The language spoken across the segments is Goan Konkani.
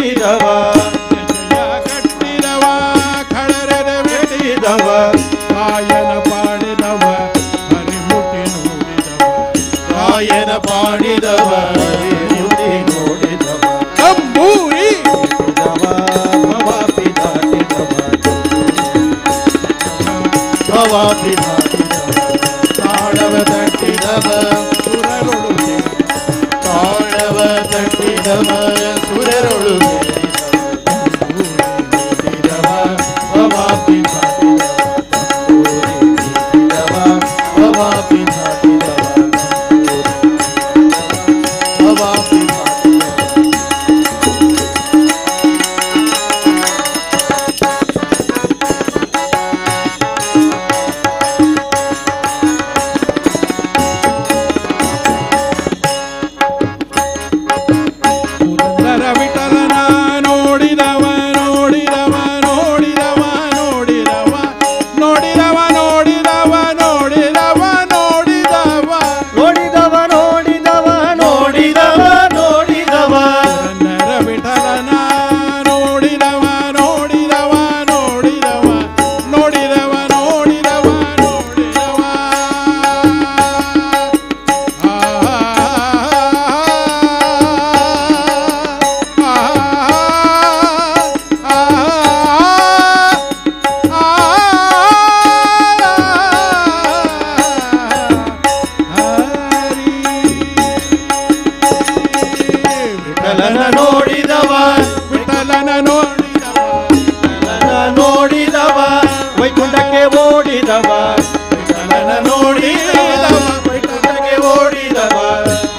ನೋಡಿದವ ಕಟ್ಟಿದವ ಖಳರೆದ ಬಿಟ್ಟಿದವ ಕಾಯನ ಪಾಡಿದವ ಹರಿಮುಟಿ ನೋಡಿದವ ಕಾಯನ ಪಾಡಿದವ ಹರಿಮುಟಿ ನೋಡಿದವ ತಂಬೂರಿ ಭವಾಪಿ ದಾಟಿದವ ಭವಾಪಿ ದಾಟಿದವ ತಾಳವ ತಟ್ಟಿದವ ಸುರರೊಳು ತಾಳವ ತಟ್ಟಿದವ ಸುರರೊಳು ಸೇರಿದವ ಭವಾಪಿ ದಾಟಿದವ ಭವಾಪಿ ದಾಟಿದವ ಭವಾಪಿ ದಾಟಿದವ. ಪುರಂದರ ವಿಠಲನ ನೋಡಿದವ ನೋಡಿದವ ನೋಡಿದವ ನೋಡಿದವ ನೋಡಿದವ ನೋಡಿದವ ನೋಡಿದವ ನೋಡಿದವ ನೋಡಿದವ ನೋಡಿದವ ನೋಡಿದವ ನೋಡಿದವ ಪುರಂದರ ವಿಠಲನ ನೋಡಿದವ ನೋಡಿದವ ನೋಡಿದವ ನೋಡಿದವ ನೋಡಿದವ ನೋಡಿದವ ವಿಠಲನ ನೋಡಿದವ ವಿಠಲನ ನೋಡಿದವ ವಿಠಲನ ನೋಡಿದವ ವೈಕುಂಠಕ್ಕೆ ಓಡಿದವ ವಿಠಲನ ನೋಡಿದವ ವೈಕುಂಠಕ್ಕೆ ಓಡಿದವ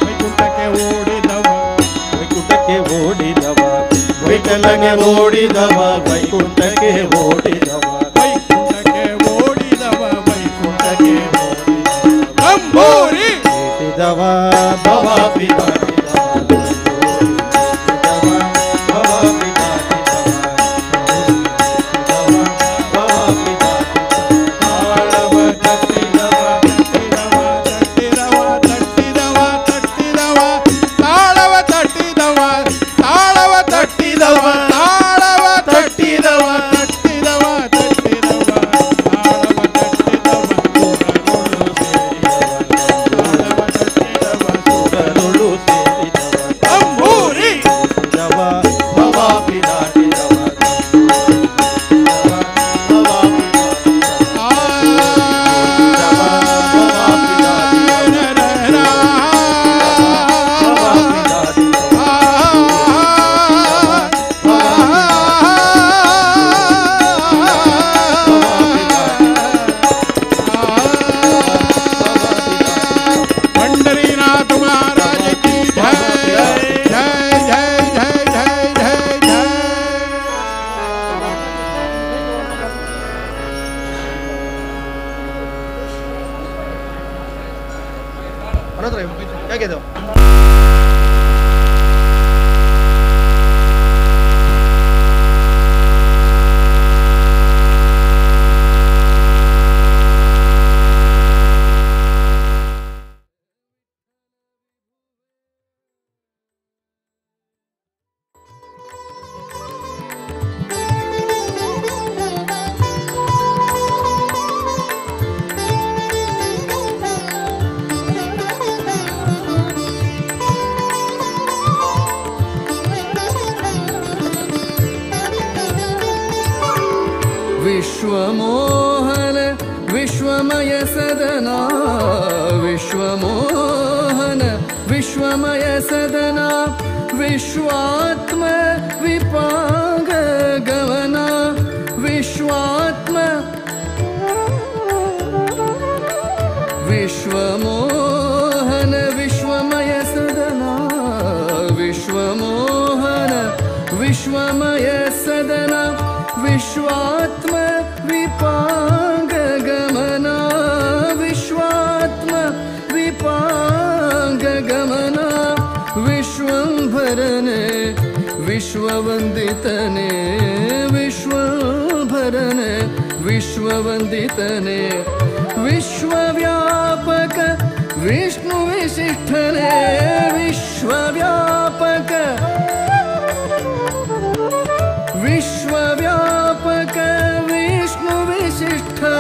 ವೈಕುಂಠಕ್ಕೆ ಓಡಿದವ ವೈಕುಂಠಕ್ಕೆ ಓಡಿದವ ವಿಠಲಗೆ ಓಡಿದವ ವೈಕುಂಠಕ್ಕೆ ಓಡಿದವ ವೈಕುಂಠಕ್ಕೆ ಓಡಿದವ ವೈಕುಂಠಕ್ಕೆ ವೈಕುಂಠಕ್ಕೆ ಓಡಿದವ ತಂಬೂರಿ ದಾಟಿದವ ಭವಾಪಿ ದಾಟಿದವ ಭವಾಪಿ ದಾಟಿದವ ಭವಾಪಿ ದಾಟಿದವ ತಾಳವ ತಟ್ಟಿದವ ತಟ್ಟಿದವ ತಟ್ಟಿದವ ತಟ್ಟಿದವ ತಾಳವ ತಟ್ಟಿದವ ತಾಳವ ತಟ್ಟಿದವ ತಾಳವ ತಟ್ಟಿದವ ತಟ್ಟಿದವ ತಟ್ಟಿದವ ತಾಳವ ತಟ್ಟಿದವ ತಾಳವ ತಟ್ಟಿದವ ಸುರರುಳು ಸೇರಿದವ ತಂಬೂರಿ ದಾಟಿದವ ಭವಾಪಿ ದಾಟಿದವ ಭವಾಪಿ ಭವಾಪಿ ದಾಟಿದವ पंडरीनाथ महाराज की जय जय जय जय जय जय जय। ಹೇಗಿದೆ विश्वमोहन विश्वमय सदना विश्वमोहन विश्वमय सदना विश्वात्म विपांग गमना विश्वात्म विश्वमोहन विश्वमय सदना विश्वमोहन विश्वमय सदना विश्वात्म विपांग गमना विश्वात्म विपांग गमना विश्वंभरने विश्ववंदितने विश्वंभरने विश्ववंदितने विश्वव्यापक विष्णु विशिष्ठने विश्वव्यापक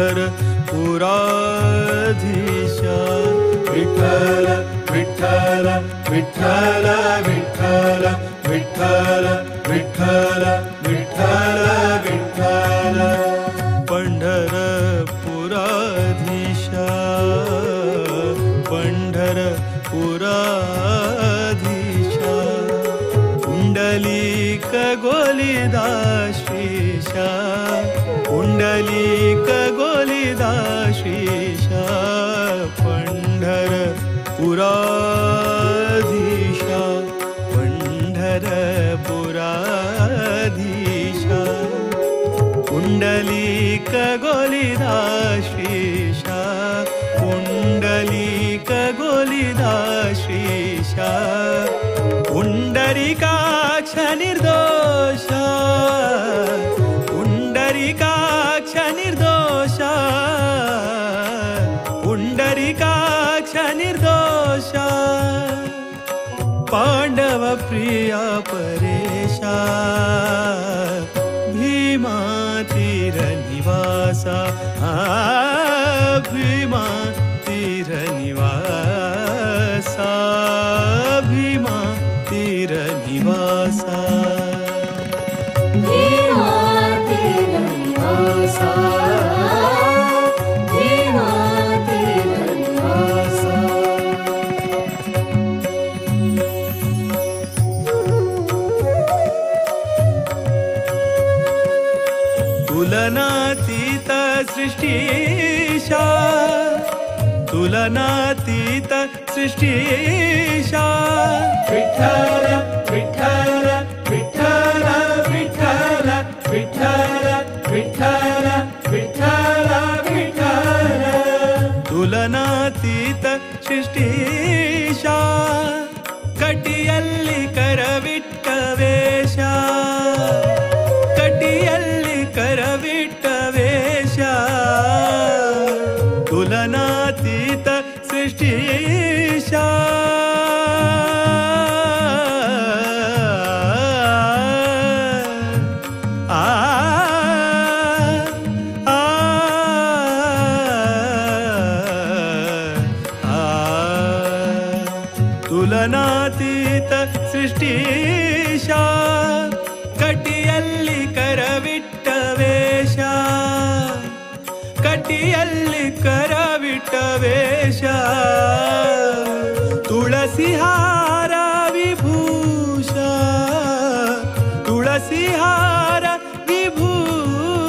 पंढरपुराधीशा विठ्ठल विठ्ठल विठ्ठल विठ्ठल विठ्ठल विठ्ठल विठ्ठल विठ्ठल पंढरपुराधीशा पंढरपुराधीशा पुंडलीक गोलिदा श्रीशा पुंडलीक गोलिदा श्रीशा पंढरपुराधीशा पंढरपुराधीशा पुंडलीक गोलिदा श्रीशा पुंडलीक गोलिदा श्रीशा पुंडरीकाक्ष निर्दोषा पुंडरीकाक्ष निर्दोषा पुंडरीकाक्ष निर्दोषा पांडव प्रिया परेशा भीमा तीर निवासा भीमा तीर निवासा भीमा तीर निवासा भीमा तीर निवासा भीमा तीर निवासा। तुलनातीत सृष्टीशा तुलनातीत सृष्टीशा विठ्ठल विठ्ठल विठ्ठल विठ्ठल विठ्ठल विठ्ठल विठ्ठल विठ्ठल तुलनातीत सृष्टीशा कटिಯಲ್ಲಿ ಕರವಿಟ್ಟ ವೇಷ ಕಟಿಯಲ್ಲಿ ಕರವಿಟ್ಟ ವೇಷ ತುಲನಾತೀತ ಸೃಷ್ಟೀಶಾ ಆ ಆ ಆ ತುಲನಾತೀತ ಸೃಷ್ಟೀಶಾ ಕಟಿಯಲ್ಲಿ ಕರವಿಟ್ಟ ವೇಷ ಕಟಿಯಲ್ಲಿ ಕರವಿಟ್ಟ ವೇಷ ತುಳಸಿಹಾರ ವಿಭೂಷ ತುಳಸಿಹಾರ ವಿಭೂಷ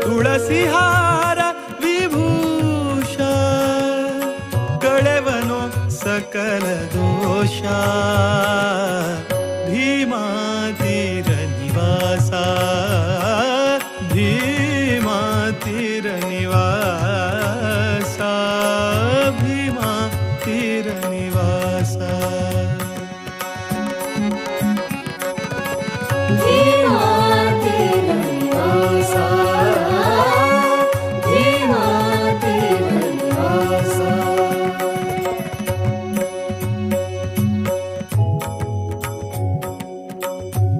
ತುಳಸಿಹಾರ ವಿಭೂಷ ಕಳೆವನು ಸಕಲ ದೋಷ ಭೀಮಾ ತೀರ ನಿವಾಸ ಭೀಮಾ ತೀರ ನಿವಾಸ ಭೀಮಾ ತೀರ ನಿವಾಸ ಭೀಮಾ ತೀರ ನಿವಾಸ ಭೀಮಾ ತೀರ ನಿವಾಸ।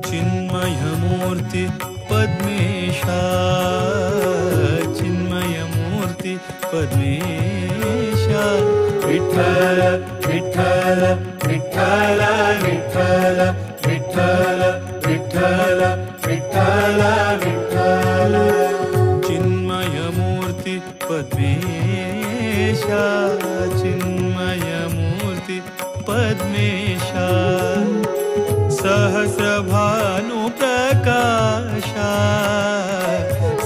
ಚಿನ್ಮಯಮೂರ್ತಿ ಪದ್ಮೇಶ ಚಿನ್ಮಯಮೂರ್ತಿ ಪದ್ಮೇಶ ವಿಠ್ಠಲ ವಿಠ್ಠಲ ವಿಠ್ಠಲ ವಿಠ್ಠಲ ವಿಠ್ಠಲ ವಿಠ್ಠಲ ವಿಠ್ಠಲ ವಿಠ್ಠಲ ಚಿನ್ಮಯಮೂರ್ತಿ ಪದ್ಮೇಶ ಚಿನ್ಮಯಮೂರ್ತಿ ಪದ್ಮೇಶ सहस्रभानु प्रकाश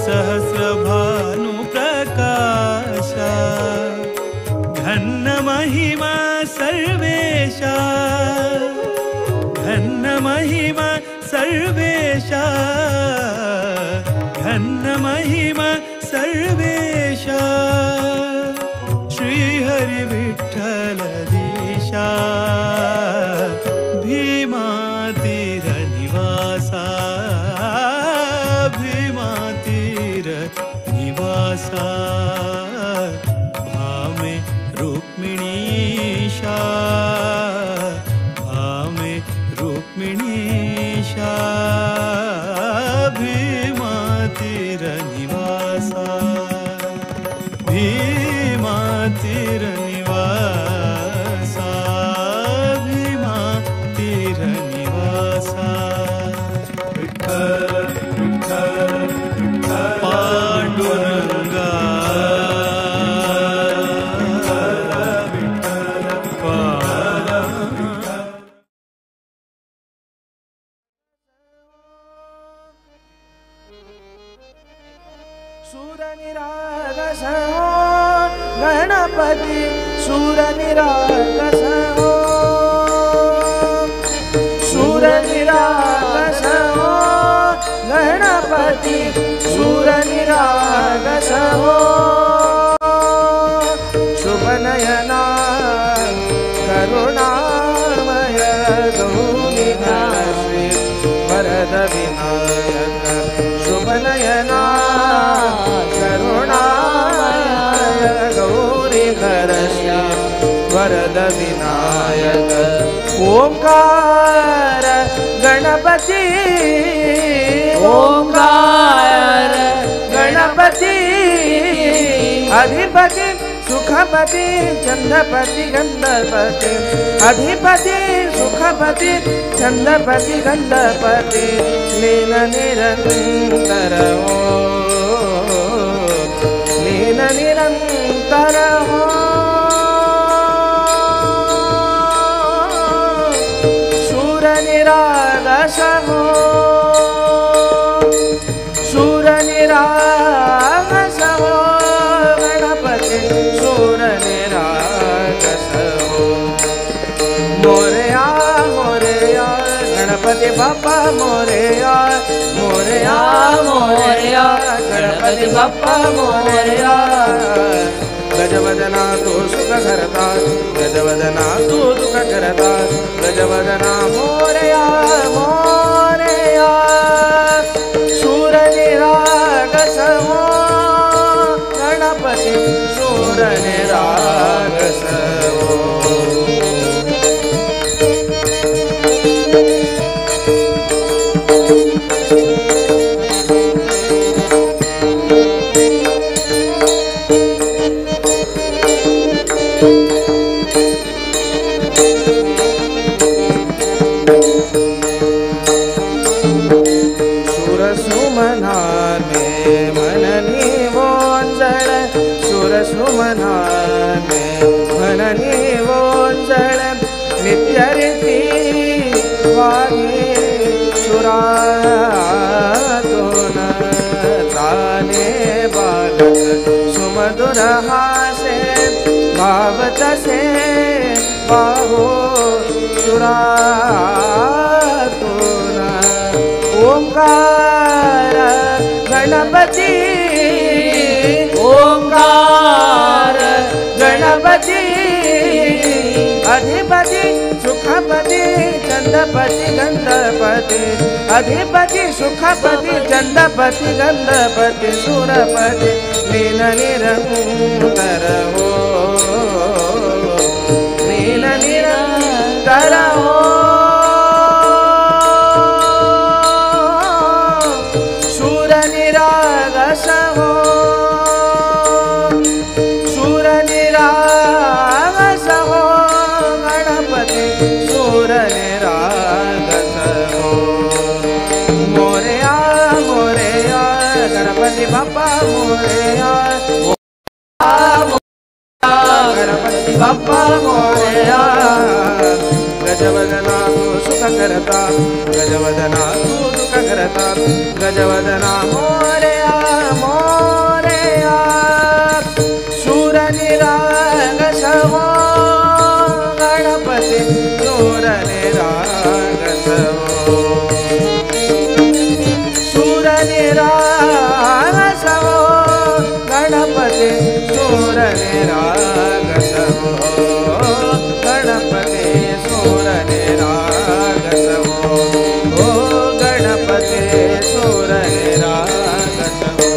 सहस्रभानु प्रकाश घन महिमा सर्वेश घन महिमा सर्वेश घन महिमा सर्वेश श्री हरि विठ्ठल दीशा भीमा तीर निवासा भीमा तीर निवासा भामे रुक्मिणीशा भामे रुक्मिणीशा भीमा तीर निवासा। निवासा, भीमा तीर निवासा, भीमा तीर निवासा। विठ्ठल विठ्ठल विठ्ठल पांडुरंगा, गणपति सुर निराकस हो, सुर निराकस हो, गणपति सुर निराकस हो। शुभ नयना करुणामय गौरी वरद विनायक, शुभ नयना करुणामय गौरी वरद विनायक। ओंकार गणपति, ओंकार गणपति, अधिपति सुखपति चंद्रपति गंधपति, अधिपति सुखपति चंद्रपति गंधपति, लीन निरंतर हो, लीन निरंतर हो। सुर निरागस हो, सुर निरागस हो, गणपति सुर निरागस हो। मोरया मोरया गणपति बाप्पा मोरया, मोरया मोरया गणपति बाप्पा मोरया। गजवदना तू सुख करता, गजवदना तू दुख करता, गजवदना मोरया मोरया। सुर निरागस हो गणपति सुर निरागस हो। सुमधुर हासे भावत से बाहो सुरातुन। ओंकार गणपति, ओंकार गणपति, अधिपति सुखपति चंद्रपति गंधपति, अधिपति सुखपति चंद्रपति गंधपति, सुरपति लीन निरंतर हो, लीन निरंतर हो। सुर निरागस हो, सुर निरागस हो, गणपति सुर निरागस हो। मोरया मोरया गणपति बाप्पा मोरया, गणपति बाप्पा मोरया। गजवदना तू सुख करता, गजवदना तू दुख करता, गजवदना मोरया मोरया। सुर निरागस हो गणपति सुर निरागस हो, सुर निरागस हो गणपति सुर निरागस हो, गणपति सुर निरागस हो, ओ गणपति सुर निरागस हो।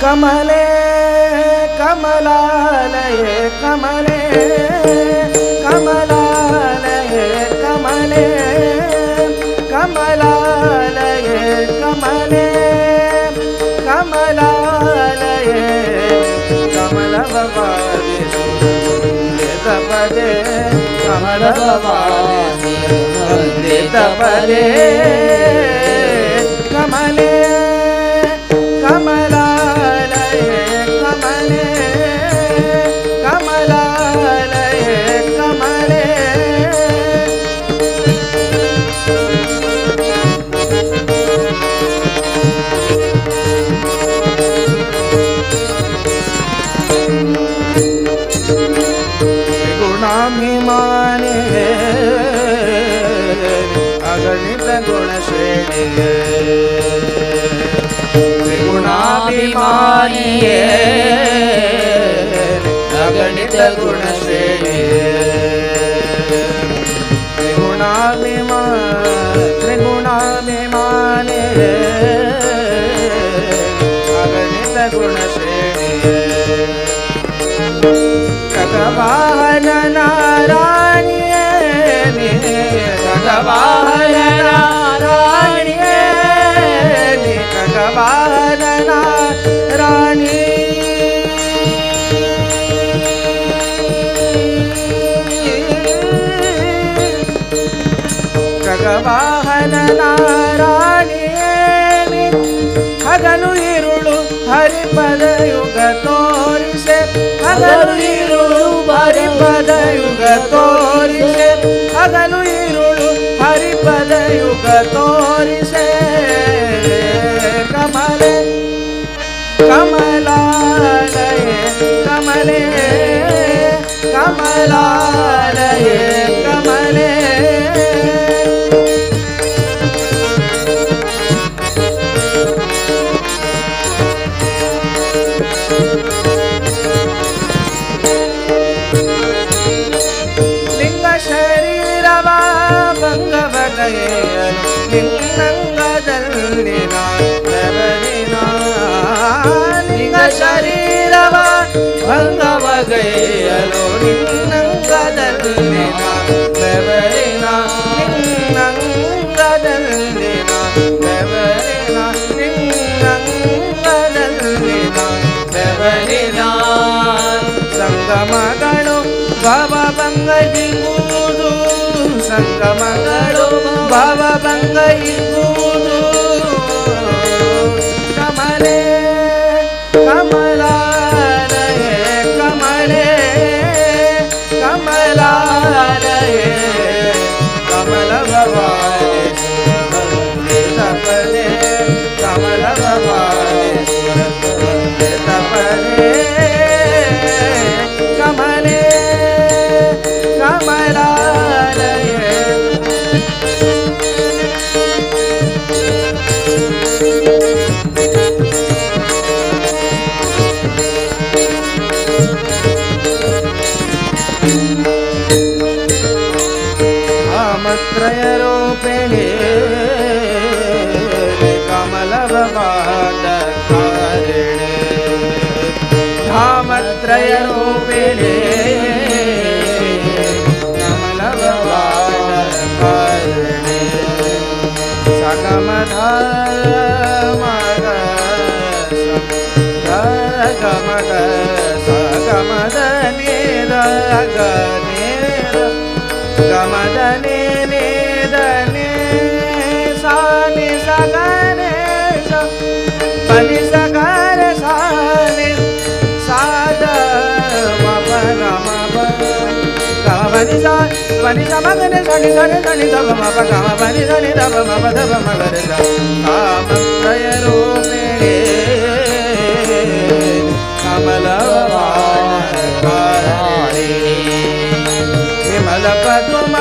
कमले कमलालये कमले कमलालये कमले कमलालये कमले कमलालये कमल भवानी सुरवंदितपदे कमल भवानी सुरवंदितपदे कमले कमलालये कमले कमलालये कमले त्रिगुणाभिमाने अगणित गुणश्रेणिये त्रिगुणाभिमानिये अगणित गुणश्रेणिये त्रिगुणाभिमानिये अगणित गुणश्रेणिये खगवाहन नारायणे खगवाहन नारायणे खगवाहन नारायणे खगवाहन ನಾರಾಯಣಿ ಹಗಲು ಇರುಳು ಹರಿಪದಯುಗ ತೋರಿಸೆ ಹಗಲು ಇರುಳು ಹರಿಪದಯುಗ ತೋರಿಸೆ ಹಗಲು ಇರುಳು ಹರಿಪದಯುಗ ತೋರಿಸೆ ಕಮಲೆ ಕಮಲಾಲಯೇ ಕಮಲೆ ಕಮಲಾಲಯೇ ಕಮಲೆ ಲಿಂಗ ಶರೀರವ ಭಂಗವಗೈಯಲು ನಿನ್ನಂಗದಲ್ಲಿ ಬೆವರಿನ ಲಿಂಗ ಶರೀರವ ಭಂಗವಗೈಯಲು ನಿನ್ನಂಗದಲ್ಲಿ ಬೆವರಿನ ನಿನ್ನಂಗದಲ್ಲಿ ಬೆವರಿನ ನಿನ್ನಂಗದಲ್ಲಿ ಬೆವರಿನ ಸಂಗಮಗಳು ಭವಭಂಗದಿಂಗುವುದು ಸಂಗಮಗಳು ಭವಭಂಗದಿಂಗುವುದು ಕಮಲೆ ಕಮಲಾಲಯೇ ಕಮಲೆ ಕಮಲಾಲಯೇ ಕಮಲ ಭವಾನಿ ಸುರವಂದಿತಪದೇ ಕಮಲ ಭವಾನಿ ಸುರವಂದಿತಪದೇ ಕಮಲೆ ಕಮಲಾಲಯೇ ಕಾಮತ್ರಯರೂಪಿಣಿ ಕಮಲ ಭವಾದಕಾರಿಣಿ ಧಾಮತ್ರಯರೂಪಿಣಿ ಕಮಲ ಭವಾದಕಾರಿಣಿ ಸಗಮ ಧ ಮ ಗ ಸ ಗ ಮ ಗ ಸ ಗ ಮ the ನಿ the ಗ ನಿ the ಗ ಮ the ನಿ ನಿ the ನಿ ಸಾ ನಿ ಸ ಗ ನೆ ಸ ಪ ನಿ ಸ ಗ ರೆ ಸಾ ನಿ ಸಾ the ಮ ಪ ಗ ಮ ಪ ಗ ಮ ಪ ನಿ ಸಾ ಪ ನಿ ಸ ಮ ಗ ನೆ ಸ ನಿ ಸ ನಿ ಸ ನಿ the ಪ ಮ ಪ ಗ ಮ ಪ ನಿ ಸ ನಿ the ಪ ಮ ಪ the ಪ ಮ ಗ ರೆ ಸ ಕಾಮತ್ರಯ ರೂಪಿಣಿ ಕಮಲ ಕಾರಿಣಿ ವಿಮಲ ಪದುಮ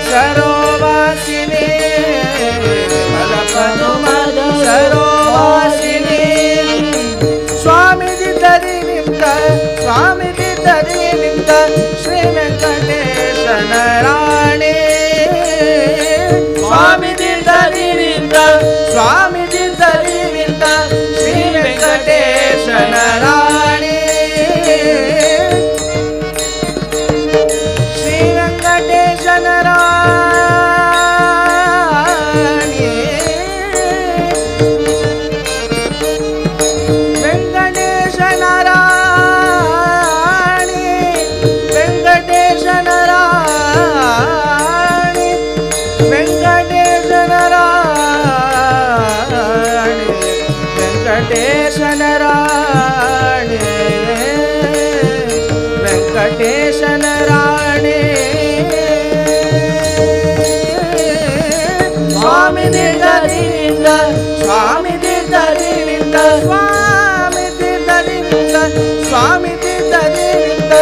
ಸರೋವಾಸಿನಿ ವಿಮಲ ಪದುಮ ಸರೋವಾಸಿನಿ ತೀರ್ಥದಿಂದ ಸ್ವಾಮಿ ತೀರ್ಥದಿಂದ ಶ್ರೀ ವೆಂಕಟೇಶನ ರಾಣಿ ಶ್ರೀ ವೆಂಕಟೇಶನ ರಾಣಿ ವೆಂಕಟೇಶನ ರಾಣಿ ವೆಂಕಟೇಶನ ರಾಣಿ ವೆಂಕಟೇಶನ ರಾಣಿ ವೆಂಕಟೇಶನ ರಾಣಿ ವೆಂಕಟೇಶನ ರಾಣಿ ಸ್ವಾಮಿ ತೀರ್ಥದಿಂದ ಸ್ವಾಮಿ ತೀರ್ಥದಿಂದ ಸ್ವಾಮಿ ತೀರ್ಥದಿಂದ ಸ್ವಾಮಿ ತೀರ್ಥದಿಂದ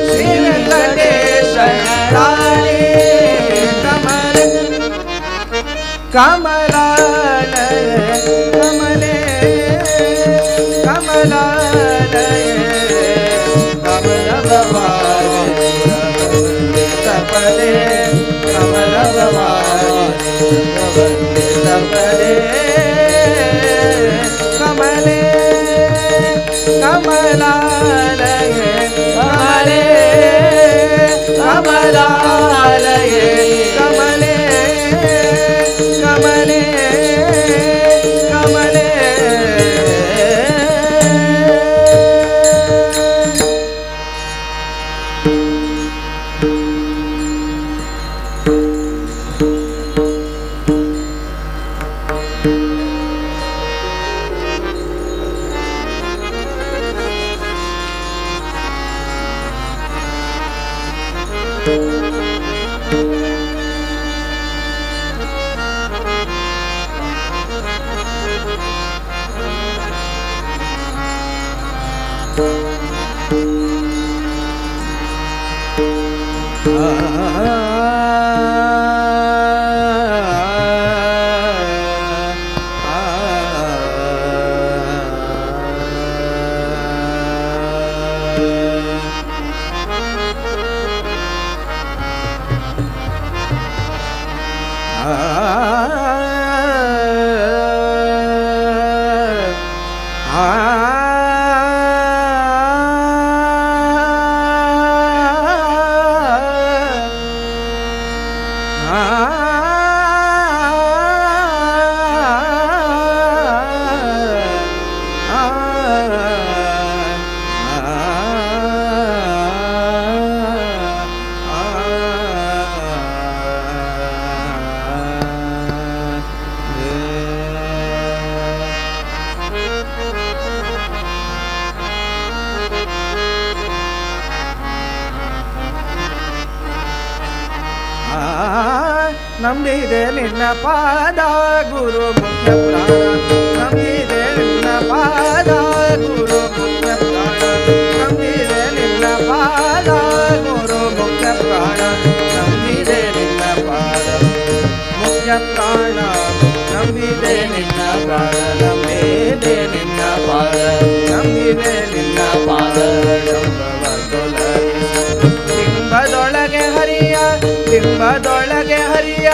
ಶ್ರೀ ವೆಂಕಟೇಶನ ರಾಣಿ ಕಮಲ ಕಮಲಾಲಯ ಕಮಲೇ ಕಮಲಾಲಯ ಕಮಲ ಭವಾನಿ ತಪದೆ ಕಮಲ ಭವಾನಿ ತಪದೆ ಕಮಲೇ ಕಮಲಾಲಯ ಕಮಲೇ ಕಮಲಾಲಯ ಕಮಲೇ ಕಮಲೇ ಕಮಲೇ. ನಂಬಿದೆ ನಿನ್ನ ಪಾದ ಗುರು ಮುಖ್ಯ ಪ್ರಾಣ ನಂಬಿದೆ ನಿನ್ನ ಪಾದ ಗುರು ಮುಖ್ಯ ಪ್ರಾಣ ನಂಬಿದೆ ನಿನ್ನ ಪಾದ ಗುರು ಮುಖ್ಯ ಪ್ರಾಣ ನಂಬಿದೆ ನಿನ್ನ ಪಾದ ಮುಖ್ಯ ಪ್ರಾಣ ನಂಬಿದೆ ನಿನ್ನ ಪಾದ ನಂಬಿದೆ ನಿನ್ನ ಪಾದ ನಂಬಿದೆ ನಿನ್ನ ಪಾದ ಬಿಂಬದೊಳಗೆ ಹರಿಯ ಬಿಂಬದೊಳಗೆ ಹರಿಯ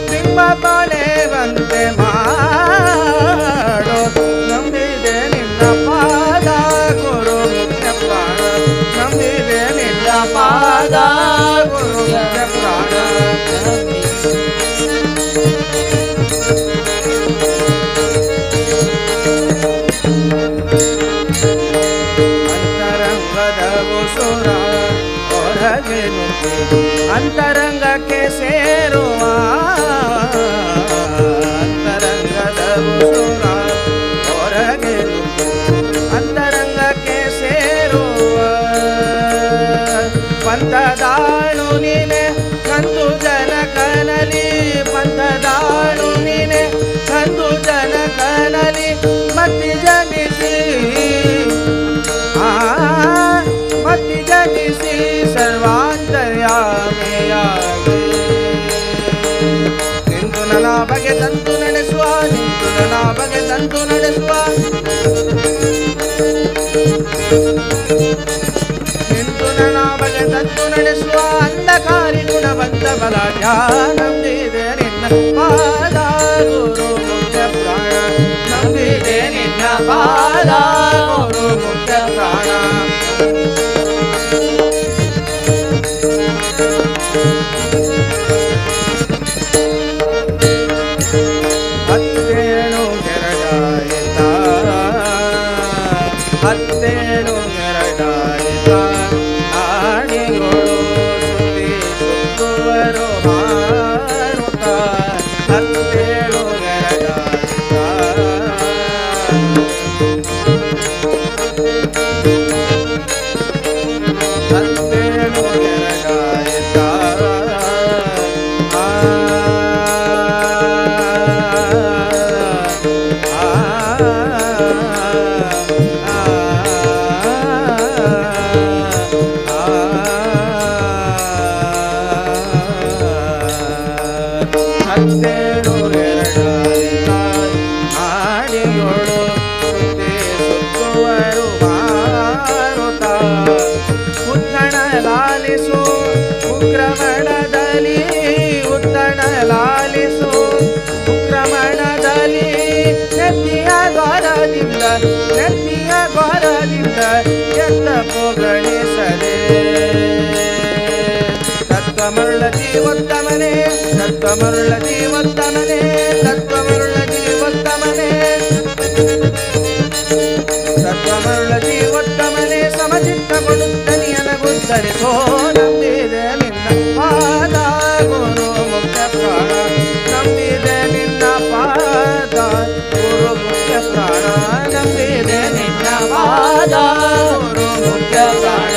ಬಿಂಬ ಬಾಳೆವಂತೆ ಮಾಡೋ ನಂಬಿದೆ ನಿನ್ನ ಪಾದ ಗುರು ಮುಖ್ಯ ಪ್ರಾಣ ನಂಬಿದೆ ನಿನ್ನ ಪಾದ ಗುರು ಮುಖ್ಯ ಪ್ರಾಣ. ಅಂತರಂಗದ ಸುರ ಹೊರಗೆ ನುಗ್ಗಿ ಅಂತರಂಗಕ್ಕೆ ಸೇರುವ ಅಂತರಂಗದ ಸುರ ಹೊರಗೆ ನುಗ್ಗಿ ಅಂತರಂಗಕ್ಕೆ ಸೇರುವ ಪಂಥದಾಳು ನೀನೆ ಕಂದು ಜನಕನಲಿ ಪಂಥದಾಳು ನೀನೆ ಕಂದು ಜನಕನಲಿ ಮತ್ತಿ ಜನಿಸಿ ಮತ್ತಿ ಜನಿಸಿ ಸರ್ವಾಂತರ್ಯಾಮಿಯಾಗಿ ನಿಂತು ನನ್ನ ಬಗೆ ತಂತು ನಡೆಸುವ ನಿಂತು ನನ್ನ ಬಗೆ ತಂತು ನಡೆಸುವ ನಿಂತು ನನ್ನ ಬಗೆ ತಂತು ನಡೆಸುವ ಅಂಧಕಾರಿ ಗುಣವಂತ ಬಲ ಧ್ಯಾನಂದಿದೆ ನಿನ್ನ ಪಾದ ಗುರು ಮುಖ್ಯ ನಂಬಿದೆ ನಿನ್ನ ಪಾದ ಗುರು ಮುಖ್ಯ ಪ್ರಾಣ. ಹತ್ತೇಳು ಗೆರಡಾಯಿತ, ಹತ್ತೇಳು ಗೆರಡಾಯಿತ, ಆಡಿಗಳು ಸುತ್ತಿ ಸುತ್ತುವರು ಮಾರುತ. ಹತ್ತೇಳು ಗೆರಡಾಯಿತ, ಹತ್ತೇಳು ಗೆರಡಾಯಿತ. ಆ ಹತ್ತೇಳು ಎರಡಾಯಿತ, ಆಡಿಗಳು ಸುತ್ತಿ ಸುತ್ತುವರು ಮಾರುತ. ಉತ್ತಣ ಲಾಲಿಸು ಉಗ್ರಮಣದಲ್ಲಿ, ಉತ್ತಣ ಲಾಲಿಸು ಉಗ್ರಮಣದಲ್ಲಿ, ನೆತ್ತಿಯ ದ್ವಾರದಿಂದ, ನೆತ್ತಿಯ ದ್ವಾರದಿಂದ ಎತ್ತ ಪೊಗಳಿಸದೆ. ತತ್ವಮರುಳ ಜೀವೋತ್ತಮನೇ, ತತ್ವಮರುಳ ಜೀವೋತ್ತಮನೇ, ತತ್ವಮರುಳ ಜೀವೋತ್ತಮನೇ, ತತ್ವಮರುಳ ಜೀವೋತ್ತಮನೇ, ಸಮಚಿತ್ತ ಕೊಡುತ್ತನಿಯನಗುತ್ತರಿಸೋ. ನಂಬಿದೆ ನಿನ್ನ ಪಾದ ಗುರು ಮುಖ್ಯ ಪ್ರಾಣ, ನಂಬಿದೆ ನಿನ್ನ ಪಾದ ಗುರು ಮುಖ್ಯ ಪ್ರಾಣ, ನಂಬಿದೆ ನಿನ್ನ ಪಾದ ಗುರು ಮುಖ್ಯ ಪ್ರಾಣ.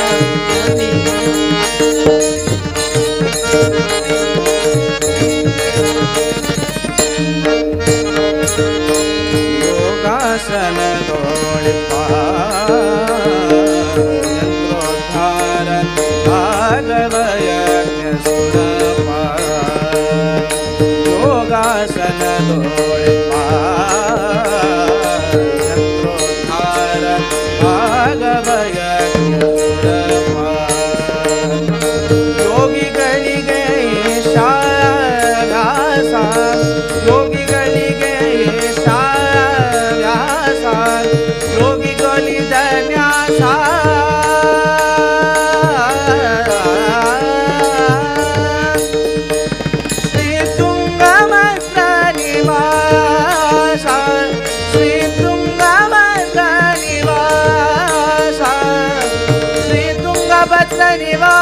ಯೋಗಾಸನದೋಳಿಪ ಯಂತ್ರೋದ್ಧಾರ ಭಾಗವಯಜ್ಞ ಸುರಪ. ಯೋಗಾಸನದೋಳಿಪ ಯಂತ್ರೋದ್ಧಾರ ಭಾಗವಯಜ್ಞ ಸುರಪ. ಯೋಗಿಗಳಿಗೆ ಶಾವ್ಯಾಸ, ಯೋಗಿಗಳಿಗೆ ಶಾವ್ಯಾಸ, ಯೋಗಿಗೊಲಿದ ನ್ಯಾಸ. ಶ್ರೀ ತುಂಗಭದ್ರ ನಿವಾಸ, ಶ್ರೀ ತುಂಗಭದ್ರ ನಿವಾಸ, ಶ್ರೀ ತುಂಗಭದ್ರ ನಿವಾಸ,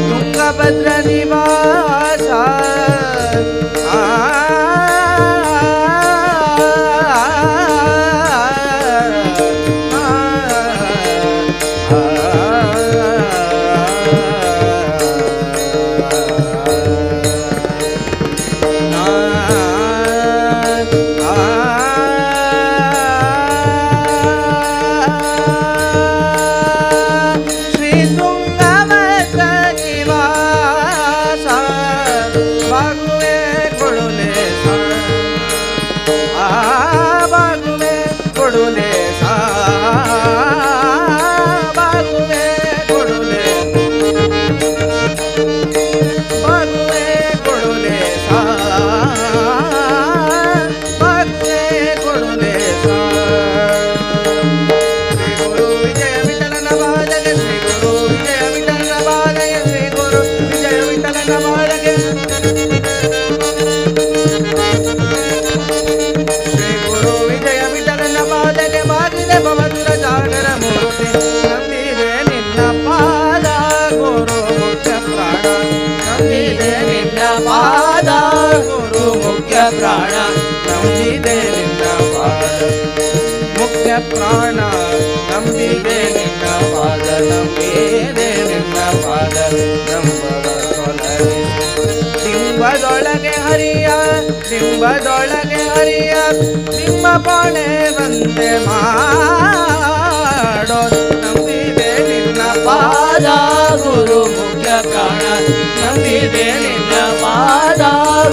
ತುಂಗಭದ್ರ ನಿವಾಸ. ಆ ಶ್ರೀ ತುಂಗಭದ್ರ ನಿವಾಸ, ಬಾಗುವೆ ಕೊಡುಲೆ ಸಾ, ಆ ಬಾಗುವೆ ಕೊಡುಲೆ ಸಾ, ಬಾಗುವೆ ಕೊಡುಲೆ, ಬಾಗುವೆ ಕೊಡುಲೆ ಸಾ, ಬಾಗುವೆ ಕೊಡುಲೆ ಸಾ. ಶ್ರೀ ಗುರು ವಿಜಯ ವಿಠಲನ ಬಾಲಗೆ, ಶ್ರೀ ಗುರು ವಿಜಯ ವಿಠಲನ ಬಾಲಗೆ, ಶ್ರೀ ಗುರು ವಿಜಯ ವಿಠಲನ ಬಾಲಗೆ, ಶ್ರೀ ಗುರು ವಿಜಯ ವಿಠಲನ ಬಾಲಗೆ, ಬಾಗಿಲೆ ಭವದುರ ಜಾಗರ ಮೂರ್ತಿ. ನಂಬಿದೆ ನಿನ್ನ ಪಾದ ಗುರು ಮುಖ್ಯ ಪ್ರಾಣ, ನಂಬಿದೆ ನಿನ್ನ ಪಾದ ಗುರು ಮುಖ್ಯ ಪ್ರಾಣ, ನಂಬಿದೆ ನಿನ್ನ ಪಾದ ಮುಖ್ಯ ಪ್ರಾಣ, ನಂಬಿದೆ ನಿನ್ನ ಪಾದ, ನಂಬಿದೆ ನಿನ್ನ ಪಾದ. ನಂಬವ ತೊಲಗಿಸು ಬಿಂಬದೊಳಗೆ ಹರಿಯ, ಬಿಂಬದೊಳಗೆ ಹರಿಯ, ಬಿಂಬ ಪಾಣೆ ಬಂದೆ ಮಾಡೋ. ನಂಬಿದೆ ನಿನ್ನ ಪಾದ ಗುರು ಮುಖ್ಯ ಪ್ರಾಣ, ನಂಬಿದೆ ನಿನ್ನ ಪಾದ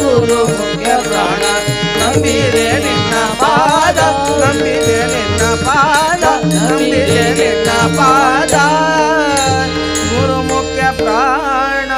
ಗುರು ಮುಖ್ಯ ಪ್ರಾಣ, ನಂಬಿದೆ ನಿನ್ನ ಪಾದ, ನಂಬಿದೆ ನಿನ್ನ ಪಾದ, ನಂಬಿದೆ ನಿನ್ನ ಪಾದ ಗುರು ಮುಖ್ಯ ಪ್ರಾಣ.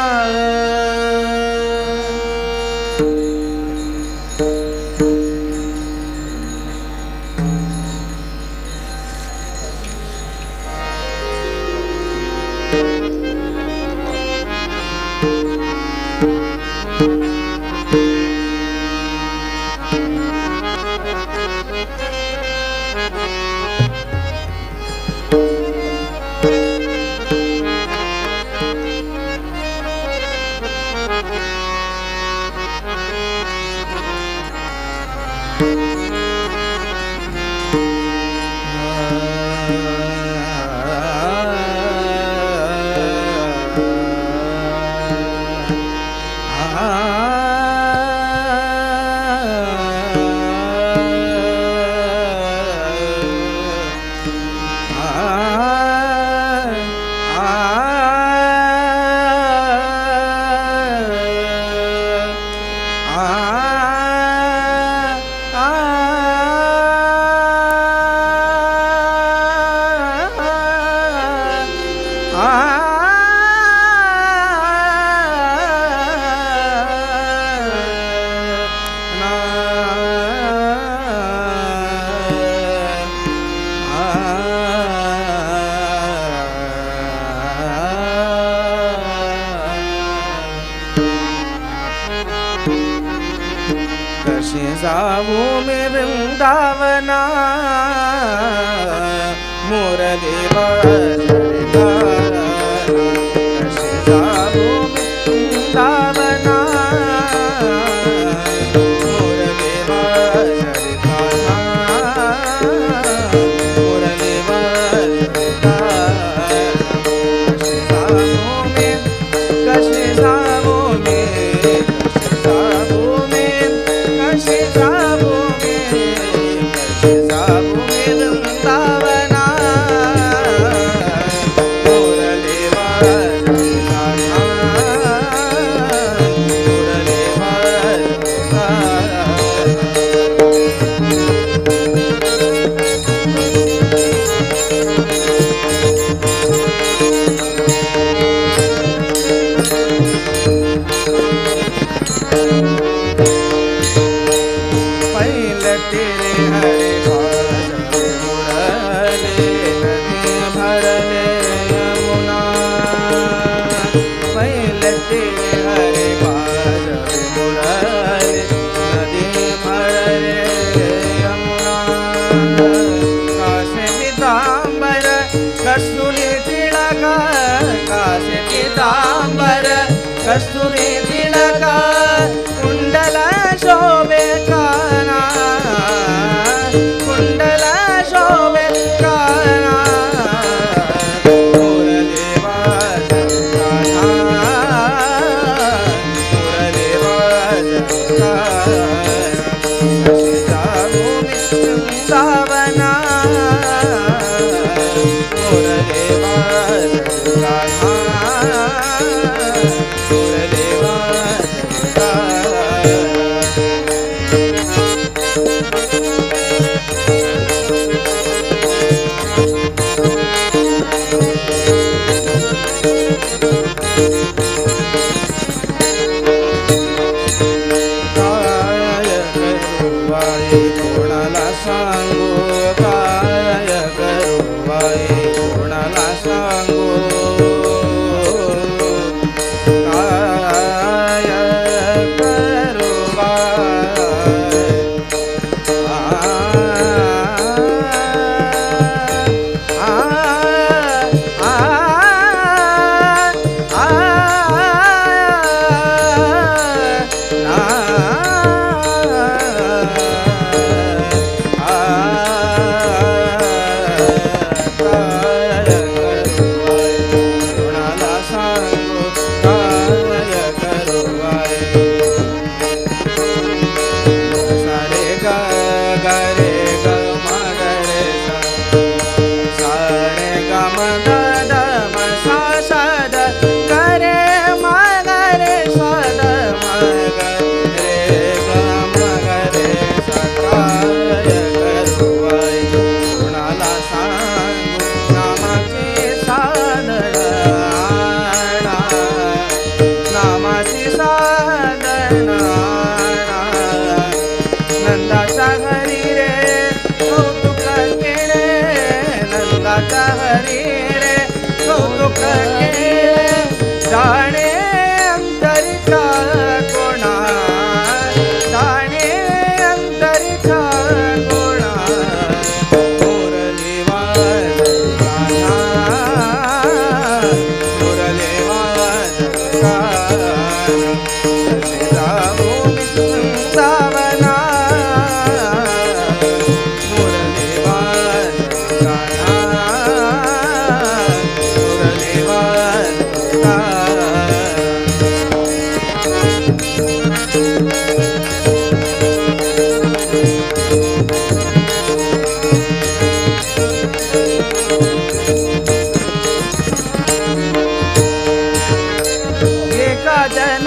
कशी जाऊ मी वृंदावना मुरली वाजविता, कशी जाऊ मी वृंदावना मुरली वाजविता, मुरली वाजविता, कशी जाऊ मी, कशी जाऊ मी, कशी जाऊ मी, कशी जाऊ मी, कशी जाऊ मी वृंदावना।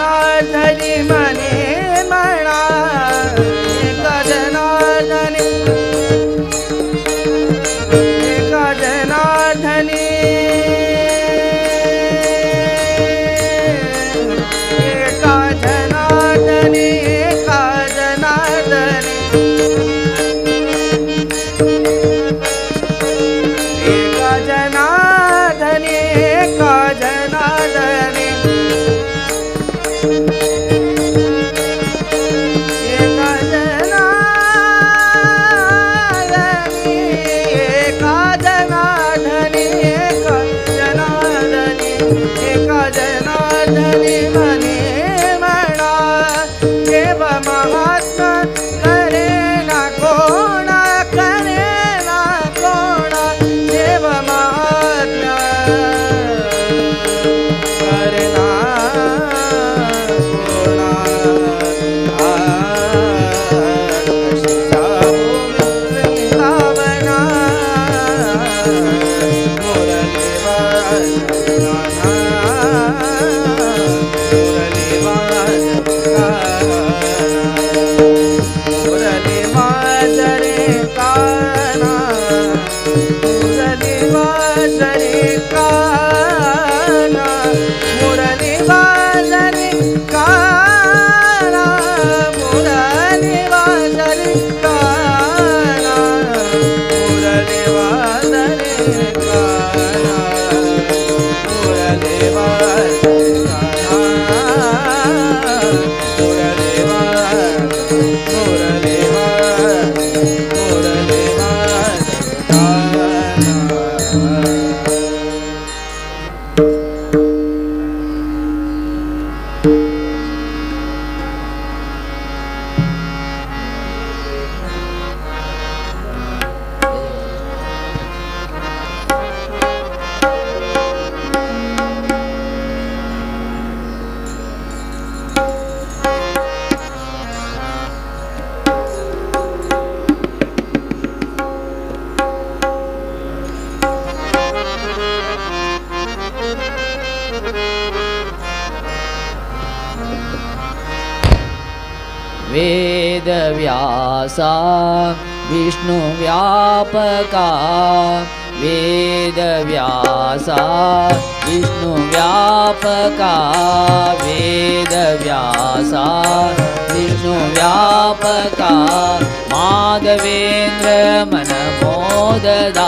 जनार्दनी मने म्हणा, एका जनार्दनी, एका जनार्दनी, एका जनार्दनी, एका जनार्दनी, एका जनार्दनी, एका जनार्दनी, एका जनार्दनी, एका जनार्दनी, एका जनार्दनी, एका जनार्दनी मने म्हणा, देव महात्मा करे ना कोणा, करे ना कोणा, देव महात्मा करे ना कोणा. वृंदावना मुरली वाजवताना, मुरली वाजवताना, मुरली वाजरे काना, मुरली वाजरे काना, मुरली वाजरे काना, मुरली वाजरे काना, मुरली वाजरे काना, मुरली वाजरे काना, मुरली वाज, मुरली वाज, मुरली वाज काना. वेदव्यासा विष्णुव्यापका, वेदव्यासा विष्णुव्यापका, वेदव्यासा विष्णुव्यापका, माधवेन्द्र मनमोददायका,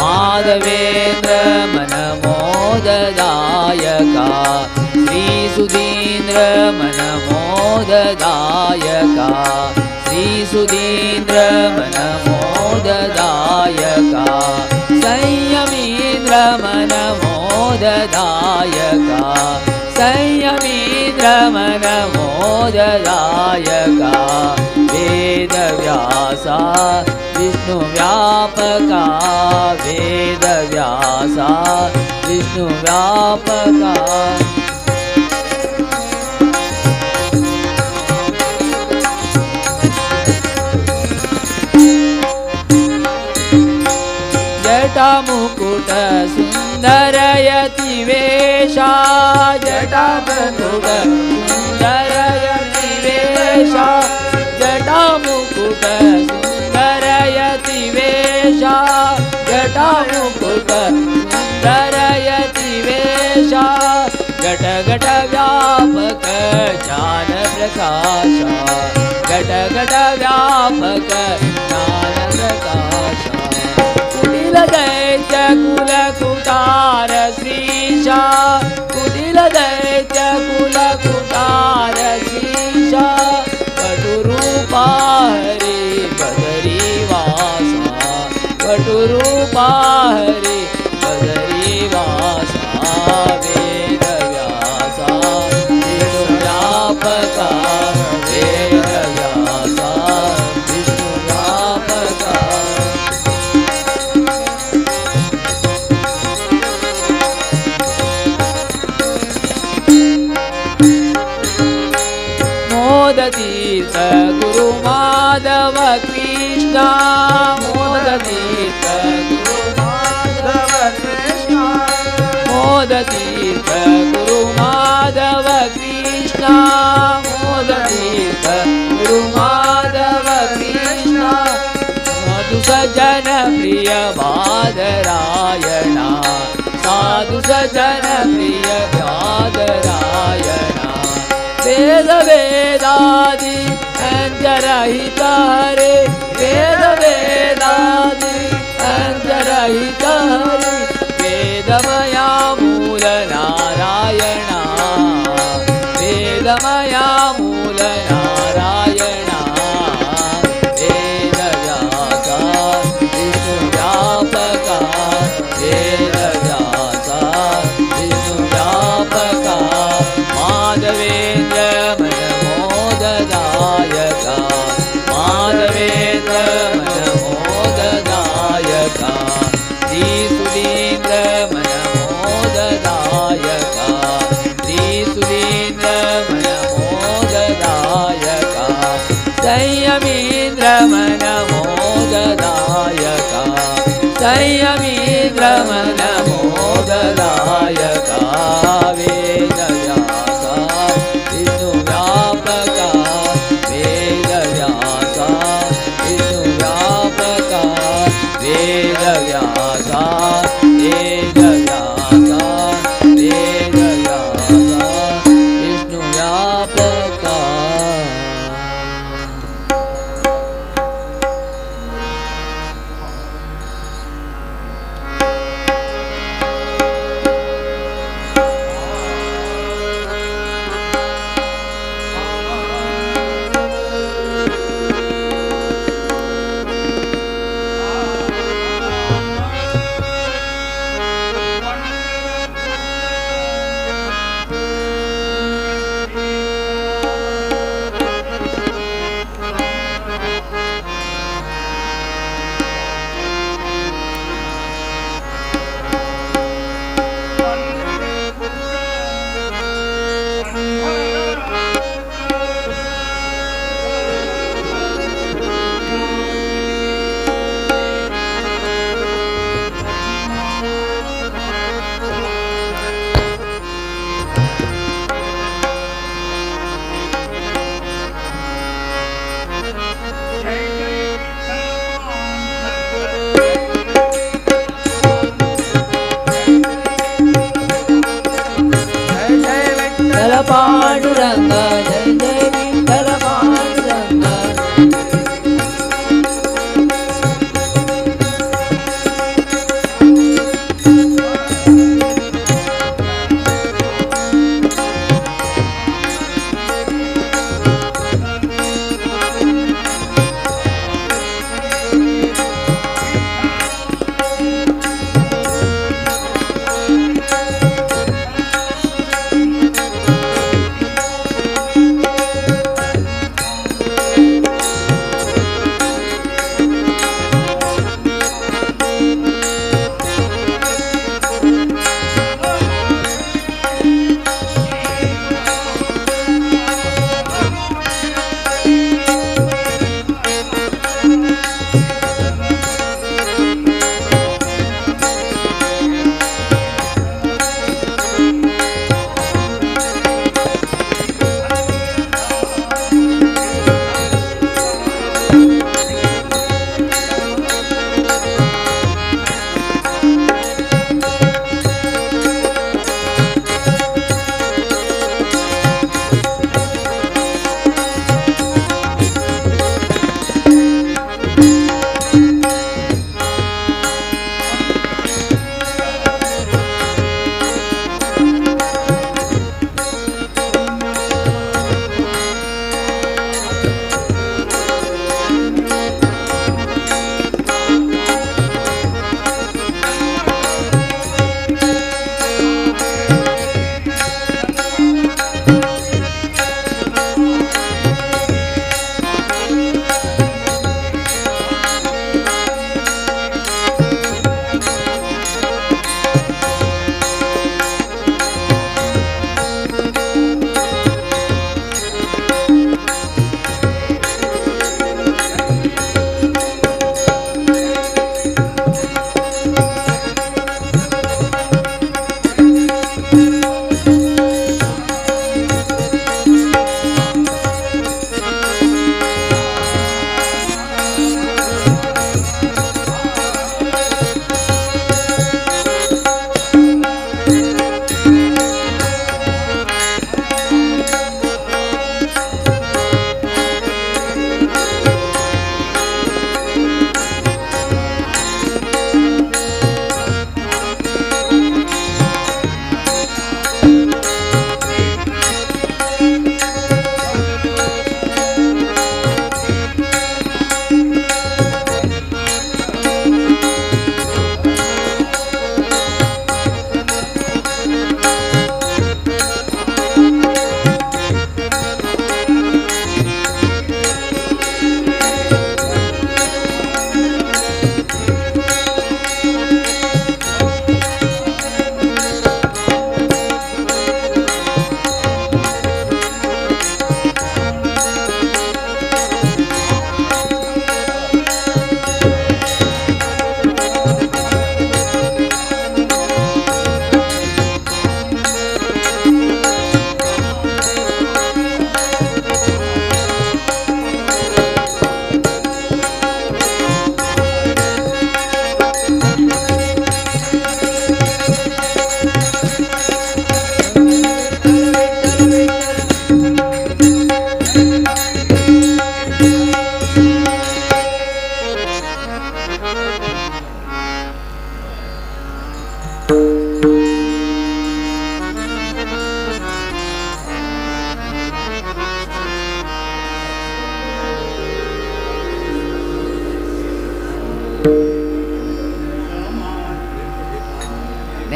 माधवेन्द्र मनमोददायका, श्रीसुधीन्द्र मनमोददायका, श्रीसुधीन्द्र मनमोददायका, संयमीन्द्र मनमोददायका, संयमीन्द्र मनमोददायका, वेदव्यासा विष्णुव्यापका, वेदव्यासा विष्णुव्यापका. जटामुकुट सुन्दरयति वेषा, जटामुकुट सुन्दरयति वेषा, जटामुकुट सुन्दरयति वेषा, जटामुकुट सुन्दरयति वेषा, घट घट व्यापक ज्ञान प्रकाशा, घट घट व्यापक ज्ञान प्रकाशा, कुटिल दैत्य कुल कुटार श्रीशा, कुटिल दैत्य कुल कुटार श्रीशा, कटुरूपा हरि बदरी वासा, कटुरूपा हरि बदरी वासा, वेदव्यासा विष्णुव्यापका, वेदव्यासा विष्णुव्यापका. मोदतीर्थ गुरु माधव कृष्ण, मोदतीर्थ गुरु माधव कृष्ण, मोदतीर्थ गुरु माधव नारायण साधु सजन प्रिय व्यादरायण वेद वेदादि अंतरहित हरे वेद वेदादि अंतरहित हरे वेदमया मूल नारायण वेदमया मूल नारायण वेद व्यासा विष्णु व्यापका वेद व्यासा विष्णु व्यापका माधवेन्द्र मनमोददायका माधवेन्द्र मनमोददायका श्रीसुधीन्द्र मनमोददायका श्रीसुधीन्द्र मनमोददायका संयमीन्द्र मनमोददायका संयमीन्द्र मनमोददायका वेद व्यासा विष्णु व्यापका वेद व्यासा विष्णु व्यापका वेद व्यासा वेद व्यासा वेद व्यासा विष्णु व्यापका। जय जय विठ्ठल पांडुरंग जय जय विठ्ठल पांडुरंग। जय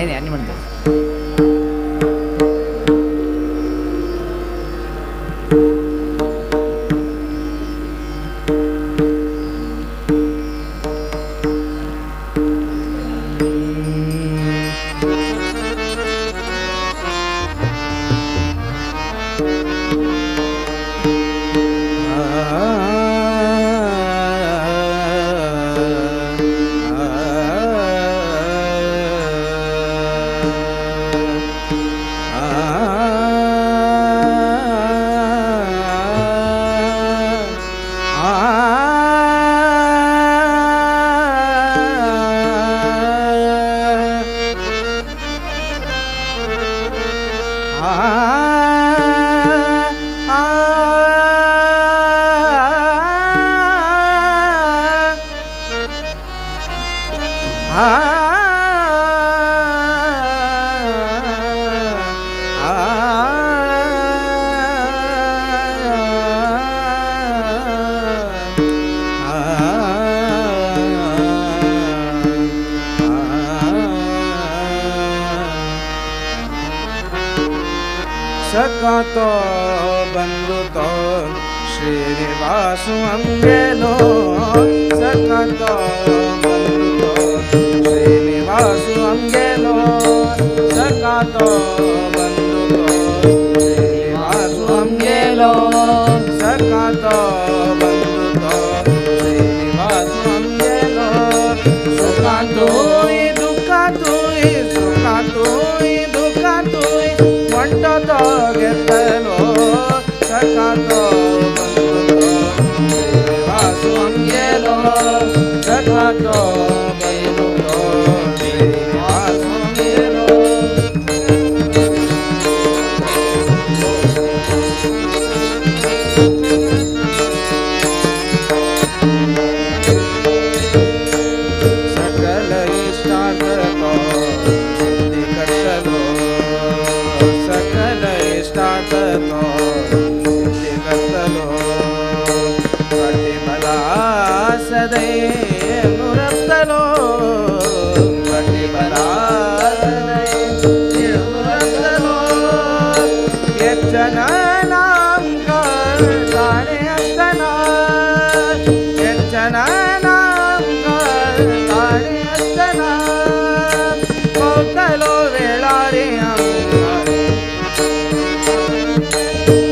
नाही नाही, आणि म्हणतो सकातो बंधुतो श्रीनिवासु अंगेलो, सकातो बंधुतो श्रीनिवासु अंगेलो, सकातो बंधुतो श्रीनिवासु अंगेलो, सकातो बंधुतो श्रीनिवासु अंगेलो, सुखातोय दुःखातोय सुखातोय दुःखातोय म्हणतो तो घेतलो, सकातो बंधुतो श्रीनिवासु अंगेलो, सकातो बंधुतो श्रीनिवासु अंगेलो. सकल इष्टार्थतो सिद्धी करतलो, सकल इष्टार्थतो सिद्धी करतलो, कटिबला सदैव नुरतलो, कटिबला सदैव नुरतलो, यच्चना नाम ताणे असतना, यच्चना नाम ताणे असतना, पावतलो वेळारे आमकां,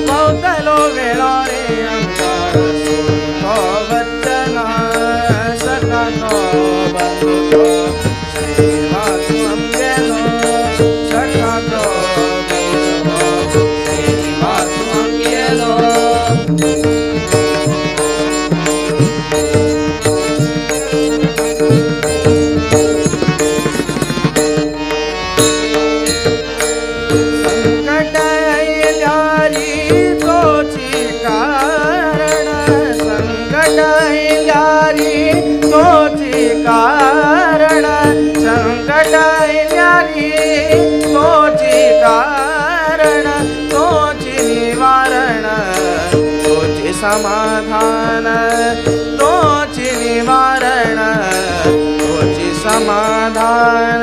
पावतलो वेळारे आमकां, सोडतो वचना, सकातो बंधुतो श्रीनिवासु आमगेलो, सकातो बंधुतो श्रीनिवासु आमगेलो. संकट आयल्यारी तोची कारण, संकट आयल्यारी तोची कारण, संकट आयल्यारी तोची कारण, तोची निवारण, तोची समाधान, तोची निवारण, तोची समाधान,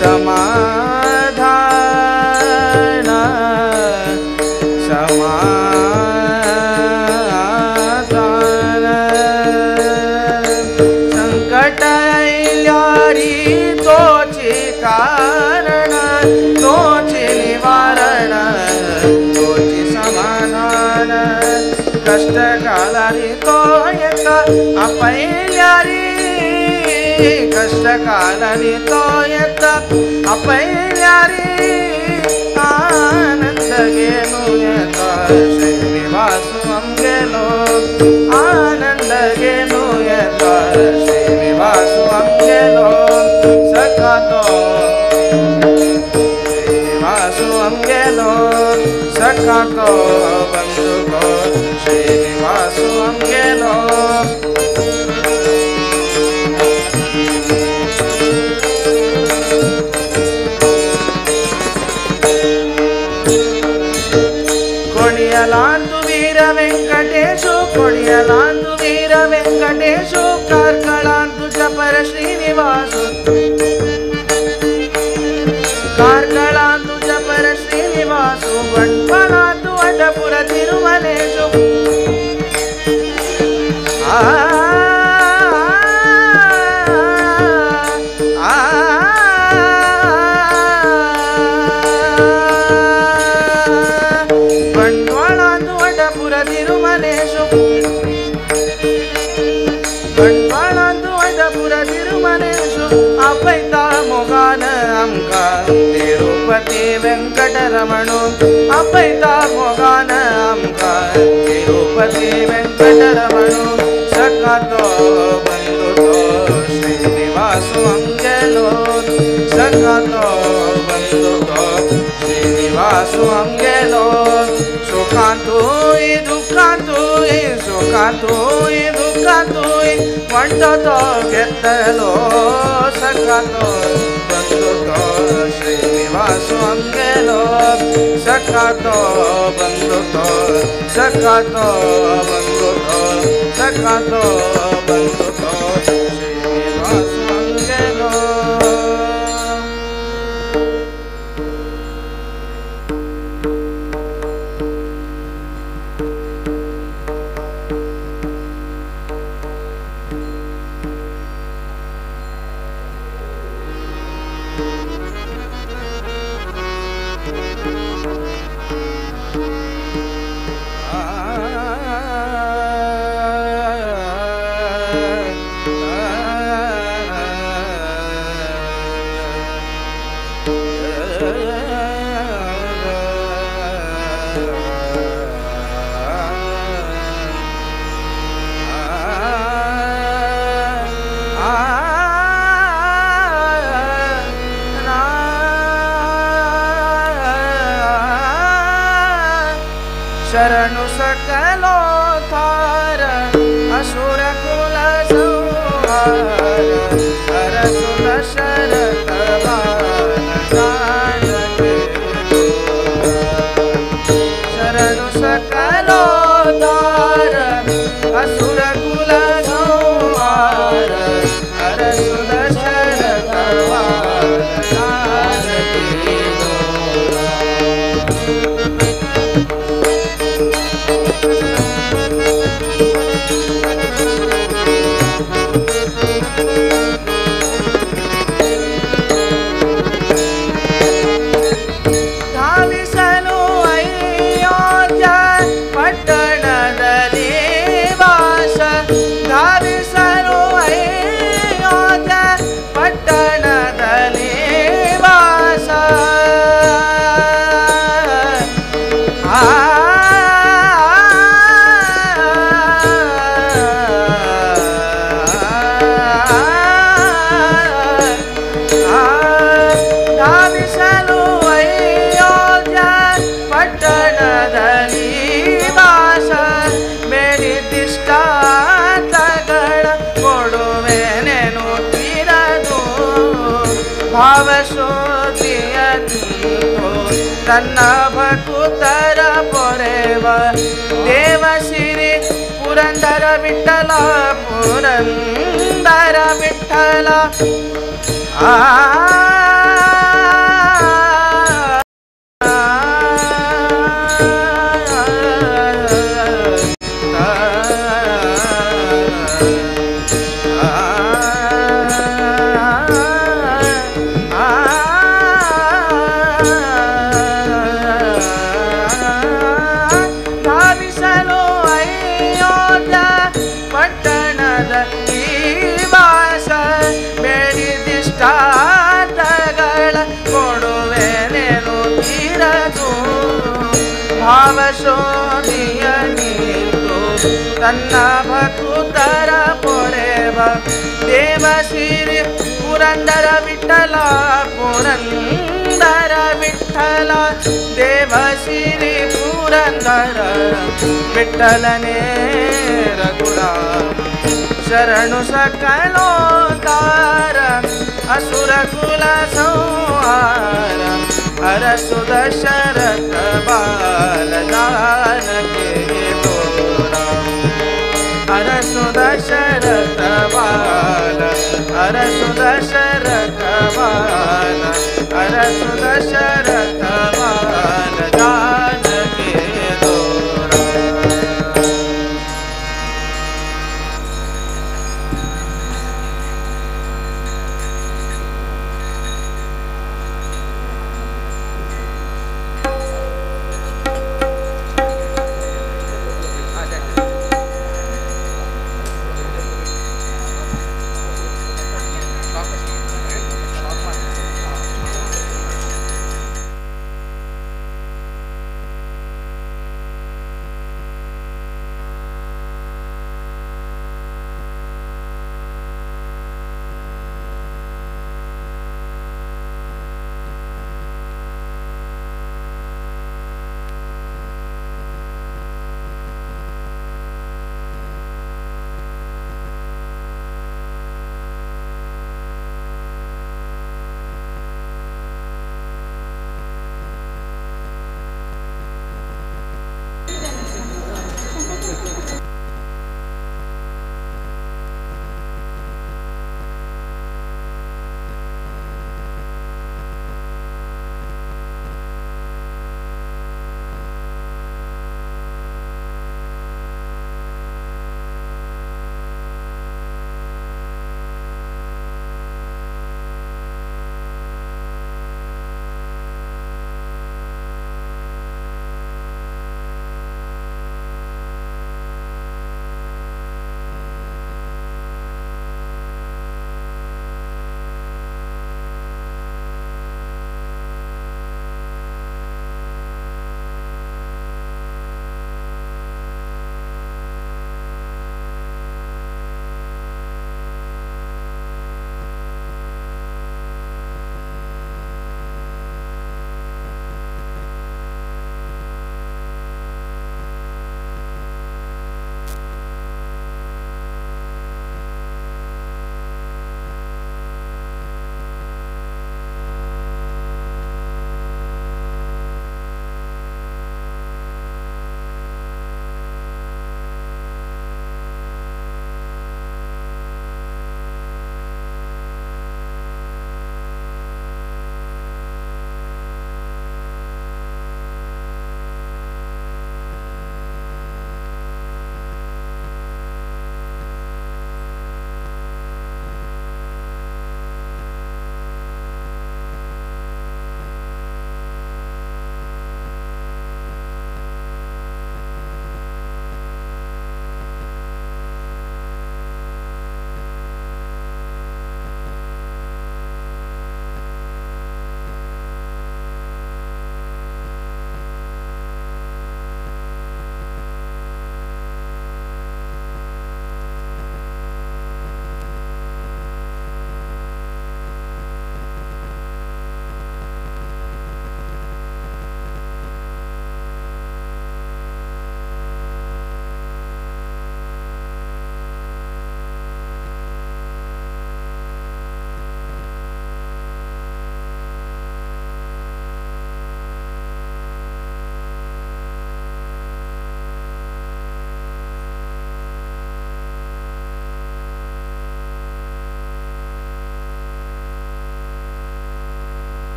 समाधान, समाधान. संकट आयल्यारी तोची कारण, तोची निवारण, तोची समाधान, कष्ट कालारी तो येता आपयल्यारी, कष्ट कालारी तो येता आपयल्यारी, आनंद घेनु येता श्रीनिवासु आमगेलो, आनंद घेनु येता श्रीनिवासु आमगेलो, सकातो श्रीनिवासु आमगेलो, सकातो बंधुतो श्रीनिवासु आमगेलो. ಕೊಡಿಯಲಾಂತು ವೀರ ವೆಂಕಟೇಶು, ಕೊಡಿಯಲಾಂತು ವೀರ ವೆಂಕಟೇಶು, ಕಾರ್ಕಳಾಂತು ಜಪರ ಶ್ರೀನಿವಾಸು, ಕಾರ್ಕಳಾಂತು ಜಪರ ಶ್ರೀನಿವಾಸು ಬಂಟ್ವಾಳಾಂತು ಅಡ್ಡಪುರ ತಿರುಮಲೇಶು ಆ ಬಂಟ್ವಾಳಾಂತು ಅಡ್ಡಪುರ ತಿರುಮಲೇಶು ಬಂಟ್ವಾಳಾಂತು ಅಡ್ಡಪುರ ತಿರುಮಲೇಶು ಅಪೈತ ಮೊಗಾನ ಅಂಕ ತಿರುಪತಿ ವೆಂಕಟರಮಣು ಅಪೈತ ಮೊಗಾನ ಅಂಕ ತಿರುಪತಿ ವೆಂಕಟರಮಣು ಸಖಾತೋ ಬಂಧು ಶ್ರೀನಿವಾಸು ಅಂಗೆಲೋ ಸಖಾತೋ ಬಂಧು ಶ್ರೀನಿವಾಸು ಅಂಗೆಲೋ ಸುಖಾಂತೋಯ್ ದುಃಖಾಂತೋಯ್ ಸುಖಾಂತೋಯ್ ದುಃಖಾಂತೋಯ್ ಒಂಟೋ ಗೆತ್ತಲೋ ಸಖಾತೋ ಬಂಧು ಶ್ರೀನಿವಾಸು ಅಂಗೆಲೋ ಸಖಾತೋ ಬಂಧು ಸಖಾತೋ ಬಂಧು ಸಖಾತೋ ಬಂಧು ಶ್ರೀನಿವಾಸು ಅಂಗೆಲೋ. ಶರಣು ಸಕಲೋ ತಾರ ಅಸುರ ಕುಲ ಸಂಹಾರ ಅರಸು ದಶರಥ ಬಾಲ ಶರಣು ಸಕಲೋ ತಾರ ಅಸುರ ಕುಲ ಸಂಹಾರ ಅರಸು ದಶರಥ ಬಾಲ. ಧಾವಿಸಲು ಅಯೋಧ್ಯ ಪಟ್ಟಣದಲ್ಲಿ ವಾಸ ಧಾವಿಸಲು ಅಯೋಧ್ಯ ಪಟ್ಟಣದಲ್ಲಿ ವಾಸ ಆ ಧಾವಿಸಲು ಅಯೋಧ್ಯ ಪಟ್ಟಣದಲ್ಲಿ ವಾಸ ಬೇಡಿದಿಷ್ಟಾರ್ಥಗಳ ಕೊಡುವೆನೆನು ತೀರದು ಭಾವಶೋಧಿಯ ತನ್ನ ಭಕುತರ ಪೊರೆವ ದೇವ ಸಿರಿ ಪುರಂದರ ವಿಠಲ ಪುರಂದರ ವಿಠಲ ಆ ಧಾವಿಸಲು ಅಯೋಧ್ಯ ಪಟ್ಟಣದ ವಾಸ ಬೇಡಿದಿಷ್ಟಾರ್ಥಗಳ ಕೊಡುವೆನೆನು ತೀರದು ಭಾವಶೋಧಿಯ ನಿಂತು ತನ್ನ ಭಕುತರ ಪೊರೆವ ದೇವ ಸಿರಿ ಪುರಂದರ ವಿಠಲ ಪುರಂದರ ವಿಠಲ ದೇವ ಸಿರಿ ಪುರಂದರ ವಿಠಲನೇ ರಘುರಾಮ ಶರಣು ಸಕಲೋದ್ಧಾರ ಅಸುರ ಕುಲ ಸಂಹಾರ ಅರಸು ದಶರಥ ಬಾಲ ಜಾನಕಿ ಅರಸು ದಶರಥ ಬಾಲ ಅರಸು ದಶರಥ.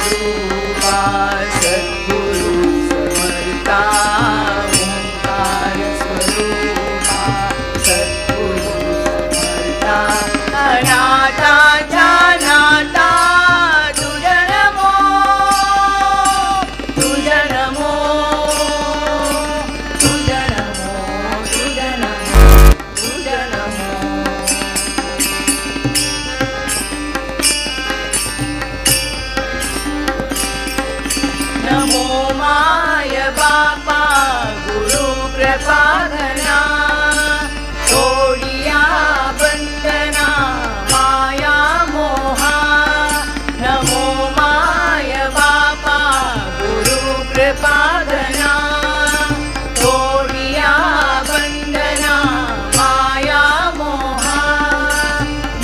स्वरूपा सद्गुरु समर्था ओंकार स्वरूपा सद्गुरु समर्था अनाथाच्या नाथा तुझ नमो तुझ नमो तुझ नमो तुझ नमो तुझ नमो. नमो my बापा गुरु कृपाधना तोडिया बंधना माया मोहा. नमो my बापा गुरु कृपाधना तोडिया बंधना माया मोहा.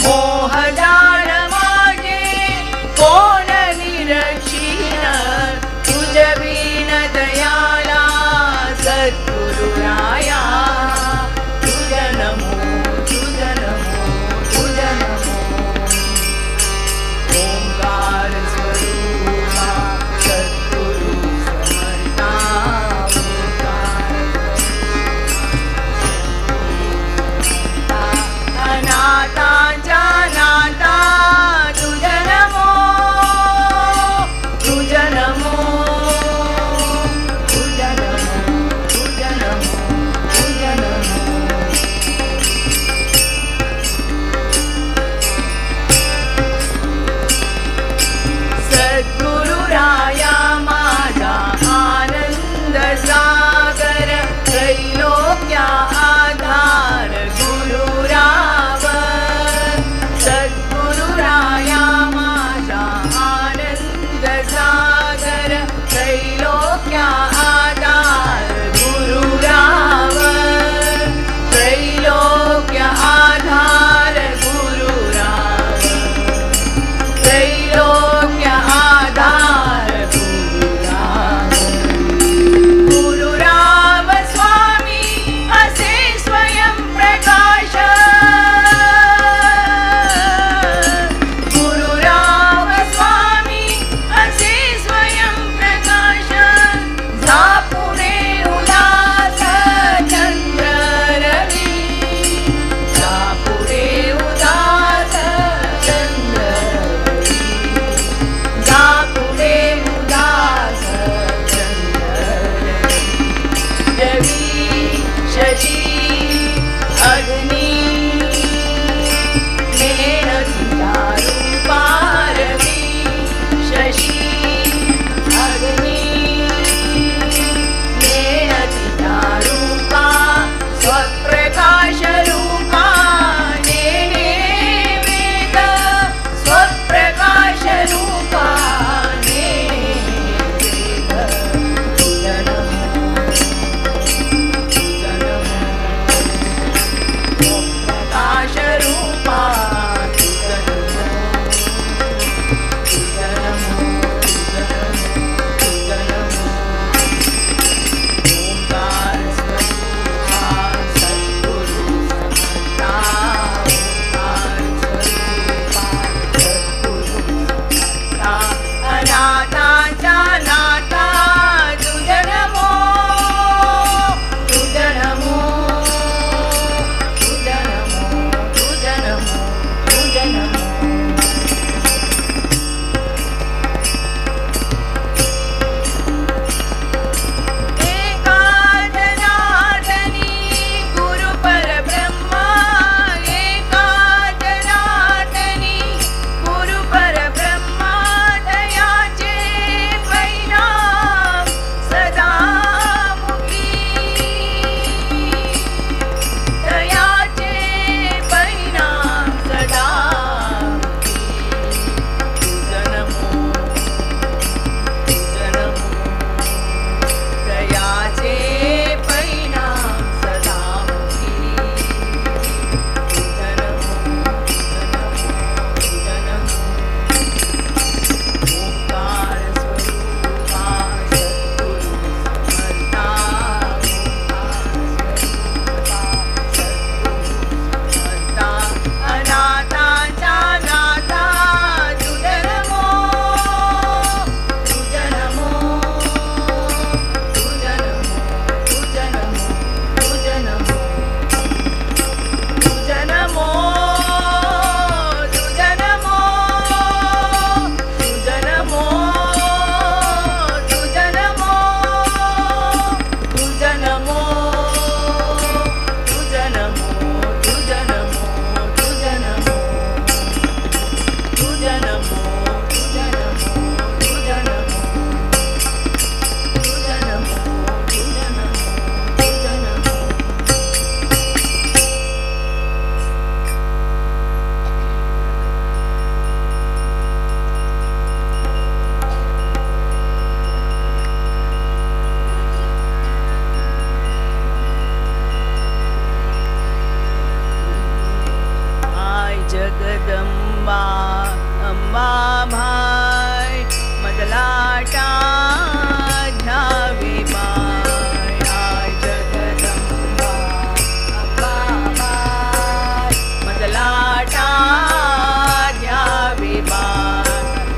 मोह जाण माझे कोण निरक्षीण तुझ विण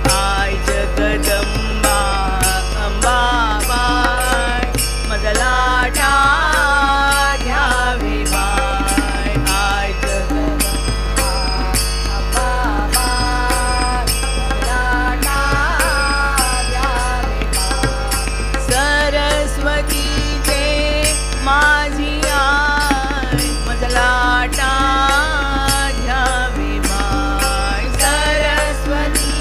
बाय I Jagdamba Ambabai मजलाटा घ्यावी बाय I Jagdamba Ambabai मजलाटा घ्यावी बाय सरस्वतीचे माझी I मजलाटा घ्यावी my सरस्वतीचे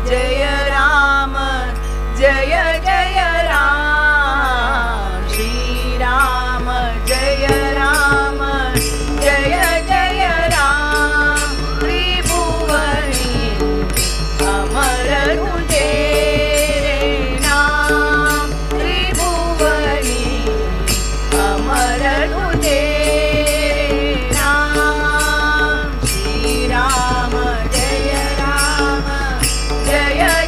जय राम जय जय राम श्री राम जय राम जय जय राम त्रिभुवनी अमर तुझे रे नाम त्रिभुवनी अमर तुझे रे नाम श्री राम जय राम जय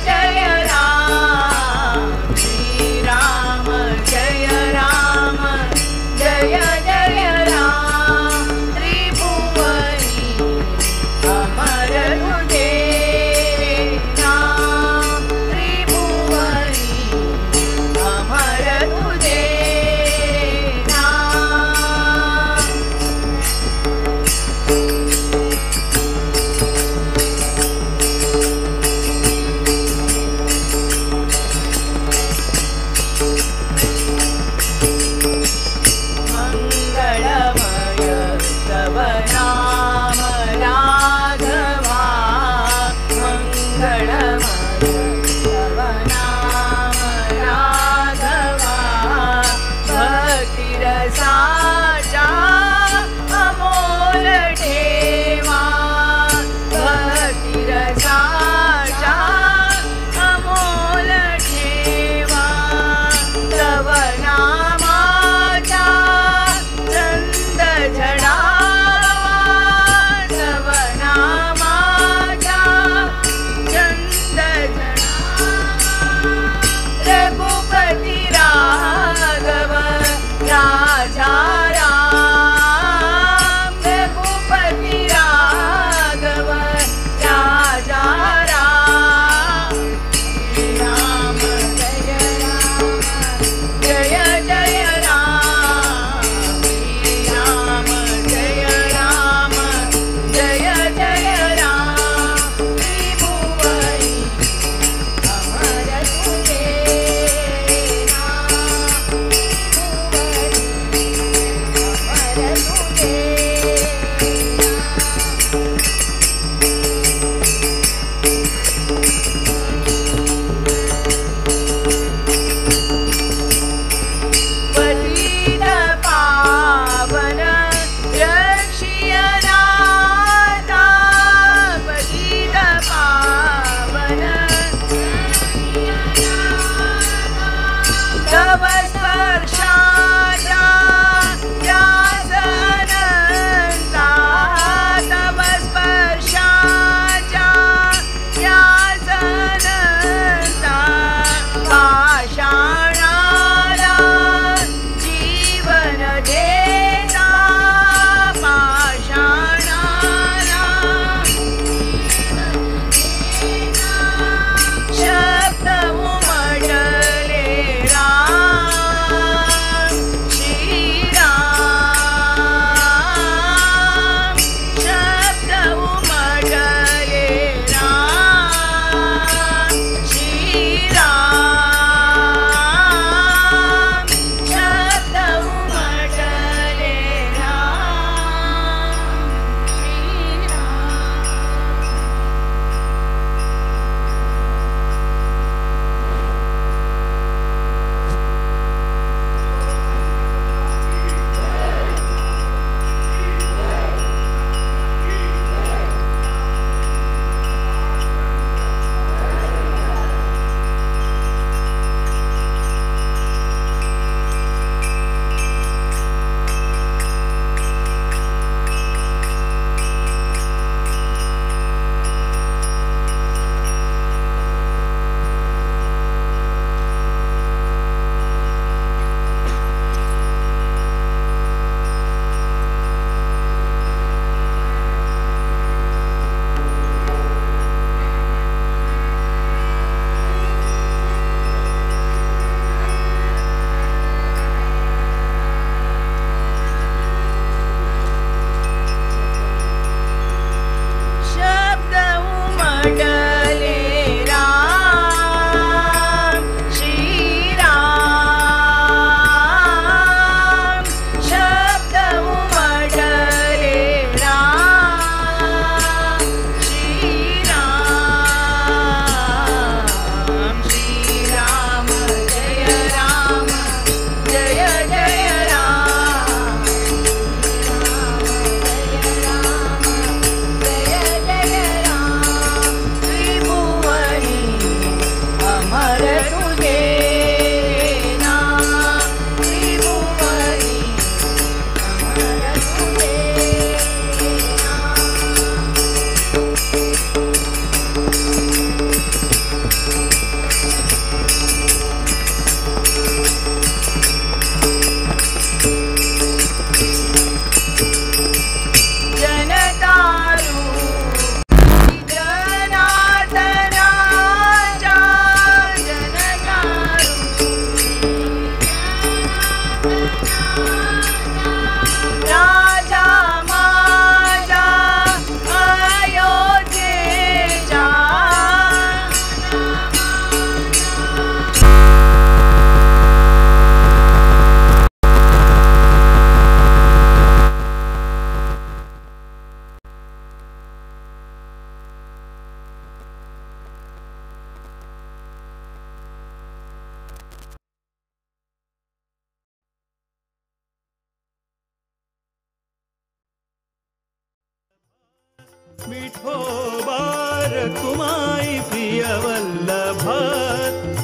विठोबार कुमाई प्रिय वल्लभा,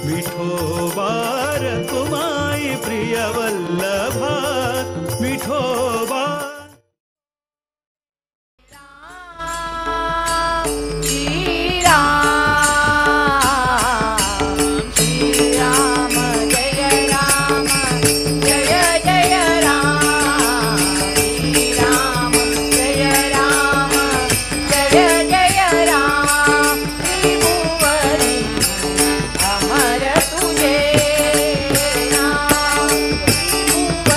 विठोबार कुमाई प्रिय वल्लभा, विठोबा। श्री राम श्री राम जय राम जय जय राम, श्री राम जय राम जय जय राम, त्रिभुवनी अमर तुझे नाम, त्रिभुवनी।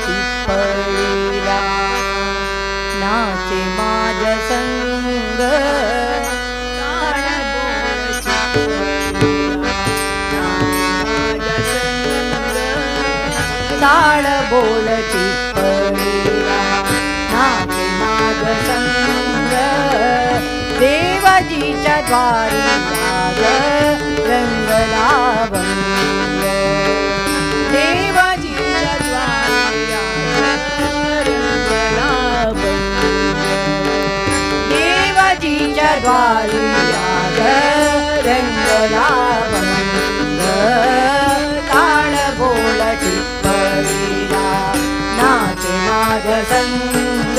चिपळीला नाचे माझ संग ताळ बोल चिपळीला नाचे माझ संग ताळ बोल चिपळीला नाचे माझ संग देवाजीच्या द्वारी राग रंगला भंग देवाजीच्या द्वारी राग रंगला भंग देवाजीच्या द्वारी राग रंगला भंग ताळ बोल चिपळीला नाचे माझ संग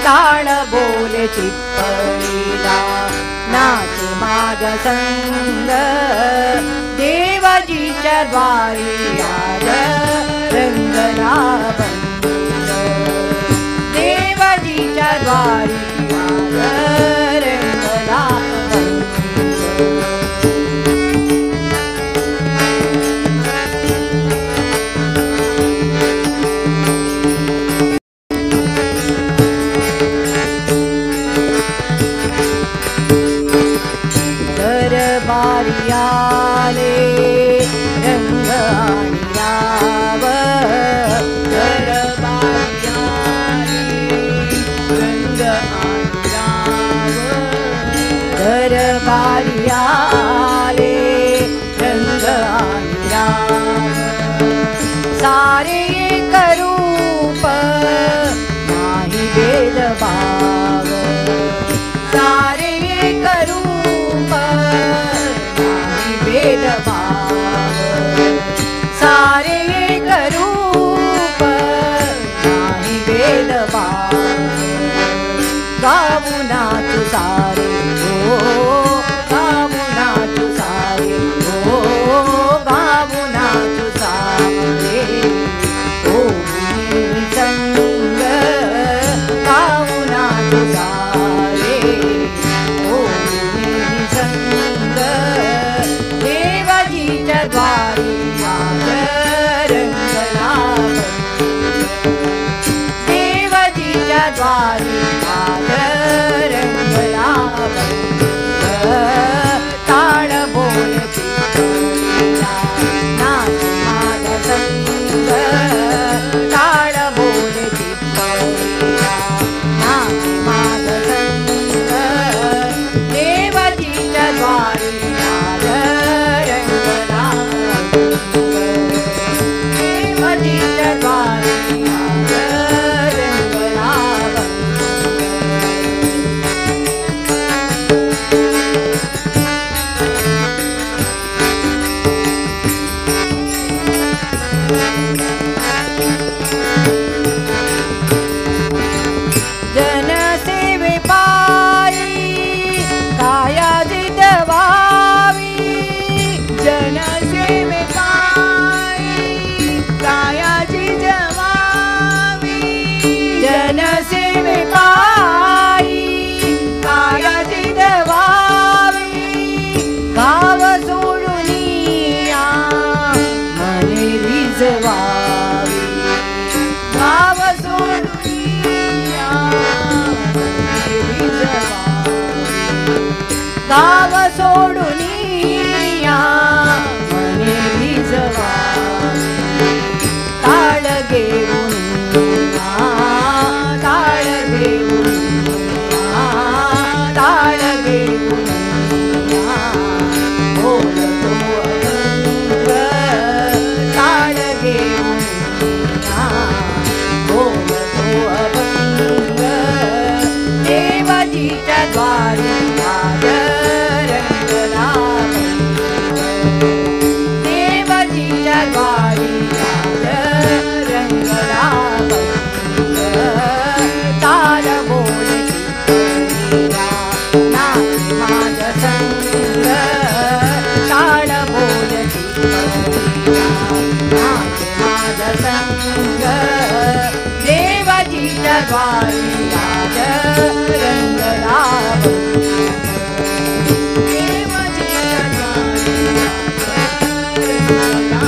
ताळ बोल चिपळीला नाचे माझ संग देवाजीच्या द्वारी राग रंगला भंग देवाजीच्या द्वारी राग रंगला भंग. दरबारी आले रंग आणि राव दरबारी आले रंग आणि राव दरबारी आले रंग आणि राव सारे एक रूप नाही भेदभाव सारे एक रूप नाही भेदभाव सारे एक रूप नाही भेदभाव गाऊ नाचू सारे हो गाऊ नाचू सारे हो गाऊ नाचू सारे हो संग गाऊ नाचू सारे हो संग देवाजीच्या द्वारी राग रंगला देवाजीच्या द्वारी राग रंगला ताळ बोल चिपळीला नाच माझ संग ताळ बोल चिपळीला नाच माझ संग देवाजीच्या द्वारी राग रंगला देवाजीच्या द्वारी राग रंगला. जनसेवे पायी काया जितवावी जनसेवे पायी कायाची जवावी जनसेवे पायी काया जितवावी गाव सोडूनिया मने रिजवावी गाव सोडूनिया मने रिजवावी गाव सोडूनिया मने रिजवावी ताळ घेऊन ताळ घेऊन ताळ घेऊन बोलतो अभंग ताळ घेऊन बोलतो अभंग देवाजीच्या द्वारी राग रंगला देवाजीच्या द्वारी राग रंगला ताल बोल चिपळीला नाच माझ संग ताळ बोल चिपळीला नाच माझ संग देवाजीच्या द्वारी राग रंगला देवाजीच्या द्वारी राग रंगला.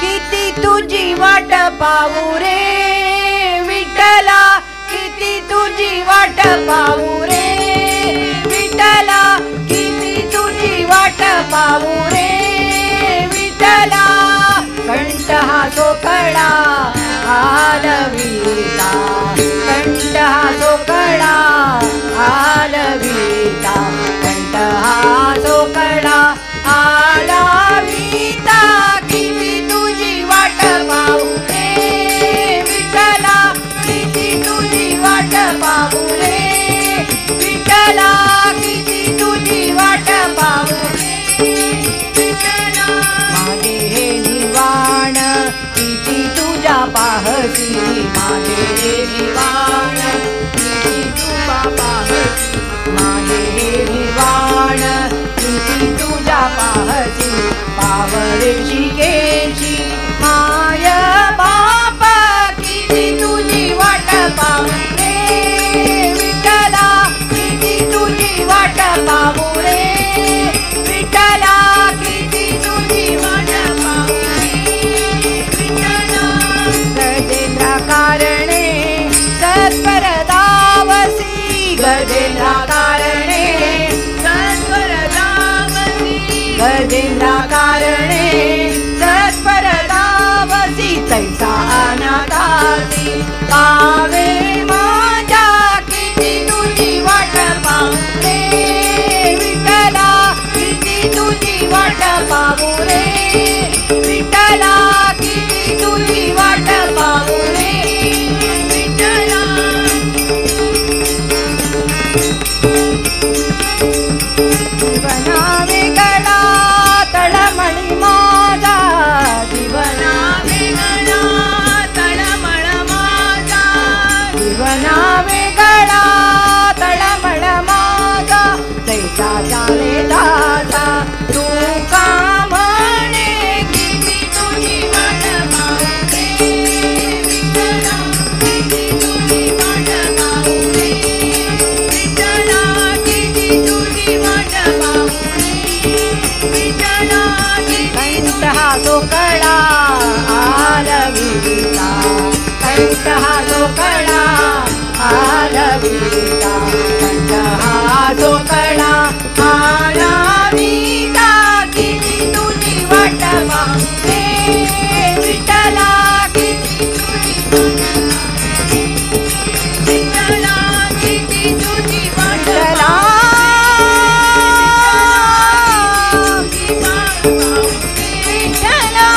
किती तुझी वाट पाहू रे विठ्ठला, किती तुझी वाट पाहू रे विठ्ठला, किती तुझी वाट पाहू रे विठ्ठला. कंठ हा सोकळा आलविता, कंठ हा सोकळा आलविता, कंठ हा सोकळा आलविता. किती तुझी वाट पाहू रे विठ्ठला, किती तुझी वाट पाहू रे विठ्ठला, किती तुझी वाट पाहू रे विठ्ठला. माझे हे निवाण किती तुझ्या पाहसी, माझे हे निवाण किती तुझ्या पाहसी, माझे हे निवाण किती तुझ्या पाहसी. पावरेशी केशी माय बाप, किती तुझी वाट पाहू रे विठ्ठला, किती तुझी वाट पाहू रे विठ्ठला, किती तुझी वाट पाहू रे विठ्ठला. गजेंद्रा कारणे सत्वर धावसी, गजेंद्रा कारणे सत्वर धावसी, गजेंद्रा कारणे सत्वर धावसी. तैसा अनाथासी पावे माझ्या, किती तुझी वाट पाहू रे विठ्ठला, किती तुझी वाट पाहू रे विठ्ठला, किती तुझी वाट पाहू रे विठ्ठला. जीवना वेगळा तळमळी माझा, जीवना वेगळा तळमळ माझा, जीवना वेगळा तळमळ माझा. तैसा चाले दासा तू का म्हणे, किती तुझी वाट पाहू रे विठ्ठला, किती तुझी वाट पाहू रे विठ्ठला, किती तुझी वाट पाहू रे विठ्ठला. कंठ हा सोकळा आलविता, कंठ हा सोकळा आलविता, कंठ हा सोकळा आलविता. किती तुझी वाट पाहू रे विठ्ठला, किती तुझी विठ्ठला, किती तुझी वाट विठ्ठला, विठ्ठला.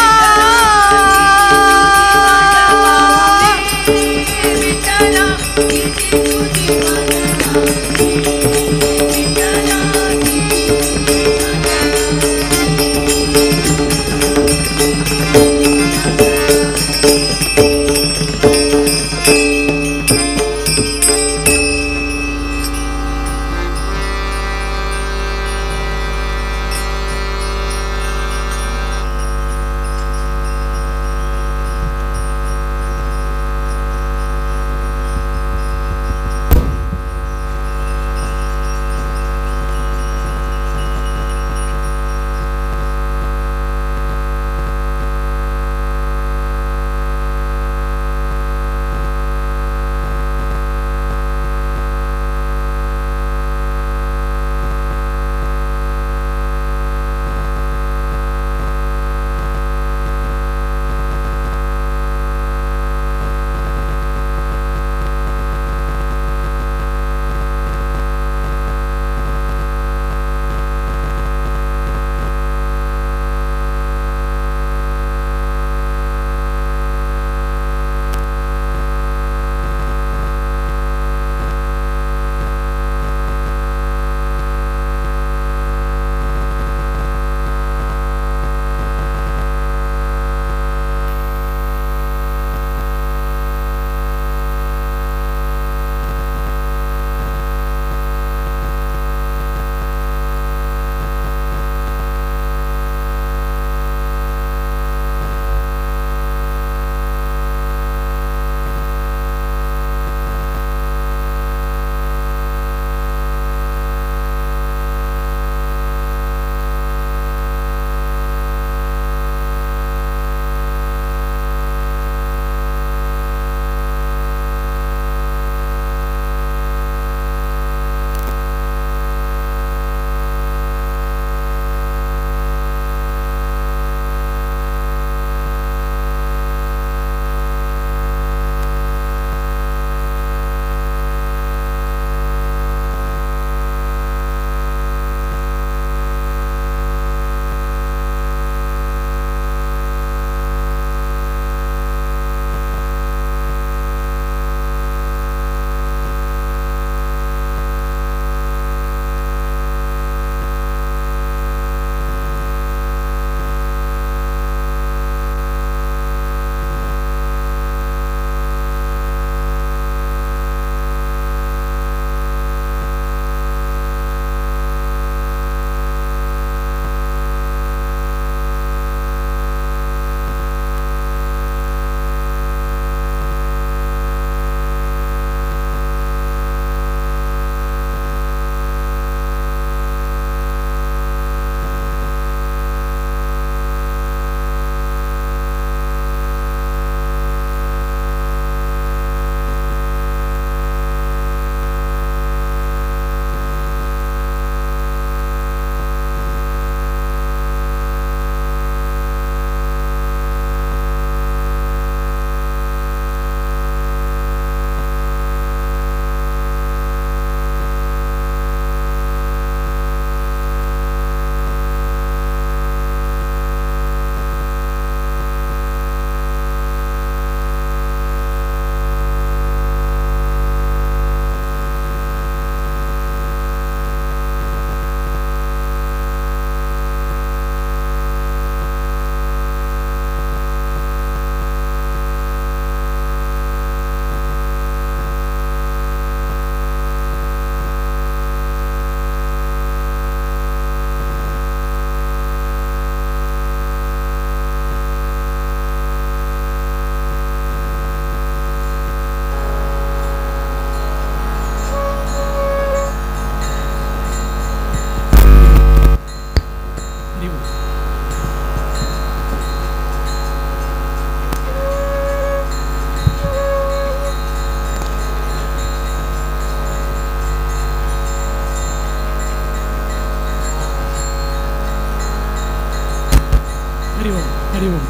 ಹರಿ ಓಂ ಹರಿ ಓಂ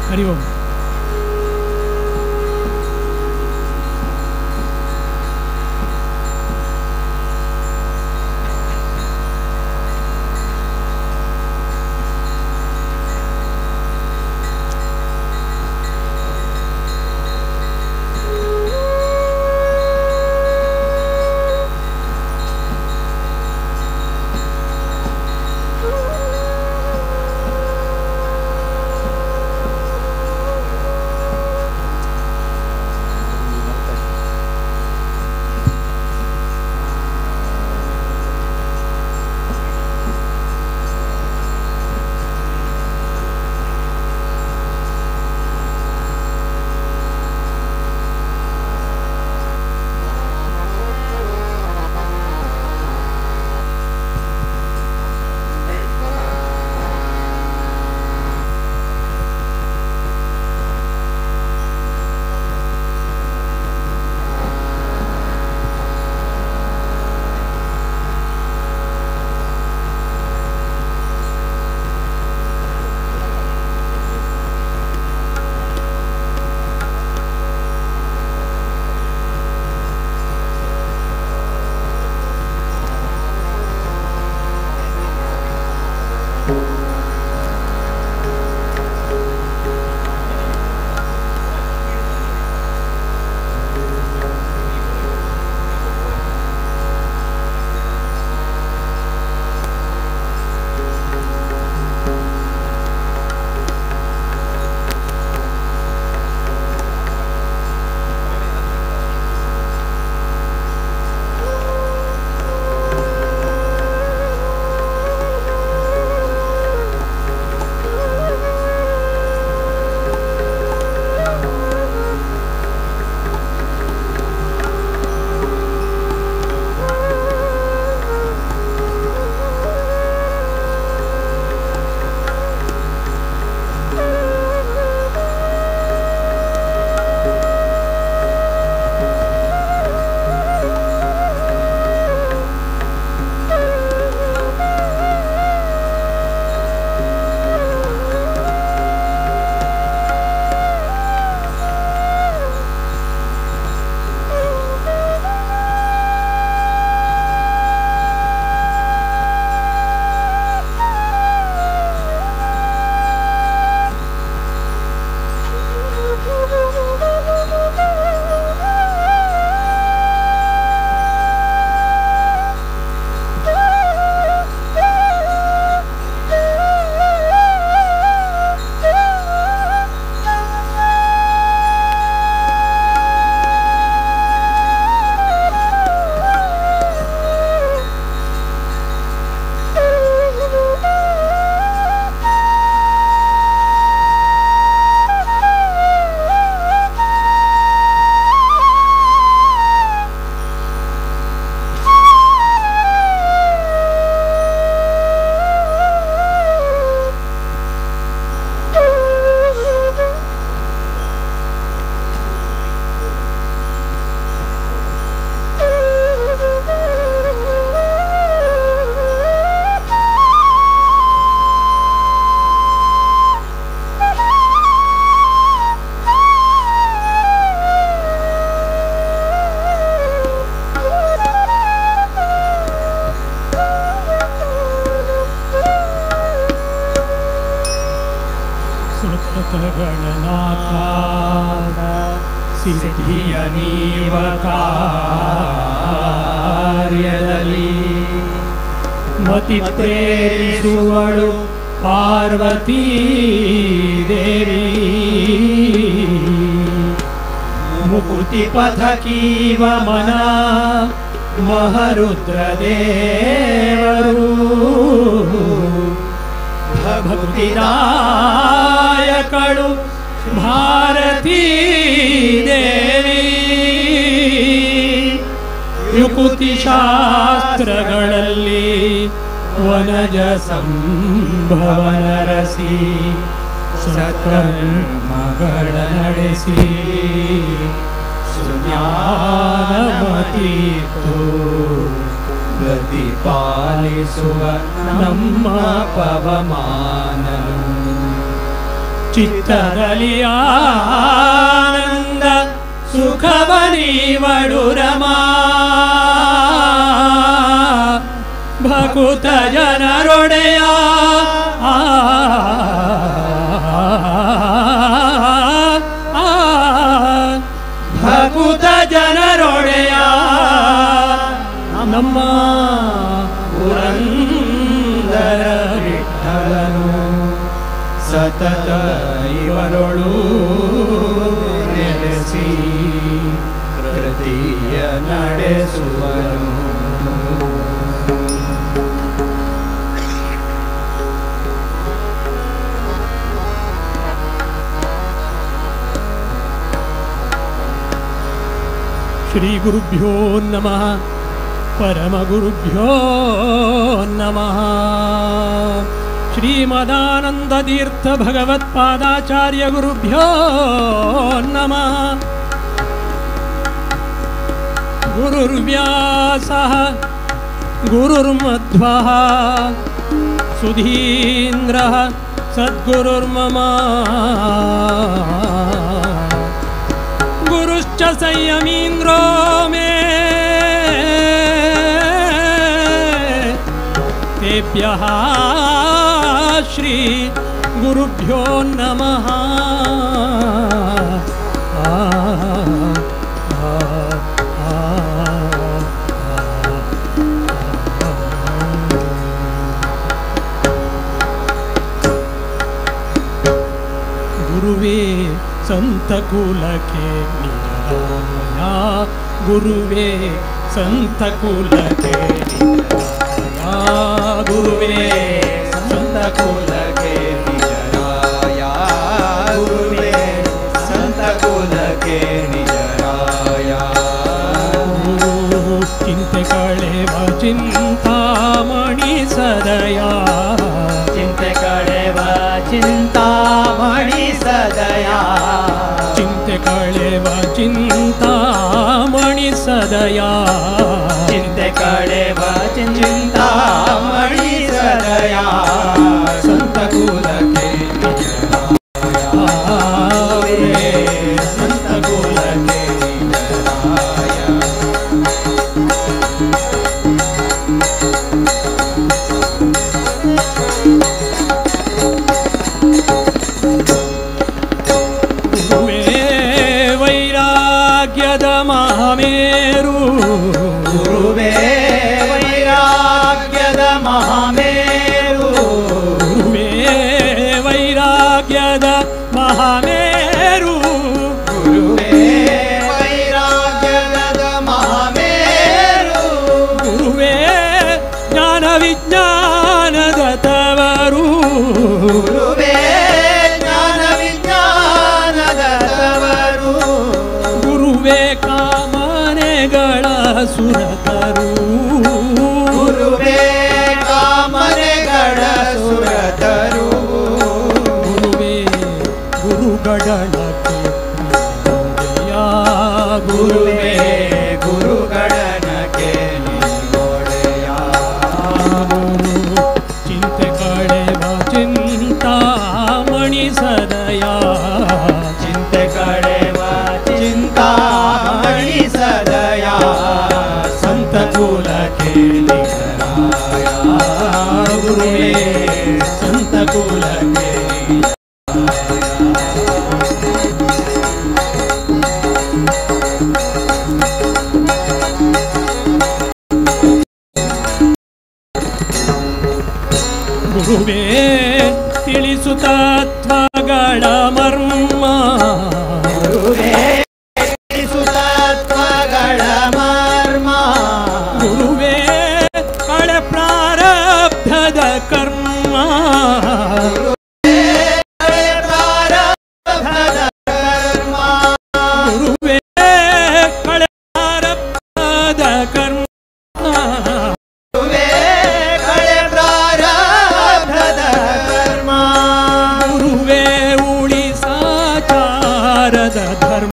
ಹರಿ ಓಂ. ಗಣನಾಥ ಸಿದ್ಧಿಯ ನೀವ ಕಾರ್ಯದಲ್ಲಿ ಮತಿ ಪ್ರೇರಿಸುವಳು ಪಾರ್ವತೀ ದೇವಿ ಮುಕುತಿ ಪಥಕೀವ ಮನ ಮಹರುದ್ರ ದೇವರು ಭಕ್ತಿದಾಯಕಳು ಭಾರತೀ ದೇವಿ ಯುಕುತಿ ಶಾಸ್ತ್ರಗಳಲ್ಲಿ ವನಜ ಸಂಭವನರಸಿ ಸತ್ಕರ್ಮಗಳ ನಡೆಸಿ ಸುಜ್ಞಾನಮತೀತು ಗತಿ ಪಾಲಿಸುವ ನಮ್ಮ ಪವಮಾನನು. ಚಿತ್ತದಲ್ಲಿ ಆನಂದ ಸುಖವನಿವಡು ರಮಾ ಭಕುತ ಜನರೊಡೆಯ ಭಕುತ ಜನರೊಡೆಯ ನಮ್ಮ ಪುರಂದರ ವಿಠಲನು ಸತತ ಇವರೊಳು ನೆಲೆಸಿ ಕೃತಿಯ ನಡೆಸುವನು. ಶ್ರೀ ಗುರುಭ್ಯೋ ನಮಃ. ಪರಮಗುರುಭ್ಯೋ ನಮಃ. ಶ್ರೀಮದಾನಂದತೀರ್ಥ ಭಗವತ್ಪಾದಾಚಾರ್ಯ ಗುರುಭ್ಯೋ ನಮಃ. ಗುರುರ್ವ್ಯಾಸಃ ಗುರುರ್ಮಧ್ವಃ ಸುಧೀಂದ್ರಃ ಸದ್ಗುರುರ್ಮಮ ಗುರುಶ್ಚ ಸಂಯಮೀಂದ್ರೋ ಮೇ ತೇಭ್ಯಃ ಶ್ರೀ ಗುರುಭ್ಯೋ ನಮಃ. ಗುರುವೇ ಸಂತಕುಲಕ್ಕೆ ನಿಜರಾಯ, ಗುರುವೇ ಸಂತಕುಲಕ್ಕೆ ನಿಜರಾಯ, ಗುರುವೇ ಸಂತಕುಲಕ್ಕೆ ನಿಜರಾಯ, ಗುರುವೇ ಸಂತಕುಲಕ್ಕೆ ನಿಜರಾಯ. ಚಿಂತೆ ಕಳೆವ ಚಿಂತಾಮಣಿ ಸದಯ, ಚಿಂತೆ ಕಳೆವ ಚಿಂತಾಮಣಿ ಸದಯ, ಚಿಂತೆ ಕಳೆವ ಚಿಂತಾಮಣಿ ಸದಯ, ಚಿಂತೆ ಕಳೆವ ಚಿಂತಾಮಣಿ ಸದಯ. ಸಂತಕುಲಕ್ಕೆ ನಿಜರಾಯ, ಸಂತಕುಲಕ್ಕೆ ನಿಜರಾಯ. ಗುರುವೇ ವೈರಾಗ್ಯದ ಮಹಾಮೇರು, ಗುರುವೇ ವೈರಾಗ್ಯದ ಮಹಾಮೇರು, ಗುರುವೇ ವೈರಾಗ್ಯದ ಮಹಾಮೇರು, ಗುರುವೇ ವೈರಾಗ್ಯದ ಮಹಾಮೇರು, ಗುರುವೇ ಜ್ಞಾನ ವಿಜ್ಞಾನದ ತವರು, ಗುರುವೇ ಜ್ಞಾನ ವಿಜ್ಞಾನದ ತವರು, ಗುರುವೇ ಕಾಮನೆಗಳ ಸುರತರು, ಗುರುವೇ ಕಾಮನೆಗಳ ಸುರತರು, ಗುರುವೇ ಗುರುಗಣಕ್ಕೆ ನಿನ್ನೊಡೆಯ, ಗುರುವೇ ಗುರುಗಣಕ್ಕೆ ನಿನ್ನೊಡೆಯ. ಗುರು ಚಿಂತೆ ಕಳೆವ ಚಿಂತಾಮಣಿ ಸದಯ, ಚಿಂತೆ ಕಳೆವ ಚಿಂತಾಮಣಿ ಸದಯ. ಸಂತಕುಲಕ್ಕೆ ನಿಜರಾಯ, ಗುರುವೇ ಸಂತಕುಲಕ್ಕೆ ಗುರುವೇ ತಿಳಿಸು ತತ್ವಗಳ ಮರ್ಮ, ಗುರುವೇ ತಿಳಿಸು ತತ್ವಗಳ ಮರ್ಮ, ಗುರುವೇ ಕಳೆ ಪ್ರಾರಬ್ಧದ ಕರ್ಮ, ಗುರುವೇ ಕಳೆ ಪ್ರಾರಬ್ಧದ ಕರ್ಮ, ಗುರುವೇ ಕಳೆ ಪ್ರಾರಬ್ಧದ ಕರ್ಮ, ಗುರುವೇ ಕಳೆ ಪ್ರಾರಬ್ಧದ ಕರ್ಮ, ಗುರುವೇ ಉಳಿಸಾಚಾರದ ಧರ್ಮ,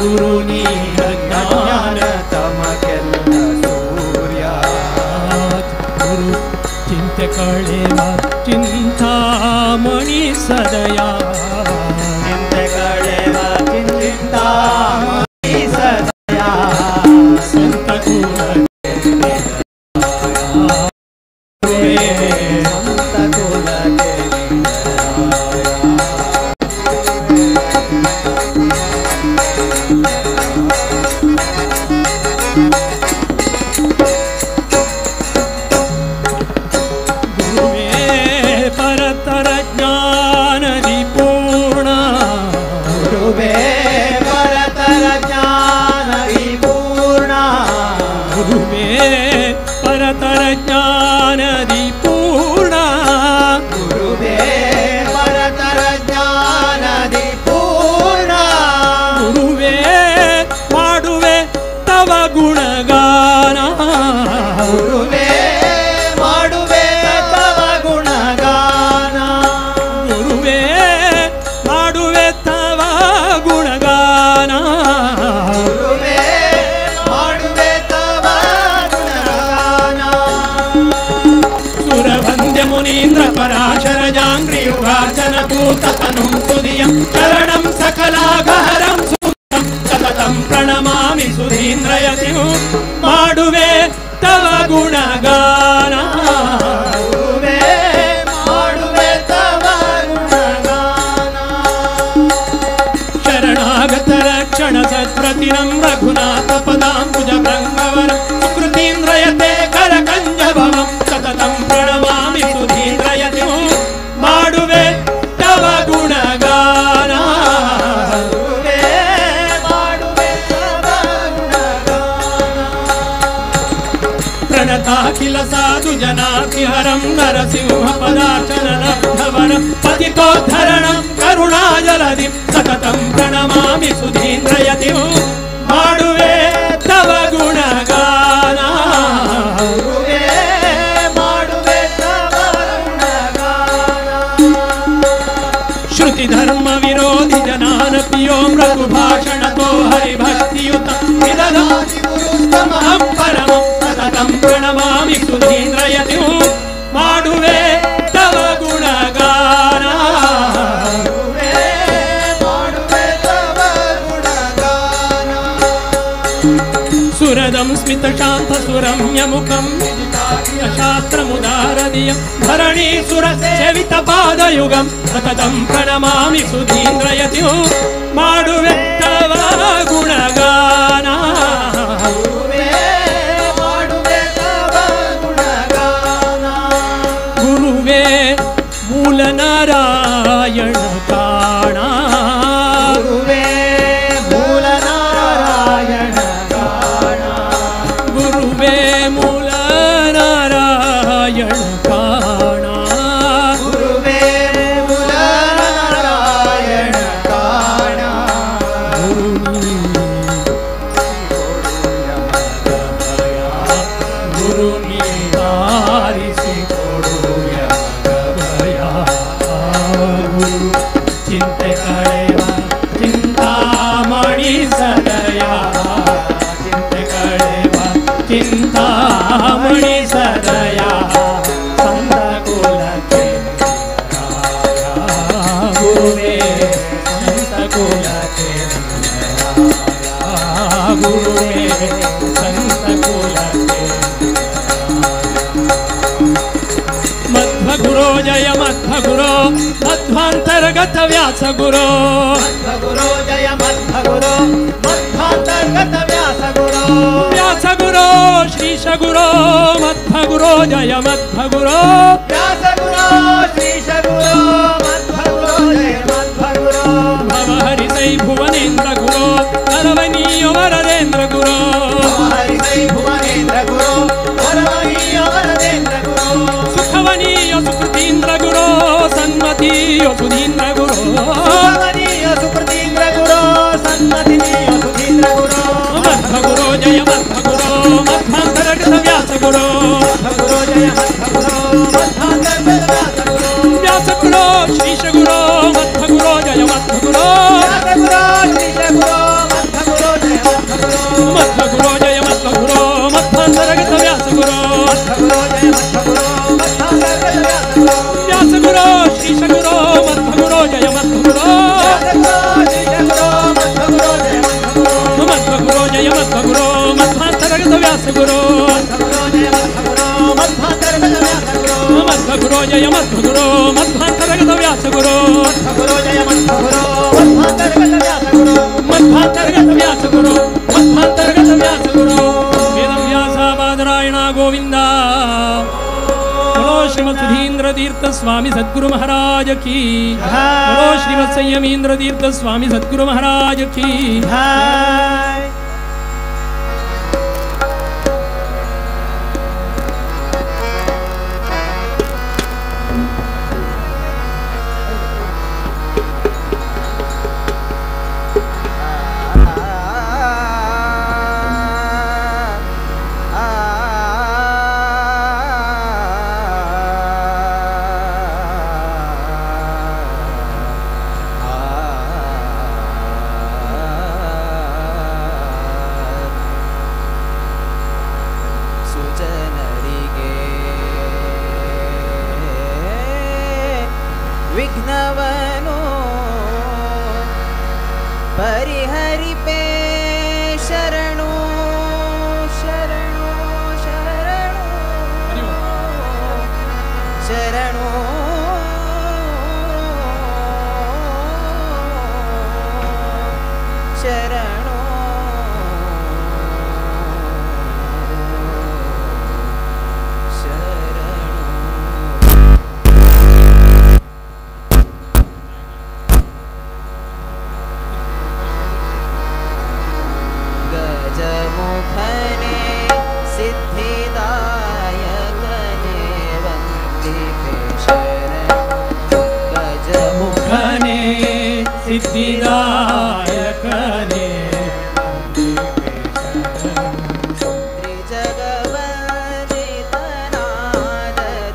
ಗುರು ನೀ ಅಜ್ಞಾನ ತಮಕೆಲ್ಲ ಸೂರ್ಯ ಗುರು ಚಿಂತೆ ಕಳೆವ ಚಿಂತಾಮಣಿ ಸದಯ ಚಿಂತೆ ಕಳೆವ ಚಿಂತಾಮಣಿ ಸದಯ ಸಂತ ಕುಲಕ್ಕೆ ಸಂತ ಕುಲಕ್ಕೆ ಗುರುವೇ ಪರತರ ಜ್ಞಾನದಿ ಪೂರ್ಣ ಗುರುವೇ ಪರತರ ಜ್ಞಾನದಿ ಪೂರ್ಣ ಗುರುವೇ ಪರತರ ಜ್ಞಾನದಿ ಪೂರ್ಣ ಗುರುವೇ ಪರತರ ಜ್ಞಾನದಿ ಪೂರ್ಣ ಗುರುವೇ ಮಾಡುವೆ ತವ ಗುಣಗಾನ ಗುರುವೇ ಮಾಡುವೆ ತವ ಗುಣಗಾನ ಗುರುವೇ ಮಾಡುವೆ ತವ ಗುಣಗಾನ ಗುರುವೇ ಮಾಡುವೆ ತವ ಗುಣಗಾನ ಸುರವಂದ್ಯ ಮುನೀಂದ್ರ ಪರಾಶರ ಜಾಂಗ್ರಿಯುಗಾರ್ಚನ ಭೂತತನುಂ ಸುಧಿಯಂ ಶರಣಂ ಸಕಲಾಗಹರಂ ಸುಖಂ ಸತತಂ ಪ್ರಣಮಾಮಿ ಸುಧೀಂದ್ರಯತಿಂ ಮಾಡುವೆ ತವ ಗುಣಗಾನ ಗುರುವೇ ಮಾಡುವೆ ತವ ಗುಣಗಾನ ಶರಣಾಗತ ರಕ್ಷಣ ಸತ್ಪ್ರತಿನಂ ರಘುನಾಥ ಪದಾಂಬುಜ ಭೃಂಗವರ ಸುಕೃತೀಂದ್ರಯತೆ ಕರಕಂಜಭವಂ ಸತತಂ ಪ್ರಣಮಾಮಿ ಸುಧೀಂದ್ರಯತಿಂ ಮಾಡುವೆ ತವ ಗುಣಗಾನ ಗುರುವೇ ಮಾಡುವೆ ತವ ಗುಣಗಾನ ಪ್ರಣತಾಖಿಲ ಸಾಧು ಜನಾತಿಹರಂ ನರಸಿಂಹ ಪದಾರ್ಚನ ಲಬ್ಧವರಂ ಪತಿತೋದ್ಧರಣಂ ಕರುಣಾಜಲಧಿಂ ಸತತಂ ಪ್ರಣಮಾಮಿ ಸುಧೀಂದ್ರಯತಿಂ ಮಾಡುವೆ ತವ ಗುಣಗಾನ ಗುರುವೇ ಮಾಡುವೆ ತವ ಗುಣಗಾನ ಶ್ರುತಿ ಧರ್ಮ ವಿರೋಧಿ ಜನಾನಪಿಯೋ ಮೃದು ಭಾಷಣತೋ ಹರಿಭಕ್ತಿಯುತ ವಿದಧಾತಿ ಗುರುಸ್ತಮಹಂ ಪರಮಂ ಸತತಂ ಪ್ರಣಮಾಮಿ ಸುಧೀಂದ್ರಯತಿಂ ಮಾಡುವೆ ತವ ಗುಣಗಾನ ಗುರುವೇ ಮಾಡುವೆ ತವ ಗುಣಗಾನ ಸುರದಂ ಸ್ಮಿತ ಶಾಂತ ಸುರಮ್ಯ ಮುಖಂ ಶಾಸ್ತ್ರಮುದಾರದಿಯಂ ಧರಣಿ ಸುರ ಸೇವಿತ ಪಾದಯುಗಂ ಸತತಂ ಪ್ರಣಮಾಮಿ ಸುಧೀಂದ್ರಯತಿಂ ಮಾಡುವೆ ತವ ಗುಣಗಾನ ಗುರುವೇ ಮಾಡುವೆ ತವ ಗುಣಗಾನ ಗುರುವೇ ಮೂಲ ನಾರಾಯಣ ಕಾಣ ಗುರುವೇ ಮೂಲ ನಾರಾಯಣ ಕಾಣ ಗುರುವೇ ಮೂಲ ನಾರಾಯಣ ಕಾಣ ಗುರುವೇ ಮೂಲ ನಾರಾಯಣ ಕಾಣ ಗುರು ನೀರಿಸಿ ಕೊಡು ಭಯ ಗುರು ಚಿಂತೆ ಕಳೆವ ಚಿಂತಾಮಣಿ ಸದಯ ಚಿಂತೆ ಕಳೆವ ಚಿಂತಾಮಣಿ ಸದಯ ಸಂತ ಕುಲಕ್ಕೆ ಗುರುವೇ ಸಂತ ಕುಲಕ್ಕೆ ಗುರುವೇ ಸಂತ ಕುಲಕ್ಕೆ ಮಧ್ವ ಗುರೋ ಜಯ ಮಧ್ವ ಗುರೋ ಮಧ್ವಾಂತರ್ಗತ ವ್ಯಾಸ ಗುರೋ ಗುರೋ ಜಯ ಮಧ್ವ ಗುರೋ ಮಧ್ವಾಂತರ್ಗತ ವ್ಯಾಸ ಗುರೋ ವ್ಯಾಸ ಗುರೋ ಶ್ರೀಶ ಗುರೋ ಮಧ್ವ ಗುರೋ ಜಯ ಮಧ್ವ ಗುರೋ ವ್ಯಾಸ ಗುರೋ ಶ್ರೀಶ ಗುರೋ ಮಧ್ವ ಗುರೋ ಜಯ ಮಧ್ವ ಗುರೋ ಭವ ಹರಿಸೈ ಭುವನೇಂದ್ರ ಗುರೋ ಕರವನೀಯ ವರದೇಂದ್ರ ಗುರೋ ಹರಿಸೈ ಭುವನೇಂದ್ರ ಗುರೋ ವರವನೀಯ ವರದೇಂದ್ರ ಗುರೋ ಸುಖವನೀಯ ಸುಕೃತೀಂದ್ರ ಗುರೋ ಸನ್ಮತೀಯ ಸುಧೀಂದ್ರ ಗುರೋ ಸುಖವನೀಯ ಸುಕೃತೀಂದ್ರ ಗುರೋ ಸನ್ಮತಿನೀಯ ಸುಧೀಂದ್ರ ಗುರೋ ಮಧ್ವ ಗುರೋ ಜಯ ಮಧ್ವ ಗುರೋ ಮಧ್ವಾಂತರ್ಗತ ವ್ಯಾಸ ಗುರೋ ಮಧ್ವ ಗುರೋ ಜಯ ಮಧ್ವ ಗುರೋ ಮಧ್ವಾಂತರ್ಗತ ವ್ಯಾಸ ಗುರೋ ವ್ಯಾಸ ಗುರೋ मध्व गुरो जय मध्व गुरो मध्वांतर्गत व्यास गुरो गुरो जय मध्व गुरो मध्वांतर्गत व्यास गुरो मध्वांतर्गत व्यास गुरो मध्वांतर्गत व्यास गुरो वेद व्यास बादरायण गोविंद। बोलो श्रीमत् सुधींद्र तीर्थ स्वामी सद्गुरु महाराज की। बोलो श्रीमत् संयमींद्र तीर्थ स्वामी सद्गुरु महाराज की। ವಿಘ್ನವನು ಪರಿಹರಿಪೇ ಶರಣು ಶರಣು ಶರಣು ಶರಣು ಶರಣು ಗಜಮುಖನೆ ಸಿದ್ಧಿದಾಯಕನೆ ವಂದಿಪೆ ಶರಣು ಗಜಮುಖನೆ ಸಿದ್ಧಿದಾಯಕನೆ ವಂದಿಪೆ ಶರಣು ತ್ರಿಜಗವಂದಿತನಾದ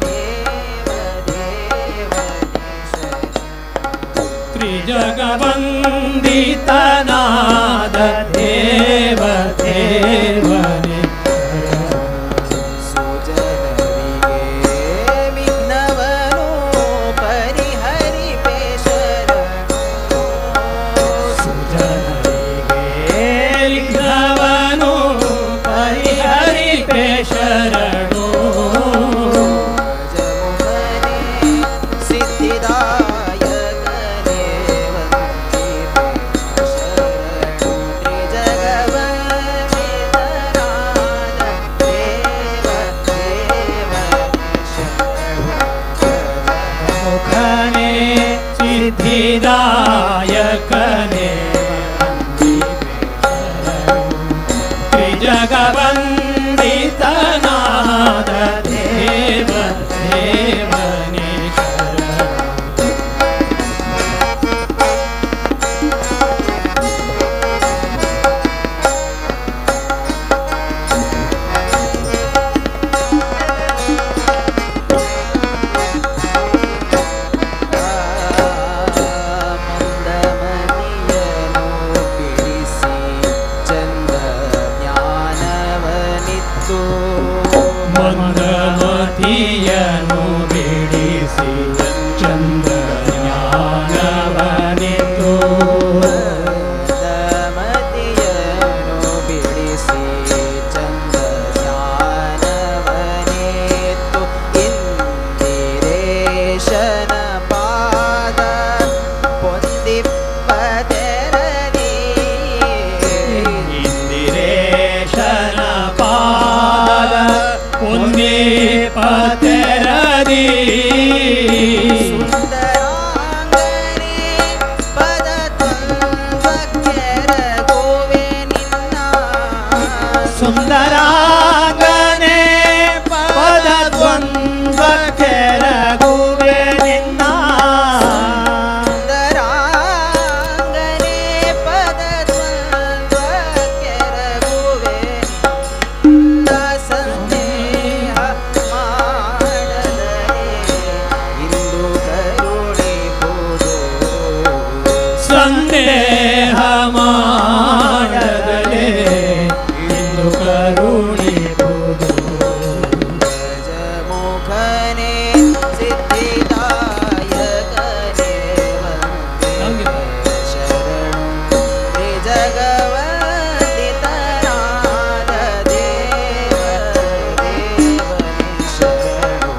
ದೇವ ದೇವನೆ ಶರಣು ತ್ರಿಜಗವಂದಿತನಾದ ದೇವ ದೇವನೆ ಸುಜನರಿಗೆ ವಿಘ್ನವನು ಪರಿಹರಿಪೆ ಶರಣು ಸುಜನರಿಗೆ ವಿಘ್ನವನು ಪರಿಹರಿಪೆ ಶರಣು ಗಜಮುಖನೆ ಸಿದ್ಧಿದಾಯಕನೆ ವಂದಿಪೆ ಶರಣು ತ್ರಿಜಗವಂದಿತನಾದ ದೇವ ದೇವನೆ ಶರಣು ಮುಖನೆ ಸಿದ್ಧಿದಾಯಕನೆ ವಂದಿಪೆ ಶರಣು ತ್ರಿಜಗವಂದಿತನಾದ ದೇವ ದೇವನೆ ಶರಣು. ಮಂದಮತಿಯನು ಬಿಡಿಸಿ ಚಂದ ಜ್ಞಾನವನಿತ್ತು ಮಂದಮತಿಯನು ಬಿಡಿಸಿ ಚಂದ ಜ್ಞಾನವನಿತು ಮಂದಮತಿಯನು ಬಿಡಿಸಿ ಚಂದ ಜ್ಞಾನವನಿತ್ತು ಇಂದಿರೇಶನ ಪಾದ ಪೊಂದಿಪ್ಪತೆರಲಿ ಇಂದಿರೇಶನ ಪಾದ ಪೊಂದಿಪತೆರದಿ ಸುಂದರಾಂಗನೆ ಪದ ದ್ವಂದ್ವಕ್ಕೆರಗುವೆ ನಿನ್ನ ಸುಂದರಾಂಗನೆ ಪದ ದ್ವಂದ್ವಕ್ಕೆರಗುವೆ ನಿನ್ನ ಸುಂದರಾಂಗನೆ ಪದ ದ್ವಂದ್ವಕ್ಕೆರಗುವೆ ನಿನ್ನ ಸಂದೇಹ ಮಾಡದಲೆ ಇಂದು ಕರುಣಿಪುದು ಸಂದೇಹ ಮಾಡದಲೆ ಇಂದು ಕರುಣಿಪುದು ಗಜಮುಖನೆ ಸಿದ್ಧಿದಾಯಕನೆ ವಂದಿಪೆ ಶರಣು ತ್ರಿಜಗವಂದಿತನಾದ ದೇವ ದೇವನೆ ಶರಣು.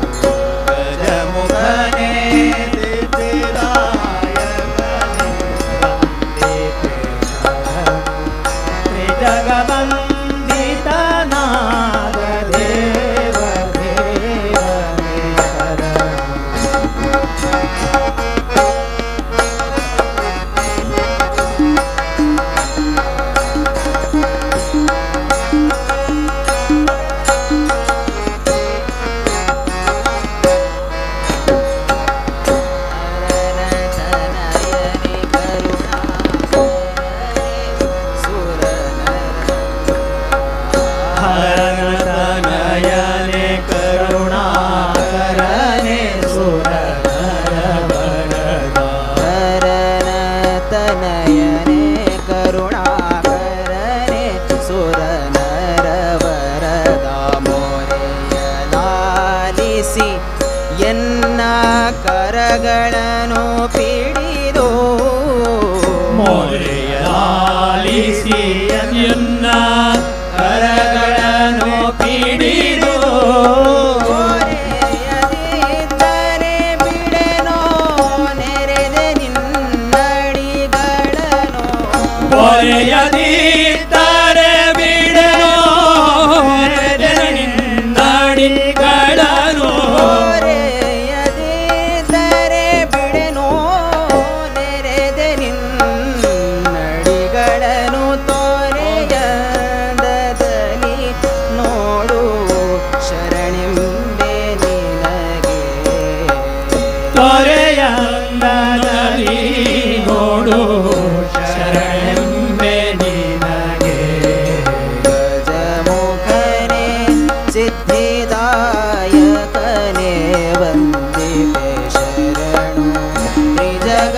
ತೊರೆಯದಿದ್ದರೆ ಬಿಡನೋ ನಿನ್ನಡಿಗಳನು ತೊರೆಯದಿದ್ದರೆ ಬಿಡೆನೋ ನೆರೆದೆ ನಿನ್ನಡಿಗಳನು ತೊರೆಯದಲಿ ನೋಡು ಶರಣೆಂಬೆ ನಿನಗೆ ತೊರೆಯಂದಲಿ ನೋಡು ಶರಣೆಂಬೆ ನಿನಗೆ ಗಜಮುಖನೆ ಸಿದ್ಧಿದಾಯಕನೆ ವಂದಿಪೆ ಶರಣು ತ್ರಿಜಗವಂದಿತನಾದ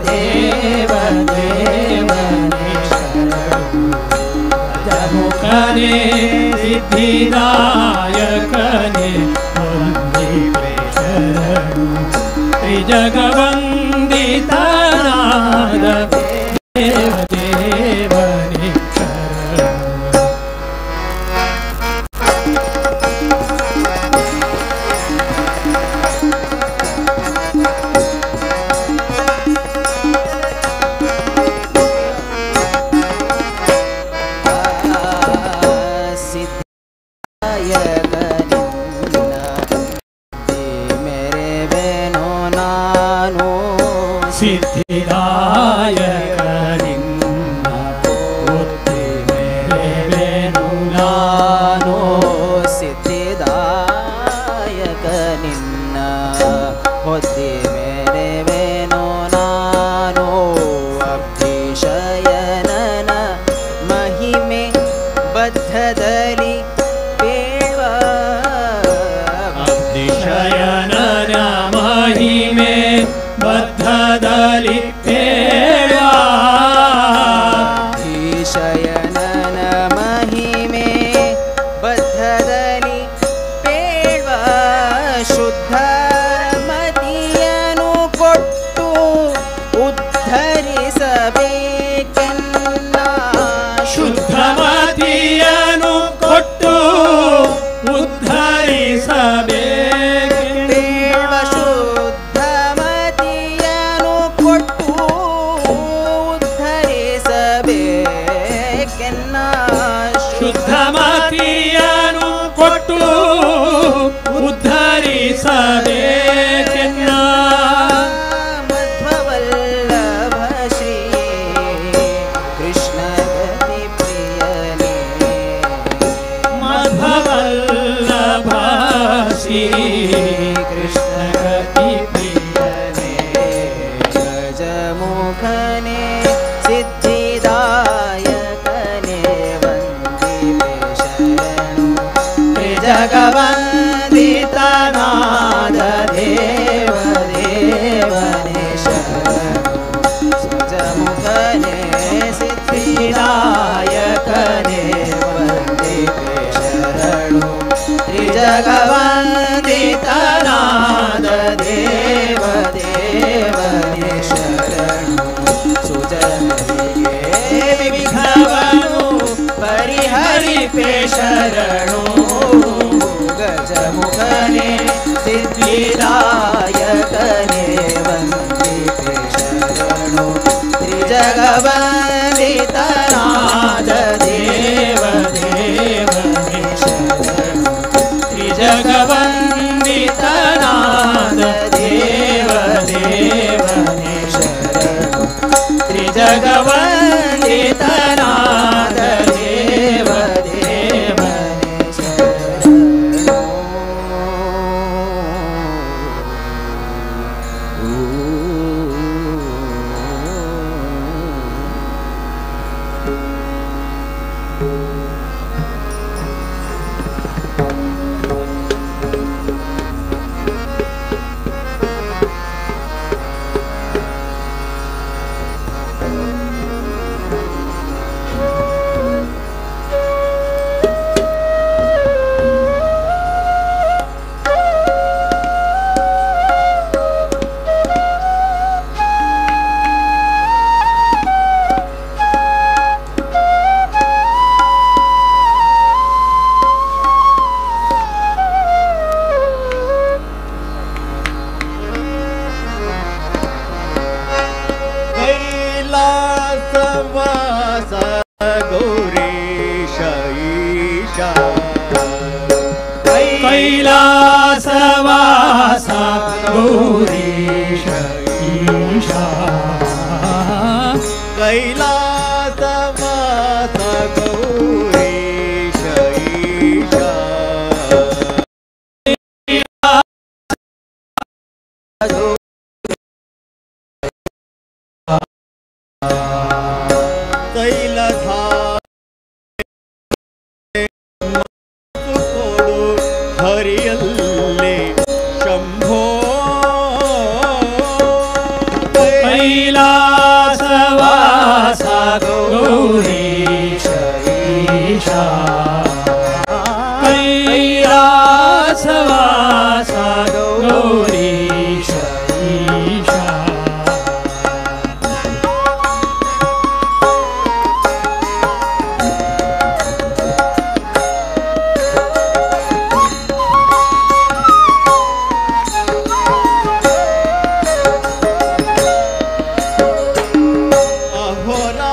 ದೇವ ದೇವನೇ ಶರಣು ಗಜಮುಖನೆ ಸಿದ್ಧಿದಾಯಕನೆ ವಂದಿಪೆ ಶರಣು ತ್ರಿಜಗವಂದಿತನಾದ ದೇವ ದೇವನೇ ಶರಣು. ಸಿದ್ಧಾಯಕನಿನ್ನ ಮೇರೆವೆನೋ ನಾನು ಸಿದ್ಧಿದಾಯಕನಿನ್ನ ಬುದ್ಧಿ ಮೇರೆವೆನು ನಾನು ಸಿದ್ಧಿದಾಯಕನಿನ್ನ ಹೊತ್ತಿ ಮೇರೆವೆನೋ ನಾನು ಅಬ್ಧಿಶಯನನ ಮಹಿಮೆ ಬದ್ಧದಲ್ಲಿ ಪೇಳ್ವ ಅಬ್ಧಿಶಯನನ ಮಹಿಮೆ ಬದ್ಧದಲ್ಲಿ ಪೇಳ್ವ ಅಬ್ಧಿಶಯನನ ಮಹಿಮೆ ಬದ್ಧದಲ್ಲಿ ಪೇಳ್ವ ಶುದ್ಧ ಮತಿಯನು ಕೊಟ್ಟು ಉದ್ಧರಿಸಬೇಕೆನ್ನ ಶುದ್ಧ ಮತಿಯನು ಕೊಟ್ಟು ಉದ್ಧರಿಸಬೇಕೆ ಪೇಳ್ವ ಶುದ್ಧ ಮತಿಯನು ಕೊಟ್ಟು ಉದ್ಧರಿಸಬೇಕೆನ್ನ ಶುದ್ಧ ಮತಿಯನು ಕೊಟ್ಟು ಉದ್ಧರಿಸಬೇಕೆನ್ನ ಮಧ್ವವಲ್ಲಭ ಶ್ರೀ ಕೃಷ್ಣ ಗತಿ ಪ್ರಿಯನೇ ಮಧ್ವವಲ್ಲಭ ಶ್ರೀ ಕೃಷ್ಣ ಗತಿ ಪ್ರಿಯನೇ ಗಜಮುಖನೇ ಸಿದ್ಧಿದಾಯಕನೇ ವಂದಿಪೆ ಶರಣು ತ್ರಿಜಗವಂದಿತನಾದ ದೇವ ದೇವನೇ ಶರಣು ಗಜಮುಖನೇ ಸಿದ್ಧಿದಾಯಕನೇ ವಂದಿಪೆ ಶರಣು ತ್ರಿಜಗವಂದಿತನಾದ ದೇವ ದೇವನೇ ಶರಣು ಸುಜನರಿಗೆ ವಿಘ್ನವನು ಪರಿಹರಿಪೆ ಶರಣು ಗಜಮುಖನೇ ಸಿದ್ಧಿದಾಯಕನೇ ವಂದಿಪೆ ಶರಣು ತ್ರಿಜಗವಂದಿತನಾದ ದೇವ ದೇವನೇ ಶರಣು ತ್ರಿಜಗವಂದಿತನಾದ ದೇವ ದೇವನೇ ಶರಣು ತ್ರಿಜಗವಂದಿತನಾದ ದೇವ ದೇವನೇ ಶರಣು. ಗೌರೀಶ ಈಶಾ ಕೈಲಾಸವಾಸ ಗೌರೀಶ ಈಶಾ ತೈಲಧಾ ಕೊಡು ಹರಿಯಲ್ಲೇ ಶಂಭೋ ಕೈಲಾಸವಾಸ ಗೌರೀಶ ಈಶಾ ಕೈಲಾಸವಾಸ ಗೌರೀಶ ಈಶಾ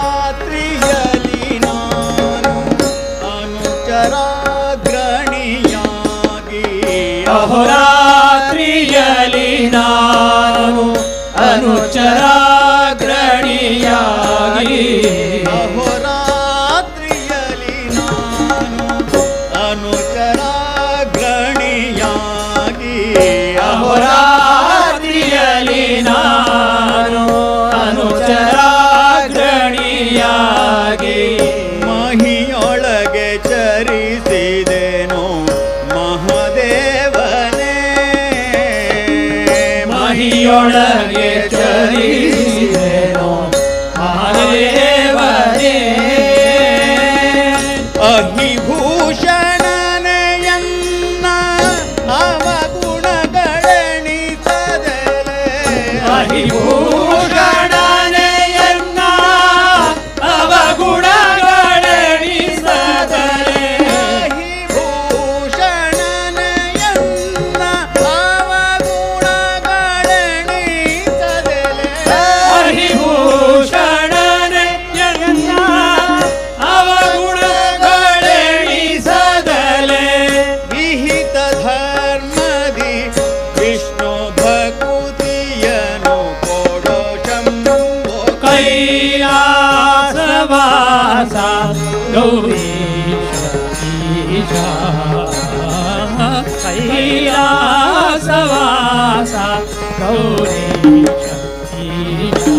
ಅಹೋರಾತ್ರಿಯಲಿ ನಾನು ಅನುಚರಾಗ್ರಣಿಯಾಗಿ ಅಹೋರಾತ್ರಿಯಲಿ ನಾನು ಅನುಚರಾಗ್ರಣಿಯಾಗಿ ಅಹೋರಾತ್ರಿಯಲಿ ನಾನು ಅನುಚರಾಗ್ರಣಿಯಾಗಿ ಅಹೋರಾತ್ರಿಯಲಿ ನಾನು ಅನುಚರಾಗ್ರಣಿಯಾಗಿ ಮಹಿಯೊಳಗೆ ಚರಿಸಿದೆನು ಮಹದೇವನೇ ಮಹಿಯೊಳಗೆ ಚರಿಸಿದೆನು ಮಹದೇವನೇ ಅಹಿಭೂಷಣನೆಯನ್ನ ಅವಗುಣಗಳೆಣಿಸದೆಲೆ ಅಹಿಭೂಷಣನೆಯನ್ನ ಅವಗುಣಗಳೆಣಿಸದಲೆ ಅಹಿಭೂಷಣನೆಯನ್ನ ಅವಗುಣಗಳೆಣಿಸದೆಲೆ ಅಹಿಭೂಷಣನೆಯನ್ನ ಅವಗುಣಗಳೆಣಿಸದಲೆ ವಿಹಿತ ಧರ್ಮದಿ ವಿಷ್ಣು ಭಕುತಿಯನು ಕೊಡೋ ಶಂಭೋ ಕೈಲಾಸವಾಸ ಗೌರೀಶ ಈಶಾ ಕೈಲಾಸವಾಸ ಗೌರೀಶ ಈಶಾ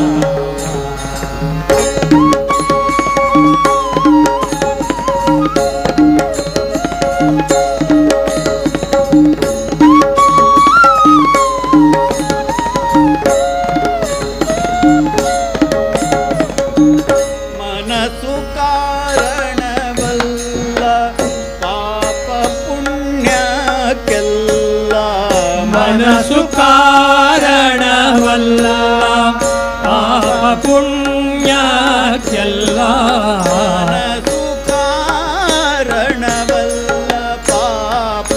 ಮನಸ್ಸು ಕಾರಣವಲ್ಲ ಪಾಪ ಪುಣ್ಯಕ್ಕೆಲ್ಲ ಮನಸ್ಸು ಕಾರಣವಲ್ಲ ಪಾಪ ಪುಣ್ಯಕ್ಕೆಲ್ಲ ಮನಸ್ಸು ಕಾರಣವಲ್ಲ ಪಾಪ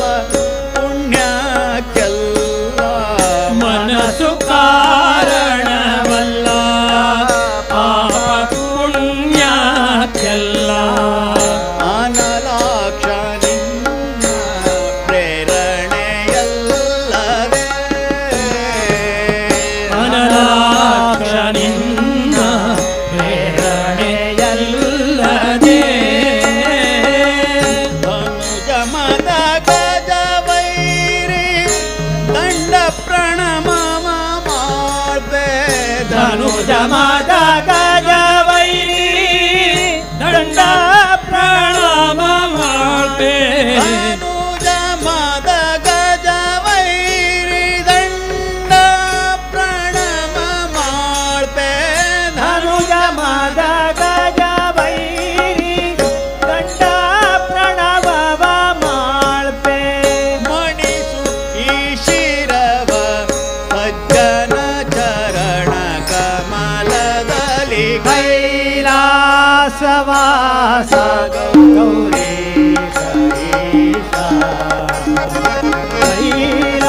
ಪುಣ್ಯಕ್ಕೆಲ್ಲ ಮನಸ್ಸು ಕಾರಣವಲ್ಲ ಪಾಪ ಪುಣ್ಯಕ್ಕೆಲ್ಲ ಅನಲಾಕ್ಷ ನಿನ್ನ ಪ್ರೇರಣೆಯಲ್ಲವೇ ಅನಲಾಕ್ಷ ನಿನ್ನ ಪ್ರೇರಣೆಯಲ್ಲದೆ ಧನುಜಮದ ಗಜವೈರಿ ದಂಡ ಪ್ರಣಮ ಮಾಡ್ಬೆ ಧನುಜಮದ ಗಜವೈರಿ ದಂಡ ಪ್ರಣಾಮ ಮಾಡ್ಬೆ ಧನುಜಮದ ಗಜವೈರಿ ದಂಡ ಪ್ರಣಮ ಮಾಡ್ಬೆ ಧನುಜಮದ ಗಜವೈರಿ ದಂಡ ಪ್ರಣವ ಮಾಳ್ಪೆ ಮಣಿಸು ಈ ಶಿರವ ಸಜ್ಜನ ಚರಣ ಕಮಲದಲ್ಲಿ ಕೈಲಾಸವಾಸ ಗೌರೀಶ ಈಶಾ ಕೈಲಾಸವಾಸ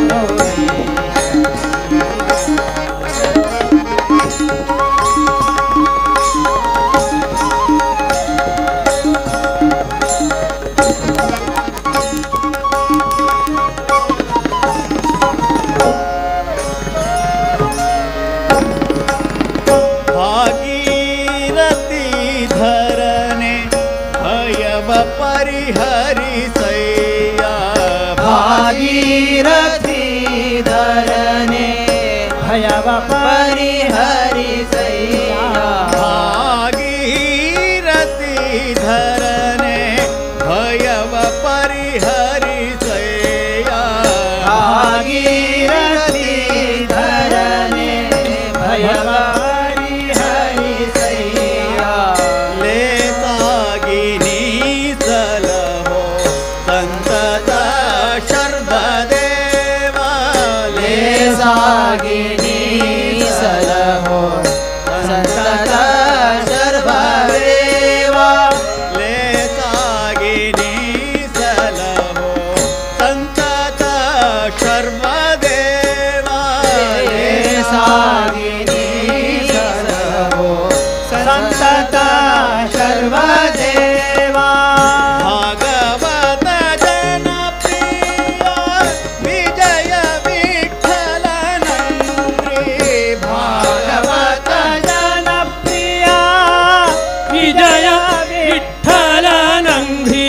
ಗೌರೀಶ ಕೈಲಾಸ धरने भयव परिहरिसैया भागीरथी धरने भयव परिहरिसैया भागीरथी धरने भयव परिहरिसैया लेसागिनी सलहो संतत शर्वदेवा लेसागिनी सलहो संतत शर्वदेवा लेसागिनी सलहो संतत शर्वदेवा लेसागिनी सलहो संतत शर्वदेवा भागवत जनप्रिय विजय विठ्ठलनंद्री भागवत जनप्रिय विजय विठ्ठलनंद्री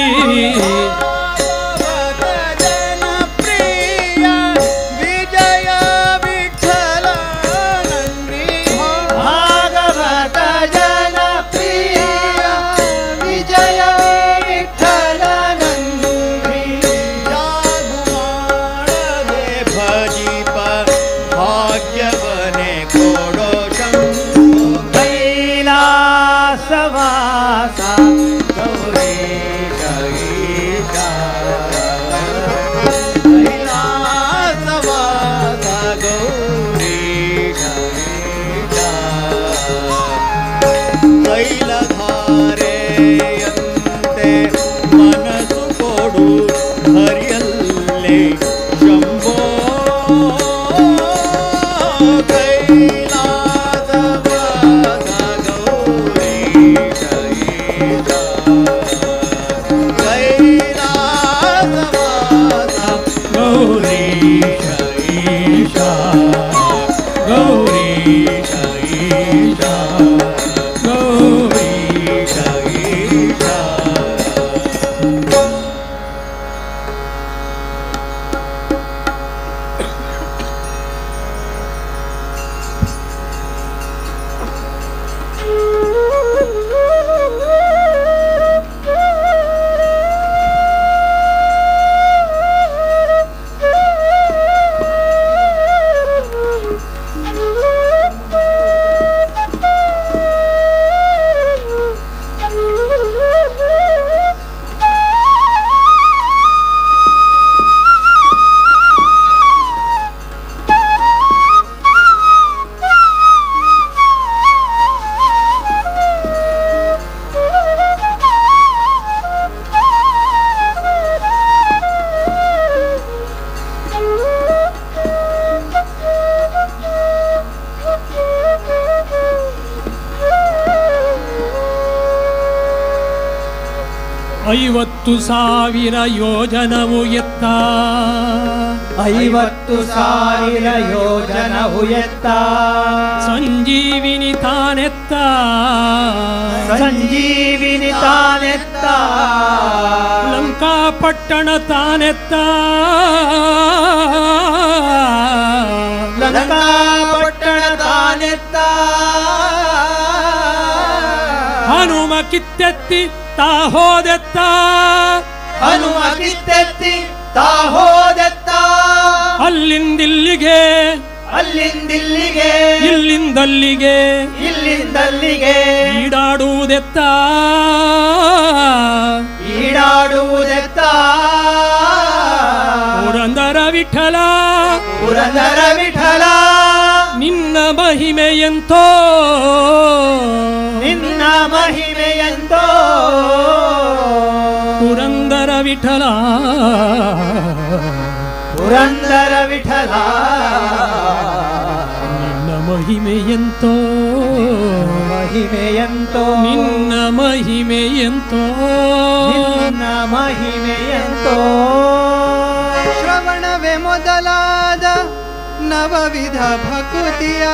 भागवत जनप्रिय विजय विठ्ठलनंद्री भागवत जनप्रिय विजय विठ्ठलनंद्री जागुमाळदे भजीप भाग्यवने कोडो शंभो कैलासवासा गौरीश ईशा कैलासवासा गौरीश ईशा कैलधारेयंते मनसु कोडु हरियल्ले शंभो कैलासवासा गौरीश ईशा कैलासवासा गौरीश ईशा गौरीश ईशा गौरीश ईशा। ಐವತ್ತು ಸಾವಿರ ಯೋಜನವು ಎತ್ತ 50,000 ಯೋಜನವು ಎತ್ತ ಸಂಜೀವಿನಿ ತಾನೆತ್ತ ಸಂಜೀವಿನಿ ತಾನೆತ್ತ ಲಂಕಾಪಟ್ಟಣ ತಾನೆತ್ತ ಲಂಕಾಪಟ್ಟಣ ತಾನೆತ್ತ ಹನುಮ ಕಿತ್ತೆತ್ತಿ ತಾ ಹೋದೆತ್ತ ಹನುಮ ಕಿತ್ತೆತ್ತಿ ತಾ ಹೋದೆತ್ತ ಅಲ್ಲಿಂದಿಲ್ಲಿಗೆ ಅಲ್ಲಿಂದಿಲ್ಲಿಗೆ ಇಲ್ಲಿಂದಲ್ಲಿಗೆ ಇಲ್ಲಿಂದಲ್ಲಿಗೆ ಈಡಾಡುವುದೆತ್ತ ಈಡಾಡುವುದೆತ್ತ ಪುರಂದರ ವಿಠಲ ಪುರಂದರ ವಿಠಲ ನಿನ್ನ ಮಹಿಮೆಯಂತೋ ನಿನ್ನ ಮಹಿಮೆಯಂತೋ ಪುರಂದರ ವಿಠಲ ಪುರಂದರ ವಿಠಲ ನಿನ್ನ ಮಹಿಮೆಯಂತೋ ಮಹಿಮೆಯಂತೋ ನಿನ್ನ ಮಹಿಮೆಯಂತೋ ನಿನ್ನ ಮಹಿಮೆಯಂತೋ. ಶ್ರವಣವೇ ಮೊದಲಾದ ನವವಿಧ ಭಕುತಿಯ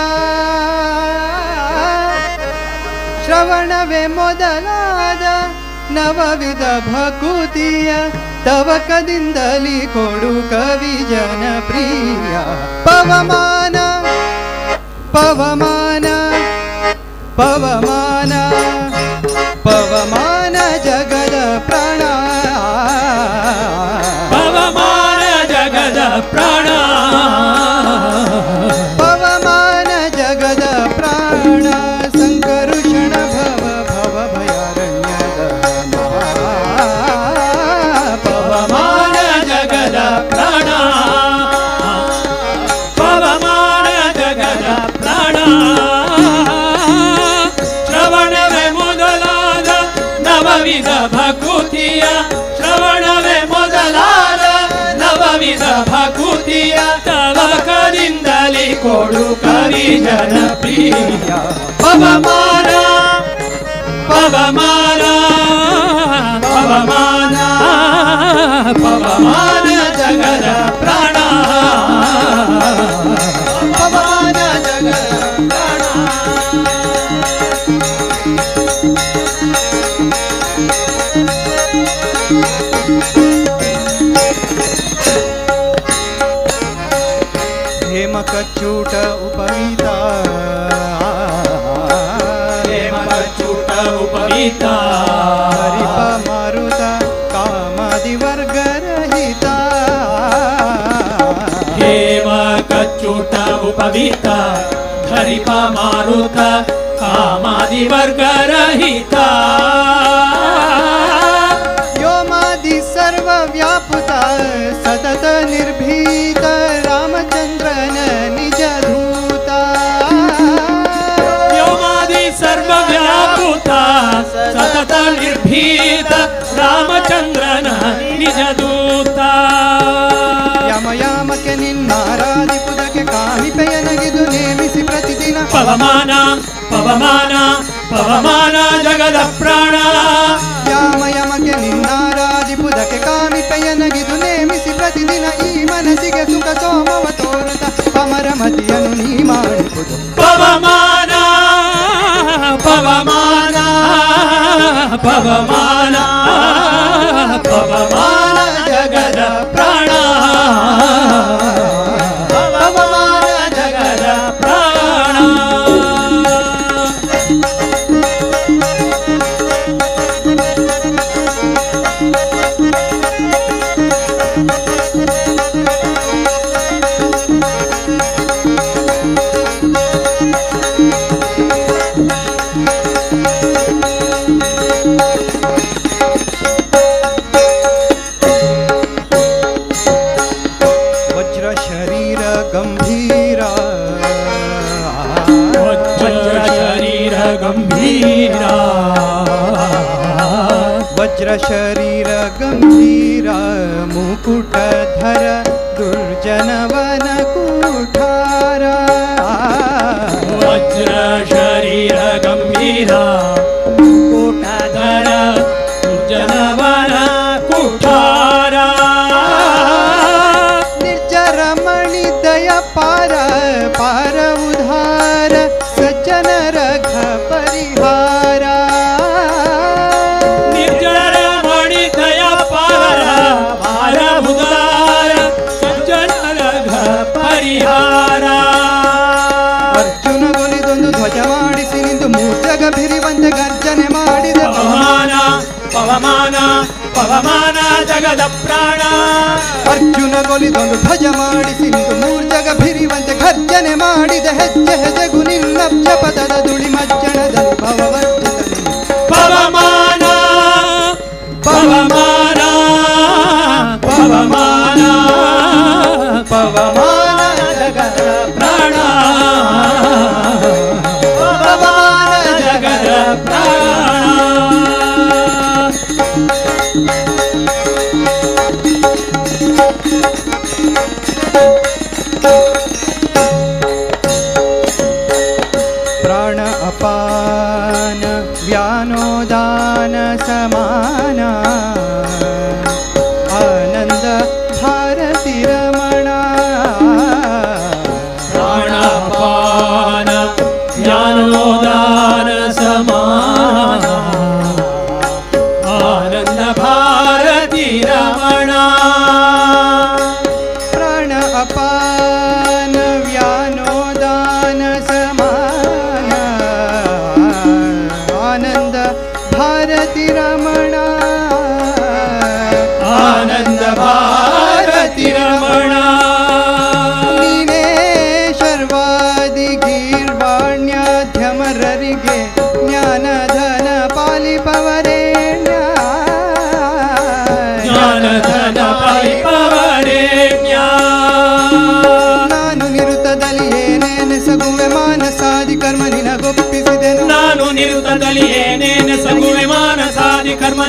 ಶ್ರವಣವೇ ಮೊದಲಾದ ನವವಿಧ ಭಕುತಿಯ ತವಕದಿಂದಲಿ ಕೊಡು ಕವಿ ಜನಪ್ರಿಯ. ಪವಮಾನ ಪವಮಾನ ಪವಮಾನ ಪವಮಾನ ಜಗದ ಪ್ರಾಣ, ಪವಮಾನ ಜಗದ ಪ್ರಾಣ, ಪವಮಾನ ಜಗದ ಪ್ರಾಣ. ಸಂಕರುಷಣ ಭವ ಭವ ಭಯಾರಣ್ಯದ ಪವಮಾನ ಜಗದ ಪ್ರಾಣ, ಪವಮಾನ ಜಗದ ಪ್ರಾಣ. ಶ್ರವಣವೇ ಮೊದಲಾದ ನವವಿಧ ಭಕುತಿಯ, ಶ್ರವಣವೇ ಮೊದಲಾದ ನವವಿಧ ಭಕುತಿಯ ತವಕದಿಂದಲೇ ಕೊಡು ಕವಿ ಜನಪ್ರಿಯ. ಪವಮಾನ ಪವಮಾನ ಪವಮಾನ ಪವಮಾನ ಜಗದ ಪ್ರಾಣ, ಪವಮಾನ ಜಗದ ಪ್ರಾಣ. ಹೇಮಕಚ್ಚೂಟ ಉಪವೀತ, ಹೇಮಕಚ್ಚೂಟ ಉಪವೀತ, ಹರಿಪ ಮಾರುತ ಕಾಮಾದಿವರ್ಗರಹಿತ. ಹೇಮಕಚ್ಚೂಟ ಉಪವೀತ ಹರಿಪ ಮಾರುತ ಕಾಮಾದಿವರ್ಗರಹಿತ. ವ್ಯೋಮಾದಿ ಸರ್ವ ವ್ಯಾಪುತ ಸತತ ನಿರ್ಭೀತ ರಾಮಚಂದ್ರನ ನಿಜ ಧೂತ. ವ್ಯೋಮಾದಿ ಸರ್ವ ವ್ಯಾಪುತ ಸತತ ನಿರ್ಭೀತ ರಾಮಚಂದ್ರನ ನಿಜ ದೂತ. ಯಮ ಯಾಮಕ್ಕೆ ನಿನ್ನಾರಾಧಿಪುದಕ್ಕೆ ಕಾಮಿಪೆಯನಗಿದು ನೇಮಿಸಿ ಪ್ರತಿದಿನ. ಪವಮಾನ ಪವಮಾನ ಪವಮಾನ ಜಗದ ಪ್ರಾಣ, ಯಾಮ ಯಮಕ್ಕೆ ನಿನ್ನಾರಾಧಿಪುದಕ್ಕೆ ಕಾಮಿಪೆಯನಗಿದು ನೇಮಿಸಿ ಪ್ರತಿದಿನ. ಈ ಮನಸ್ಸಿಗೆ ಸುಖ ಸೋಮವ ತೋರುತ ಅಮರಮತಿಯನ್ನು ನೀ ಮಾಡಿಪುದು. ಪವಮಾನ ಪವಮಾನ ಪವಮಾನ ಪವಮಾನ ಜಗದ ಪ್ರಾಣ, ಪವಮಾನ ಜಗದ ಪ್ರಾಣ. ವಜ್ರ ಶರೀರ ಗಂಭೀರ, ವಜ್ರ ಶರೀರ ಗಂಭೀರ, ವಜ್ರ ಶರೀರ ಗಂಭೀರ ಮುಕುಟಧರ ದುರ್ಜನವನ ಕೂಠಾರ. ವಜ್ರ ಶರೀರ ಗಂಭೀರ ಮುಕುಟಧರ ದುರ್ಜನವನ ಕುಠಾರ. ನಿರ್ಜರ ಮಣಿ ದಯ ಪಾರ ಪಾರ ಉಧಾರ ಸಜ್ಜನ ರಘ ಪರಿಹಾರ. ನಿರ್ಜರ ಮಣಿ ದಯ ಪಾರ ಪಾರ ಉದಾರ ಸಜ್ಜನ ರಘ ಪರಿಹಾರ. ಅರ್ಜುನ ಗೊಲಿದೊಂದು ಧ್ವಜ ಮಾಡಿಸಿ ನಿಂದು ಮೂರ್ಜಗ ಬಿರಿವಂತೆ ಗರ್ಜನೆ ಮಾಡಿದ. ಪವಮಾನ ಪವಮಾನ ಪವಮಾನ ಜಗದ ಪ್ರಾಣ, ಅರ್ಜುನ ಗೊಲಿದೊಂದು ಧ್ವಜ ಮಾಡಿಸಿ ನಿಂದು ಮೂರ್ಜಗ ಬಿರಿವಂತೆ ಗರ್ಜನೆ ಮಾಡಿದ. ಹೆಜ್ಜೆ ಹೆಜಗು ನಿನ್ನ ಜಪದದ ದುಳಿ ಮಜ್ಜಣದಲ್ಲಿ ಭವವರ್ಜಿತ. ಪವಮಾನ ಪವಮಾನ ಪವಮಾನ ಪವಮಾನ ಜಗದ ಪ್ರಾಣ, ಪವಮಾನ ಜಗದ ಪ್ರಾಣ. ಪ್ರಾಣ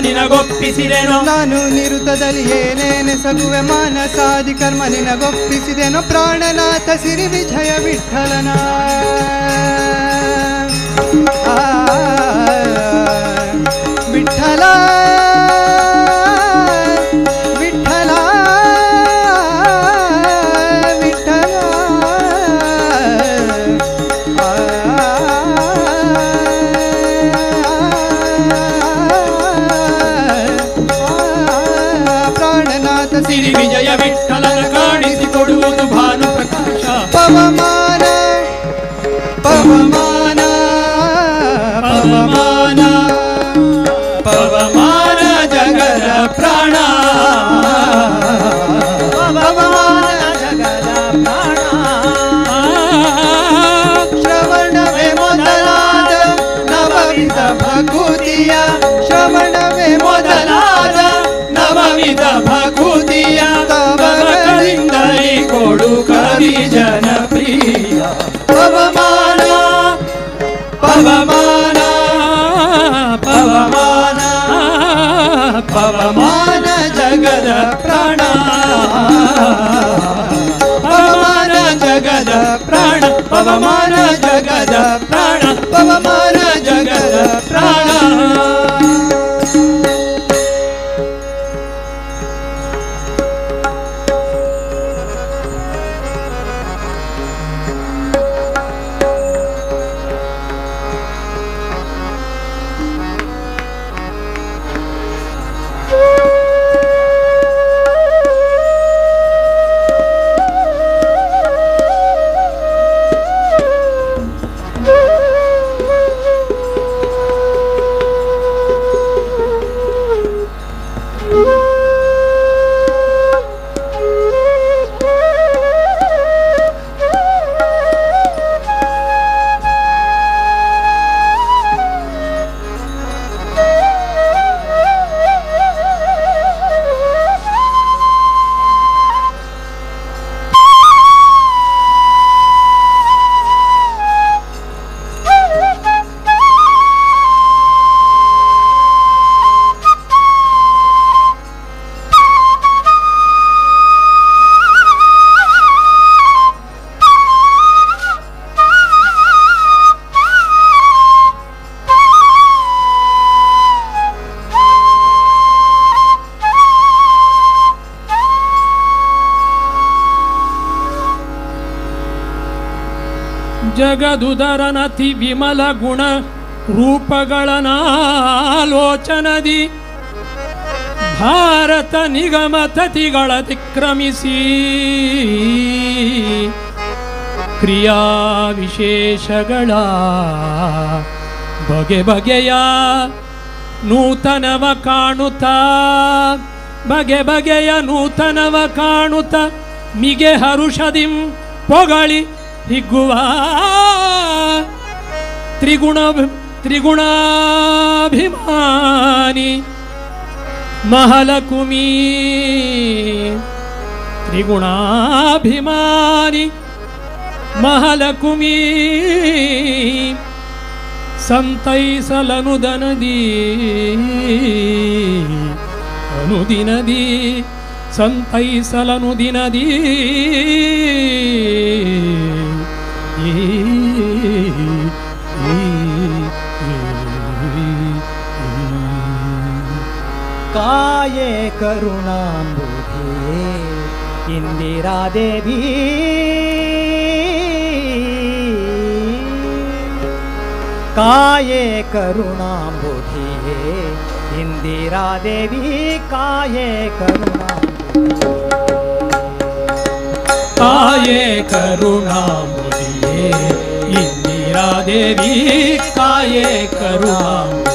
ನಿನಗೊಪ್ಪಿಸಿದೆನೋ. ನಾನು ನಿರುತದಲ್ಲಿ ಏನೇನೆ ಸಗುವೆ ಮಾನಸಾದಿ ಕರ್ಮ ನಿನಗೊಪ್ಪಿಸಿದೆನೋ ಪ್ರಾಣನಾಥ ಸಿರಿ ವಿಜಯ ವಿಠಲನ. ವಿಠಲ ವಿಠಲ ವಿಠಲ ಪ್ರಾಣನಾಥ ಸಿರಿ ವಿಜಯ ವಿಠಲನ ಕಾಣಿಸಿಕೊಡುವುದು ಭಾನು ಪ್ರಕಾಶ. ಪವಮಾನ ಪವಮಾನ ಪವಮಾನ ಪವಮಾನ ಜಗದ ಪ್ರಾಣ ಪವಮಾನ ಜಗದ ಪ್ರಾಣ. ಶ್ರವಣವೇ ಮೊದಲಾದ ನವವಿಧ ಭಕುತಿಯ ಶ್ರವಣವೇ ಮೊದಲಾದ ನವವಿಧ ಭಕುತಿಯ ತವಗಳಿಂದಲೇ ಕೊಡು ಕವಿ ಜನಪ್ರಿಯ. ಪವಮಾನ ಪವಮಾನ ಪವಮಾನ ಪವಮಾನ ಜಗದ ಪ್ರಾಣ ಪವಮಾನ ಜಗದ ಪ್ರಾಣ ಪವಮಾನ ಜಗದ ಪ್ರಾಣ ಪವಮಾನ ಜಗದ ಪ್ರಾಣ. ಜಗದುದರನತಿ ವಿಮಲ ಗುಣ ರೂಪಗಳನಾಲೋಚನದಿ ಭಾರತ ನಿಗಮ ತತಿಗಳತಿಕ್ರಮಿಸಿ ಕ್ರಿಯಾ ವಿಶೇಷಗಳ ಬಗೆ ಬಗೆಯ ನೂತನವ ಕಾಣುತ್ತ ಬಗೆ ಬಗೆಯ ನೂತನವ ಕಾಣುತ್ತ ಮಿಗೆ ಹರುಷದಿಂ ಪೊಗಳಿ ಹಿಗ್ಗುವ ತ್ರಿಗುಣಾಭಿಮಾನಿ ಮಹಲಕುಮೀ ತ್ರಿಗುಣಾಭಿಮಾನಿ ಮಹಲಕುಮೀ ಸಂತೈಸಲನುದನದಿ ಅನುದಿನದಿ ಸಂತೈಸಲನುದಿನದಿ ಕಾಯೇ ಕರುಣಾಂಬುಧಿ ಇಂದಿರಾದೇವಿ ಕಾಯೇ ಕರುಣಾಂಬುಧಿಯೇ ಇಂದಿರಾದೇವಿ ಕಾಯೇ ಕರುಣಾಂಬುಧಿ ಕಾಯೇ ಕರುಣಾಂಬುಧಿಯೇ ಇಂದಿರಾದೇವಿ ಕಾಯೇ ಕರುಣಾಂಬುಧಿ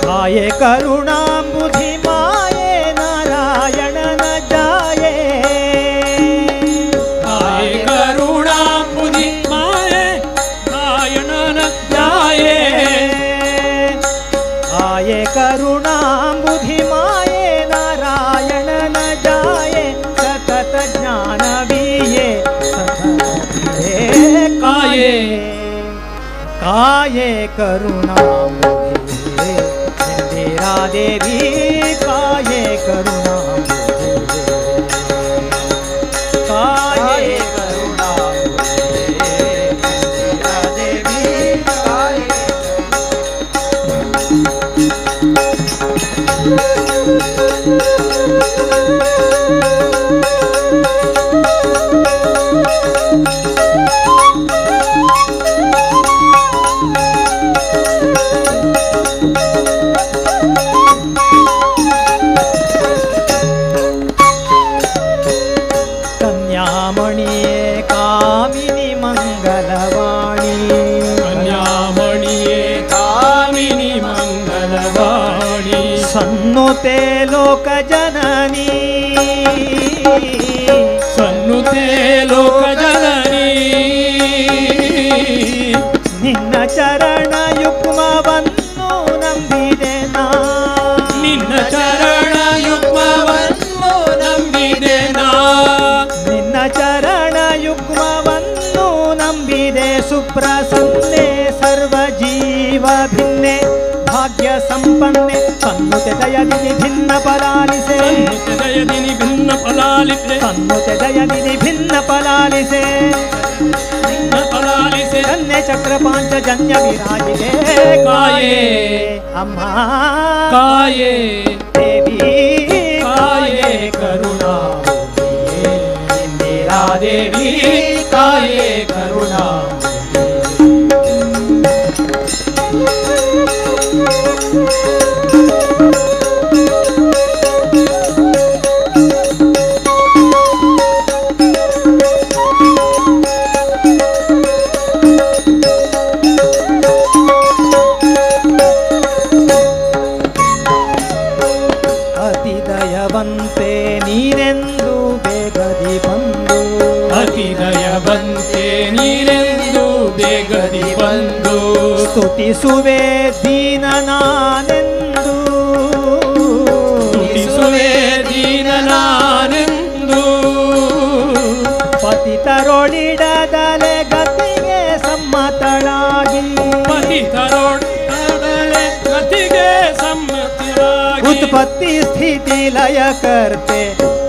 ಕಾಯೇ ಕರುಣಾಂಬುಧಿ ಮಾಯೇ ನಾರಾಯಣನ ಜಾಯೇ ಕಾಯೇ ಕರುಣಾಂಬುಧಿ ಮಾಯೇ ನಾರಾಯಣನ ಜಾಯೇ ಕಾಯೇ ಕರುಣಾಂಬುಧಿ ಮಾಯೇ ನಾರಾಯಣನ ಜಾಯೇ ಸತತ ಜ್ಞಾನವಿಯೇ ಕಾಯೇ ಕಾಯೇ ಕರುಣಾಂಬುಧಿಯೇ ಇಂದಿರಾ ದೇವಿ ಕಾಯೇ ಕರುಣಾಂಬುಧಿಯೇ ಕಾಯೇ ಕರುಣಾಂಬುಧಿಯೇ ಇಂದಿರಾ ದೇವಿ ಕಾಯೇ. ಕನ್ಯಾಮಣಿಯೇ ಕಾಮಿನಿ ಮಂಗಲವಾಣಿ ಕನ್ಯಾಮಣಿಯೇ ಕಾಮಿನಿ ಮಂಗಲವಾಣಿ ಸನ್ನುತೆ ಲೋಕ ಜನನಿ ಸನ್ನುತೆ ಲೋಕ ಜನನಿ ನಿನ್ನ ಚರಣ ಯುಗ್ಮವನ್ನು ನಂಬಿದೆ ನಾ ನಿನ್ನ ಚರಣ ಯುಗ್ಮವನ್ನು ನಂಬಿದೆ ನಾ ನಿನ್ನ ಚರಣ ಯುಗ್ಮವನ್ನು ನಂಬಿದೆ ಸುಪ್ರಸನ್ನೆ ಸರ್ವ ಜೀವ ಭಿನ್ನೆ ಭಾಗ್ಯ ಸಂಪನ್ನೆ ಸನ್ನುತೆ ದಯದಿನಿ ಭಿನ್ನ ಫಲಾಲಿಸೆ ಸನ್ನುತೆ ದಯದಿನಿ ಭಿನ್ನ ಫಲಾಲಿಸೆ ಸನ್ನುತೆ ದಯದಿನಿ ಭಿನ್ನ ಫಲಾಲಿಸೆ ಭಿನ್ನ ಫಲಾಲಿಸೆ ಕನ್ಯೆ ಚಕ್ರ ಪಾಂಚಜನ್ಯ ವಿರಾಜಿತೆ ಕಾಯೇ ಅಮ್ಮ ಕಾಯೇ ದೇವಿ ಕಾಯೇ ಕರುಣಾಂಬುಧಿಯೇ ಇಂದಿರಾ ದೇವಿ ಕಾಯೇ ಕರುಣಾಂಬುಧಿಯೇ. ಅತಿ ದಯವಂತೆ ನೀನೆಂದು ಬೇಗದಿ ಬಂದು ಅತಿ ದಯವಂತೆ ನೀನೆಂದು ಬೇಗದಿ ಬಂದು ಸ್ತುತಿಸುವೆ ದೀನ ನಾನೆಂದು ಸ್ತುತಿಸುವೆ ದೀನ ನಾನೆಂದು ಪತಿತರೊಳಿಡದಲೆ ಗತಿಗೆ ಸಮ್ಮತಳಾಗಿ ಪತಿತರೊಡದಲೆ ಗತಿಗೆ ಸಮ್ಮತಳಾಗಿ ಉತ್ಪತ್ತಿ ಸ್ಥಿತಿ ಲಯ ಕರ್ತೆ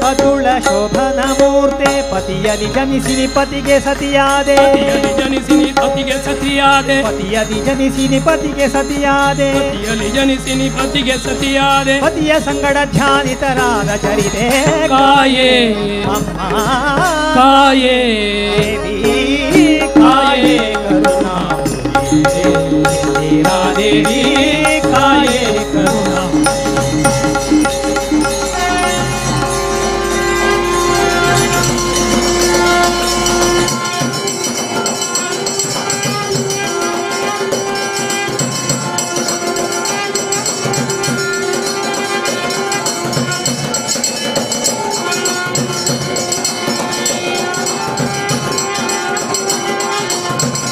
ಅತುಳ ಶೋಭನ ಮೂರ್ತೆ ಪತಿಯಲಿ ಜನಿಸಿನಿ ಪತಿಗೆ ಸತಿಯಾದೆ ಪತಿಯಲಿ ಜನಿಸಿನಿ ಪತಿಗೆ ಸತಿಯಾದೆ ಪತಿಯಲಿ ಜನಿಸಿನಿ ಪತಿಗೆ ಸತಿಯಾದೆ ಪತಿಯಲಿ ಜನಿಸಿನಿ ಪತಿಗೆ ಸತಿಯಾದೆ ಪತಿಯ ಸಂಗಡ ಧ್ಯಾನಿತರಾದ ಚರಿತೆ ಕಾಯೇ ಅಮ್ಮ ಕಾಯೇ ದೇವಿ ಕಾಯೇ ಕರುಣಾಂಬುಧಿಯೇ ಇಂದಿರಾ ದೇವಿ ಕಾಯೇ ಕರುಣಾ. ಿ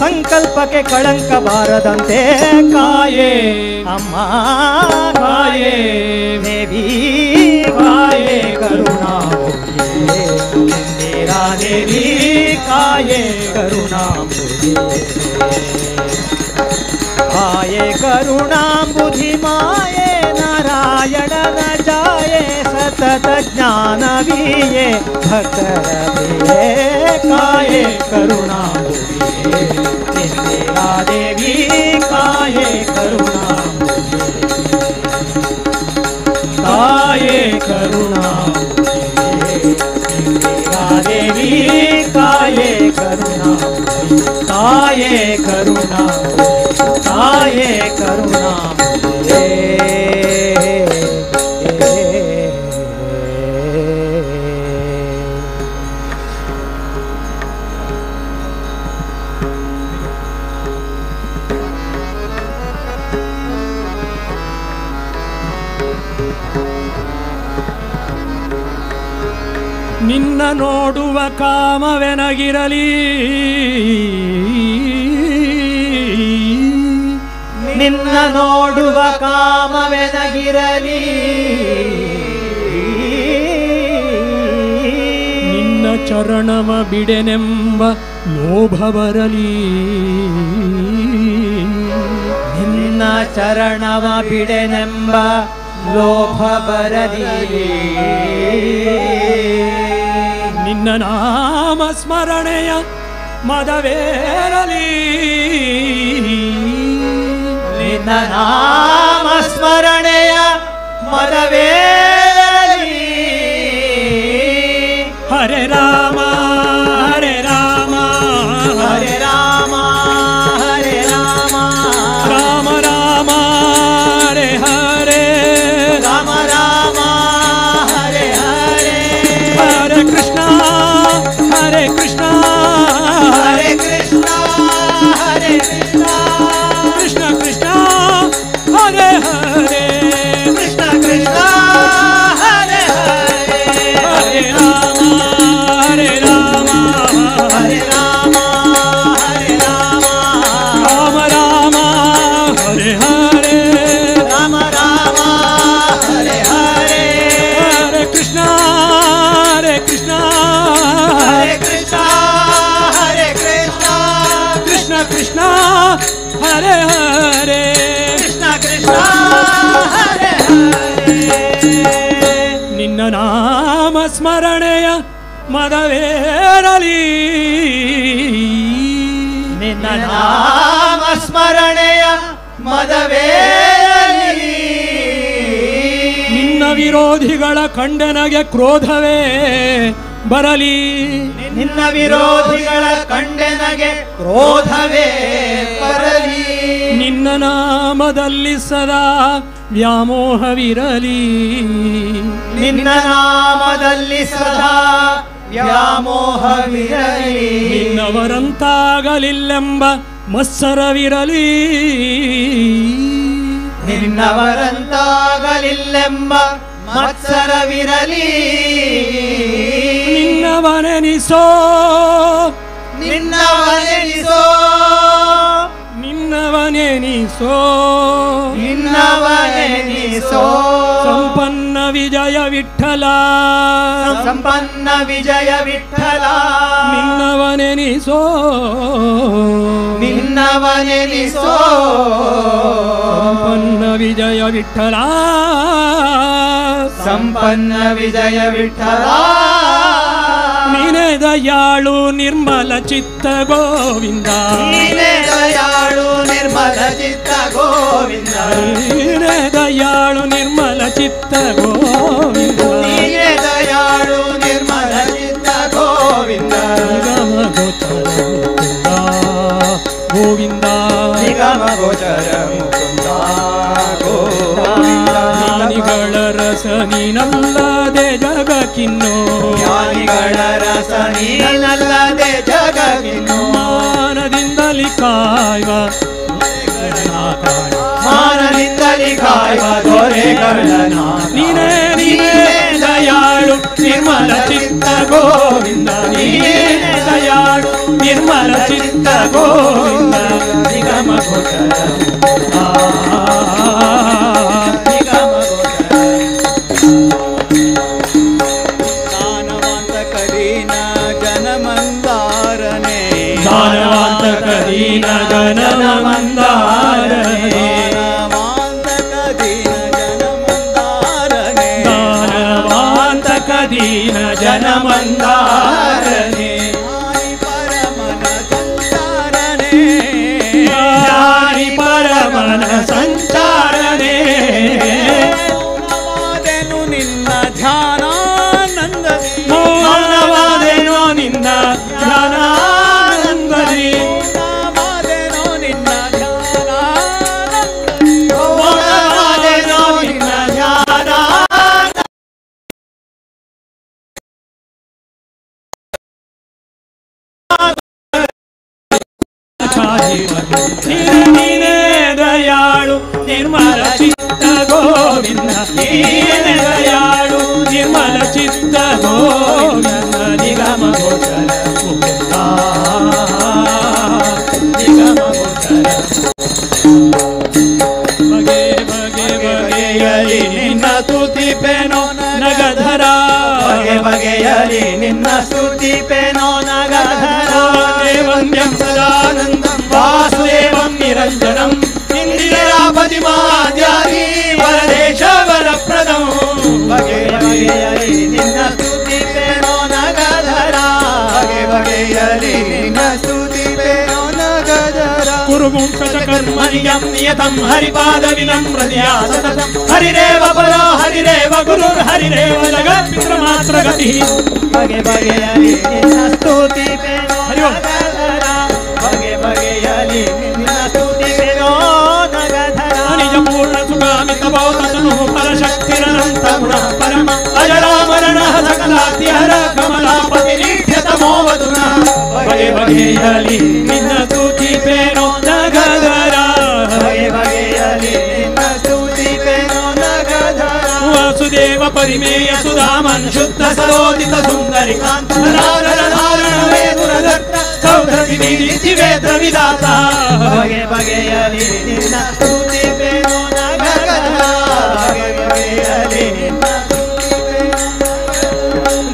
ಸಂಕಲ್ಪಕ್ಕೆ ಕಳಂಕ ಬಾರದಂತೆ ಕಾಯೇ ಅಮ್ಮ ಕಾಯೇ ದೇವಿ ಕಾಯೇ ಕರುಣಾಂಬುಧಿ ಇಂದಿರಾ ದೇವಿ ಕಾಯೇ ಕರುಣಾಂಬುಧಿ ಕಾಯೇ ಕರುಣಾಂಬುಧಿ ಮಾಯೇ ನಾರಾಯಣನ ಜಾಯೇ ಸತತ ಜ್ಞಾನವೀಯೇ ಭಕ್ತರ ಪ್ರಿಯೇ ಕಾಯೇ ಕರುಣಾಂಬುಧಿ ಇಂದಿರಾ ದೇವಿ ಕಾಯೇ ಕರುಣಾಂಬುಧಿ ಕಾಯೇ ಕರುಣಾಂಬುಧಿ ಇಂದಿರಾ ದೇವಿ ಕಾಯೇ ಕರುಣಾಂಬುಧಿ ಕಾಯೇ ಕರುಣಾಂಬುಧಿ ಕಾಯೇ ಕರುಣಾಂಬುಧಿ. ನಿನ್ನ ನೋಡುವ ಕಾಮವೆನಗಿರಲಿ ನಿನ್ನ ನೋಡುವ ಕಾಮವೆನಗಿರಲಿ ನಿನ್ನ ಚರಣವ ಬಿಡೆನೆಂಬ ಲೋಭ ಬರಲಿ ನಿನ್ನ ಚರಣವ ಬಿಡೆನೆಂಬ ಲೋಭ ಬರಲಿ ನಿನ್ನ ನಾಮ ಸ್ಮರಣೆಯ ಮದವೇರಲಿ ನಿನ್ನ ನಾಮ ಸ್ಮರಣೆಯ ಮದವೇರಲಿ. ಹರೇ ರಾಮ ಹರೇ ರಾಮ ಹರೇ ರಾಮ ಹರೇ ರಾಮ ರಾಮ ರಾಮ ಹರೇ ಹರೇ ರಾಮ ರಾಮ ಹರೇ ಹರೇ ಹರೇ ಕೃಷ್ಣ ಹರೇ ಕೃಷ್ಣ ಹರೇ ಕೃಷ್ಣ ಹರೇ ಕೃಷ್ಣ ಕೃಷ್ಣ ಕೃಷ್ಣ ಹರೇ ಹರೇ ಕೃಷ್ಣ ಕೃಷ್ಣ ಹರೇ ಹರೇ ಹರೇ ರಾಮ ಹರೇ ರಾಮ ಹರೇ ರಾಮ ಹರೇ ರಾಮ ರಾಮ ರಾಮ ಹರೇ ಹರೇ ರಾಮ ರಾಮ ಹರೇ ಹರೇ ಹರೇ ಕೃಷ್ಣ ಹರೇ ಕೃಷ್ಣ ಹರೇ ಕೃಷ್ಣ ಹರೇ ಕೃಷ್ಣ ಕೃಷ್ಣ ಕೃಷ್ಣ ಹರೇ ಹರೇ ಕೃಷ್ಣ ಕೃಷ್ಣ ಹರೇ ಹರೇ. ನಿನ್ನ ನಾಮ ಸ್ಮರಣೆಯ ಮದವೇರಲಿ ನಿನ್ನ ನಾಮ ಸ್ಮರಣೆಯ ಮದವೇರಲಿ ನಿನ್ನ ವಿರೋಧಿಗಳ ಖಂಡನಗೆ ಕ್ರೋಧವೇ ಬರಲಿ ನಿನ್ನ ವಿರೋಧಿಗಳ ಖಂಡನಗೆ ಕ್ರೋಧವೇ ಬರಲಿ ನಿನ್ನ ನಾಮದಲ್ಲಿ ಸದಾ ವ್ಯಾಮೋಹವಿರಲಿ ನಿನ್ನ ನಾಮದಲ್ಲಿ ಸದಾ ವ್ಯಾಮೋಹವಿರಲಿ ನಿನ್ನವರಂತಾಗಲಿಲ್ಲೆಂಬ ಮತ್ಸರವಿರಲಿ ನಿನ್ನವರಂತಾಗಲಿಲ್ಲೆಂಬ ಮತ್ಸರವಿರಲಿ ನಿನ್ನವನೆನಿಸೋ ನಿನ್ನವನೆನಿಸೋ ನಿನ್ನ ನಿನ್ನವನೆನಿಸೋ ನಿನ್ನವನೆನಿಸೋ ಸಂಪನ್ನ ವಿಜಯ ವಿಠಲ ಸಂಪನ್ನ ವಿಜಯ ವಿಠಲ ನಿನ್ನವನೆನಿಸೋ ನಿನ್ನವನೆನಿಸೋ ಸಂಪನ್ನ ವಿಜಯ ವಿಠಲ ಸಂಪನ್ನ ವಿಜಯ ವಿಠಲ ನೀನೇ ದಯಾಳು ನಿರ್ಮಲ ಚಿತ್ತ ಗೋವಿಂದ ನೀನೇ ದಯಾಳು ನಿರ್ಮಲ ಚಿತ್ತ ಗೋವಿಂದ ನೀನೇ ದಯಾಳು ನಿರ್ಮಲ ಚಿತ್ತ ಗೋವಿಂದ ನೀನೇ ದಯಾಳು ನಿರ್ಮಲ ಚಿತ್ತ ಗೋವಿಂದ ನಿಗಮ ಗೋಚರ ಮುಕುಂದ ಗೋವಿಂದ ನಿಗಮ ಗೋಚರ ಮುಕುಂದ ಗೋವಿಂದ ಜ್ಞಾನಿಗಳ ರಸ ನೀನಲ್ಲದೆ ಜಗಕ್ಕಿನ್ನೋ ಜ್ಞಾನಿಗಳ ರಸ ನೀನಲ್ಲದೆ ಜಗಕ್ಕಿನ್ನೋ ಮಾನದಿಂದಲಿ ಕಾಯುವ ಮಾನದಿಂದಲಿ ಕಾಯುವ ದೊರೆಗಳ ನೀನೇ ನೀನೇ ದಯಾಳು ನಿರ್ಮಲ ಚಿತ್ತ ಗೋವಿಂದ ನೀನೇ ದಯಾಳು ನಿರ್ಮಲ ಚಿತ್ತ ಗೋವಿಂದ ನಿಗಮ ಗೋಚರ ನಿಗಮ ಗೋಚರ ದಾನವಾಂತ ಕದೀನ ಜನಮಂದಾರನೆ ದಾನವಾಂತ ಕದೀನ ಜನಮಂದಾರನೆ ದಾನವಾಂತ ಕದೀನ ಜನಮಂದಾರನೆ ದಾನವಾಂತ ಕದೀನ ಜನಮಂದಾರನೆ ಜ್ಞಾನಿ ಪರಮನ ಸಂಚಾರನೆ ಜ್ಞಾನಿ ಪರಮನ ಸಂಚಾರನೆ ಮೌನವಾದೆನು ನಿನ್ನ ಧ್ಯಾನಾನಂದದಿ ಮೌನವಾದೆನೋ ನಿನ್ನ ಧ್ಯಾನಾನಂದದಿ ಮೌನವಾದೆನು ನಿನ್ನ ಧ್ಯಾನಾನಂದದಿ ಮೌನವಾದೆನೋ ನಿನ್ನ ಧ್ಯಾನ ನೀನೇ ದಯಾಳು ನಿರ್ಮಲ ಚಿತ್ತ ಗೋವಿಂದ ನೀನೇ ದಯಾಳು ನಿರ್ಮಲ ಚಿತ್ತ ಗೋವಿಂದ ನಿಗಮ ಗೋಚರ ಮುಕುಂದ ನಿಗಮ ಗೋಚರ ಬಗೆ ಬಗೆ ಬಗೆಯಲಿ ನಿನ್ನ ಸ್ತುತಿಪೆನೋ ನಗಧರ ಬಗೆ ಬಗೆಯಲಿ ನಿನ್ನ ಸ್ತುತಿಪೆನೋ ನಗಧರ ದೇವಂದ್ಯಂ ಸದಾನಂದಂ ವಾಸುದೇವಂ ನಿರಂಜನಂ ಇಂದಿರಾಪತಿ ಮಾದ್ಯಾರಿ ವರದೇಶ ವರಪ್ರದಂ ಬಗೆ ಬಗೆಯಲಿ ನಿನ್ನ ಸ್ತುತಿಪೆನೋ ನಗಧರ ಬಗೆ ಬಗೆಯಲಿ ನಿನ್ನ ಸ್ತುತಿಪೆನೋ ನಗಧರ ಕುರುವಂಶಜ ಕರ್ಮನಿಯಂ ನಿಯತಂ ಹರಿಪಾದ ವಿನಮ್ರತಿಯಾ ಸತತಂ ಹರಿರೇವ ಪರೋ ಹರಿರೇವ ಗುರುರ್ ಹರಿರೇವ ಜಗತ್ಪಿತೃಮಾತ್ರ ಗತಿಃ ಬಗೆ ಬಗೆಯಲಿ ನಿನ್ನ ಸ್ತುತಿಪೆನೋ ಹರಿ ಓಂ. ನಗಧರ ಬಗೆ ಬಗೆಯಲಿ ನಿನ್ನ ಸ್ತುತಿಪೆನೋ ನಗಧರ ಅನಿಜ ಪೂರ್ಣ ಸುಖಾಮಿತ ಬೋಧತನು ಪರಶಕ್ತಿರನಂತ ಗುಣ ಪರಮ ಅಜರಾಮರಣ ಸಕಲಾತಿಹರ ಕಮಲಾಪತಿ ನಿತ್ಯತಮೋವಧುನ ಬಗೆ ಬಗೆಯಲಿ ನಿನ್ನ ಸ್ತುತಿಪೆನೋ ನಗಧರ ಬಗೆ ಬಗೆಯಲಿ ನಿನ್ನ ಸ್ತುತಿಪೆನೋ ನಗಧರ ವಾಸುದೇವ ಪರಿಮೇಯ ಸುಧಾಮನ್ ಶುದ್ಧ ಸರೋದಿತ ಸುಂದರಿ ಕಾಂತ ವಿದಾತ ಬಗೆ ಬಗೆಯಲಿ ನಿನ್ನ ಸ್ತುತಿಪೆನೋ ನಗಧರ ಬಗೆ ಬಗೆಯಲಿ ನಿನ್ನ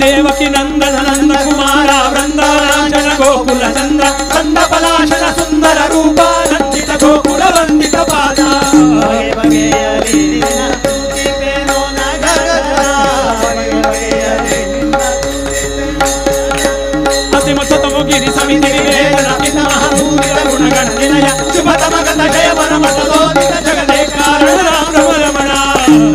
ದೇವಕಿ ನಂದನ ನಂದ ಕುಮಾರ ವೃಂದಾವನಾಚನ ಗೋಕುಲ ಚಂದ್ರ ಕಂದ ಪಲಾಶನ ಸುಂದರ ರೂಪ ನಂದಿತ ಗೋಕುಲ ವಂದಿತ ಪಾದ ಬಗೆ ಬಗೆಯಲಿ ನಿನ್ನ ಸ್ತುತಿಪೆನೋ ನಗಧರ ಬಗೆ ಬಗೆಯಲಿ ನಿನ್ನ ಅತಿಮತಮೋ ಗಿರಿ ಸಮಿತಿ ವಿವೇಚನ ಪಿತಾಮಹ ಗುಣಗಣ ನಿಲಯ ಶುಭತಮ ಗತ ಜಯ ಪರಮತದೋದಿತ ಜಗದೇ ಕಾರಣ ರಾಮ ರಮಣ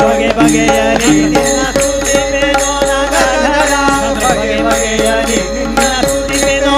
ಬಗೆ ಬಗೆಯಲಿ ನಿನ್ನ ಸ್ತುತಿಪೆನೋ ನಗಧರ ಬಗೆ ಬಗೆಯಲಿ ನಿನ್ನ ಸ್ತುತಿಪೆನೋ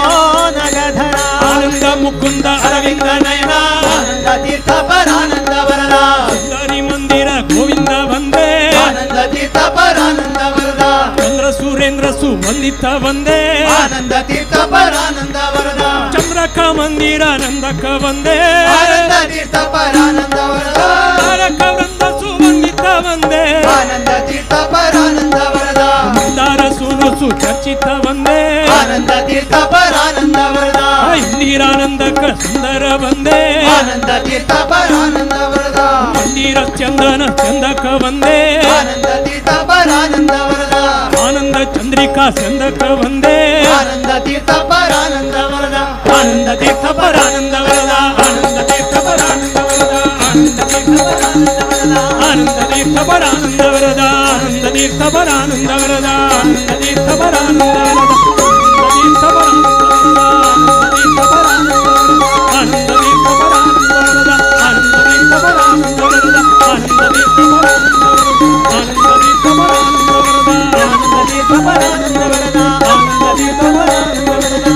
ನಗಧರ ಆನಂದ ಮುಕುಂದ ಅರವಿಂದ ನಯನ ಆನಂದ ತೀರ್ಥ ಪರಾನಂದ ವರದ ಸುಂದರಿ ಮಂದಿರ ಗೋವಿಂದ ವಂದೇ ಆನಂದ ತೀರ್ಥ ಪರಾನಂದ ವರದ ಚಂದ್ರ ಸುರೇಂದ್ರ ಸುವಂದಿತ ವಂದೇ ಆನಂದ ತೀರ್ಥ ಪರಾನಂದ ವರದ ಚಂದ್ರಕ ಮಂದಿರ ನಂದಕ ವಂದೇ ಆನಂದ ತೀರ್ಥ ಪರಾನಂದ ವರದ ತಾರಕ ವೃಂದ ಸುವಂದಿತ ವಂದೇ ಆನಂದ ತೀರ್ಥ ಪರಾನಂದ ವರದ ಮಂದಾರ ಸುನು ಸುಚರ್ಚಿತ ವಂದೇ ಆನಂದ ತೀರ್ಥ ಪರಾನಂದ ವರದ ಇಂದಿರಾನಂದಕ ಸುಂದರ ವಂದೇ ಆನಂದ ತೀರ್ಥ ಪರಾನಂದ ವರದ ಮಂದಿರ ಚಂದನ ಚಂದಕ ವಂದೇ ಆನಂದ ತೀರ್ಥ ಪರಾನಂದ ವರದ ಆನಂದ ಚಂದ್ರಿಕಾ ಚಂದಕ ವಂದೇ ಆನಂದ ತೀರ್ಥ ಪರಾನಂದ ವರದ ಆನಂದ ತೀರ್ಥ ಪರಾನಂದ ವರದ ಆನಂದ ತೀರ್ಥ ಪರಾನಂದ ವರದ ಆನಂದ ತೀರ್ಥ ಪರಾನಂದ ವರದ ಆನಂದ ತೀರ್ಥ ಪರಾನಂದ ವರದ ಆನಂದ ತೀರ್ಥ ಪರಾನಂದ ವರದ ಆನಂದ ತೀರ್ಥ ಪರಾನಂದ ವರದ ತೀರ್ಥ ಪರಾನಂದ ವರದ ತೀರ್ಥ ಪರಾನಂದ ವರದ ಆನಂದ ತೀರ್ಥ ಪರಾನಂದ ವರದ ಆನಂದ ತೀರ್ಥ ಪರಾನಂದ ವರದ ಆನಂದ ತೀರ್ಥ ಪರಾನಂದ ವರದ ಆನಂದ ತೀರ್ಥ ಪರಾನಂದ ವರದ ಆನಂದ ತೀರ್ಥ ಪರಾನಂದ ವರದ ಆನಂದ ತೀರ್ಥ ಪರಾನಂದ ವರದ.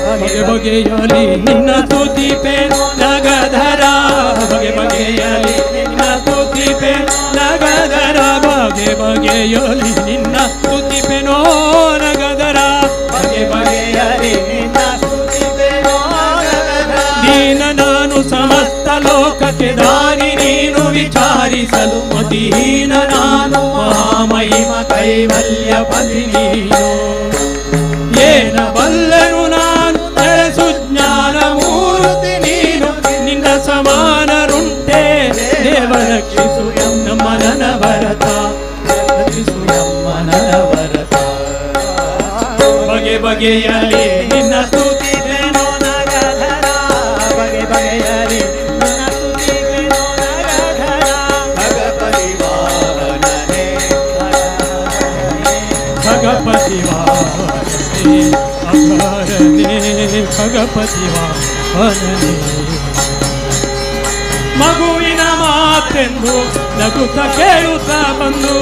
ಬಗೆ ಬಗೆಯಲಿ ನಿನ್ನ ಸ್ತುತಿಪೆ ನಗಧರ ಬಗೆ ಬಗೆಯಲಿ ನಿನ್ನ ಸ್ತುತಿಪೆ ನಗಧರ ಬಗೆ ಬಗೆಯಲಿ ನಿನ್ನ ಸ್ತುತಿಪೆನೋ ನಗಧರ ಬಗೆ ಬಗೆಯಲಿ ನಿನ್ನ ಸ್ತುತಿಪೆನೋ ನಗಧರ. ದೀನ ನಾನು ಸಮಸ್ತ ಲೋಕಕ್ಕೆ ದಾರಿ ನೀನು ವಿಚಾರಿಸಲು ಮತಿಹೀನ ನಾನು ಮಹಾಮಹಿಮ ಕೈವಲ್ಯ ಪತಿ ನೀನು. ಏನ ಬಲ್ಲನು ನಾನು ಸುಜ್ಞಾನ ಮೂರ್ತಿ ನೀನು ನಿನ್ನ ಸಮಾನರುಂಟೆ ದೇವ ರಕ್ಷಿಸು ನಮ್ಮ ಭರತ ರಕ್ಷಿಸು ನಮ್ಮ ಭರತ. ಬಗೆ ಬಗೆಯಲಿ ನಿನ್ನ ಸ್ತುತಿ ನಗಧರ ಬಗೆ ಬಗೆಯಲಿ ನಿನ್ನ ಸ್ತುತಿ ನಗಧರ. ಭಗಪತಿ ವಾಹನನೇ ಭಗಪತಿ ವಾಹನನೇ ಅಪರನೇ ಭಗಪತಿ ವಾಹನನೇ. ಮಗುವಿನ ಮಾತೆಂದು ನಗುತ್ತ ಕೇಳುತ್ತ ಬಂದು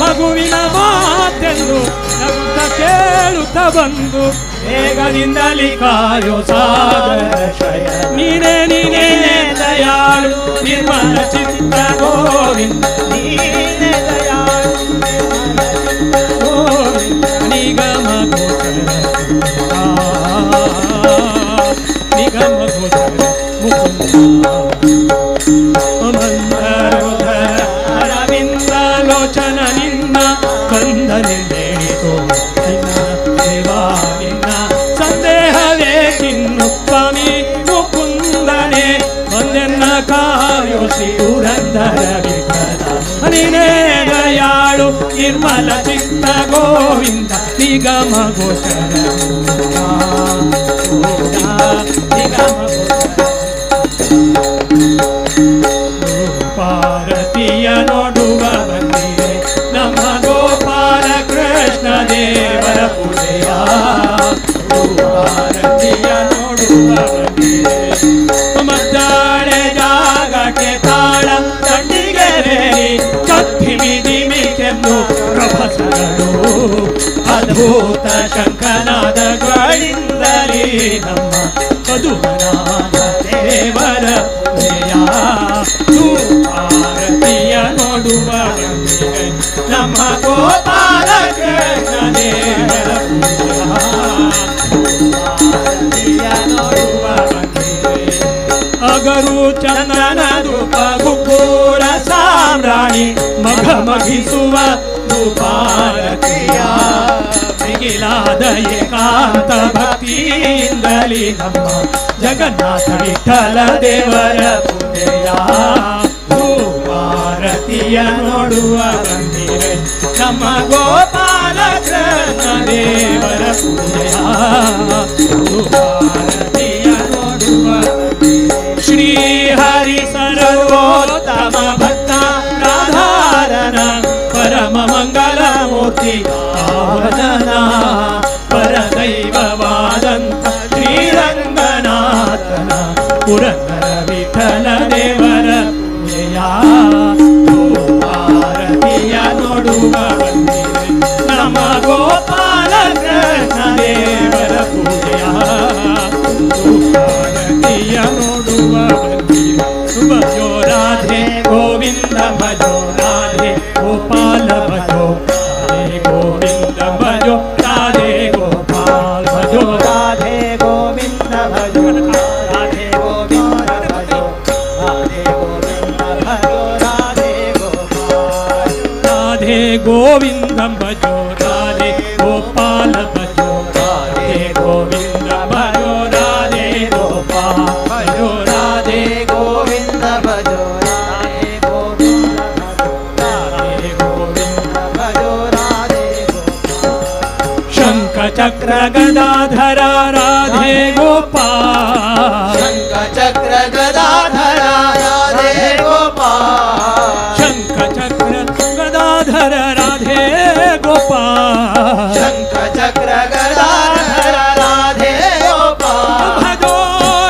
ಮಗುವಿನ ಮಾತೆಂದು ನಗುತ್ತ ಕೇಳುತ್ತ ಬಂದು ಬೇಗದಿಂದಲಿ ಕಾಯೋ ಸಾಗರ ಶಯ ನೀನೇ ನೀನೇ ದಯಾಳು ನಿರ್ಮಲ ಚಿತ್ತ ಗೋವಿಂದ ನೀನೇ ದಯಾಳು ಗೋವಿಂದ ನಿಗಮ ಗೋಚರ ನಿಗಮ ಗೋಚರ ಮುಕುಂದ ಮಂದರೋಧರ ಅರವಿಂದ ಲೋಚನ ನಿನ್ನ ಕಂದನೆಂದೇಳಿತು ನಿನ್ನ ದೇವಾ ನಿನ್ನ ಸಂದೇಹವೇ ತಿನ್ನು ಸ್ವಾಮಿ ಮುಕುಂದನೆ ಬಂದೆನ್ನ ಕಾಯೋ ಶ್ರೀ ಪುರಂದರ ವಿಠಲ ನೀನೇ ದಯಾಳು ನಿರ್ಮಲ ಚಿತ್ತ ಗೋವಿಂದ ನಿಗಮ ಗೋಚರ ನಿಗಮ ಭಾರತೀಯ ನೋಡುವ ಬಂದಿದೆ ನಮ್ಮ ಗೋಪಾಲ ಕೃಷ್ಣ ದೇವರ ಪೂಜೆಯ ಭಾರತೀಯ ನೋಡುವ ಬಂದಿದೆ. ಮದ್ದಾಳೆ ಜಾಗಕ್ಕೆ ತಾಳ ತಂಡಿಗೆರೆ ಕತ್ತಿಮಿ ದಿಮಿಕೆಂದು ರಭಸಗಳು ಅದ್ಭುತ ಶಂಖನಾದಗಳಿಂದಲೇ ನಮ್ಮ ಪದುಮನಾಥ ದೇವರ ಪೂಜೆಯ ಭಾರತೀಯ ನೋಡುವ ಬಂದಿದೆ ನಮ್ಮ ಗೋಪಾಲ ಕೃಷ್ಣ ದೇವರ ಪೂಜೆಯ ಭಾರತೀಯ ನೋಡುವ ಬಂದಿದೆ. ಅಗರು ಚಂದನ ಧೂಪ ಗುಗ್ಗೂರ ಸಾಮ್ರಾಣಿ ಮಘ ಮಘಿಸುವ ಧೂಪಾರತಿಯ ಮಿಗಿಲಾದ ಏಕಾಂತ ಭಕ್ತಿಯಿಂದಲೇ ನಮ್ಮ ಜಗನ್ನಾಥ ವಿಠಲ ದೇವರ ಪೂಜೆಯ ಭಾರತೀಯ ನೋಡುವ ಬಂದಿರೆ ನಮ್ಮ ಗೋಪಾಲ ಕೃಷ್ಣ ದೇವರ ಪೂಜೆಯ ಭಾರತೀಯ ನೋಡುವ. ಶ್ರೀ ಹರಿ ಸರ್ವೋತ್ತಮ ಭಕ್ತ ರಾಧಾರನ ಪರಮ ಮಂಗಲ ಮೂರ್ತಿ ಪಾವನ ಪರದೈವವಾದಂತ ಶ್ರೀರಂಗನಾಥನ ಪುರಂದರ ವಿಠಲ ದೇವರ ಪೂಜೆಯ ಭಾರತೀಯ ನೋಡುವ ಬಂದಿದೆ ನಮ್ಮ ಗೋಪಾಲ ಕೃಷ್ಣ ದೇವರ ಪೂಜೆಯ ಭಾರತೀಯ ನೋಡುವ ಬಂದಿದೆ. ಭಜೋ ರಾಧೆ ಗೋವಿಂದ ಭಜೋ ರಾಧೆ ಗೋಪಾಲ ಭಜೋ ರಾಧೆ ಗೋವಿಂದ ಭಜೋ ರಾಧೆ ಗೋಪಾಲ ಭಜೋ ರಾಧೆ ಗೋವಿಂದ ಭಜೋ ರಾಧೆ ಗೋವಿಂದ ಭಜೋ गोविंदम भजो राधे गोपाल भजो राधे गोविंद भजो राधे गोपाल भजो राधे गोविंद भजो राधे गोविंद राधे गोविंद भजो राधे गोपाल। शंख चक्र गदाधर राधे गोपाल। शंख चक्र गदाधर राधे गोपाल। शंख चक्र गदाधर राधे गोपाल। शंख चक्र गदाधर राधे गोपाल। भजो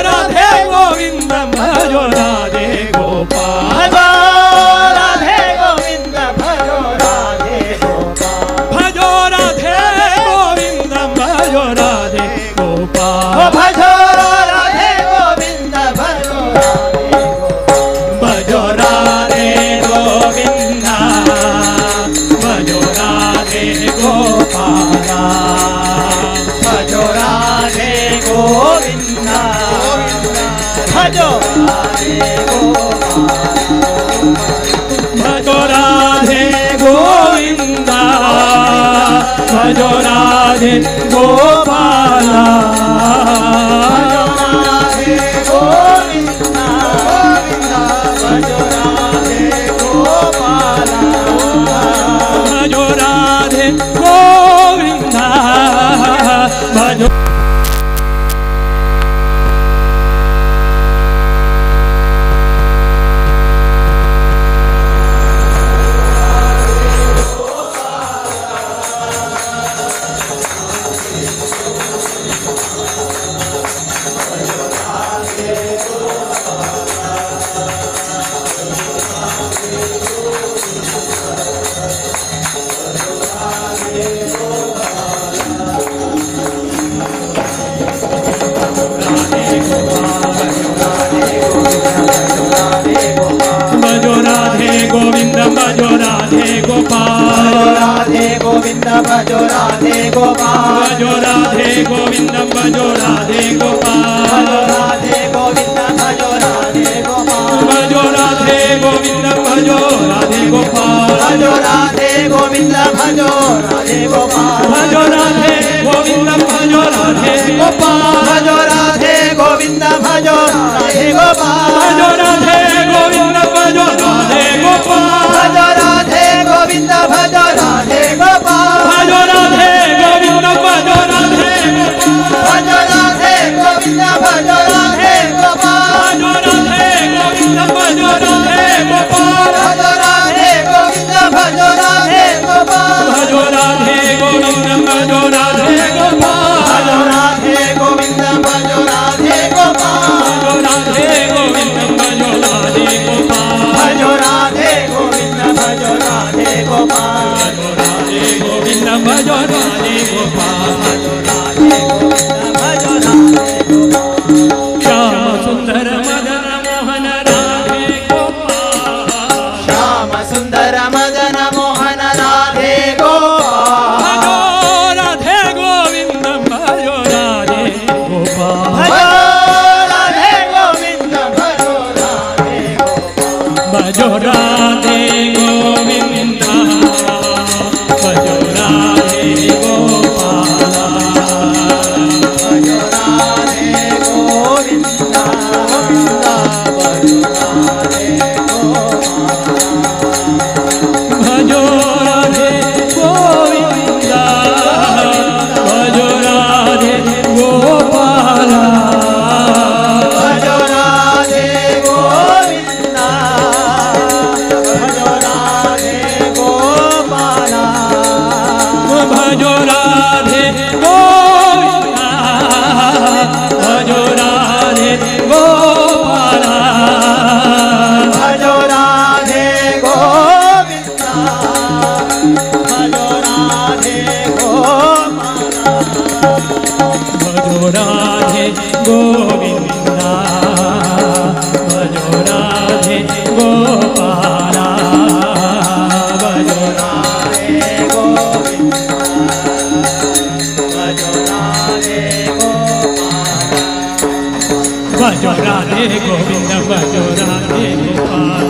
राधे गोविंद भजो राधे गोपाल। भजो राधे गोविंद भजो राधे गोपाल। भजो राधे गोविंद भजो राधे गोपाल। भजो राधे गोविंद भजो राधे गोपाल। भजो राधे गोविंद भजो राधे गोपाल। भजो राधे गोविंद भजो राधे गोपाल। भजो राधे गोविंद भजो राधे गोपाल। भजो राधे गोविंद भजो राधे गोपाल। भजो राधे गोविंद भजो। भजो राधे गोविंद भजो राधे गोपाल। राधे गोविंद भजो राधे गोपाल। भजो राधे गोविंद भजो राधे गोपाल। राधे गोविंद भजो राधे गोपाल। भजो राधे गोविंद भजो राधे गोपाल। भजो राधे गोविंद भजो राधे गोपाल। भजो राधे गोविंद भजो राधे गोपाल। भजो राधे गोविंद भजो राधे गोपाल। भजो राधे गोविंद भजो राधे गोपाल। भजो राधे गोविंद भजो राधे गोपाल। भजो राधे गोविंद भजो राधे गोपाल। भजो राधे गोविंद भजो राधे गोपाल। भजो राधे गोविंद भजो राधे गोपाल। भजो राधे गोविंद भजो राधे गोपाल। भजो राधे गोविंद भजो राधे गोपाल। भजो राधे गोविंद भजो राधे गोपाल। भजो राधे गोविंद भजो राधे गोपाल। भजो राधे गोविंद भजो राधे गोपाल। भजो राधे गोविंद भजो राधे गोपाल। भजो राधे गोविंद भजो राधे गोपाल। श्याम सुंदर मदन मोहन राधे गोपाल। श्याम सुंदर मदन मोहन राधे गोपाल। भजो राधे गोविंद भजो राधे गोपाल। भजो राधे गोविंद भजो राधे गोपाल। भजो राधे गोविंद भजो राधे गोपाल। भजो राधे गोविंद भजो राधे गोपाल। भजो राधे गोविंद भजो राधे गोपाल। भजो राधे गोविंद भजो राधे गोपाल। भजो राधे गोविंद भजो राधे गोपाल। भजो राधे गोविंद भजो राधे गोपाल। भजो राधे गोविंद भजो राधे गोपाल। भजो राधे गोविंद भजो राधे गोपाल। भजो राधे गोविंद भजो राधे गोपाल।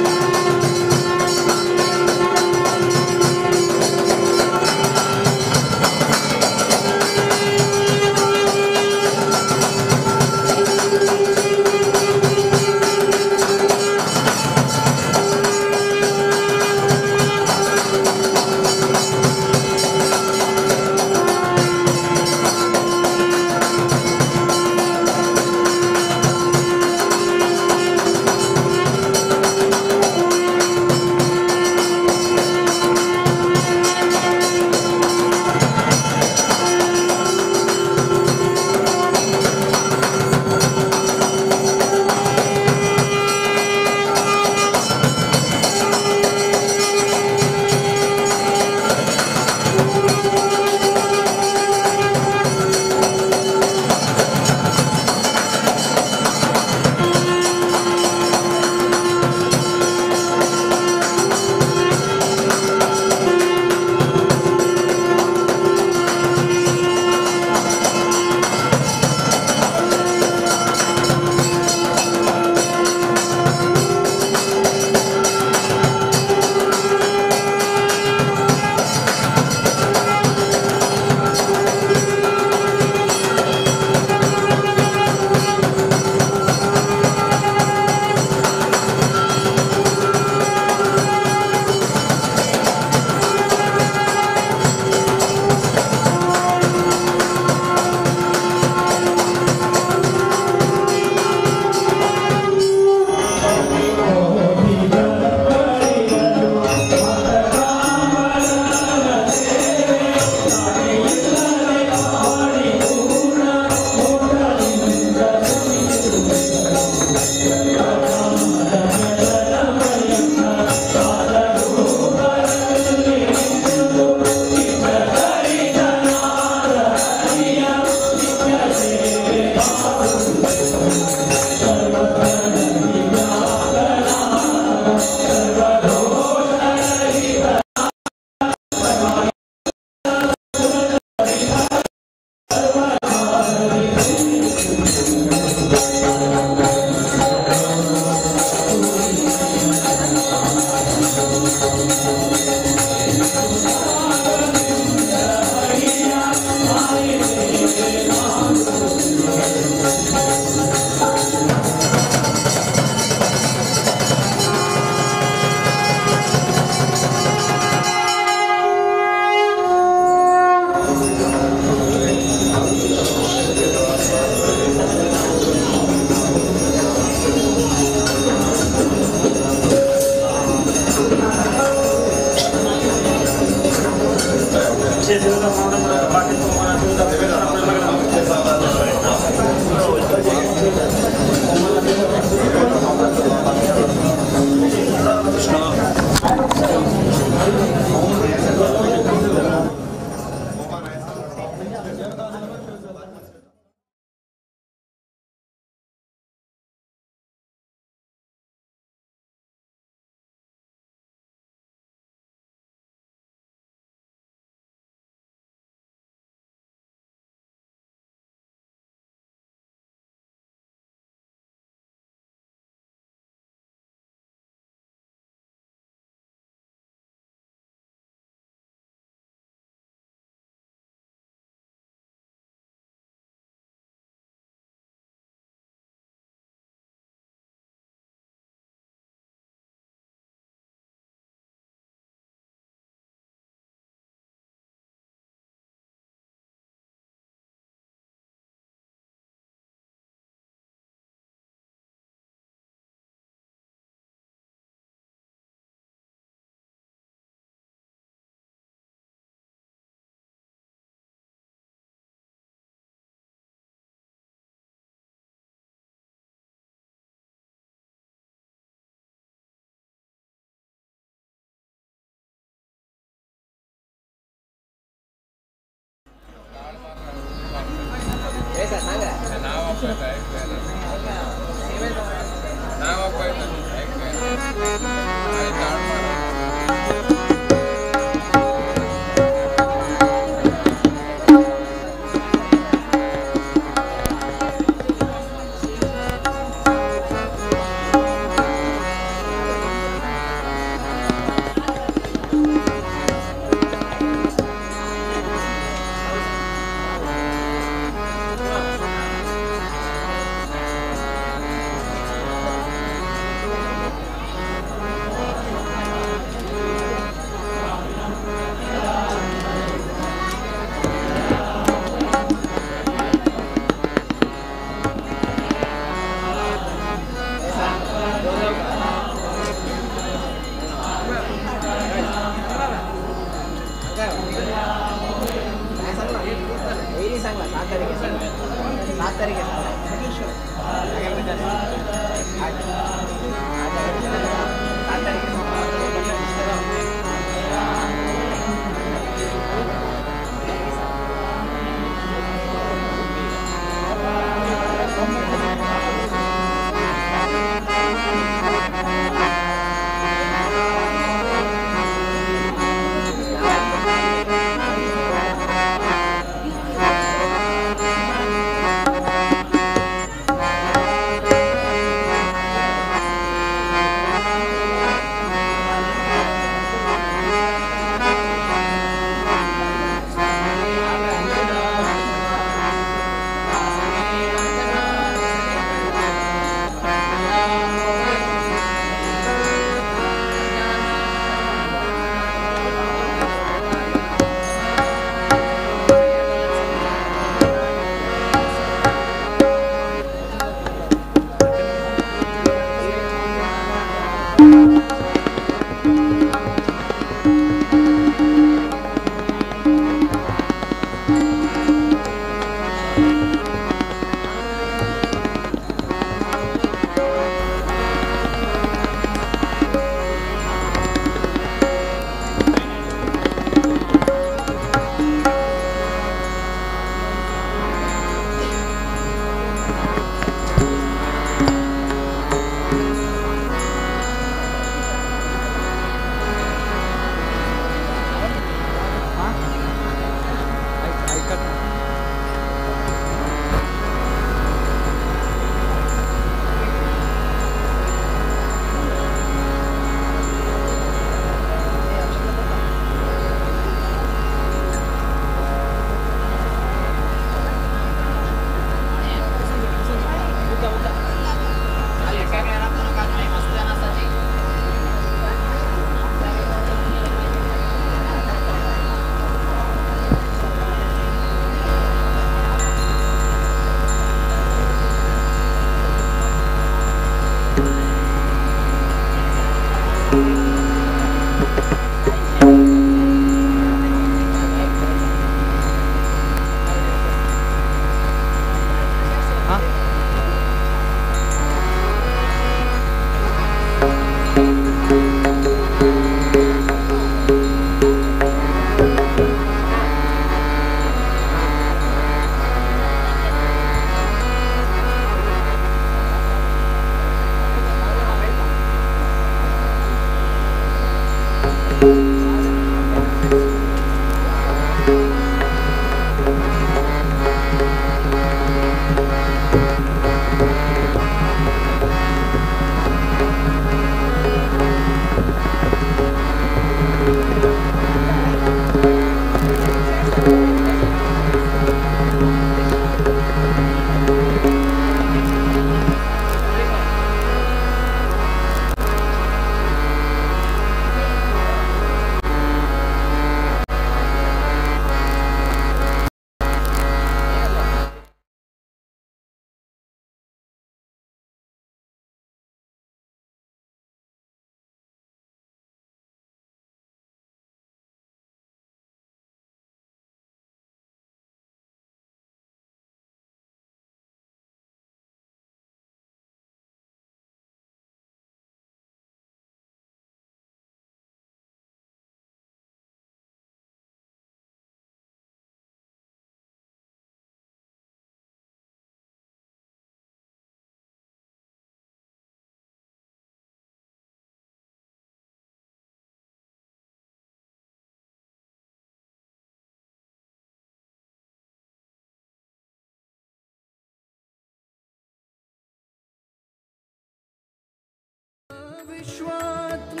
ವಿಶ್ವಾತ್ಮ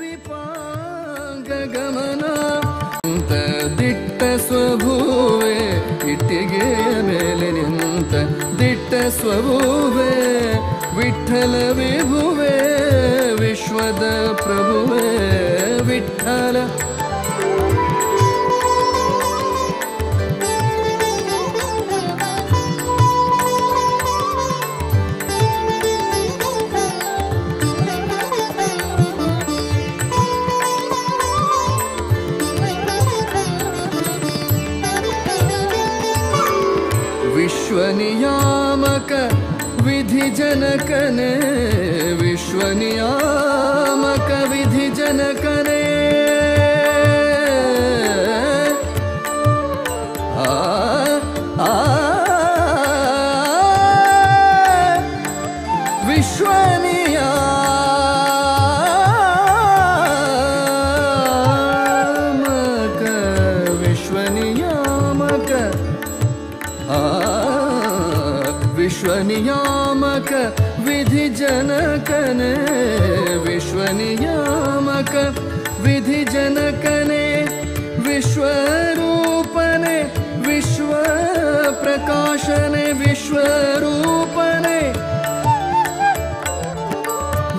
ವಿಪಾಂಗ ಗಮನ ದಿಟ್ಟ ಸ್ವಭುವೆ ಇಟ್ಟಿಗೆಯ ಮೇಲೆ ನಿಂತ ದಿಟ್ಟ ಸ್ವಭುವೆ ವಿಠಲ ವಿಭುವೆ ವಿಶ್ವದ ಪ್ರಭುವೆ ವಿಠಲ. ವಿಶ್ವನಿಯಾಮಕ ವಿಧಿ ಜನಕನೇ ವಿಶ್ವನಿಯಾಮಕ ವಿಧಿ ಜನಕನೇ ಆ ಆ ವಿಶ್ವನಿಯಾಮಕ ವಿಶ್ವನಿಯಾಮಕ ಆ ವಿಶ್ವನಿಯಾಮಕ ವಿಧಿ ಜನಕನೇ ವಿಶ್ವನಿಯಾಮಕ ವಿಧಿ ಜನಕನೇ ವಿಶ್ವರೂಪನೇ ವಿಶ್ವ ಪ್ರಕಾಶನೆ ವಿಶ್ವರೂಪನೇ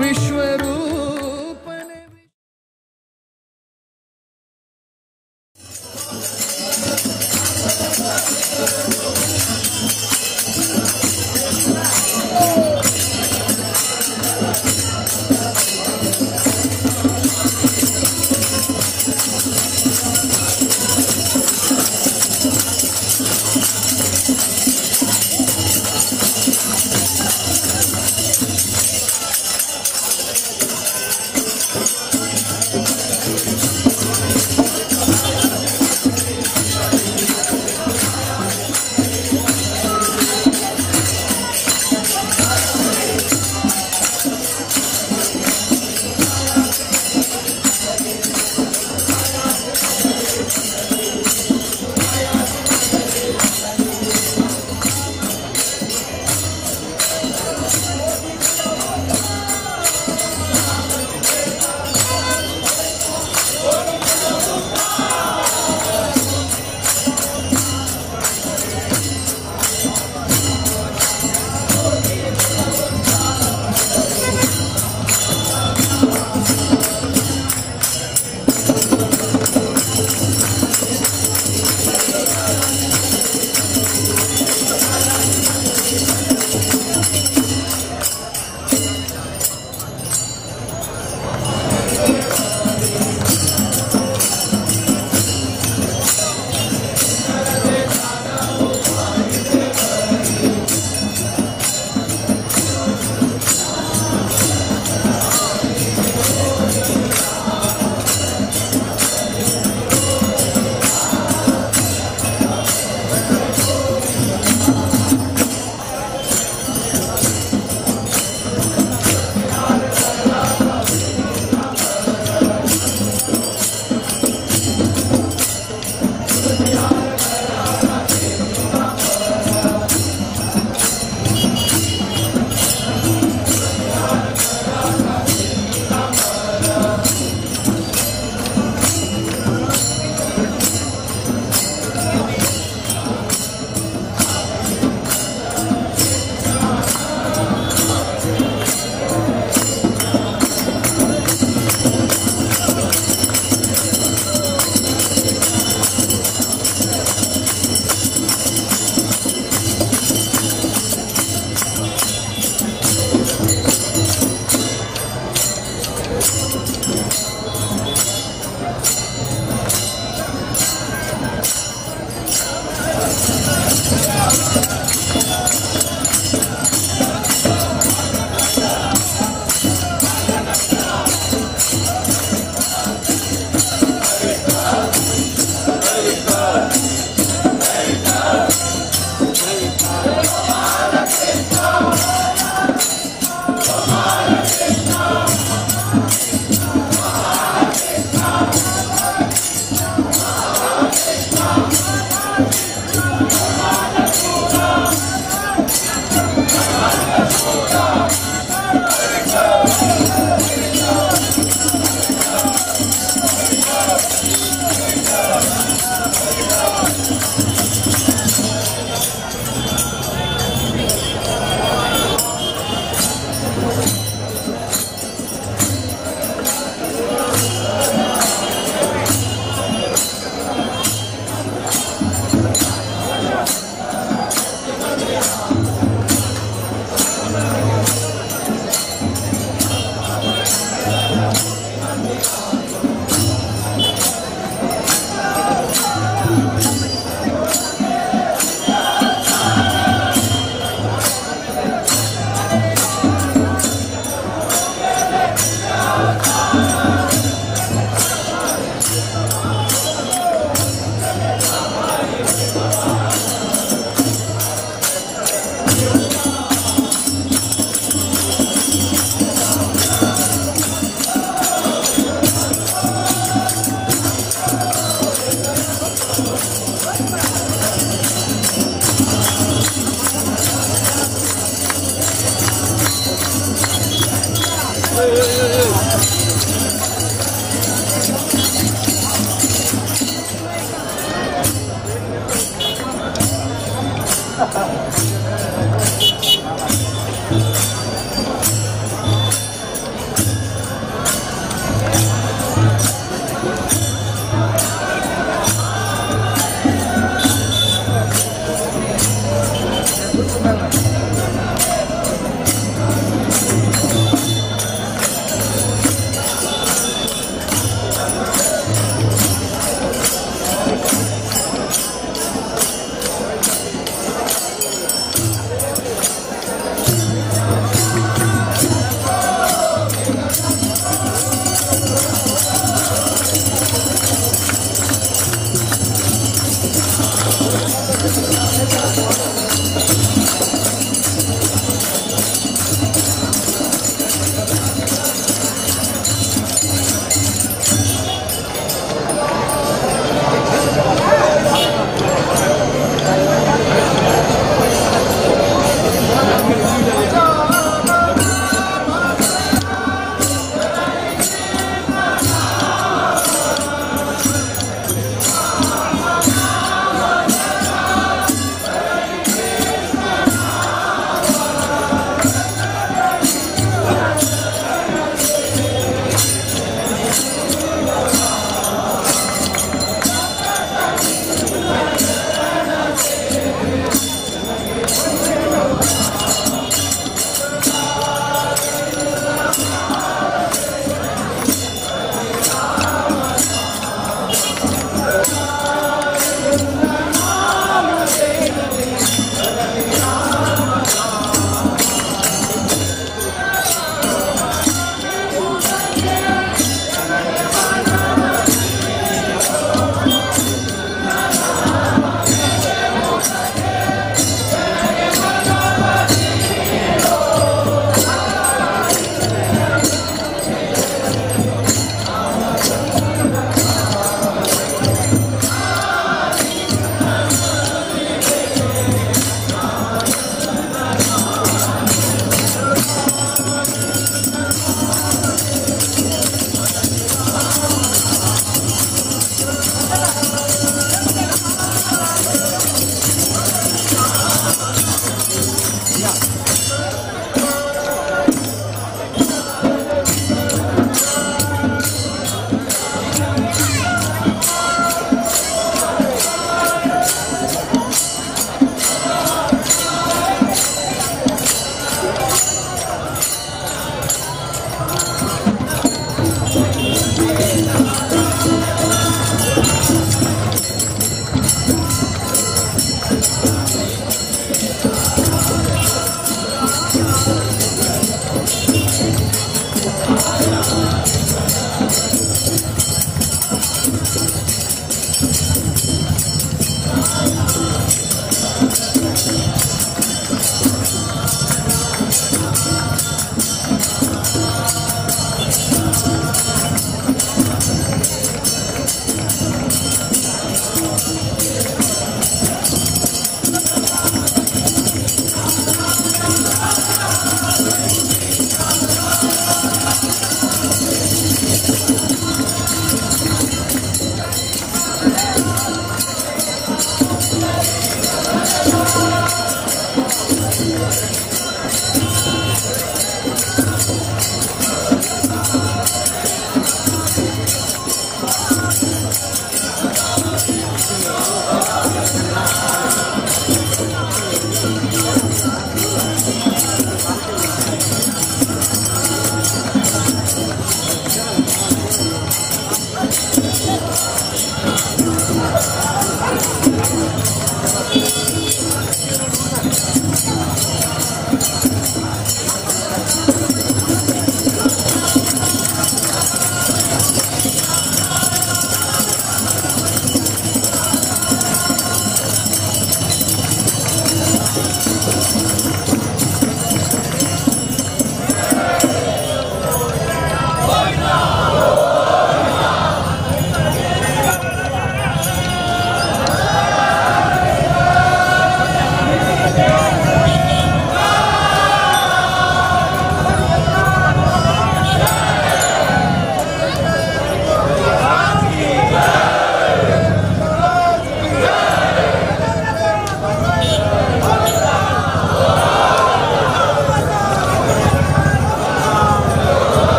ವಿಶ್ವರೂಪನೇ.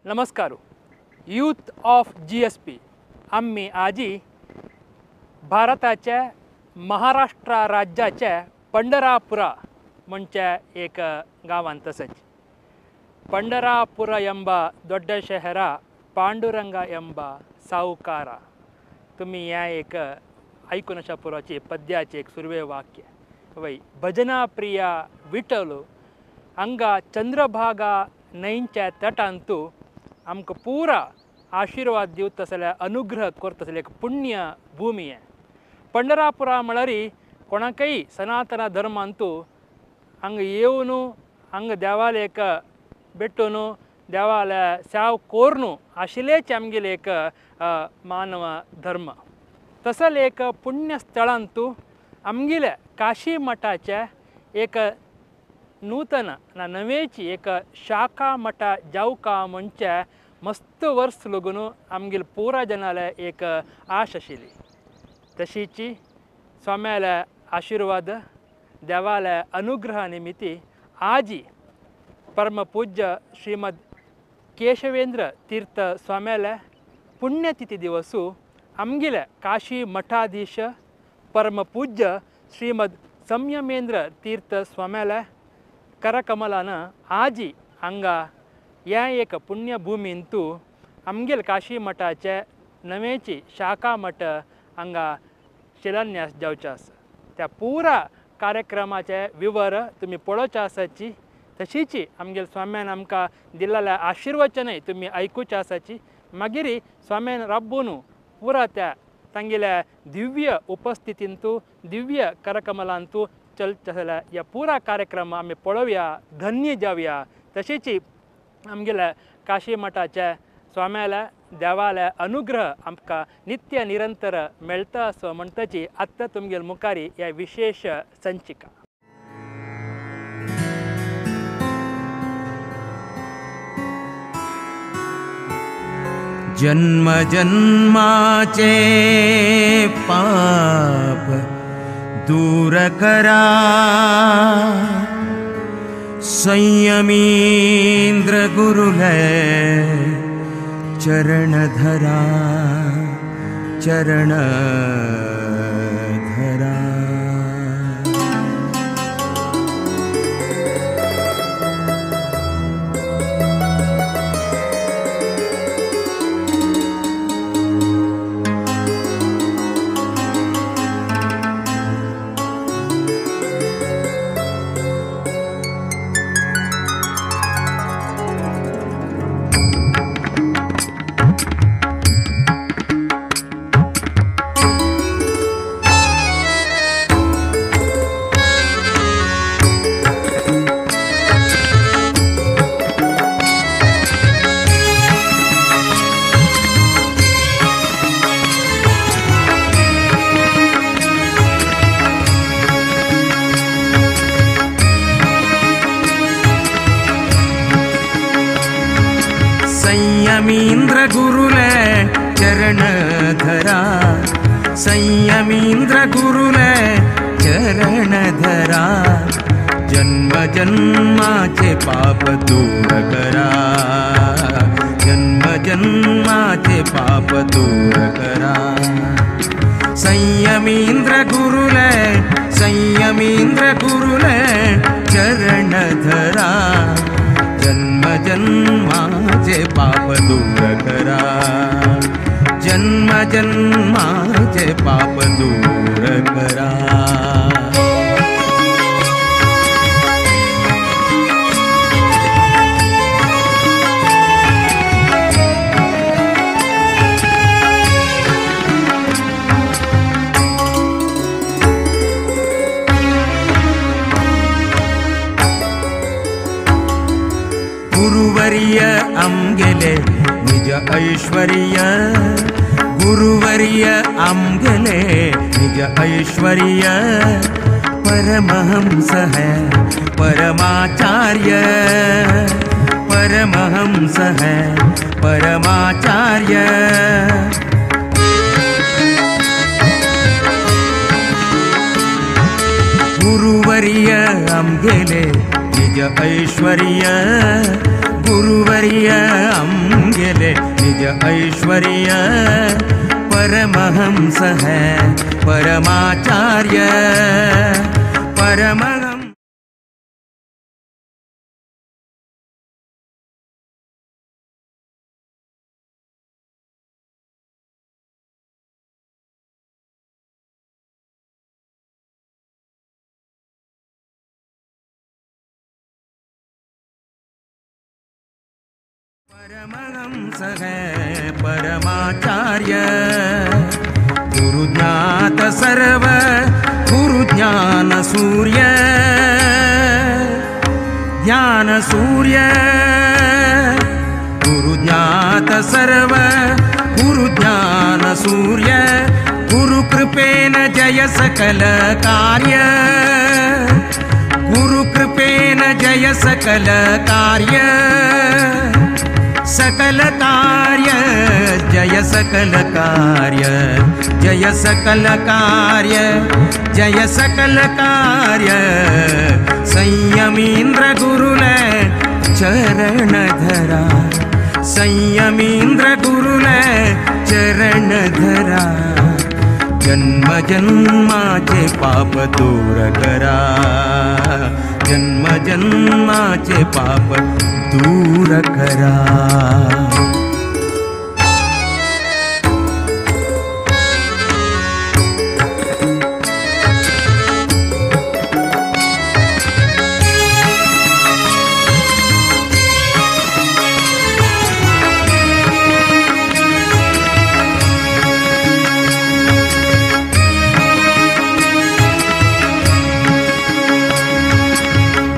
नमस्कार. यूथ ऑफ GSP आम्ही आजी भारताच्या महाराष्ट्र राज्याच्या पंढरापुरा म्हणजे एक गावांत तसंच पंढरापुರ ಎಂಬ ದೊಡ್ಡ ಶಹರ पांडुरंग ಎಂಬ सावकार. तुम्ही या एक ऐकून अशा पुराची पद्याचे एक सुरवे वाक्य वै भजना प्रिया विठ्ठल हांगा चंद्रभागा न्हंयच्या तटांतू आमकां पुरा आशिर्वाद दिवता जाल्यार अनुग्रह करता जाल्यार एक पुण्य भूमी आहे. पंढरापुरा म्हळ्यार कोणाकय सनातन धर्मांतू हांगा येवन हांगा देवाले एक भेटून देवाले सेव कोरून आशिल्लेच आमगेले एक मानव धर्म. तसले एक पुण्य स्थळांतू आमगेले काशी मठाचे एक नूतन ना नवेची एक शाखा मठा जावका म्हणजे मस्त वर्स लागून आमगेले पुरा जनाले एक आश आशिल्ली. तशीची स्वाम्याले आशिर्वाद देवाले अनुग्रह निमित्ती आजी परमपूज्य श्रीमद केशवेंद्र तीर्थ स्वाम्याले पुण्यतिथी दिवसू आमगेले काशी मठाधीश परमपूज्य श्रीमद संयमेंद्र तीर्थ स्वाम्याले करकमलान आजी हांगा ह्या एक पुण्यभुमींतू आमगेले काशी मठाचे नवेची शाखा मठ हांगा शिलान्यास जावचो आसा. त्या पुरा कार्यक्रमाचे विवर तुमी पळोवचे आसाची. तशीच आमगेले स्वाम्यान आमकां दिल्लें आशिर्वचनय तुमी आयकुचें आसाची. मागीर स्वाम्यान राबून पुरा त्या तांगेल्या दिव्य उपस्थितींतू दिव्य करकमलांतू चलता जाल्यार ह्या पुरा कार्यक्रम आमी पळोवया, धन्य जावया. तशीच आमगेल्या काशी मठाच्या स्वाम्याल्या देवाल्या अनुग्रह आमकां नित्य निरंतर मेळटा असो म्हणटाची आत्तां तुमगेले मुखारी ह्या विशेष संचिका. जन्म जन्माचे पाप दूर करा, संयमींद्र गुरुले चरण धरा, चरण धरा. संयमींद्र गुरुले चरण धरा, संयमींद्र गुरुले चरण धरा, जन्म जन्माचे पाप दूर करा, जन्म जन्माचे पाप दूर करा. संयमींद्र गुरुले, संयमींद्र गुरुले चरण धरा, जन्म जन्माचे पाप दूर करा, जन्म जन्माचे पाप दूर करा. गुरुवर्य आमगेले निज ऐश्वर्य, गुरुवर्य आमगेले निज ऐश्वर्य, परमहंस है परमाचार्य, परमहंस है परमाचार्य. गुरुवर्य आमगेले निज ऐश्वर्य, गुरुवर्य आमगेले निज ऐश्वर्य परमहंस है परमाचार्य परमहंस। परमहंस है परमाचार्य गुरु ज्ञात सर्व गुरु ज्ञान सूर्य ज्ञान सूर्य गुरु ज्ञात सर्व गुरु ज्ञान सूर्य गुरु कृपेन जय सकल कार्य गुरु कृपेन जय सकल कार्य सकल कार्य जय सकल कार्य जय सकल कार्य जय सकल कार्य संयमीन्द्र गुरुले चरण धरा संयमीन्द्र गुरुले चरण धरा जन्म जन्माचे पाप दूर करा जन्म जन्माचे पाप दूर करा।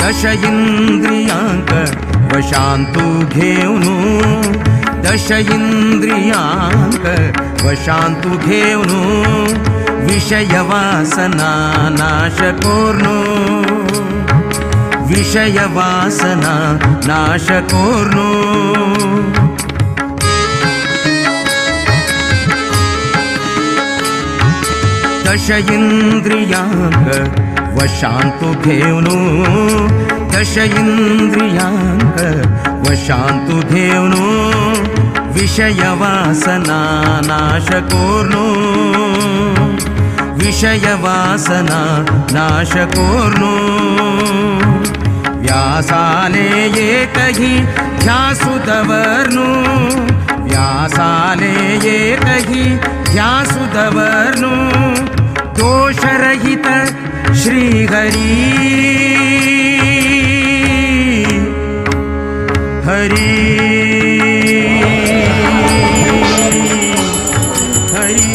दश इंद्रियांक वशांतु घेऊनु दश इंद्रियांक वशांतु घेऊनु विषय वासना नाश कोर्नु विषय वासना नाश कोर्नु। दश इंद्रियांक वशांतु घेऊनु दश इंद्रियांक वशांतु घेऊनु विषय वासना नाश कोर्नु विषय वासना नाश कोर्नु। व्यासाले एकही ध्यासु दवर्नु व्यासाले एकही ध्यासु दवर्नु दोषरहित श्री हरि हरि हरि।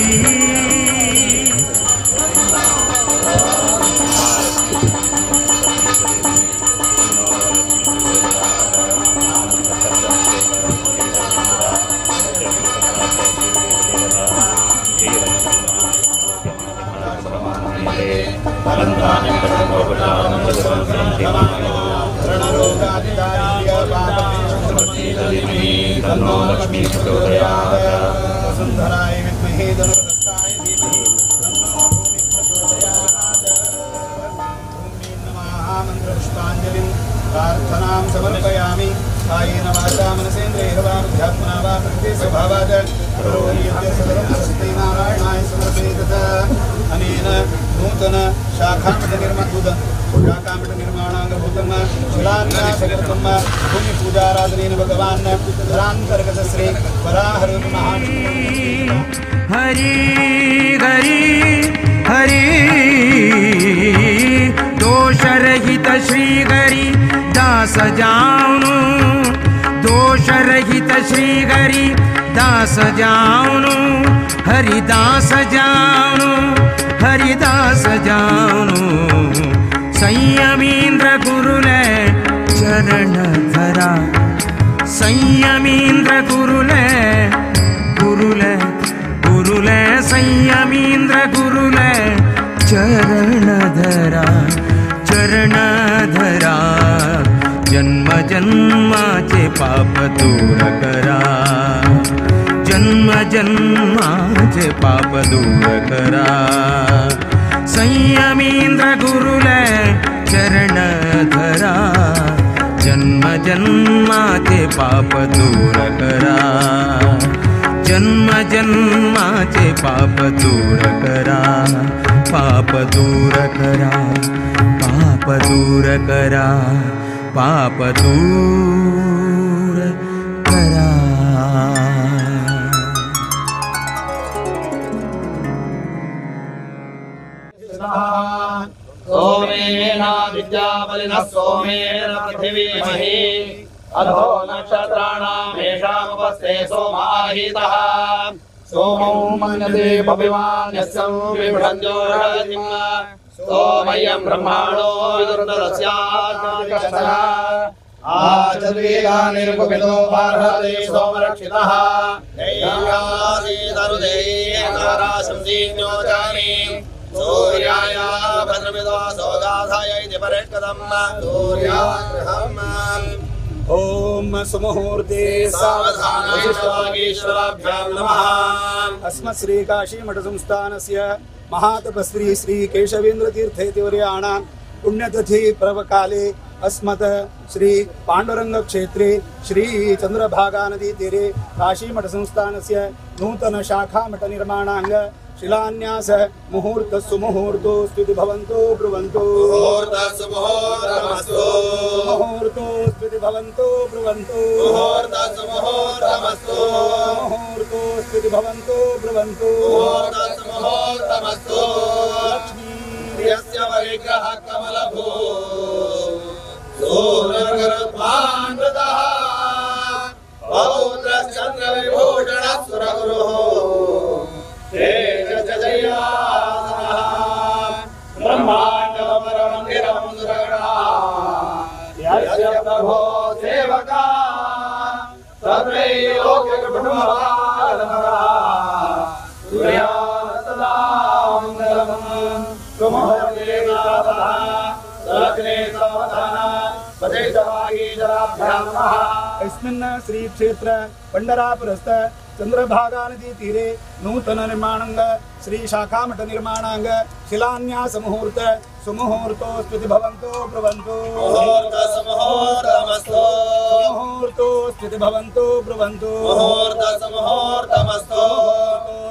प्रार्थनां समर्पयामि कायेन वाचा मनसेन्द्रियैर्वा बुद्ध्यात्मना वा प्रकृते स्वभावात् करोमि यद्यत् सकलं स्वस्मै नारायणाय समर्पयेत। अनेन नूतन शाखामृत निर्माणाङ्गभूतं शिलान्यासकृतं भूमिपूजाराधनेन भगवान् धरान्तर्गत श्री वराहरूप महाविष्णु हरि हरि हरि दोषरहित श्री हरि दास जाऊनु दोषरहित श्री हरि दास जाऊनु हरिदास जाऊनु हरिदास जाऊनु संयमीन्द्र गुरुले चरण धरा संयमीन्द्र गुरुले गुरुले गुरुले संयमीन्द्र गुरुले चरण धरा चरण धरा जन्म जन्माचे पाप दूर करा जन्म जन्माचे पाप दूर करा संयमीन्द्र गुरुले चरण धरा जन्म जन्म। जन्माचे पाप दूर करा, जन्म जन्माचे पाप दूर करा, पाप दूर करा, पाप दूर करा, पाप दूर करा। सोमेनादित्याबलिनः सोमेन पृथिवीमहि अधो नक्षत्राणामेषामुपस्थे सोमाहितः सोमौ मन्यते भविवान् यस्य विभ्रञ्जोरतिम् सोमयं ब्रह्माणो विदुर्दस्यात्मकशः आचर्येदानिर्गुपितो बार्हते सोमरक्षितः दैयासीदरुदेयकाराशंसीन्योजानि सूर्याय भद्रमिदो सौगाधाय इति परिष्कृतं सूर्याग्रहम्। ॐ सुमुहूर्ते सावधानाश्वराभ्यां नमः। अस्मत् श्री काशीमठसंस्थानस्य महातपस्वी श्री केशवेन्द्रतीर्थेतिवर्याणां पुण्यतिथि पर्वकाले अस्मत् श्री पाण्डुरङ्गक्षेत्रे श्री चन्द्रभागा नदी तीरे काशीमठसंस्थानस्य नूतन शाखामठनिर्माणाङ्ग शिलान्यास मुहूर्त सुमुहूर्तो स्तुति भवन्तो ब्रुवन्तो मुहूर्त सुमुहूर्तमस्तु मुहूर्तो स्तुति भवन्तो ब्रुवन्तो मुहूर्त सुमुहूर्तमस्तु मुहूर्तो स्तुति भवन्तो ब्रुवन्तो मुहूर्त सुमुहूर्तमस्तु। लक्ष्मी यस्य परिग्रह कमलभू सूर्यगरुत्मानृतः पौत्रश्चन्द्रविभूषणः सुरगुरुः ब्रह्माण्डपरमन्दिरं सुरगणा यस्य प्रभो सेवका तत्रैलोक्यकुटुम्बभारतमः सूर्याः सदा मङ्गलम्। सुमुहूर्ते सावधान सुलग्ने सावधान पतितवागीशराभ्यां नमः। अस्मिन् श्री क्षेत्र पंडरापुरस्थ चंद्रभागा नदी तीरे नूतन निर्माणांग श्री शाखामठ निर्माणांग शिलान्यास मुहूर्त सुमुहूर्तो स्तुति भवन्तो ब्रुवन्तो मुहूर्त सुमुहूर्तमस्तु मुहूर्तो स्तुति भवन्तो ब्रुवन्तो मुहूर्त सुमुहूर्तमस्तु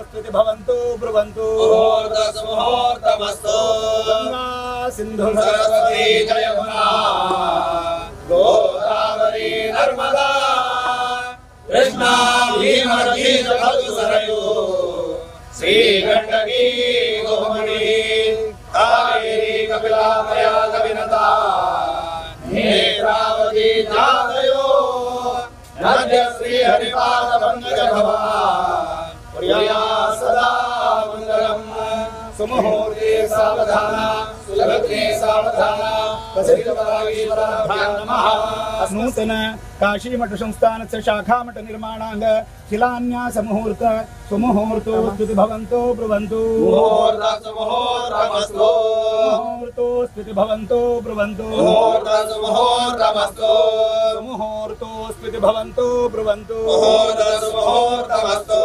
स्तुति भवन्तो ब्रुवन्तो मुहूर्त सुमुहूर्तमस्तु। गंगा सिंधु सरस्वती जयमुना गोदावरी नर्मदा कृष्णा भीमनदी सरयू श्री गंडकी गोमती कावेरी कपिला मया कविनता नेत्रावती जातयो नद्य श्री हरिपाद पंकज भवा प्रिया सदा मंगलम्। सुमुहूर्ते सावधान सुलग्ने सावधान नमः। नूतन काशीमठ संस्थानस्य शाखामठ निर्माणांग शिलान्यास मुहूर्त सुमुहूर्तो स्तुति भवन्तो ब्रुवन्तो मुहूर्त सुमुहूर्तमस्तु मुहूर्तो स्तुति भवन्तो ब्रुवन्तो मुहूर्त सुमुहूर्तमस्तु मुहूर्तो स्तुति भवन्तो ब्रुवन्तो मुहूर्त सुमुहूर्तमस्तु।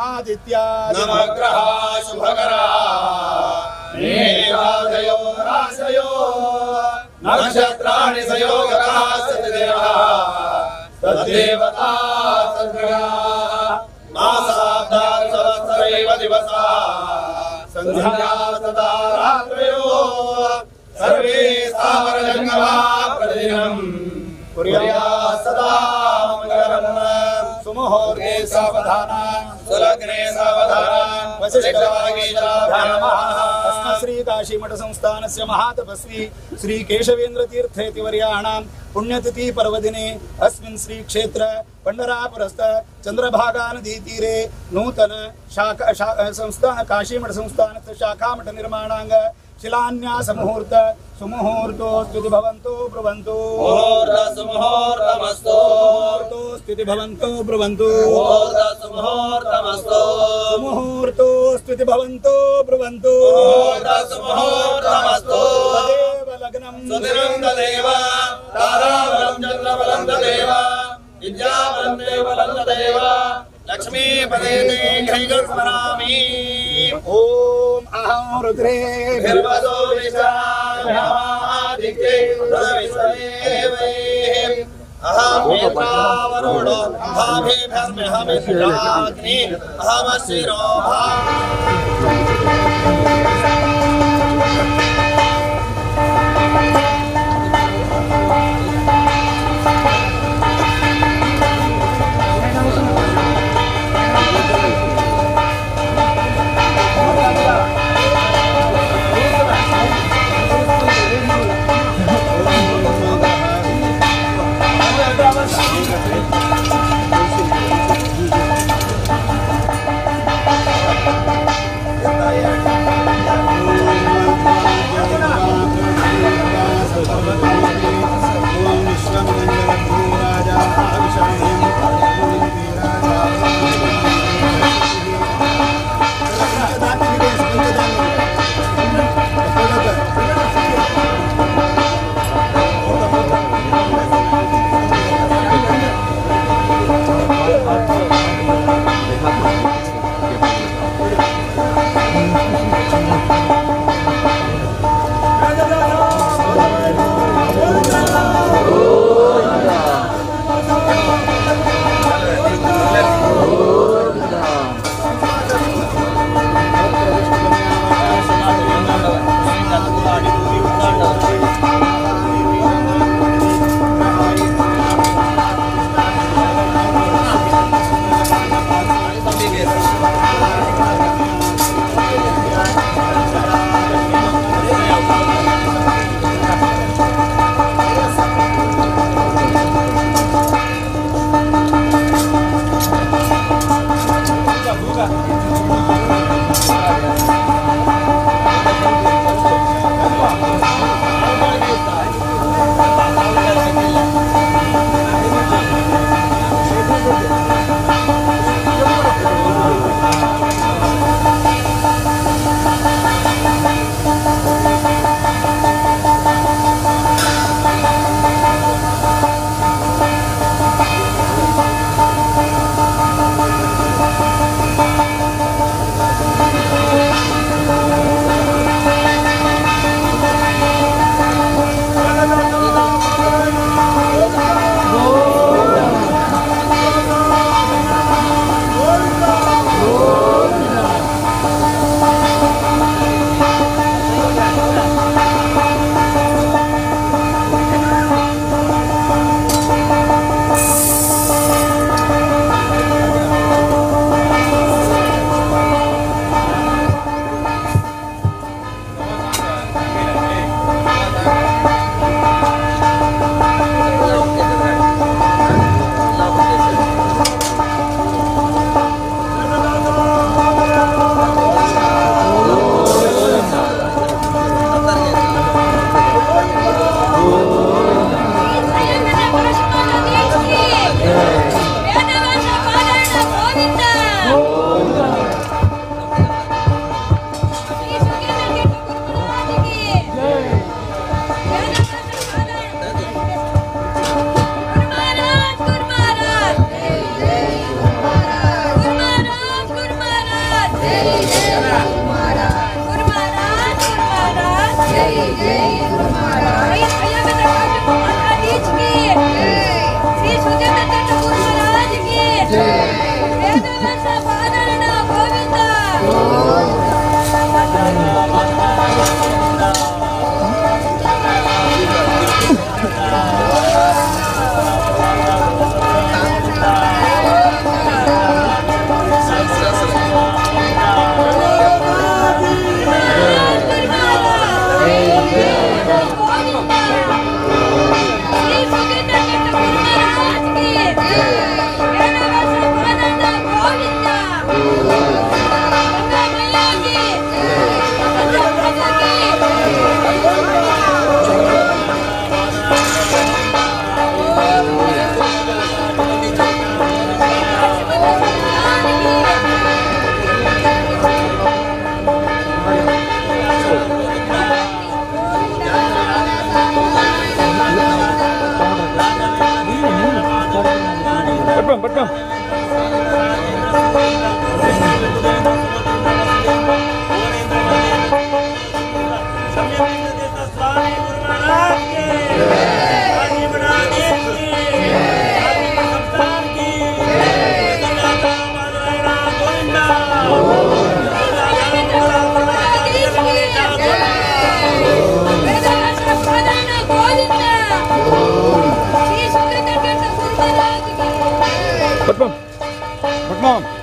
आदित्या नवग्रहा शुभकरा मेघादयो राशयो नक्षत्राणि संयोगकाः सत्यदेवः तद्देवता तद्ग्रहाः मासाब्दानि संवत्सरैव दिवसाः सन्ध्या तथा रात्रयो सर्वे स्थावरजङ्गमाः प्रतिदिनं कुर्यात् सदा मङ्गलम्। सुमुहूर्ते सावधान सुलग्ने सावधान वसिष्ठवागीशराभ्यां नमः। अस्मत् श्री काशीमठ संस्थानस्य महातपस्वी श्री केशवेन्द्रतीर्थेतिवर्याणां पुण्यतिथि पर्वदिने अस्मिन् श्री क्षेत्र पंडरापुरस्थ चंद्रभागा नदी तीरे नूतन शाखा संस्थान काशीमठ संस्थानस्य शाखामठ निर्माणांग शिलान्यास मुहूर्त सुमुहूर्तो स्तुति भवन्तो ब्रुवन्तो मुहूर्त सुमुहूर्तमस्तु मुहूर्तो स्तुति भवन्तो ब्रुवन्तो मुहूर्त सुमुहूर्तमस्तु मुहूर्तो स्तुति भवन्तो ब्रुवन्तो मुहूर्त सुमुहूर्तमस्तु। तदेव लग्नं सुदिनं तदेव ताराबलं चन्द्रबलं तदेव विद्याबलं देवबलं तदेव लक्ष्मीपदे ते स्मरामि। ॐ अहं रुद्रे निर्वसो विश्वादित्ये विश्वदेवैः अहं मित्रावरुणो भाभिर्भर्म्यहमिन्द्राग्नि अहमशिरो भा Thank you. Come.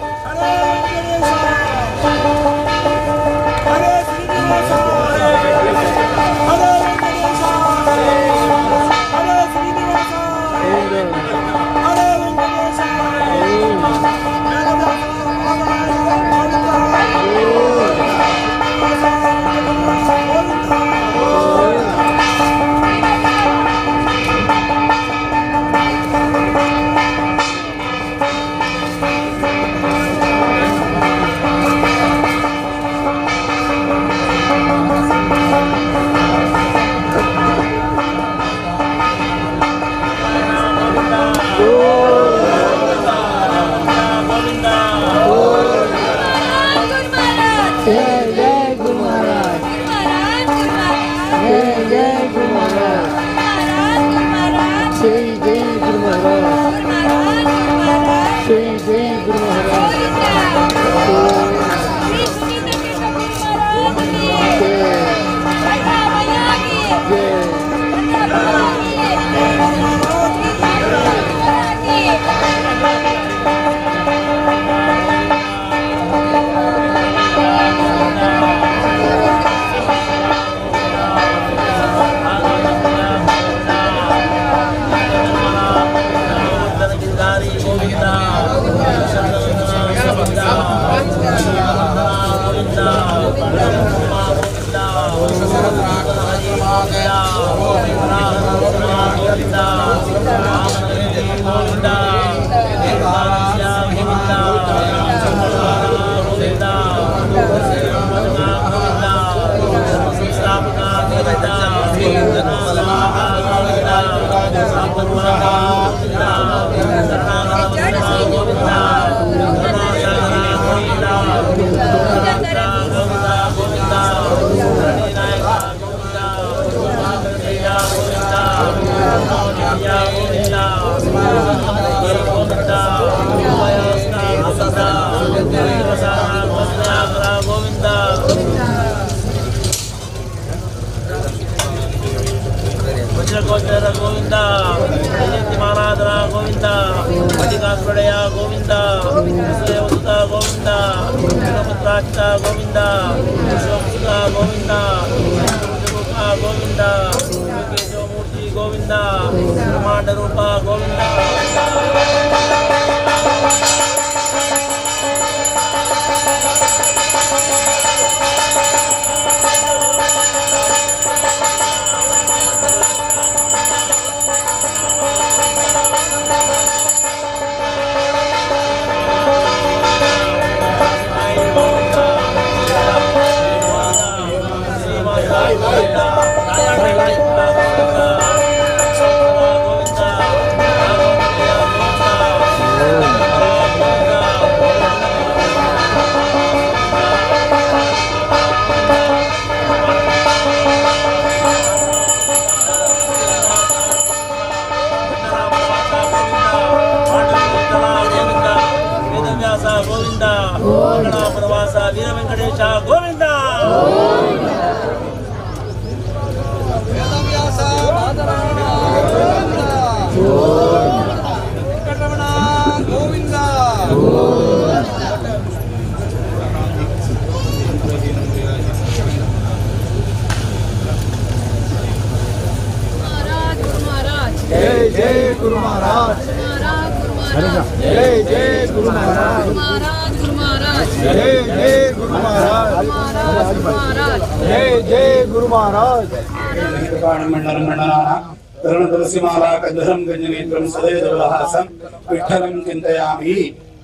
विठ्ठलं चिन्तयामि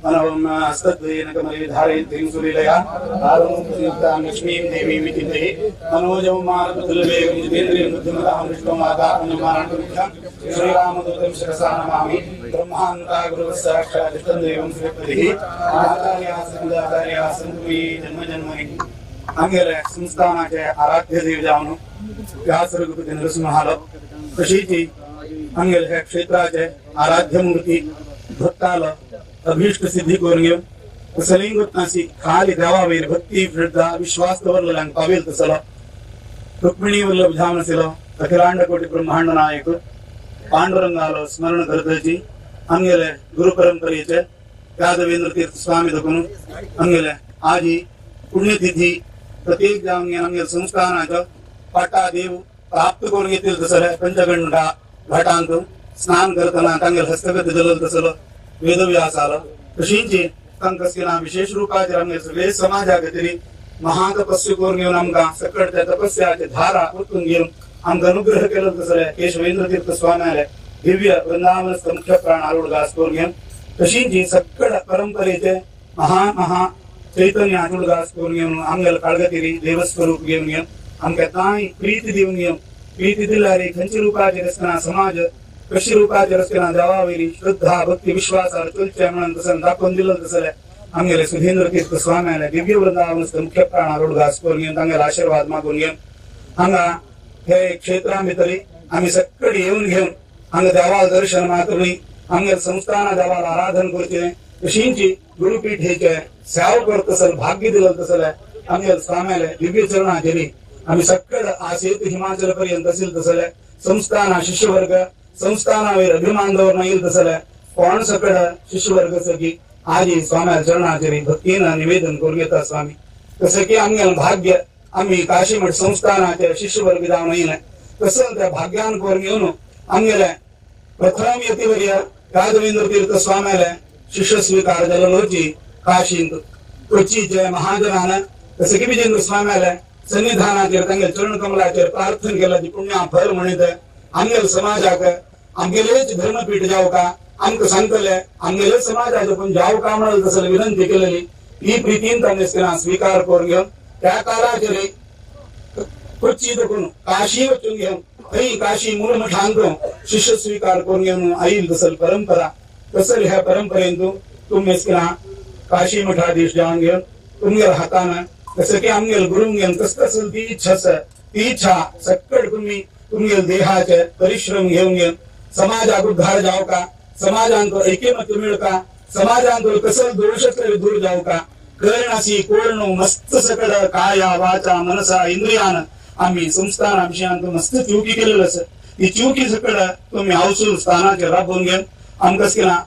मनोस्तद्वेन कमले धारयन्तीं सुलीलया आरुणयुक्तां लक्ष्मीं देवीं विचिन्तये मनोजं मारुतुल्यवेगं जितेन्द्रियं बुद्धिमतां विष्णुमातात्मजमाराण्डमुख्यं श्रीरामदूतं शिरसा नमामि। ब्रह्मान्ता गुरुः साक्षात् देवं श्रीपतिः आचार्याः सन्ति जन्म जन्मनि अंगेले संस्थानाचे आराध्य देव जावनु व्यास रघुपति नरसिंहालो तशीची अंगेले क्षेत्राचे आराध्य मूर्ती भक्ताल अभीष्ट सिद्धी करून घेवन कसलीय अशी खाली देवावयर भक्ती श्रद्धा विश्वास दवरलेल्यांक पावेल तसलो रुक्मिणी वल्लभ जावन आशिल्लो अखिलांड कोटी ब्रह्मांड नायक पांडुरंगालो स्मरण करतची आमगेले गुरु परंपरेचे यादवेंद्र तीर्थ स्वामी दखून आमगेले आजी पुण्यतिथी प्रत्येक जावन आमगेले संस्थानाचो पाटा देव प्राप्त करून घेतील तसले पंचगंगा घाटांत स्नान करतना तांगेले हस्तगत जालो तसलो वेदव्यास आलो तशींच तांकां विशेष रुपाचेर आमगेले सगळे समाजा खातीर महातपस्वी करून घेवन आमकां सकट त्या तपस्याचे धारा ओतून घेवन आमकां अनुग्रह केलो तसले केशवेंद्र तीर्थ स्वाम्याले दिव्य वृंदावनस्थ मुख्य प्राण आरुडगास करून घेवन तशींच सकट परंपरेचे महा महा चैतन्य आरुडगास करून घेवन आमगेले काळगतिरी देवस्वरूप घेवन घेवन आमकां कांय प्रीती दिवन घेवन प्रीती दिल्यार खंयच्या रुपाचेर आसतना समाज कशी रुपाचेर आसतना देवावयली श्रद्धा भक्ती विश्वासार चलचे म्हणून तसं दाखोवन दिलो तसले आमगेले सुधींद्र तीर्थ स्वाम्याले दिव्य वृंदावनस्थ मुख्य प्राण आरुडगास करून घेवन तांगेले आशीर्वाद मागून घेवन हांगा हे क्षेत्रा भितर आमी सकट येवन घेवन हांगा देवाल दर्शन मात्र न्ही आमगेले संस्थाना देवाल आराधन करचें तशींच गुरुपीठ हेचे सेवा करतसल भाग्य दिलं तसले आमगेले स्वाम्याले दिव्य चरणाचेरी आमी सकट आसेत हिमाचल पर्यंत असेल तसले संस्थाना शिष्यवर्ग संस्थानावेर अभिमान दवरना येईल तसले कोण सकट शिष्यवर्ग सगी आजी स्वाम्या चरणाचेरी भक्तीन निवेदन करून घेता स्वामी. तसं की आमगेले भाग्य आमी काशीमठ संस्थानाचे शिष्यवर्ग जावन येयले तसं त्या भाग्यान करून घेवन आमगेले प्रथम यतिवर्य राघवेंद्र तीर्थ स्वाम्याले शिष्य स्वीकार जालोची काशींत कोचीचे महाजनान तसं की विजेंद्र स्वाम्याले सन्निधानाचेर तांगेले चरण कमलाचेर प्रार्थना केला पुण्या फल म्हणीत आमगेले समाजाक आमगेलेच धर्मपीठ जावका आमकां सांगतले आमगेले समाजाचे पण जावका म्हणून तसले विनंती केलेली ही प्रितीन तांणी स्वीकार करून घेवन त्या काळाचेर कोची दखून काशी वचून घेवन थंय काशी मूळ मठांत शिष्य स्वीकार करून घेवन आयिल्ली तसल परंपरा तसल ह्या परंपरेन तुमी काशी मठाधीश जावन घेवन तुमगेल्या हातान जसं की आमगेले गुरूंक घेवन तस तसल ती इच्छा आसा ती इच्छा सकट तुमी तुमगेले देहाचे परिश्रम घेवन घेवन समाजाक उद्धार जावका समाजांत ऐक्यमत्य मेळका समाजांत कसल दोश दूर जावका करणासी कोळणो मस्त सकड काया वाचा मनसा इंद्रियान आम्ही संस्थान आमच्या मस्त चुकी केलेलं आसा ती चुकी सकड तुमी हावसूल स्थानाचेर राबोवन घेवन आमकां केला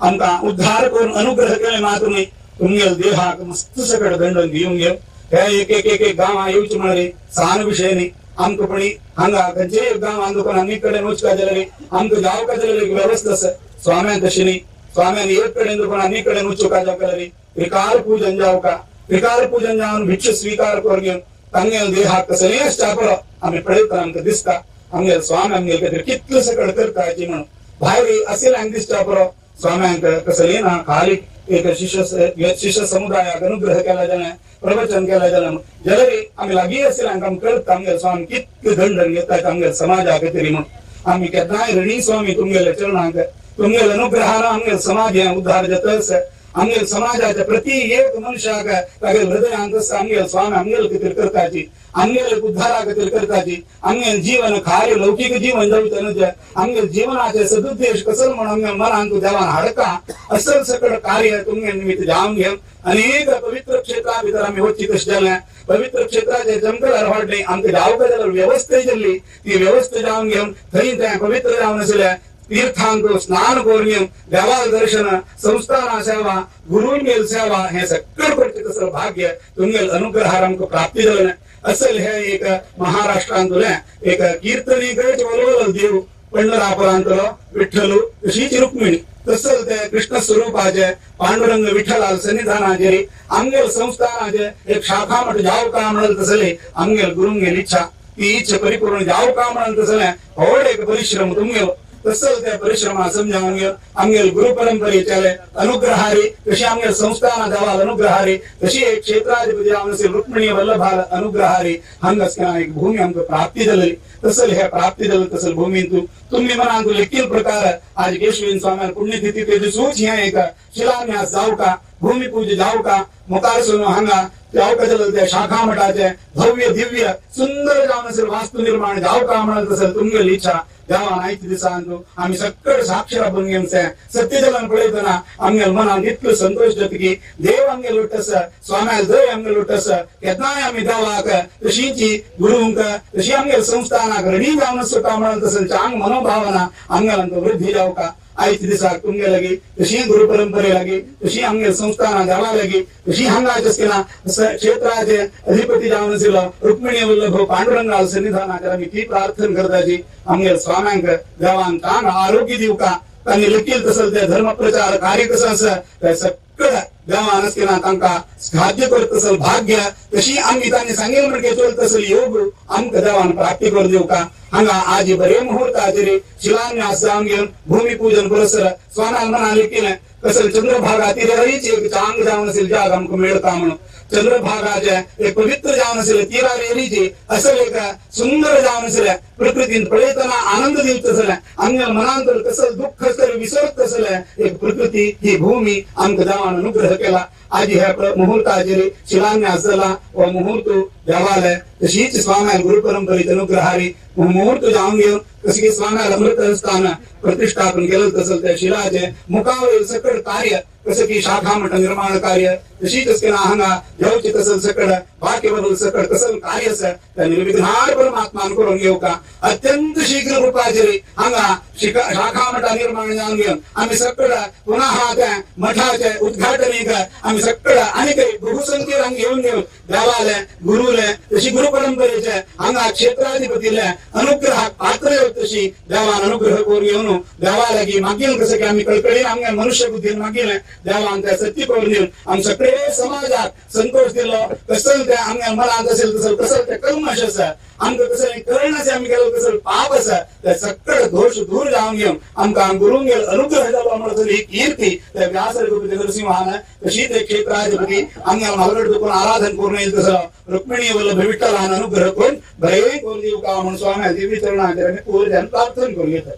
आमकां उद्धार करून अनुग्रह केले मात्र न्ही तुमगेले देहाक मस्त सकड दंडन दिवन घेवन हे एक एक एक एक गांवां येवचे म्हणल्यार सान विशय न्ही आमकां पण हांगा खंयचेय एक गांवांत दुकान आनी कडेन वचका जाल्यार आमकां जावका जाल्यार एक वेवस्था आसा. स्वाम्यान तशें न्ही स्वाम्यान एक कडेन दुकान आनी कडेन वचूका जावका जाल्यार त्रिकाल पूजन जावका त्रिकाल पूजन जावन भिक्ष स्वीकार करून घेवन तांगेले देहाक कसलेय आसता पळय आमी पळयता आमकां दिसता आमगेले स्वामी आमगेले खातीर कितले सकड करता म्हणून भायर असेल हांगा दिसता पळय स्वाम्यांक कसलेय ना खाली एक शिष्य शिष्य समुदायाक अनुग्रह केला जाल्यार प्रवचन केला जाल्यार जाल्यार आमी लागीं असेल हांकां कळटा आमगेले स्वामी कितले दंडन घेतात आमगेले समाजा खातीर म्हणून आमी केन्नाय ऋणी स्वामी तुमगेले चरणांक तुमगेले अनुग्रहान आमगेले समाज हें उद्धार जाता. आमगेले समाजाच्या प्रति एक मनशाक तागेले हृदयांत आमगेले स्वामी आमगेले खातीर करताची आमगेले उद्धारा खातीर करताची आमगेले जीवन कार्य लौकीक जीवन जावचें न्हय आमगेले जीवनाचे सदुद्देश कसो म्हणून आमगे मनांत देवान हाडका असल सकड कार्य तुमगे निमित्त जावन घेवन अनेक पवित्र क्षेत्रा भितर आमी वचची कशें जालें पवित्र क्षेत्राचे जमकलार वाडलें आमकां जावका जाल्यार वेवस्था जाल्ली ती वेवस्था जावन घेवन थंय तें पवित्र जावन आशिल्लें तीर्थांक स्नान करून घेवन देवाल दर्शन संस्थाना सेवा गुरूंगेल सेवा हे सगळं करचें तसं भाग्य तुमगेल अनुग्रहार आमकां प्राप्ती जालें. असल हे एक महाराष्ट्रांतलें एक कीर्तनी गच वलवल देव पंढरापुरांतलो विठ्ठलू तशीच रुक्मिणी तसल ते कृष्ण स्वरूपाचे पांडुरंग विठ्ठलाल सन्निधानाचेर आमगेल संस्थानाचे एक शाखा मठ जावका म्हणल तसले आमगेल गुरूंगेल इच्छा ती इच्छा परिपूर्ण जावका म्हणल तसलें व्हड एक परिश्रम तुमगेलो तसल त्या परिश्रमा समजावन घेवन आमगेल गुरु परंपरेच्याले अनुग्रहारी तशी आमगेल संस्थाना देवाल अनुग्रहारी तशी एक क्षेत्राधिपती जावन आशिल्ली रुक्मिणी वल्लभाल अनुग्रहारी हांगा एक भूमी आमकां प्राप्ती जाली तसल हे प्राप्ती जाली तसल भूमींतू तुमी मनांत लेखील प्रकार आज केशवेन स्वाम्यान पुण्यतिथी ते दिसूच हें एक शिलान्यास जावका भूमी पूजा जावका मुखार सून हांगा जावका जाल्यार त्या शाखा मठाचे भव्य दिव्य सुंदर जावन आशिल्लें वास्तू निर्माण जावका म्हणल तसल तुमगेली इच्छा देवान आयच्या दिसान आमी सकळ साक्षी राबून घेवचें सत्य जलान पळयतना आमगेल्या मनाक इतलो संतोश जाता की देव आमगेलो उठ्ठा स्वाम्याल दय आमगेलो उठ्ठा केन्नाय आमी देवाक तशींची गुरूंक तशी आमगेल्या संस्थानाक ऋणी जावन सुद्दां म्हणल तसं चांग मनोभावना आमगेल्यान वृद्धी जावका. आयच्या दिसाक तुमगे लागी तशी गुरु परंपरे लागी तशी आमगे संस्थाना देवा लागी तशी हांगाचे केला क्षेत्राचे अधिपती जावन आशिल्लो रुक्मिणी वल्लभ पांडुरंगा सन्निधानाचेर आमी ती प्रार्थना करताची आमगे स्वाम्यांक देवान तांक आरोग्य दिवका तांणी लेखील तसो ते धर्म प्रचार कार्य कसो आसा ते सगळं देवान केला तांकां खाद्य करत तसल भाग्य तशी आमी तांणी सांगेल म्हणके चलत तसल योग आमकां देवान प्राप्ती करून दिवका. हांगा आज बरे मुहूर्ताचेर शिलान्यास जावन घेवन भूमिपूजन पुरस्सर स्वाम्यान म्हणाले केलें कसल चंद्रभागा तिरारीच एक चांग जावन आशिल्ली जाग आमकां मेळटा म्हणून चंद्रभागाचे एक पवित्र जावन आशिल्ले तिरारेरीची असल एक सुंदर जावन आशिल्ले प्रकृतीन पळयतना आनंद दिवचो आसलें आमच्या मनांत कसल दुःख तरी विसरत आसलें एक प्रकृती ही भूमी आमकां देवान अनुग्रह केला. आज ह्या मुहूर्ताचेर शिलान्यास जाला हो मुहूर्त देवाले तशीच स्वाम्यान गुरु परंपरेचे अनुग्रहारी मुहूर्त जावन घेवन कशी की स्वाम्यान अमृतस्थान प्रतिष्ठापन केलं तसं त्या शिलाचे मुखावरील सकळ कार्य कसं की शाखा मठ निर्माण कार्य तशीच केला हांगा घेवचे तसल सकळ वाक्य बदल सकळ कसल कार्य आसा त्या निर्विघ्नार परमात्मान करून घेवका. अत्यंत शीघ्र रूपाचेर हांगा शाखा मठा निर्माण जावन घेवन आमी सकळ पुन्हा त्या मठाचे उद्घाटन आमी सकळ आनी बहुसंख्येर हांगा घेवन घेवन देवाले गुरुले तशी गुरु परंपरेचे हांगा क्षेत्राधिपतीले अनुग्रहाक पात्र तशी देवान अनुग्रह करून घेवन देवा लागी मागील कसं की आमी कळकळीन आमगे मनुष्य बुद्धीन मागील देवान त्या सत्य करून दिवन आम सगळे समाजाक संतोष दिलो. कसल ते आमगे मनांत असेल तसल कसल ते कल्मश आसा आमकां कसं करणाचे आमी केलो कसल पाप आसा त्या सगळे दोश दूर जावन घेवन आमकां गुरुंगेर अनुग्रह जालो म्हणून ही कीर्ती त्या व्यास रघुपती नरसिंहान तशी ते क्षेत्राधिपती आमगे म्हालगड करून आराधन करून येईल तसं रुक्मिणी वल्लभ विठ्ठलान अनुग्रह करून बरे करून दिवका म्हणून स्वामी देवी चरणाचेर आमी पूर्जान प्रार्थना करून घेतात.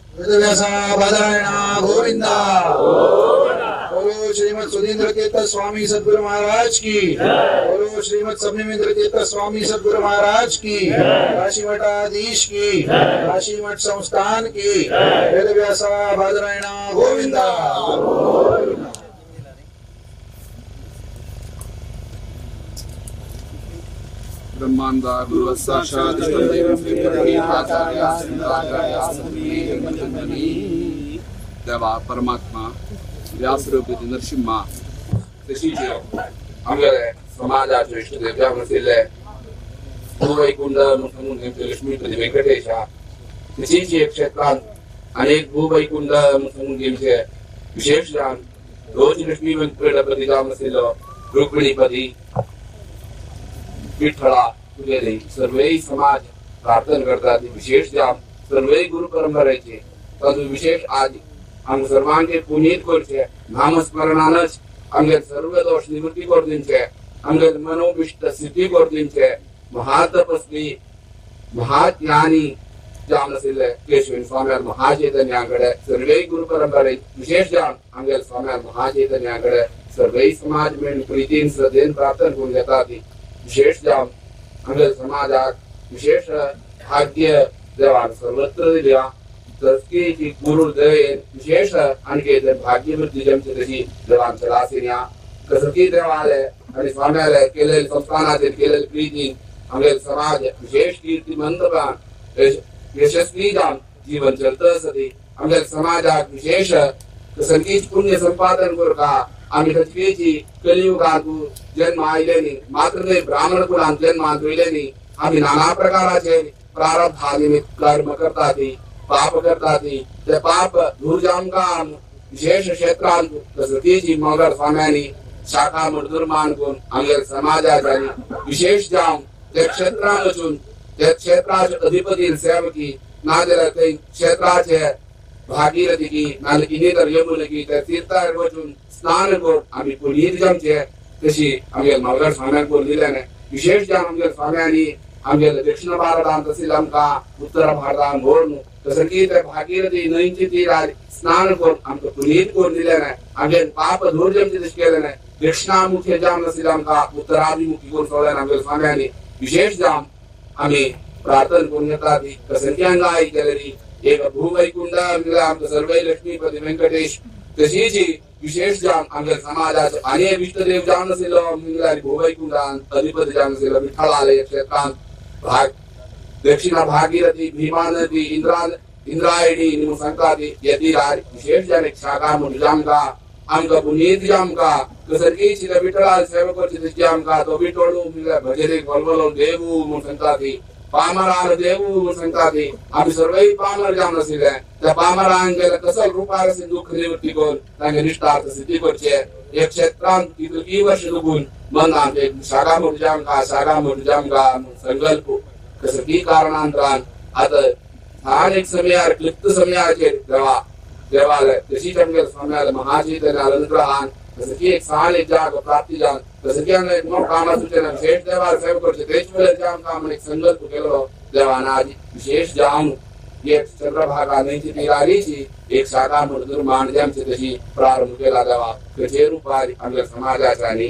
गोविंदा बोलो श्रीमद सुधींद्र तीर्थ स्वामी सद्गुरु महाराज की बोलो श्रीमद संयमेंद्र तीर्थ स्वामी सद्गुरु महाराज की काशी मठाधीश की काशी मठ संस्थान की वेदव्यासा बादरायणा गोविंदा. देवा परमात्मा व्यासरूपी नरसिंहा तशीच आमगेले समाजाचे इश्टदेव जावन आशिल्ले भूवैकुंठ लक्ष्मीपती वेंकटेश तशीच एक क्षेत्रांत अनेक भूवैकुंठ म्हणून विशेष जावन रोज लक्ष्मी वेंकटपती जावन आशिल्लो रुक्मिणीपती विठ्ठला तुगेले सर्वय समाज प्रार्थना करतात. विशेष जावन सर्वय गुरु परंपरेचे तातूंत विशेष आज आमकां सर्वांचे पुनीत करचे नामस्मरणानच आमगे सर्व दोश निवृत्ती करून दिवचे आमगे मनोभिष्ट स्थिती करून दिवचे महातपस्वी महाज्ञानी जावन आशिल्ले केशव स्वाम्यार महाचैतन्या कडेन सर्वय गुरु परंपरे विशेष जावन आमगे स्वाम्यार महाचैतन्या कडेन सर्वय समाज मेळून प्रितीन श्रद्धेन प्रार्थना करून घेतात. विशेष जावन आमगे समाजाक विशेष भाग्य देवान सर्वत्र दिल्या तसकी गुरु दयेन विशेष आणखी भाग्यवृद्धी जमची तशी देवान चलासिन्या कसकी देवाले आणि स्वाम्याले केलेले संस्थानाचेर केलेले प्रितीन आमगे समाज विशेष कीर्तिमंतपणान यशस्वी जावन जीवन चलत आसती. आमगे समाजाक विशेष कसकीच पुण्य संपादन करता आमी खंयची कलियुगांत जन्म आयले मात्र न्हय ब्राह्मण कुलांत जन्म आयले आमी नाना प्रकाराचे प्रारब्धा निमित्त कर्म करतात पाप करतात ते पाप दूर जावंका विशेष क्षेत्रांत कसकीची मगर स्वाम्यांनी शाखा निर्माण करून आमगे समाजाच्या विशेष जावन ते क्षेत्रांत वचून ते क्षेत्राचे अधिपती सेवकी नाजाल्यार ते क्षेत्राचे भागीरथी नाजाल्यार इनेतर यमुनकी त्या तीर्थार वचून स्नान करून आमी पुनीत जावचे तशी आमगे म्हालगड स्वाम्यांक करून दिलें. विशेष जावन आमगे स्वाम्यांनी आमगे दक्षिण भारतांत तशी आमकां उत्तर भारतांत व्हरून तसं की ते भागीरथी न्हंयची तिरार स्नान करून आमकां पुनीत करून दिलें. आमगे पाप दूर जमचे तशें केलें. दक्षिणामुखी जावन आशिल्लें आमकां उत्तराभिमुखी करून सोडलें आमगे स्वाम्यांनी. विशेष जावन आमी प्रार्थना करून घेतात कसंकी हांगा आयकलेली एक भूवैकुंठ आमकां सर्वय लक्ष्मीपती वेंकटेश तशीच विशेष जावन आमगे समाजाचे आनी इश्टदेव जावन आशिल्लो भूवैकुंठान अधिपती जावन आशिल्लो विठ्ठलाले क्षेत्रांत भाग दक्षिणा भागीरथी भीमा नदी इंद्रा इंद्रायणी म्हणून सांगता ती येतीरार विशेष जाणे शाखा म्हणून जामका आमकां पुनीत जामका कसरकी शिला विठळा सेवा करची तशी आमकां तो विठोळू भजेरे गोलगोलो देवू म्हणून सांगता ती पामरान देवू म्हणून सांगता ती आमी सर्वय पामर जावन आशिल्ले त्या पामरान गेले कसल रुपार दुःख निवृत्ती करून तांगे निश्ठार्थ सिद्धी करचे एक क्षेत्रांत कितली वर्ष दुखून मनांत एक शाखा म्हणून जामका शाखा म्हणून जामका संकल्प कसं कारणांतरान आता ल्हान एक समयार क्लिप्त समयाचेर देवा देवालय तशीच आमगे स्वाम्याले महाचैतन्य अनुग्रहान जसं की एक सान एक जाग प्राप्ती जावन जसं की हांगा एक मोठो कामा सुचें विशेष देवार सेवा करचें तेच वेळार जे आमकां म्हण एक संकल्प केलो देवान आज विशेष जावन एक चंद्रभागा न्हंयची तिरारीची एक शाखा म्हण निर्माण आमची तशी प्रारंभ केला देवा खंयचे रुपार आमच्या समाजाच्या आनी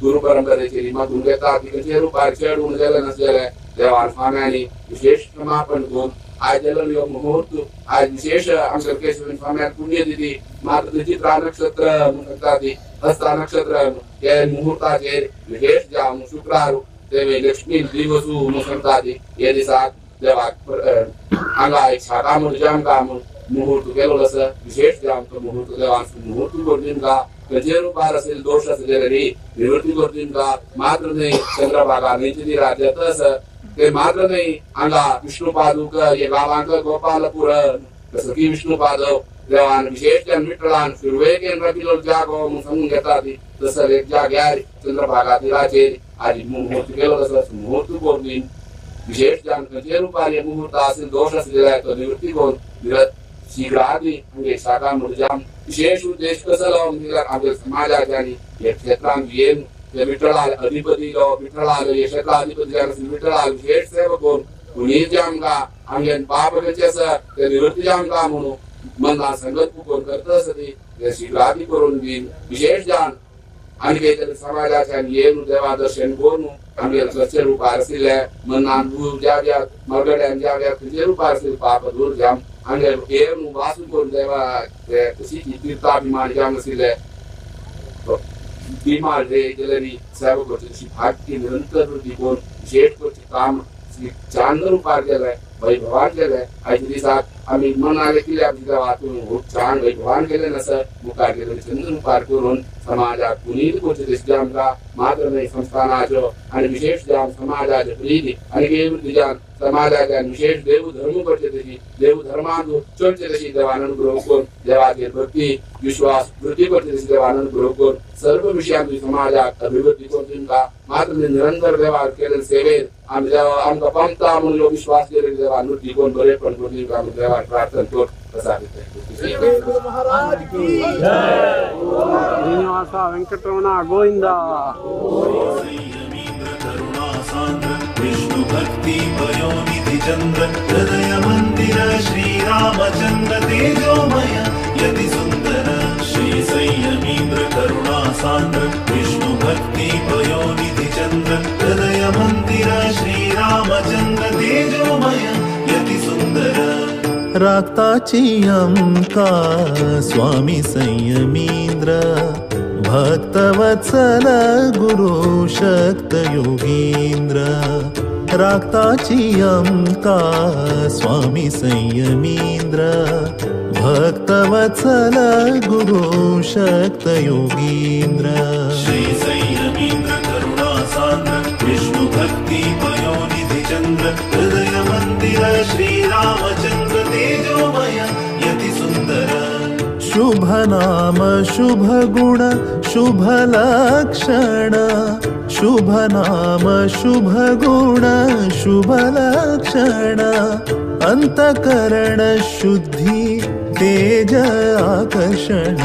गुरु परंपरेची मधून घेता ती खंयचे रुपार चेडून गेले नासलेले देवान स्वाम्यांनी विशेष क्षमापण करून आज ह्यो मुहूर्त आज विशेष आमच्या केशव स्वाम्यान पुण्यतिथी मात्र चित्रा नक्षत्र म्हणटा ती हस्ता नक्षत्र हे मुहूर्ताचेर विशेष जावन शुक्रार ते लक्ष्मी दिवसू म्हणून सांगता ती हे दिसाक देवाक हांगा एक शाखा म्हूण जामका म्हूण मुहूर्त केलो आसा विशेष जावन तो मुहूर्त देवान मुहूर्त करून का खंयचे रुपार असेल दोश आसले निवृत्ती करून का मात्र न्हय चंद्रभागा न्हंयची राज्यात आसा ते मात्र न्हय हांगा विष्णू पादुक हे गांवांक गोपालपूर जसं की विष्णू पादव देवान विशेष विठ्ठलान सुरवेक रबिलो जागो म्हणून सांगून घेता ती तसं एक जाग्यार चंद्रभागा तिराचेर आज मुहूर्त केलो तसं मुहूर्त करून विशेष जावन खंयचे रुपार हे मुहूर्त असेल दोश आसलेले तो निवृत्ती करून शीघ्रादी म्हणजे शाखा म्हणून विशेष उद्देश कसो लावन आमच्या समाजाच्या आनी हे क्षेत्रांत येवन ते विठ्ठलाल अधिपती विठ्ठलाल हे क्षेत्रा अधिपती विठ्ठलाल विशेष सेवा करून पुनीत जे आमकां आमगे पाप खंयचे आसा ते निवृत्ती जे आमकां म्हणून मनान संगत करून करता आसा ती ते शीघ्रादी करून दिन विशेष जावन आनी कितें समाजाच्या येवन देवा दर्शन करून आमगे खंयचे रुपार आशिल्ले मनान ज्या ज्या मरगड्यान ज्या ज्या खंयचे रुपार आशिल्ले पाप दूर जावन आमगे येवन वासून करून देवा ते तशी तीर्थाभिमान जावन आशिल्ले बिमार रे गेल्यारी सेवा करची तशी भाग्य निरंतर वृद्धी करून विशेष करचे काम चांद रुपार केलें वैभवान केलें आयच्या दिसाक आमी मनाक कित्याक देवा तूं खूब छान वैभवान केलें नासत मुखार गेले चंद्र रुपार करून समाजाक पुनीत करचें तशें आमकां मात्र न्हय संस्थानाच्यो आनी विशेष जावन समाजाचे प्रिती आनी वृद्धी जावन समाजाच्या विशेष देव धर्म करचे तशी देव धर्मान चलचे तशी देवान अनुग्रह करून देवाचेर भक्ती विश्वास वृद्धी करचे तशी देवान अनुग्रह करून सर्व विशयांत समाजाक अभिवृद्धी करून तुमकां मात्र निरंतर देवाक केल्ले सेवेत आमी देवा आमकां पमता म्हणून विश्वास केले देवान वृद्धी करून बरेपण करून तुमकां आमी देवाक प्रार्थना करून ಶ್ರೀನಿವಾಸ ವೆಂಕಟರಮಣ ಗೋವಿಂದ. विष्णु भक्ति पयोनिधि चंद्र हृदय मंदिर श्री रामचंद्र तेजोमय यति सुंदर श्री संयमीन्द्र करुणा सान्द्र विष्णु भक्ति पयोनिधि चंद्र हृदय मंदिर श्री रामचंद्र तेजोमय यति सुंदर. रागताची अमका स्वामी संयमींद्र भक्तवत्सल गुरु शक्त योगींद्र. रागताची अमका स्वामी संयमींद्र भक्तवत्सल गुरु शक्त योगींद्र. श्री संयमींद्र करुणा सान्द्र विष्णु भक्ति पयोनिधि चंद्र हृदय मंदिर श्री रामचंद्र तेजोमय यति सुंदर. शुभ नाम शुभ गुण शुभ लक्षण शुभ नाम शुभ गुण शुभ लक्षण अंतकरण शुद्धि तेज आकर्षण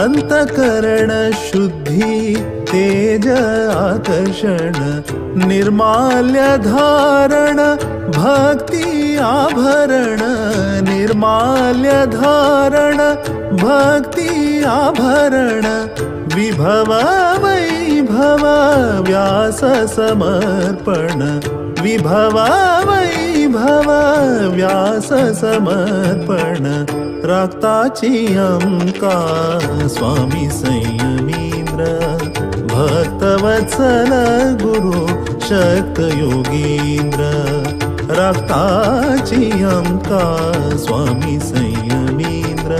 अंतकरण शुद्धि तेज आकर्षण निर्माल्य धारण भक्ति आभरण निर्माल्य धारण भक्ति आभरण विभव वैभव व्यास समर्पण विभव वैभव व्यास समर्पण. रागताची अमका स्वामी संयमींद्र भक्तवत्सल गुरु शक्त योगींद्र. राखताची आमकां स्वामी संयमींद्र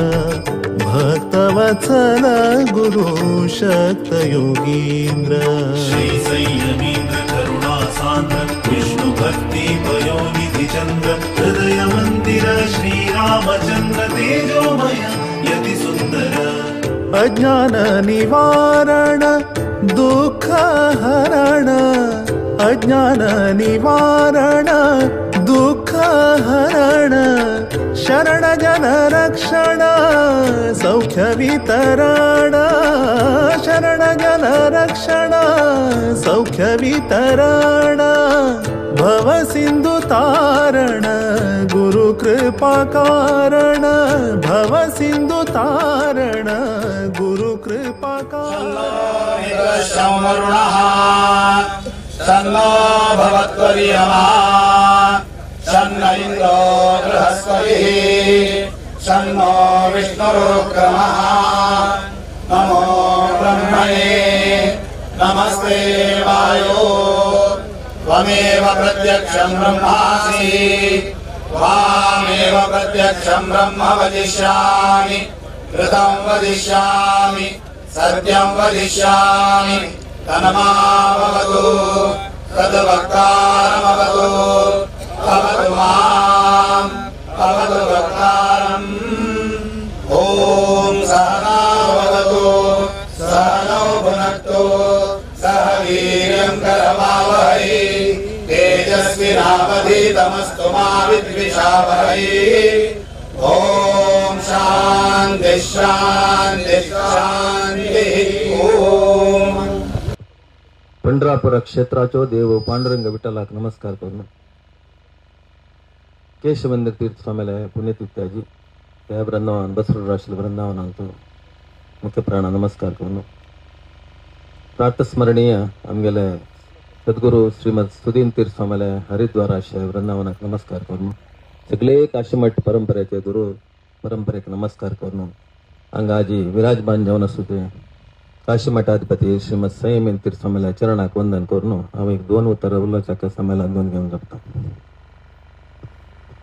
भक्तवत्सल गुरु शक्त योगींद्र। श्री संयमींद्र करुणा सांद्र विष्णु भक्ति पयोनिधि चंद्र हृदय मंदिर श्री रामचंद्र तेजोमय यति सुंदर। अज्ञान निवारण दुःख हरण अज्ञान निवारण दुःख हरण शरण जन रक्षण सौख्य वितरण शरण जन रक्षण सौख्य वितरण भव सिंधु तारण गुरु कृपा कारण भव सिंधु तारण गुरु कृपा कारण। शन्नो भवत्वर्यमा शन्न इन्द्रो बृहस्पतिः शन्नो विष्णुरुक्रमः। नमो ब्रह्मणे नमस्ते वायो त्वमेव प्रत्यक्षं ब्रह्मासि त्वामेव प्रत्यक्षं ब्रह्म वदिष्यामि ऋतं वदिष्यामि सत्यं वदिष्यामि तन्मामवतु तद्वक्तारमवतु अवतु माम् अवतु वक्तारम्। ॐ सहनावतु सहनौ भुनक्तु सह वीर्यं करवावहै तेजस्विनावधीतमस्तु मा विद्विषावहै। ॐ शान्ति शान्ति शान्तिः। ॐ पंढरापुर क्षेत्राचो देव पांडुरंग विठ्ठलाक नमस्कार करून केशवेंद्र तीर्थ स्वामीले पुण्यतीर्थाजी त्या वृंदावन बसवराज वृंदावनांत मुख्य प्राण नमस्कार करून प्रातस्मरणीय आमगेले सद्गुरु श्रीमद सुधीन तीर्थ स्वामीले हरिद्वाराशय वृंदावनाक नमस्कार करून सगळे काशीमठ परंपरेचे गुरु परंपरेक नमस्कार करून हांगा आजी विराजमान जावन आसू ते काशीमठाधिपती श्रीमद संयमीन तीर्थ स्वामील्या चरणाक वंदन करून हांव एक दोन उतर उलोवच्याक स्वामीला दोन घेवन जपता।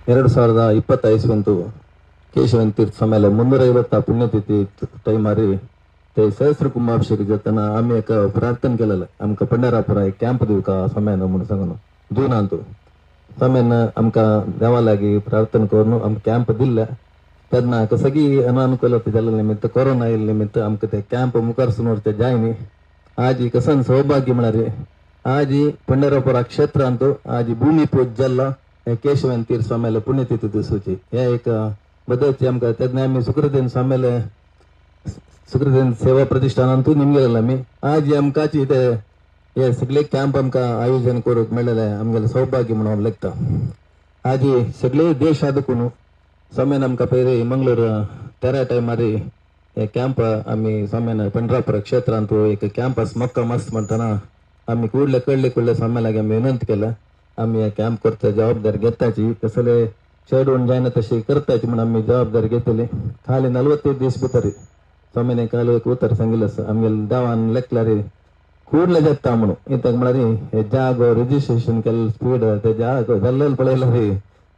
2025 केशवन तीर्थ स्वामील्या 350 पुण्यतिथी टायमार ते सहस्र कुंभाभिषेक जातना आमी एक प्रार्थना केलेलें आमकां पंढरापुरा एक कॅम्प दिवका स्वाम्यान म्हणून सांगून जूनांत स्वाम्यान आमकां देवा लागीं प्रार्थना करून आमकां कॅम्प दिल्ले तेन्ना सगळी अनानुकूलता जाल्ले निमित्त कोरोना आयिल्ले निमित्त आमकां ते कॅम्प मुखार व्हरचे जायनी। आज कसन सौभाग्य म्हळ्यार आज पंढरापुरा क्षेत्रांत आज भूमी पूज जाल्ला केशवन तीर्थ स्वामीले पुण्यतिथी दिवसूची हे एक बदलची आमकां तेन्ना आमी सुकृतीन स्वामीले सुकृतीन सेवा प्रतिष्ठानांतूय निमगेलेले आमी आज आमकांची ते हे सगळे कॅम्प आमकां आयोजन करूंक मेळ्ळेलें आमगेलें सौभाग्य म्हणून हांव लेखता। आज सगळे देशांत देखून स्वामीन आमकां पयलीं मंगळूर 13 टायमार हे कॅम्प आमी स्वामीन पंढरापुर क्षेत्रांत एक कॅम्पस मक्का मस्त म्हणटना आमी कुडले कडले कुडले स्वाम्या लागीं आमी विनंती केल्या आमी हे कॅम्प करता जबाबदारी घेताची कसले शेडून जायना तशी करताची म्हणून आमी जबाबदारी घेतली। खाली 45 दीस भितर स्वामीन काल एक उतर सांगिल्लें आसा आमगेले देवान लेखल्यार कुडले जाता म्हणून कित्याक म्हळ्यार हे जागो रजिस्ट्रेशन केल्ले स्पीड ते जागो जाल्ले पळयल्यार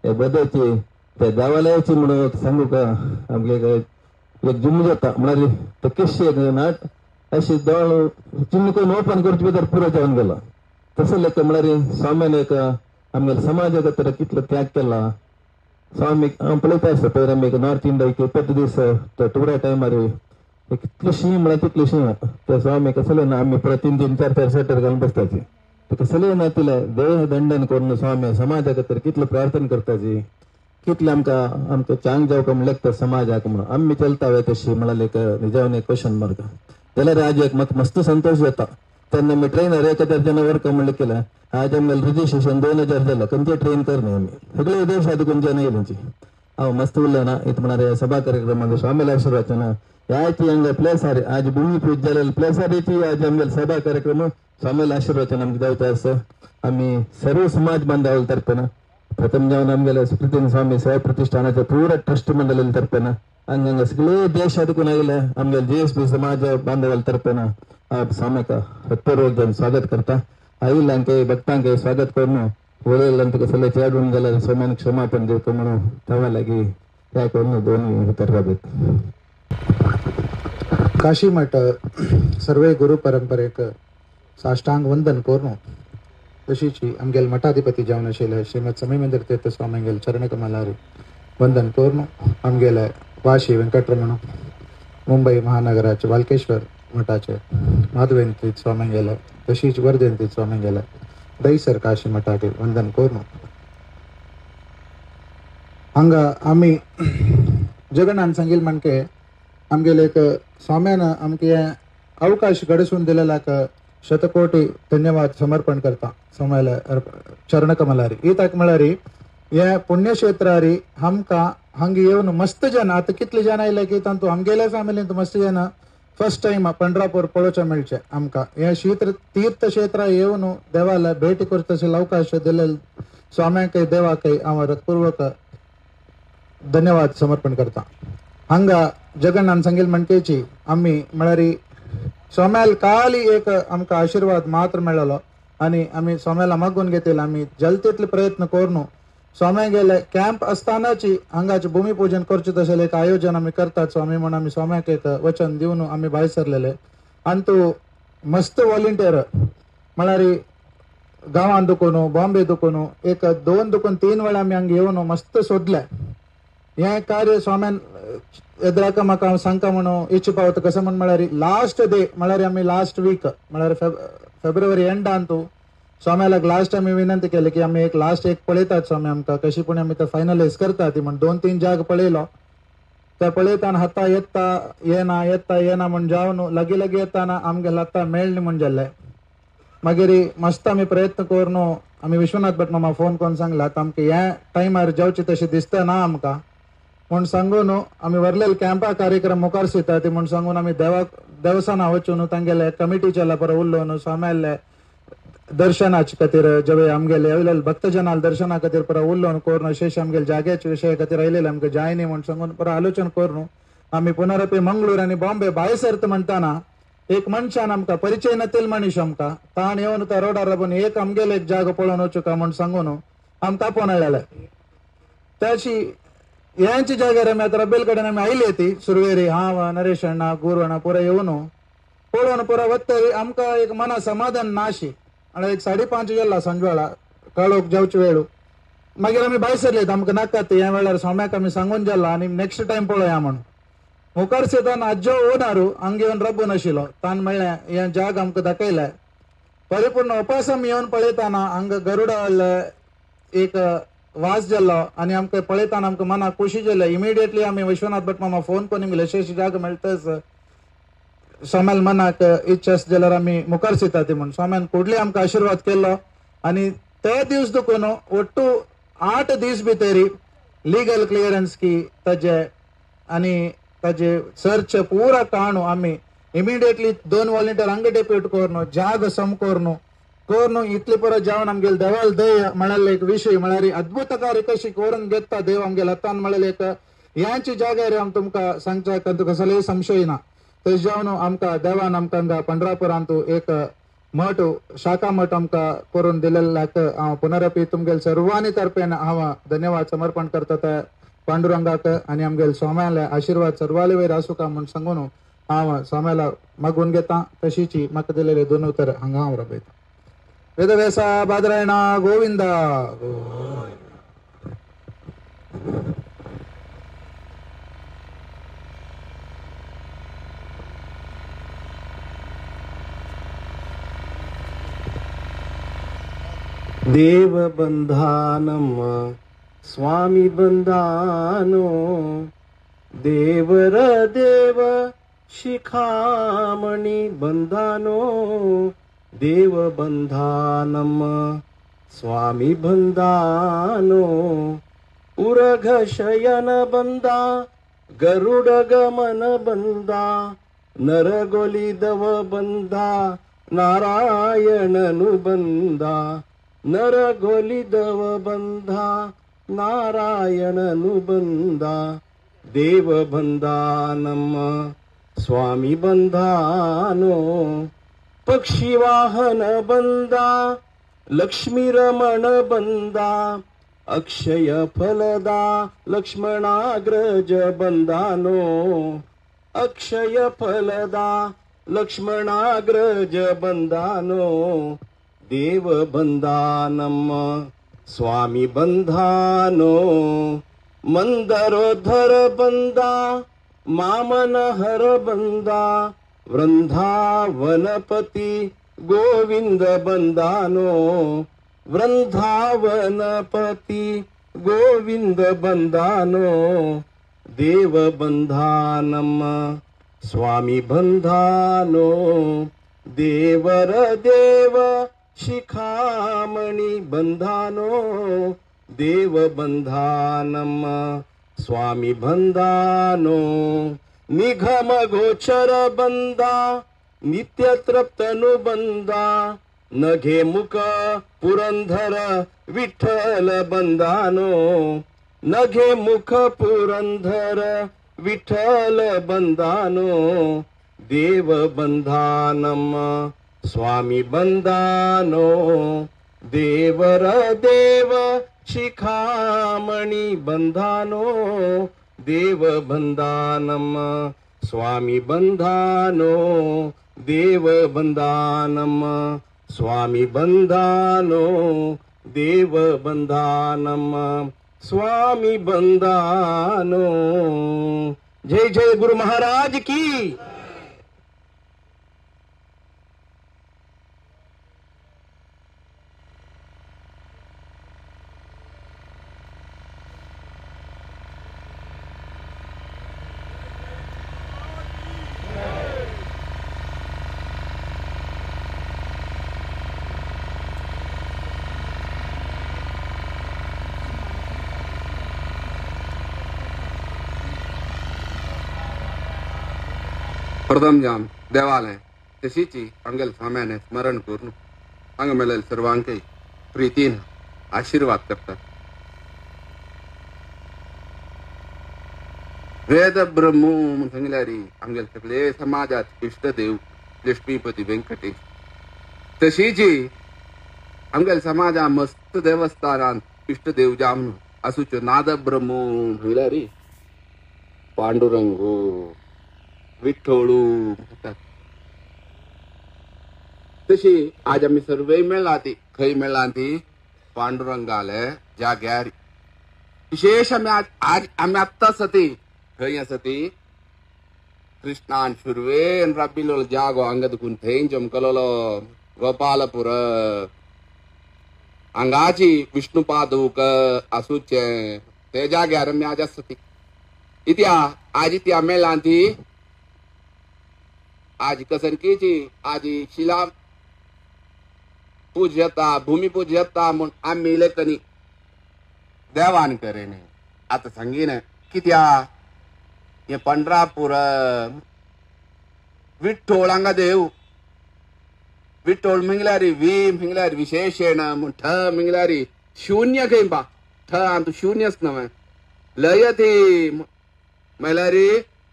हे बदलची ते देवालयाची म्हणून सांगू का आमगे एक जुम जाता म्हळ्यार ते कशी एक नाट अशी दोळ चिन्न करून ओपन करचे भितर पुरो जावन गेलो तसं लेख म्हळ्यार स्वामीन एक आमगेले समाजा खातीर कितलो त्याग केला। स्वामी हांव पळयता आसता पयर आमी नॉर्थ इंडिया एक 20 दीस टुरा टायमार कितलेशी म्हळ्यार तितलेशी ते स्वामी कसले ना आमी परत 3 3 4 4 शटर घालून बसताची ते कसले ना तिले देह दंडन करून स्वामी समाजा खातीर कितलो प्रार्थना करताची कितले आमकां आमकां चांग जावका म्हण लेखता समाजाक म्हणून आमी चलता वे तशी म्हळ्यार एक निजावन एक क्वेश्चन मार्क जाल्यार आज एक म्हाका मस्त संतोश जाता। तेन्ना आमी ट्रेनर 1000 जाणां वर्क म्हणलें केलें आज आमगेलें रजिस्ट्रेशन 2000 जालें खंयचे ट्रेन करना आमी सगळे देशांत खंयच्यान येयलेंची हांव मस्त उरलें ना इत म्हळ्यार सभा कार्यक्रमांत स्वामीला आशीर्वाद याची हांगा प्लेसार आज भूमी पूज जालेले प्लेसारीची आज आमगेले सभा कार्यक्रम स्वामीला आशीर्वाद आमकां जावचो आसा। आमी सर्व समाज बांधवां तर्फेन प्रथम जावन आमगेले सुकृतीन स्वामी सेवा प्रतिष्ठानाचे पूरा ट्रस्ट मंडळाच्या तर्फेन हांगा सगळे देशांत आयले आमगेले जीएसपी समाज बांधवां तर्फेन स्वामीक हृत्पूर्वक स्वागत करता आयिल्ल्यांक भक्तांक स्वागत करून उलयल्ल्यान तुका सगळें चेडून जाल्यार स्वाम्यान क्षमापण दिवका म्हणून तवा लागी त्या करून दोन उतर राबयत. काशी मठ सर्वे गुरु परंपरेक साष्टांग वंदन करून तशीची आमगेल मठाधिपती जावन आशिल्ले श्रीमद समीमेंद्र तीर्थ स्वामींगेल चरणकमलारी वंदन करून आमगेले वाशी वेंकटरमण मुंबई महानगराचे वालकेश्वर मठाचे माधवेंद्र तीर्थ स्वामींगेले तशीच वर्धेंद्र तीर्थ स्वामींगेले दहीसर काशी मठाचे वंदन करून हांगा आमी जगन्नाथ सांगील म्हणके आमगेले एक स्वाम्यान आमके अवकाश घडसून दिलेल्याक शतकोटी धन्यवाद समर्पण करता स्वाम्याला चरणकमलारी. ही ताक म्हळ्यार हे पुण्यक्षेत्रारी आमकां हांगा येवन मस्त जन आतां कितले जन आयले की तांतू आमगेल्या फॅमिलींत मस्त जन फर्स्ट टायम पंढरापूर पळोवचें मेळचें आमकां. हे क्षेत्र तीर्थक्षेत्रा येवन देवाला भेटी करता अवकाश दिले स्वाम्याकय देवाकय हांव हृत्पूर्वक धन्यवाद समर्पण करता. हांगा जगन्नाथ सांगील म्हणकेची आमी म्हळ्यार स्वाम्याल काली एक आमकां आशिर्वाद मात्र मेळलो आनी आमी स्वाम्याला मागून घेतले. आमी जलतेतले प्रयत्न करून स्वाम्या गेले कॅम्प आसतानाची हांगाचे भूमिपूजन करचें तशें एक आयोजन आमी करतात स्वामी म्हूण आमी स्वाम्याक एक वचन दिवन आमी भायर सरलेले. आनी तूं मस्त वॉलंटियर म्हळ्यार गांवान दुखून बॉम्बे दुखून एक दोन दुखून 3 वेळा आमी हांगा येवन मस्त सोदले. हें कार्य स्वाम्यान एद्राका म्हाका हांव सांगता म्हणून इच्छा पावता कसं म्हण म्हळ्यार लास्ट डे म्हळ्यार आमी लास्ट वीक म्हळ्यार फेब्रुवारी एंडान तूं स्वाम्यालाक लास्ट आमी विनंती केली की आमी एक लास्ट एक पळयतात स्वामी आमकां कशी पूण आमी ते फायनलायज करता ती म्हण 2-3 जाग पळयलो. त्या पळयताना हाता येता येना येता येना म्हण जावन लागीं लागीं येताना आमगे आतां मेळ्ळें म्हण जाल्लें. मागीर मस्त आमी प्रयत्न करून आमी विश्वनाथ भट मामा फोन करून सांगला आतां आमकां ह्या टायमार जावचें तशें दिसता ना आमकां म्हूण सांगून आमी वरलेले कॅम्पा कार्यक्रम मुखार सरता ती म्हूण सांगून आमी देवसाना वचून तांगेले कमिटीच्या परत उलोवन स्वाम्याले दर्शनाचे खातीर जेवे आमगेले आयलेले भक्तजनाल दर्शना खातीर परत उलोवन करून शेष आमगेले जाग्याचे विशया खातीर आयलेले आमकां जायनी म्हूण सांगून परत आलोचन करून आमी पुनरपी मंगळूर आनी बॉम्बे भायर सरता म्हणटाना एक मनशान आमकां परिचय नातील मनीस आमकां ताण येवन त्या रोडार राबून एक आमगेले एक जागो पळोवन वचूका म्हूण सांगून आमकां आपोवन हाडलेले. त्याशी यांच्या जाग्यार आमी आतां रब्बेल कडेन आमी आयली ती सुरवेरी हांव नरेश अण्णा गुरू अण्णा पुरा येवन पळोवन पुरा वत्तरी आमकां एक मना समाधान नाशी आनी एक 5:30 गेला सांजवेळा काळोख जावचे वेळू. मागीर आमी भायर सरले आमकां नाका ती ह्या वेळार स्वाम्याक आमी सांगून जाला आनी नेक्स्ट टायम पळोवया म्हणून. मुखार सेतान आज्जो ओनारू हांगा येवन रबून आशिल्लो तान म्हणलें हें जाग आमकां दाखयलें परिपूर्ण उपास आमी येवन पळयताना हांगा गरुडा एक वास जाल्लो आनी आमकां पळयताना आमकां मनाक खोशी जालें. इमिडिएटली आमी विश्वनाथ भट मामा फोन करून अशें जाग मेळटच स्वाम्याल मनाक इच्छा आसा जाल्यार आमी मुखार सरता ती म्हूण स्वाम्यान कुडले आमकां आशिर्वाद केल्लो. आनी ते दीस दुखून ಒಟ್ಟು 8 दीस भितरी लिगल क्लियरन्स की ताजे आनी ताजे सर्च पुरा काणू आमी इमिडिएटली 2 वॉलंटियर हांगा डेप्यूट करून जाग सम करून करून इतले परत जावन आमगेले देवाल दय म्हळ्यार एक विशय म्हळ्यार अद्भुत कार्य कशी करून घेता देव आमगेले हातान म्हळ्यार एक ह्यांची जाग्यार आम तुमकां सांगच्या तुका कसलेय संशय ना. तशें जावन आमकां देवान आमकां हांगा पंढरापुरांत एक मठ शाखा मठ आमकां करून दिलेल्याक हांव पुनरपी तुमगेले सर्वांनी तर्फेन हांव धन्यवाद समर्पण करता त्या पांडुरंगाक आनी आमगेले स्वाम्याले आशिर्वाद सर्वाले वयर आसूका म्हूण सांगून हांव स्वाम्याला मागून घेता. तशीची म्हाका दिलेले दोन उतर हांगा हांव रबयता. वेदव्यासा बादरायणा गोविंदा. देव बंधानम स्वामी बंधानो देवर देव शिखामणि बंधानो देव बंधानम स्वामी बंधानो उरघ शयन बंदा गरुड गमन बंदा नरगोली दव बंदा नारायणनु बंदा नरगोली दव बंधा नारायणनु बंदा देव बंधानम स्वामी बंधानो पक्षी वाहन बंदा लक्ष्मी रमण बंदा अक्षय फलदा लक्ष्मणाग्रज बंदानो अक्षय फलदा लक्ष्मणाग्रज बंदानो देव बंदानम स्वामी बंधानो मंदरोधर बंदा मामन हर बंदा वृंदावनपति गोविंद बंदानो वृंदावनपति गोविंद बंदानो देव बंधानम स्वामी बंधानो देवर देव शिखामणि बंधानो देव बंधानम स्वामी बंधानो निगम गोचर बंदा नित्य तृप्तनु बंदा नघे मुख पुरंधर विठ्ठल बंदानो नघे मुख पुरंधर विठ्ठल बंदानो देव बंधानम स्वामी बंदानो देवर देव शिखामणि बंधानो देव बंधानम स्वामी बंधानो देव बंधानम स्वामी बंधानो देव बंधानम स्वामी बंधानो। जय जय गुरु महाराज की। प्रथम जाम देवालय तशीची अंगल साम्याने स्मरण करून अंग मेलेल सर्वांके प्रीतीन आशीर्वाद करतात। वेद ब्रह्म म्हणून सांगल्यारी अंगल सगळे समाजात इष्टदेव लक्ष्मीपती व्यंकटेश तशीची अंगल समाजा मस्त देवस्थानात इष्टदेव जाम असूचो नाद ब्रह्म म्हणल्यारी पांडुरंगो विठ्ठोळू म्हणतात। तशी आज आमी सर्वय मेळ्ळा ती खंय मेळ्ळा ती पांडुरंगाले जाग्यार विशेष आमी आज आमी आत्तां आसा ती खंय आसा ती कृष्णान सुरवेन राबिल्लो जागो हांगा दुखून थंय जमकलोलो गोपालपूर हांगाची विष्णु पादूक आसूचें ते जाग्यार आमी आज आसा ती इत्या आज इत्या मेळ्ळा ती आज कसनकीची आज शिला पूजता भूमी पूजता म्हूण आमी लेखनी देवान करेने आतां सांगीन कित्या हे पंढरापूर विठ्ठोळ हांगा देव विठ्ठोळ म्हणल्यार वी म्हणल्यार विशेषेण म्हूण ठ म्हणल्यार शून्य खंय बा ठ आतां शून्यच न्हय लयती म्हणल्यार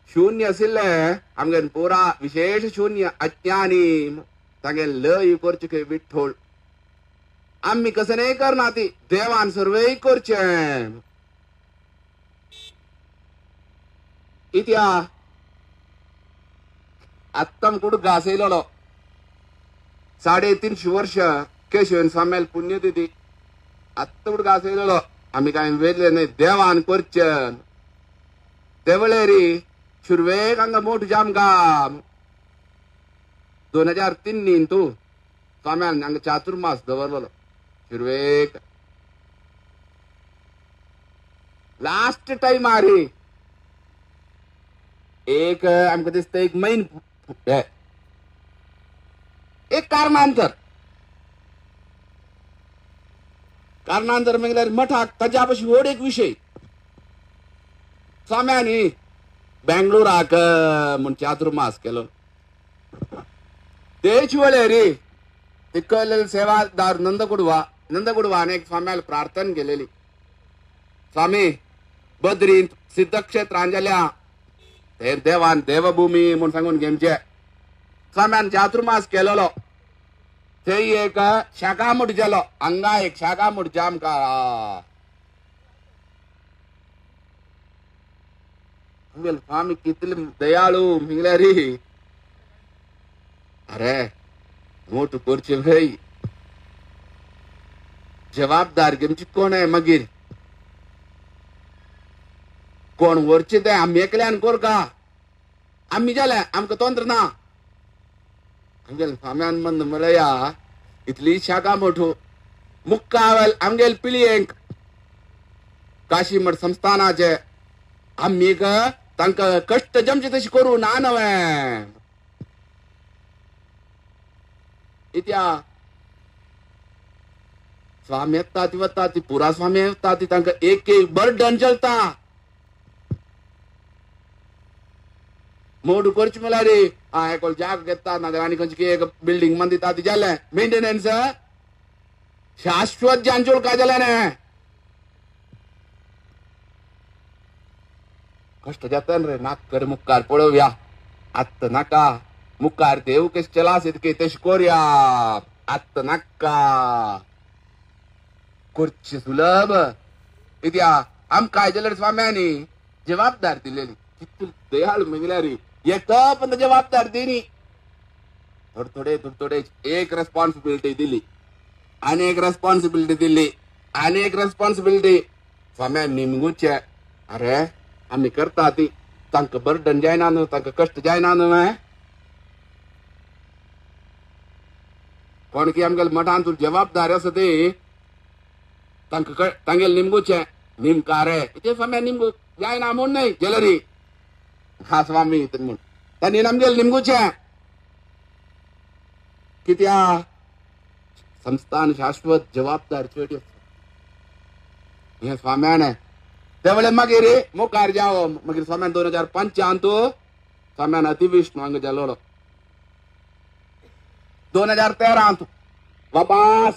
शून्य आशिल्लें आमगे पुरा विशेष शून्य अज्ञानी तांगे लय करचें खंय विठ्ठोळ आमी कसं न्हय करना ती देवान सर्वय करचें इत्या आत्तां कुडूक घासयलेलो 350 वर्ष केशवन स्वाम्याल पुण्यतिथी आत्तां कुडूक घासयलेलो आमी कांय वेगळे न्हय देवान करचें देवळेरी सुरवेक हांगा मोठ जामगाम 2003 तूं स्वाम्यान हांगा चातुर्मास दवरलेलो सुरवेक लास्ट टायम आरे एक आमकां दिसता एक मैन एक कारणांतर कारणांतर म्हणल्यार मठाक ताज्या पशी व्हड एक विशय स्वाम्यानी बेंगळुराक म्हूण चातुर्मास केलो तेच वेळेर तिकलेले सेवादार नंदकुडवा नंदकुडवान एक स्वाम्याला प्रार्थना केलेली स्वामी बद्रींत सिद्धक्षेत्रान जाल्या ते देवान देवभूमी म्हूण सांगून घेमचे स्वाम्यान चातुर्मास केलेलो ते एक शाखा मुठ जालो हांगा एक शाखा मुठ जामका स्वामी कितले दयाळू म्हणल्यार अरे मोठ करचे भाई जबाबदार घेवची कोण आहे मागीर कोण वरचे ते आमी एकल्यान कर का आमी जाले आमकां तंत्र ना आमगेल स्वाम्यान मंद मलया इतली शाखा मोठो मुक्कावल आमगेल पिळयेंक काशी मठ संस्थानाचे आमी तांकां कश्ट जमचे तशी करू ना नवे इत्या स्वामी येता ती वता ती पुरा स्वामी येता ती तांकां एक एक बर्डन चलता मोड करची म्हणल्यार रे हा एकलो जाग घेता नाजाल्यार आनी खंयची एक बिल्डींग मान दिता ती जालें मेंटेनन्स शाश्वत जानचोल काय जालें न्ही कश्ट जाता रे नाक कर मुखार पळोवया आत्त नाका मुखार देव कशें चला इतके तशें कोरया आत्त नाका करचे सुलभ इत्या आमकां जाल्यार स्वाम्यांनी जबाबदार दिलेली कितू दयाळू म्हणल्यार एक पण जबाबदार दिनी थोडे थोडे थोडे थोडे एक रेस्पॉन्सिबिलिटी दिली आनी एक रेस्पॉन्सिबिलिटी दिली आनी एक रेस्पॉन्सिबिलिटी स्वाम्या निमगुचे अरे आमी करता ती तांकां बर्डन जायना न्हू तांकां कश्ट जायना न्हू कोण की आमगेले मठान तूं जबाबदार आसा ती तांकां तांगेले निमगुचे निमकारे ते स्वाम्या निमगू जायना म्हूण न्हय ज्वेलरी हा स्वामी म्हूण तांणी आमगेले निमगुचे कित्या संस्थान शाश्वत जबाबदार चेड हे स्वाम्याने त्यावेळे मागीर मुखार जावो मागीर स्वाम्यान 2005 स्वाम्यान अतिविष्णू हांगा जालो 2013 वापास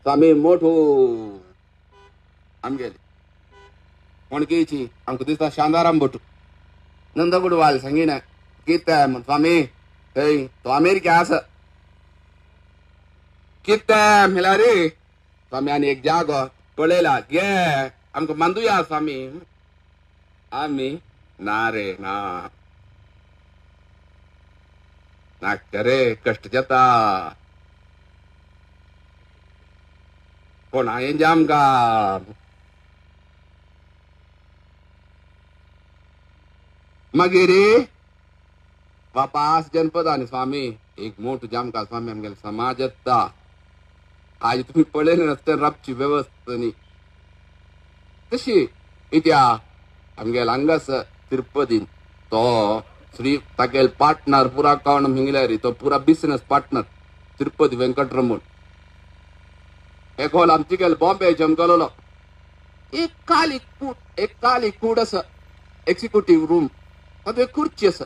स्वामी मोठो आमगेले कोणकेची आमकां दिसता शांताराम भट नंदगुडवाल सांगिना कितें म्हण स्वामी थंय तो अमेरिका आसा कितें म्हणल्यार रे स्वामी आनी एक जागो पळयला गे आमकां मांदुया स्वामी आमी ना रे ना नाका रे कश्ट जाता कोण हांवें आमकां मागीर वापास जनपदांनी स्वामी एक मोठो जामका स्वामी आमगेले समाज येता आज तुमी पळयलें रस्त्यार राबची वेवस्था न्ही तशी इत्या आमगेले हांगास तिरुपतीन तो श्री तागेले पार्टनर पुरा कोण म्हणल्यार तो पुरा बिजनेस पार्टनर तिरुपती वेंकटरमण एकलो आमचे गेले बॉम्बे जमकलोलो एक काली कूड एक काली कूड आसा एक्झिक्युटीव रूम तातूंत एक खुर्ची आसा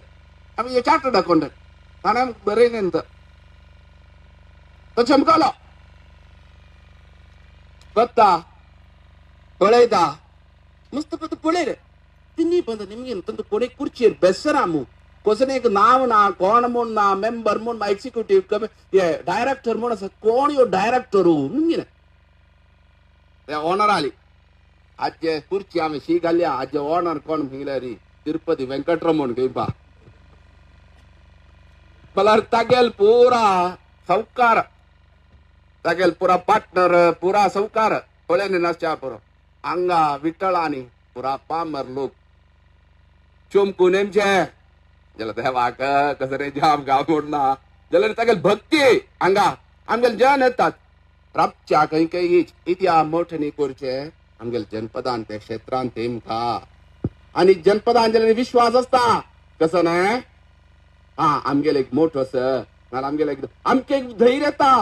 आमी चार्टर्ड अकाउंटंट ताणें बरयलें तो चमकलो बत्ता पळयता मस्त पळय पळय रे तिन्ही पण निमगेन तांतू कोणी खुर्चेर बेसना मू कसलें एक नांव ना कोण म्हूण ना मेंबर म्हूण एक्झिक्युटीव डायरेक्टर म्हूण आसा कोण ह्यो डायरेक्टर निमगेन ते ओनर आली आजचे खुर्ची आमी शी घाल्या आजचे ओनर कोण म्हणल्यार तिरुपती वेंकटरमण घेवपा म्हळ्यार तागेल पुरा सावकार तागेल पुरा पार्टनर पुरा सावकार पळयनी नासच्या पुरो हांगा विठ्ठलानी पुरा पामर लोक चमकून नेमचे जाल्यार देवाक कसं रे जाम गांव म्हूण ना जाल्यार तागेल भक्ती हांगा आमगेले जन येतात राबच्या खंय खंय इत्या मोठ्यानी करचे आमगेले जनपदान ते क्षेत्रान तेमकां आनी जनपदान जाल्यार विश्वास आसता कसो न्हय हा आमगेले एक मोठो आसा नाल्यार आमगेले एक आमकां एक धैर्य येता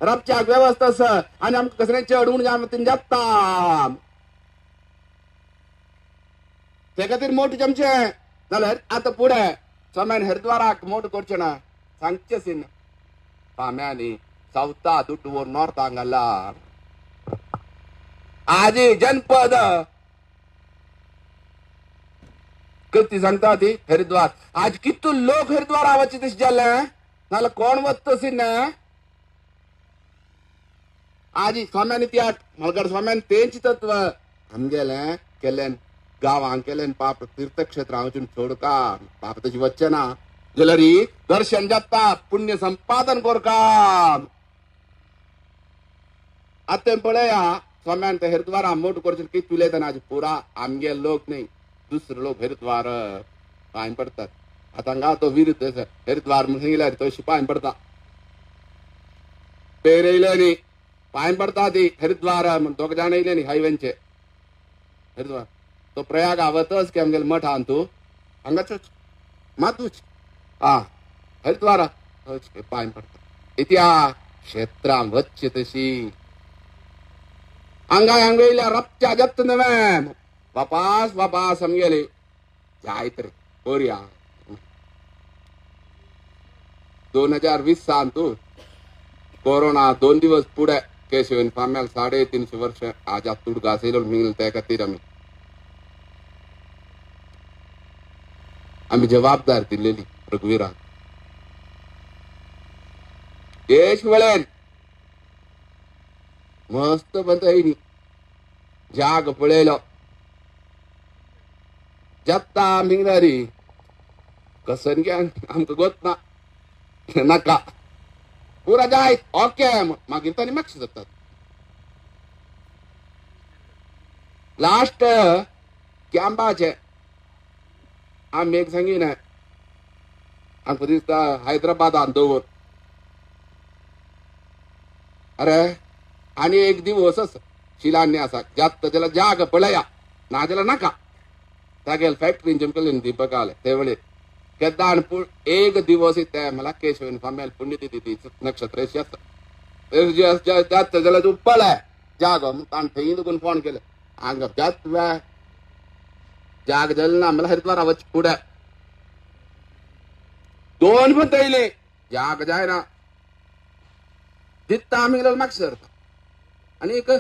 राबच्याक वेवस्था आसा आनी आमकां कसलें चड उणें जावन जाता ते खातीर मोठें जमचें जाल्यार आतां फुडें स्वाम्यान हरिद्वाराक मोठ करचें ना सांगचें सीन स्वाम्यांनी सावथा दुड्ड व्हर नॉर्थाक घाला आजी जनपद कती सांगता ती हरिद्वार आज कितू लोक हरिद्वार वचचे तशें जालें नाल्यार कोण वता सीन आजी स्वाम्यान इतिहास मलगड स्वाम्यान तेंची तत्व आमगेलें केल्यान गांवांक केल्यान पाप तीर्थक्षेत्रां वचून सोडका पाप तशी वच्चें ना जाल्यार दर्शन जाता पुण्य संपादन करका. आतां पळया स्वाम्यान ते हरिद्वारा मोट करचें कितें उलयतना आज पुरा आमगे लोक न्ही दुसरे लोक हरिद्वार पांय पडतात. आतां हांगा तो वीर हरिद्वार म्हूण सांगिल्यार तो पांय पडता पेर येयले न्ही पांय पडता ती हरिद्वार म्हूण दोग जाण येयले न्ही हायवेंचे हरिद्वार तो प्रयाग आवतच की आमगेले मठ आहा तूं हांगाच मातूच आ हरिद्वारा पांय पडटा इत्या क्षेत्रां वच्चे तशी हांगा हांगा येयल्या रपच्या जत्त नव्हे वापास वापास आमगेले जायत रे कोरया. 2020 सान तूं कोरोना 2 दिवस पुढे केशवन स्वाम्याक 350 वर्ष आज तुडगा येयलो मिगल त्या खातीर आमी आमी जबाबदार दिलेली रघुवीरान देश वेळेन मस्त बंद येयनी जाग पळयलो जाता मिंगणारी कसन की आमकां गोत ना नाका पुरा जायत ओके मागीर ताणी मागशी जातात. लास्ट कॅम्पाचे आमी एक सांगिना आमकां दिसता हैदराबादान दवर अरे आनी एक दिवस शिलान्यास जात जाल्यार जाग पळया ना जाल्यार नाका. तागेले फॅक्टरीन जमकले दीपक आले ते वेळे केन्ना पूण एक दिवस ते मला केशवन स्वाम्याल पुण्यतिथी नक्षत्र आसता जात जाल्यार तूं पळय जाग ताणें थंय तुका फोन केले हांगा जात जाग जालें ना मला हरिद्वारा वच फुडें 2 पण येयले जाग जायना दित्ता आमी मागशे सरता आनी एक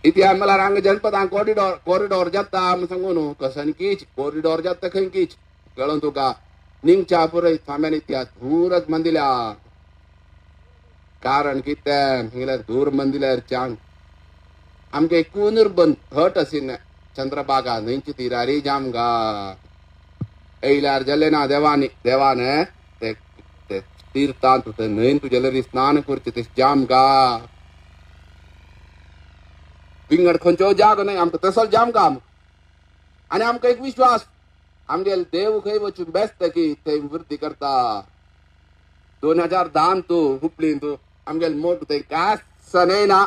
इतिहास मला रांग जनपद हांग कॉरिडॉर कॉरिडॉर जाता आमी सांगू न्हू कसन कीच कॉरिडॉर जाता खंय कीच कळोन तुका निंगच्या पुरय स्वाम्यान इतिहास धूरच मंदिल्या कारण कितें सांगल्यार धूर मंदिल्यार चांग आमगे कुनूर बंद थट आशिल्लें चंद्रबागा न्हंयची तिरारी जामगा येयल्यार जालें ना देवानी देवान ते तीर्थांत न्हंयन तुजें स्नान करचें ते जामगा विंगड खंयचो जागो न्हय आमकां तसोच जामगा आनी आमकां एक विश्वास आमगेले देव खंय वचून बेसता की थंय वृद्धी करता. 2010 तूं हुपलीन तूं आमगेले मोट थंय कांय सनय ना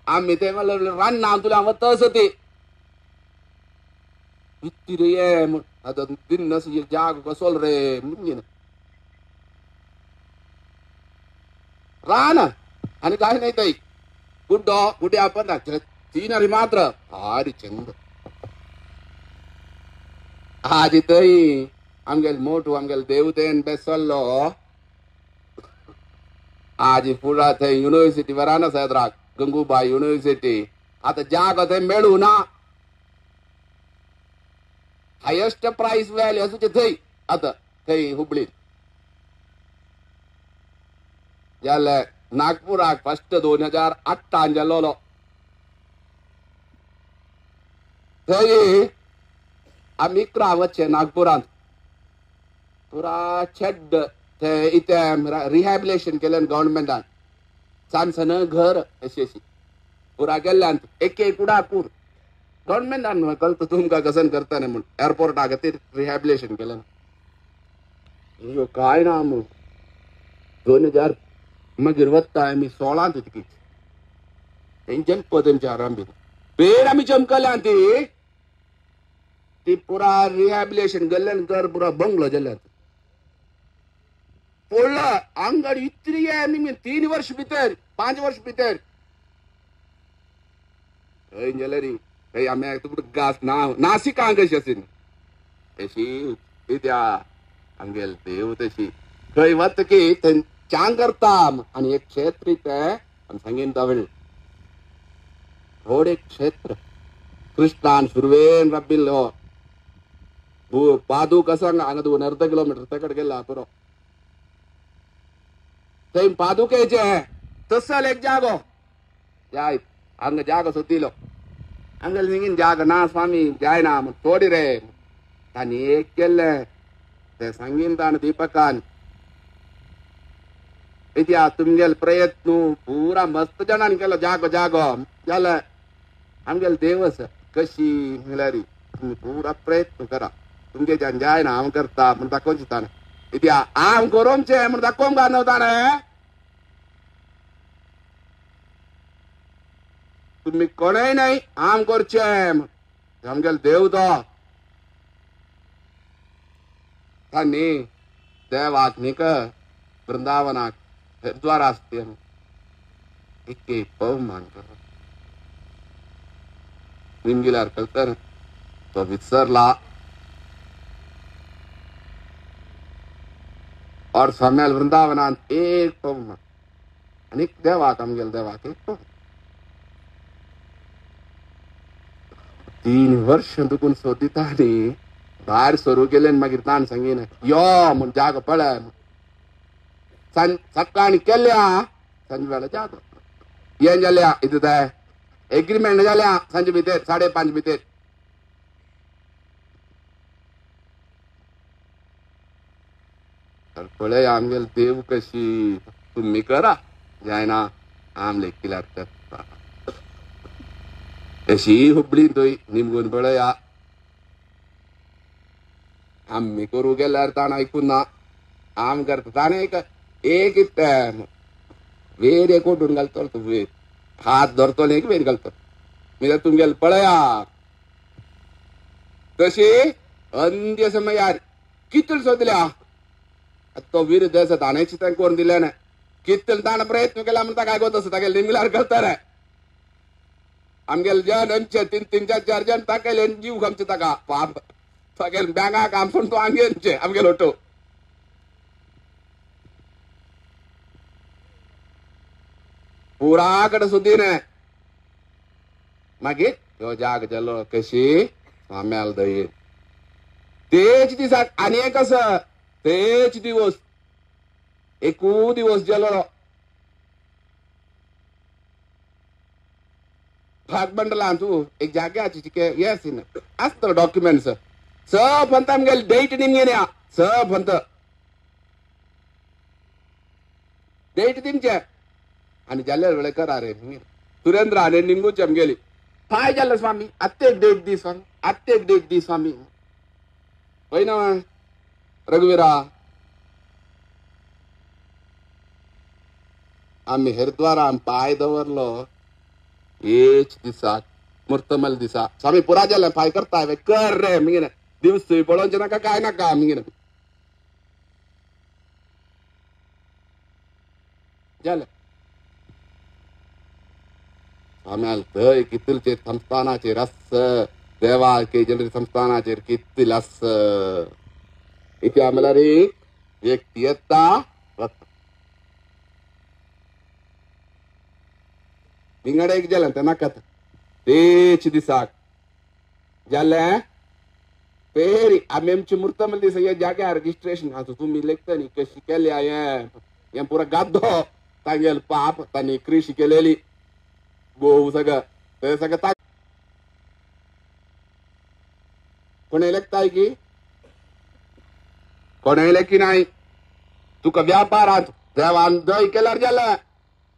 आमी ते रान्ना तुला वतस ती इतली रे म्हूण आतां दिन्नस जाग कसोल रे म्हणून रान आनी कांय न्हय थंय गुड्डो गुड्डे आपण ना तीन मात्र भारी चंद आज थंय आमगेले मोटू आमगेले देवतेन बेसल्लो आज फुडा थंय युनिवर्सिटी वरान सदराक गंगूबाई युनिवर्सिटी आतां जागो थंय मेळूं ना हायेस्ट प्रायस व्हॅल्यू आसूचे थंय आतां थंय हुबळीत जालें. नागपुराक फस्ट 2008 जाल्लो थंय आमी 11 वचचे नागपुरांत पुरा शेड थंय इतें रिहॅबिलेशन केलें गव्हर्मेंटान सान सान घर अशी अशी पुरा गेल्ल्यान एक एक कुडाकूर गव्हर्मेंटान कळटा तुमकां कसन करता म्हूण एअरपोर्टा खातीर रिहॅबिलेशन केलें काय ना म्हूण 2000 मागीर वता आमी 16 तितकी जनपद आमच्या आरंभीत पेर आमी चमकल्या ती ती पुरा रिहॅबिलेशन गेल्ल्यान घर पुरा बंगलो जाल्यात पडला अंगड इतली आमी 3 वर्ष भितर 5 वर्ष भितर थंय गेले रे थंय आमी तुका गास ना नासिकांक कशी आसी तशी त्या आमगेले देव तशी थंय वता की थंय चांग करता आनी एक क्षेत्र तें आमी सांगीन तवीळ थोडे क्षेत्र कृष्णान सुरवेन रब्बिल्लो पादूक आसा हांगा दोन अर्द किलोमिटर तेकड गेला पुरो. थंय पादुकेचे तसल एक जागो जाय हांगा जागो सोदिलो हांगा निगीन जागो ना स्वामी जायना थोडी रे तांणी एक केल्लें ते सांगीन ताणें दीपकान इतिहास तुमगेल प्रयत्न पुरा मस्त जणांनी केलो जागो जागो जालें आमगेल देवस कशी म्हणल्यार तुमी पुरा प्रयत्न करा तुमगेच्यान जायना हांव करता म्हूण दाखोवचें ताणें इतिहास हांव करोमचें म्हूण दाखोवंक गा न्हू ताणें तुमी कोणय न्हय हांव करचें आमगेल देव तो तांणी देवाक न्ही वृंदावनाक हरिद्वार आसते एक पवमान कर निमगिल्यार कळतर तो विसरला और स्वाम्याल वृंदावनांत एक पवमान आनी देवाक आमगेल देवाक एक पवमान 3 वर्ष दुखून सोदिता न्ही भायर सरू गेले मागीर ताण सांगीन यो म्हूण जागो पळय सकाळी केल्या सांजे वेळा जागो हें जाल्या इतलें एग्रीमेंट जाल्या सांजे भितर 5:30 भितर तर पळय आमगेल देव कशी तुमी करा जायना आम लेखिल्यार करता तशी हुबळी थंय निमगून पळया आमी करूं गेल्यार ताण आयकून ना आम करता ताणें एक एक वेर एक ओडून घालतलो तूं वेर हात धरतलो एक वेर घालतलो म्हणजे तुमगेल पळया तशी अंत्य समयार कितल सोदल्या तो विरुद्ध आसा ताणें चिंतन करून दिलें ना कितल ताणें प्रयत्न केला म्हणटा काय गोत आसा तागेले निमगिल्यार करता रे आमगेले जन आमचे 3 3 4 4 जन ताकेले जीव आमचे ताका पाप तागेले बँगाक आमसून तो आमगेलचे आमगेलो ऑटो पुरा कडेन सुदीन मागीर ह्यो जाग जालो कशी स्वाम्याल दयेन तेच दिसाक आनी एक आसा तेच दिवस एकू दिवस गेलो भागमंडलांत तूं एक जाग्याची हे आसिना आसतलो डॉक्युमेंट्स सब अंत आमगेले डेट निमगेले सब अंत डेट दिमचे आनी जाल्यार वेळे करा रे सुरेंद्र आनी निमगूच आमगेली काय जालें स्वामी आत्तां एक डेट दी स्वामी आत्तां एक डेट दी स्वामी पळय ना रघुवीरा आमी हरिद्वारान पांय दवरलो हेच दिसाक मुर्तमल दिसा स्वामी पुरा जालें पांय करता हांवें कर रे मिगेले दिवस पळोवचें नाका काय नाका मिगेले जालें स्वाम्याल थंय कितलचेर संस्थानाचेर आस देवा केजरी संस्थानाचेर कितल आस इतिहास म्हणल्यार व्यक्ती येता वता विंगड एक जालें तें नाका तेच दिसाक जालें पेरी आमी आमची मूर्त म्हणल्यार दिसा ह्या जाग्यार रजिस्ट्रेशन आतां तुमी लेखता न्ही कशी केल्या हें हें पुरो गाद्दो तांगेलो पाप तांणी कृशी केलेली गोव सगळं ते सगळं कोणय लेखताय की कोणय लेखी नाही तुका व्यापारांत देवान दय केल्यार जालें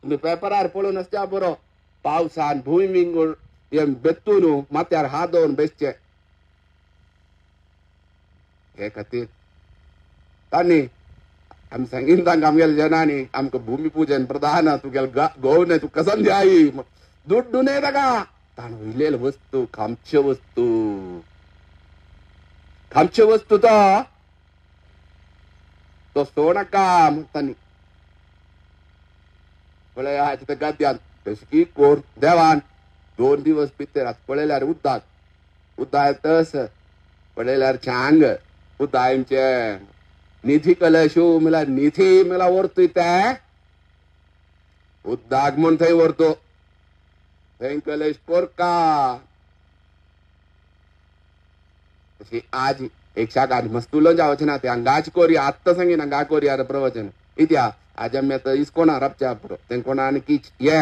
तुमी पेपरार पळोवन आसता बरो पावसान भूंय विंगूळ हें बेत्तून माथ्यार हात दवरून बेसचें हे खातीर तांणी आमी सांगीन तांकां आमगेल्या जनांनी आमकां भुमी पुजन प्रधान तुगेलो घोव न्हय तुका समजाय दुड्डू न्हय ताका ताणें वयलेले वस्तू खामच्यो वस्तू खामच्यो वस्तू तो तो सोड नाका तांणी पळय त्या गद्यान तशी कोर देवान 2 दिवस भितर आतां पळयल्यार उदक उदक तस पळयल्यार छांग उदक आमचें निधी कलशू म्हणल्यार निधी म्हणल्यार व्हरतोय तें उदक म्हूण थंय व्हरतो थंय कलश कोरका तशी आज एक शाखान मस्त उलोवन जावचें ना तें हांगाच कोरी आत्तां सांगीन हांगा कोरी प्रवचन इत्या आज आमी आतां इस्कोना राबच्या पुरो तें कोणा आनी कीच ये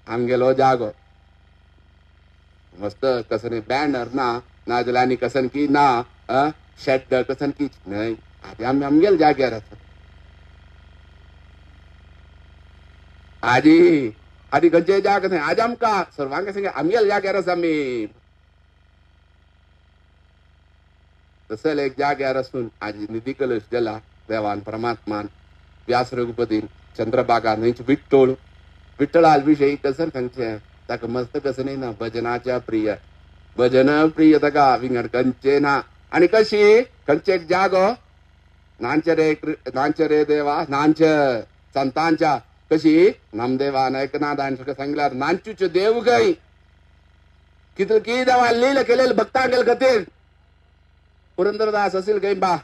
आमगेलो जागो मस्त कसन बॅनर ना नाजाल्यार आनी कसन की ना शेड कसन की न्हय आदी आमी आमगेले जाग्यार आसा. आजी आदी खंयचे जाग न्हय आज आमकां सर्वांक सांगे आमगेले जाग्यार आसा आमी. तसले एक जाग्यार आसून आज निधी कलश दिला देवान परमात्मान व्यास रघुपतीन चंद्रभागा न्हंयच विठ्ठोळ विठ्ठलाल विशयी कसन सांगचें ताका मस्त कसं न्ही ना भजनाच्या प्रिय भजन प्रिय ताका विंगड खंयचे ना आनी कशी खंयचे एक जागो नांचे रे नांचे रे देवा नांच संतांच्या कशी नामदेवान एकनाथान सांगल्यार नांचूचे देव खंय कितलं की देवा लील केलेले भक्तांगेल खातीर पुरंदरदास असेल खंय बा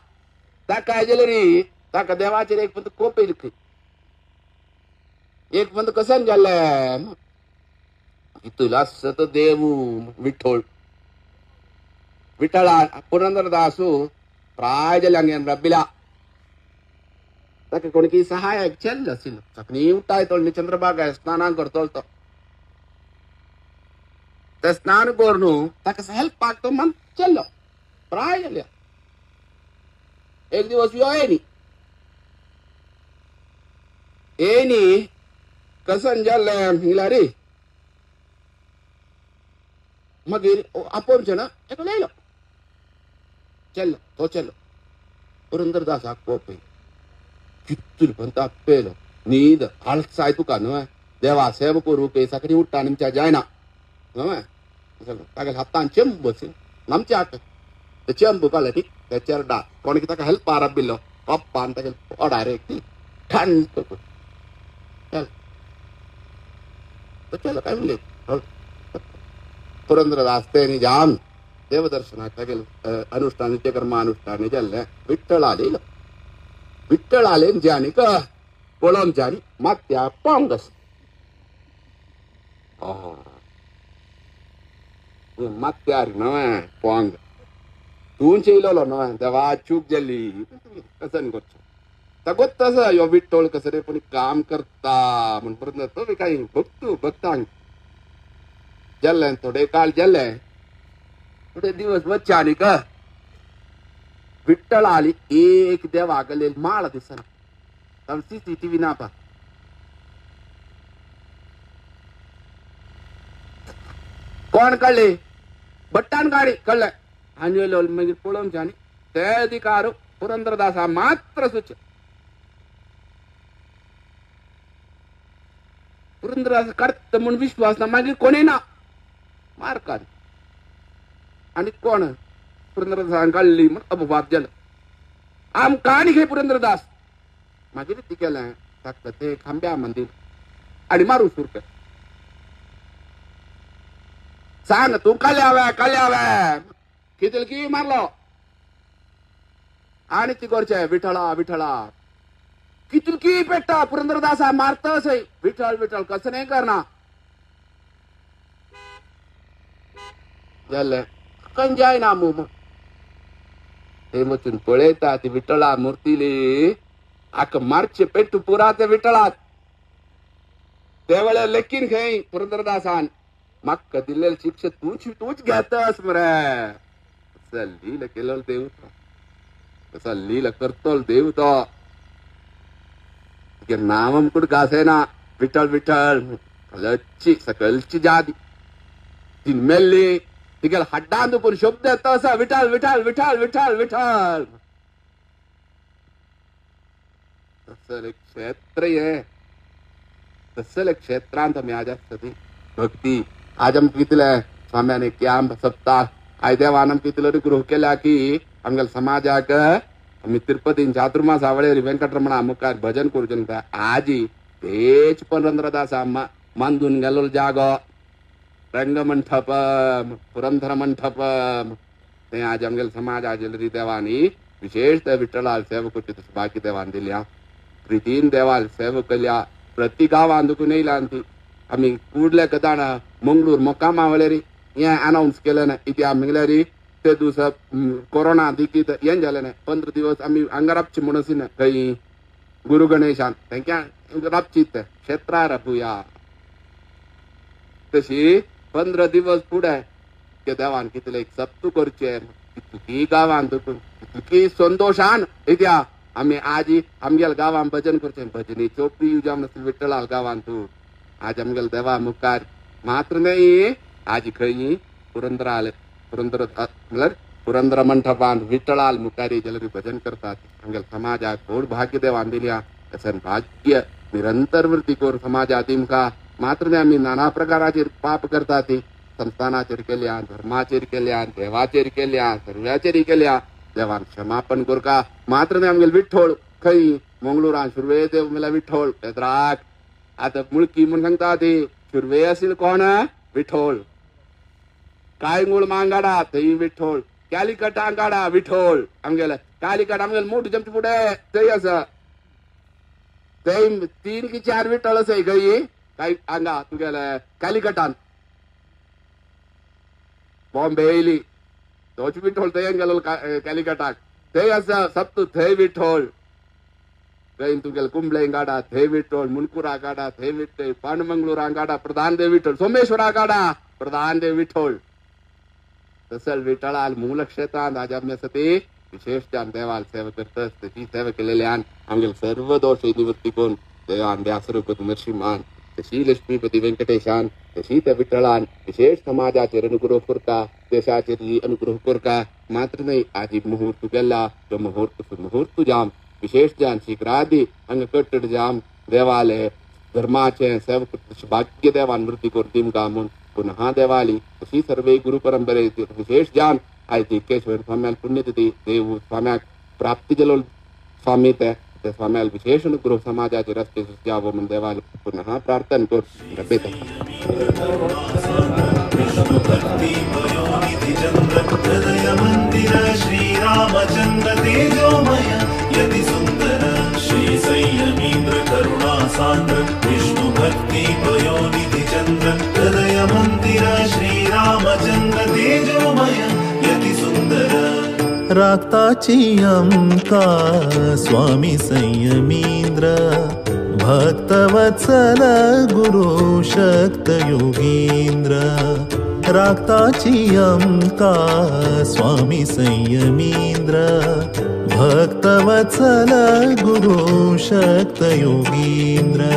ताका काय जालें रे ताका देवाचेर एक पंत कोप येयल खंय एक पंत कसन जालें इतलो आसत देव विठोळ विठळा पुरंदरदासू प्राय जालें हांगेन रब्बिला ताका कोण की सहायक चेल्लो आशिल्लो सगळीं उठाय तोळणी चंद्रभागा स्नानाक करतलो तो ते स्नान करून ताका हेल्पाक तो मन चेल्लो प्राय जाल्या. एक दिवस यो येनी येनी कसन जालें म्हणल्यार रे मागीर आपोवचें ना एकलो येयलो चेल्लो तो चेल्लो पुरंदरदासाक कोप कितलो पंत आपयलो न्हीद आळसाय तुका न्हय देवा सेवा करूं पळय सकाळीं उठ्ठा आनी आमच्या जायना न्हय तागेल्या हातान चेंब आमच्या हात ते चेंब काडले ती ते चेरडा कोण की ताका हेल्पार आबिल्लो पप्पान तागेले डायरेक्ट ठंड चल तो चलो काय म्हणले पुरंदरदास तेणी जाम देवदर्शनाक तागेले अनुष्ठान नित्यकर्मानुष्ठान जाल्लें विठ्ठलाले विठ्ठलाले जाणीक पळोवन जाणी मात्या पोंगस मात्यार न्हय पोंग तूं चेयलोलो न्हय देवा चूक जाली कसन करचो तागोत तसो यो विठ्ठल कसो रे पूण काम करता म्हण परत तो बी कांय भक्तू भक्तांक जाल्लें थोडे काळ जाल्लें थोडे दिवस वच्चे आनीक विठ्ठलाली एक देवागले माळ दिसना सीसीटीव्ही ना पा कोण कळ्ळी भट्टान गाडी कळ्ळें आनी मागीर पळोवचें आनी ते अधिकार पुरंदरदासा मात्र सुचे पुरंदरदास काडटा म्हूण विश्वास ना मागीर कोणूय ना मारकार आनी कोण पुरंदरदासान काडली म्हूण अपवाद जालो आमकां आनी खंय पुरंदरदास मागीर ती केलें ताका ते खांब्या मंदीर आनी मारू सुरू केलें सांग तूं कल्यावे कल्यावे कितें की मारलो आनी ती करचें विठळा विठळा कितली की पेट्टा पुरंदरदासा मारता सय विठळ विठळ कसं नाही करना जालें खंय जायना मू ते वचून पळयता ती विठळा मुर्तीली आका मारचे पेट्टू पुरा ते विठळात ते वेळार लेखीन खंय पुरंदरदासान म्हाका दिल्लेली शिक्षा तूच तूच घेतास मरे लीला केलो देव तो लीला करतलो देव तो नाम कुठं घासेना विठ्ठल विठ्ठल लच्ची सकलची जादी ती मेल्ली तिगेल हड्डान दुखून शब्द येता असा विठ्ठल विठ्ठल विठ्ठल विठ्ठल विठ्ठल. तसले क्षेत्र हे तसले क्षेत्रांत आमी आज आसता ती भक्ती आज आमकां कितले स्वाम्यान कॅम्प सप्ताह आयज देवान आमकां कितलो गृह केल्या की आमगेल्या समाजाक आमी तिरुपतीन चातुर्मास आवळेर वेंकटरमणा मुखार भजन करूचें आजी तेच पुरंदरदासा मांदून गेल्लो जागो रंगमंठप पुरंदर मंठप ते आज आमगेल्या समाजाचेर देवांनी विशेष विठ्ठलाल सेवा करची तशी बाकी देवान दिल्या प्रितीन देवाल सेवा केल्या प्रति गांवान दुखून येयला ती आमी कुडले कदाण मंगळूर मोकामा वळेरी हें अनावन्स केलें ना इथे आमी ते दिवसा कोरोना दिकीत हें जालें ना 15 दिवस आमी हांगा राबचे म्हणून ना खंय गुरु गणेशान तेंक्या राबचीत क्षेत्रार भुया तशी 15 दिवस फुडें के देवान कितले सप्तू करचे कितकी गांवान कितकी संतोशान इत्या आमी आजी आमगेल गांवान भजन करचें भजनी चोपडी जावन आसली विठ्ठलाल गांवान तूं आज आमगेल देवा मुखार मात्र न्हय आज खंय पुरंदराल पुरंदर म्हणल्यार पुरंदर मंठपान विठ्ठलाल मुखारी जाल्यार भजन करतात आमगेल समाजाक व्हड भाग्य देवान दिल्या तशें भाग्य निरंतर वृत्ती कर समाजात तिमकां मात्र न्हय आमी नाना प्रकाराचेर पाप करतात ती संस्थानाचेर केल्या धर्माचेर केल्या देवाचेर केल्या सर्व्याचेर केल्या देवान क्षमापण करका मात्र न्हय आमगेल विठ्ठोळ खंय मंगळुरान सुर्वे देव म्हणल्यार विठ्ठोळ पेत्राक आतां मुळकी म्हूण सांगता ती सुर्वे आशिल्लो कोण विठोळ कायंगूळ मांगाडा थंय विठोळ कॅलिकट आंगाडा विठोळ आमगेले कालिकट आमगेले मोठे जमचे फुडें थंय आसा थंय 3 की 4 विठोळ आसाय खंय काय हांगा तुगेले कॅलिकटान बॉम्बे येयली तोच विठोळ थंय गेलो कॅलिकटाक थंय आसा सप्त थंय विठोळ थंय तुगेले कुंबळे गाडा थंय विठोळ मुणकुरा गाडा थंय विठोळ पांडमंगळुरा गाडा प्रधान देव विठोळ सोमेश्वरा गाडा प्रधान देव विठोळ तसल विठ्ठलाल मूल क्षेत्रांत आज आमी आसा ती विशेष जावन देवाल सेवा करतस तशी सेवा केलेल्यान आमगेले सर्व दोश निवृत्ती करून देवान व्यासरूपती नरसिंहान तशी लक्ष्मीपती व्यंकटेशान तशी त्या विठ्ठलान विशेष समाजाचेर अनुग्रह करता देशाचेर अनुग्रह करता मात्र न्हय आजी मुहूर्त केला तो मुहूर्त मुहूर्त जाम विशेष जान शीघ्रादी हांगा कट्टड जाम देवाले धर्माचे सेवा भाग्य देवान वृत्ती करून तिमकां म्हूण पुनः देवाली तशी सर्वे गुरु परंपरे विशेष जान आयती केशव स्वाम्याल पुण्यतिथी देव स्वाम्याक प्राप्ती जलो स्वामी ते स्वाम्याल विशेष अनुग्रह समाजाचे रस्ते जावो म्हूण देवाल पुनः प्रार्थना कर श्रीरामचंद्र तेजोमय यति सुंदर श्री संयमीन्द्र करुणा सान्द्र विष्णु भक्ति पयोनिधि चंद्र हृदय मंदिर श्रीरामचंद्र तेजोमय यति सुंदर राक्ताची अमका स्वामी संयमीन्द्र भक्तवत्सल गुरु शक्त योगींद्र राक्ताची अमका स्वामी संयमींद्र भक्तवत्सल गुरु शक्त योगींद्र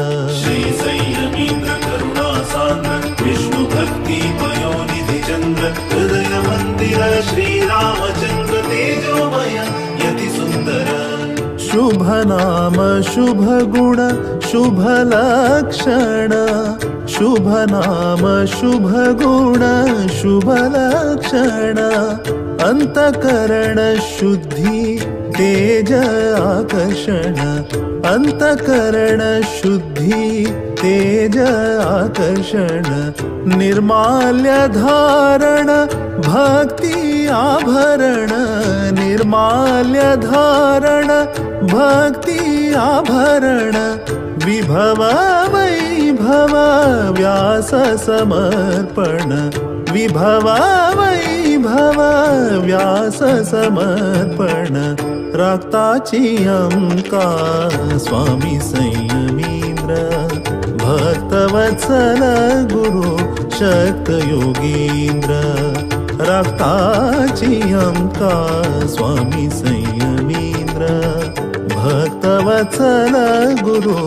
श्री संयमीन्द्र करुणा सान्द्र विष्णु भक्ति पयोनिधि चंद्र हृदय मंदिर श्री रामचंद्र तेजोमय यति सुंदर शुभ नाम शुभ गुण शुभ लक्षण शुभ नाम शुभ गुण शुभ लक्षण अंतकरण शुद्धि तेज आकर्षण अंतकरण शुद्धि तेज आकर्षण निर्माल्य धारण भक्ति आभरण निर्माल्य धारण भक्ति आभरण विभव वैभव व्यास समर्पण विभव वैभव व्यास समर्पण राक्ताची अमका स्वामी संयमींद्र भक्तवत्सल गुरु शक्त योगींद्र राक्ताची अमका स्वामी संयमींद्र भक्तवत्सल गुरु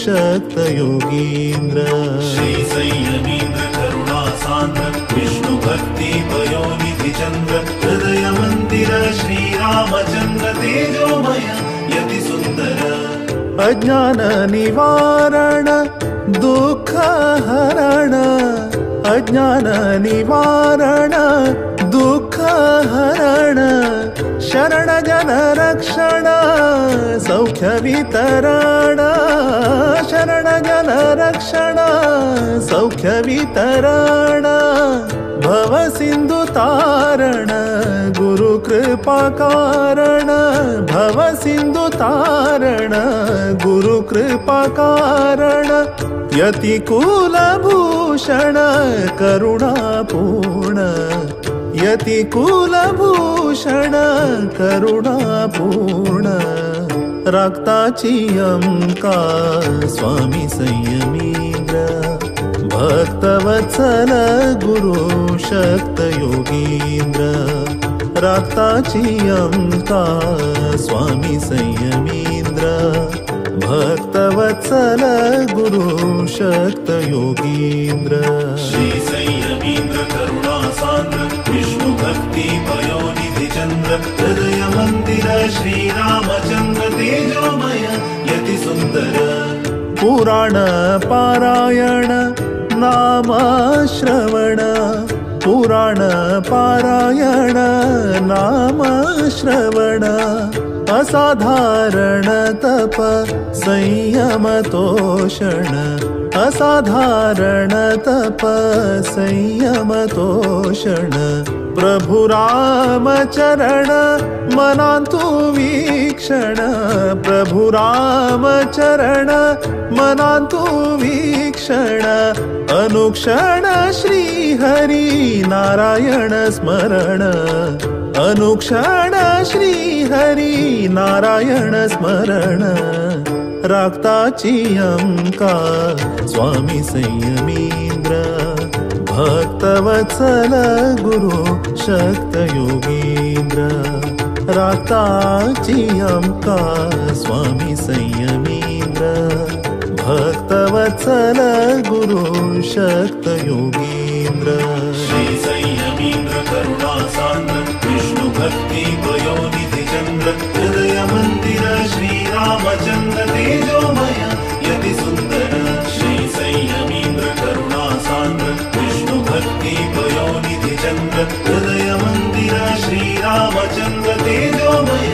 शक्त योगींद्र श्री संयमीन्द्र करुणा सान्द्र विष्णु भक्ति पयोनिधि चंद्र हृदय मंदिर श्री रामचंद्र तेजोमय यति सुंदर अज्ञान निवारण दुःख हरण अज्ञान निवारण दुःख हरण शरण जन रक्षण सौख्य वितरण शरण जन रक्षण सौख्य वितरण भव सिंधु तारण गुरु कृपा कारण भव सिंधु तारण गुरु कृपा कारण यति कुलभूषण करुणापूर्ण यति कुलभूषण करुणापूर्ण राखताची अमका स्वामी संयमींद्र भक्तवत्सल गुरु शक्त योगींद्र राखताची अमका स्वामी संयमींद्र भक्तवत्सल गुरु शक्त योगींद्र। श्री संयमींद्र करुणा सान्द्र विष्णु भक्ति पयोनिधि चंद्र हृदय मंदिर श्री रामचंद्र तेजोमय यति सुंदर। पुराण पारायण नाम श्रवण पुराण पारायण नाम श्रवण असाधारण तप संयम तोषण असाधारण तप संयम तोषण प्रभु राम चरण मनांतु वीक्षण प्रभु राम चरण मनांतु वीक्षण अनुक्षण श्री हरि नारायण स्मरण अनुक्षण श्री हरि नारायण स्मरण राखताची अमका स्वामी संयमींद्र भक्तवत्सल गुरु शक्त योगींद्र राखताची अमका स्वामी संयमींद्र भक्तवत्सल गुरु शक्त योगींद्र। श्री संयमींद्र करुणा सान्द्र विष्णु भक्ति पयोनिधि चंद्र हृदय मंदिर श्री रामचंद्र तेजोमय यति सुंदर। श्री संयमींद्र करुणा सान्द्र विष्णु भक्ति पयोनिधि चंद्र हृदय मंदिर श्री रामचंद्र तेजोमय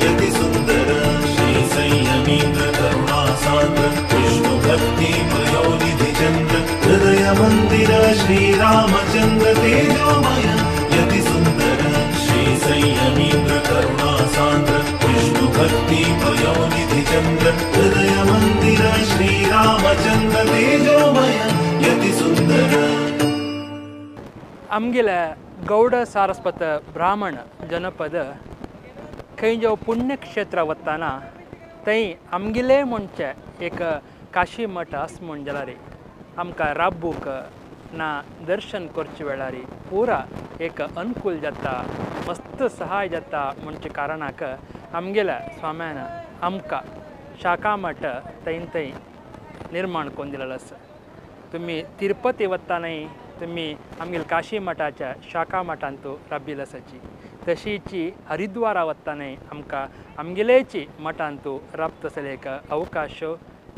यति सुंदर। श्री संयमींद्र करुणा सान्द्र विष्णु भक्ति पयोनिधि चंद्र हृदय मंदिर श्री रामचंद्र तेजोमय यति सुंदर। श्री संयमींद्र करुणा सान्द्र विष्णु भक्ति पयोनिधि चंद्र हृदय मंदिर श्री रामचंद्र तेजोमय यति सुंदर। आमगेले गौड सारस्वत ब्राह्मण जनपद खंय जो पुण्यक्षेत्र वतना थंय आमगेले म्हणचे एक काशी मठ आसा म्हूण जाल्यार आमकां राबूक ना दर्शन करचे वेळार पुरा एक अनुकूल जाता, मस्त सहाय जाता म्हणचे कारणाक आमगेल्या स्वाम्यान आमकां शाखा मठ थंय थंय निर्माण करून दिलेलो आसा। तुमी तिरुपती वतानाय तुमी आमगेल्या काशी मठाच्या शाखा मठांत राबिल्ले आसाची, तशीची हरिद्वारा वतानाय आमकां आमगेलेची मठांत राबतसले एक अवकाश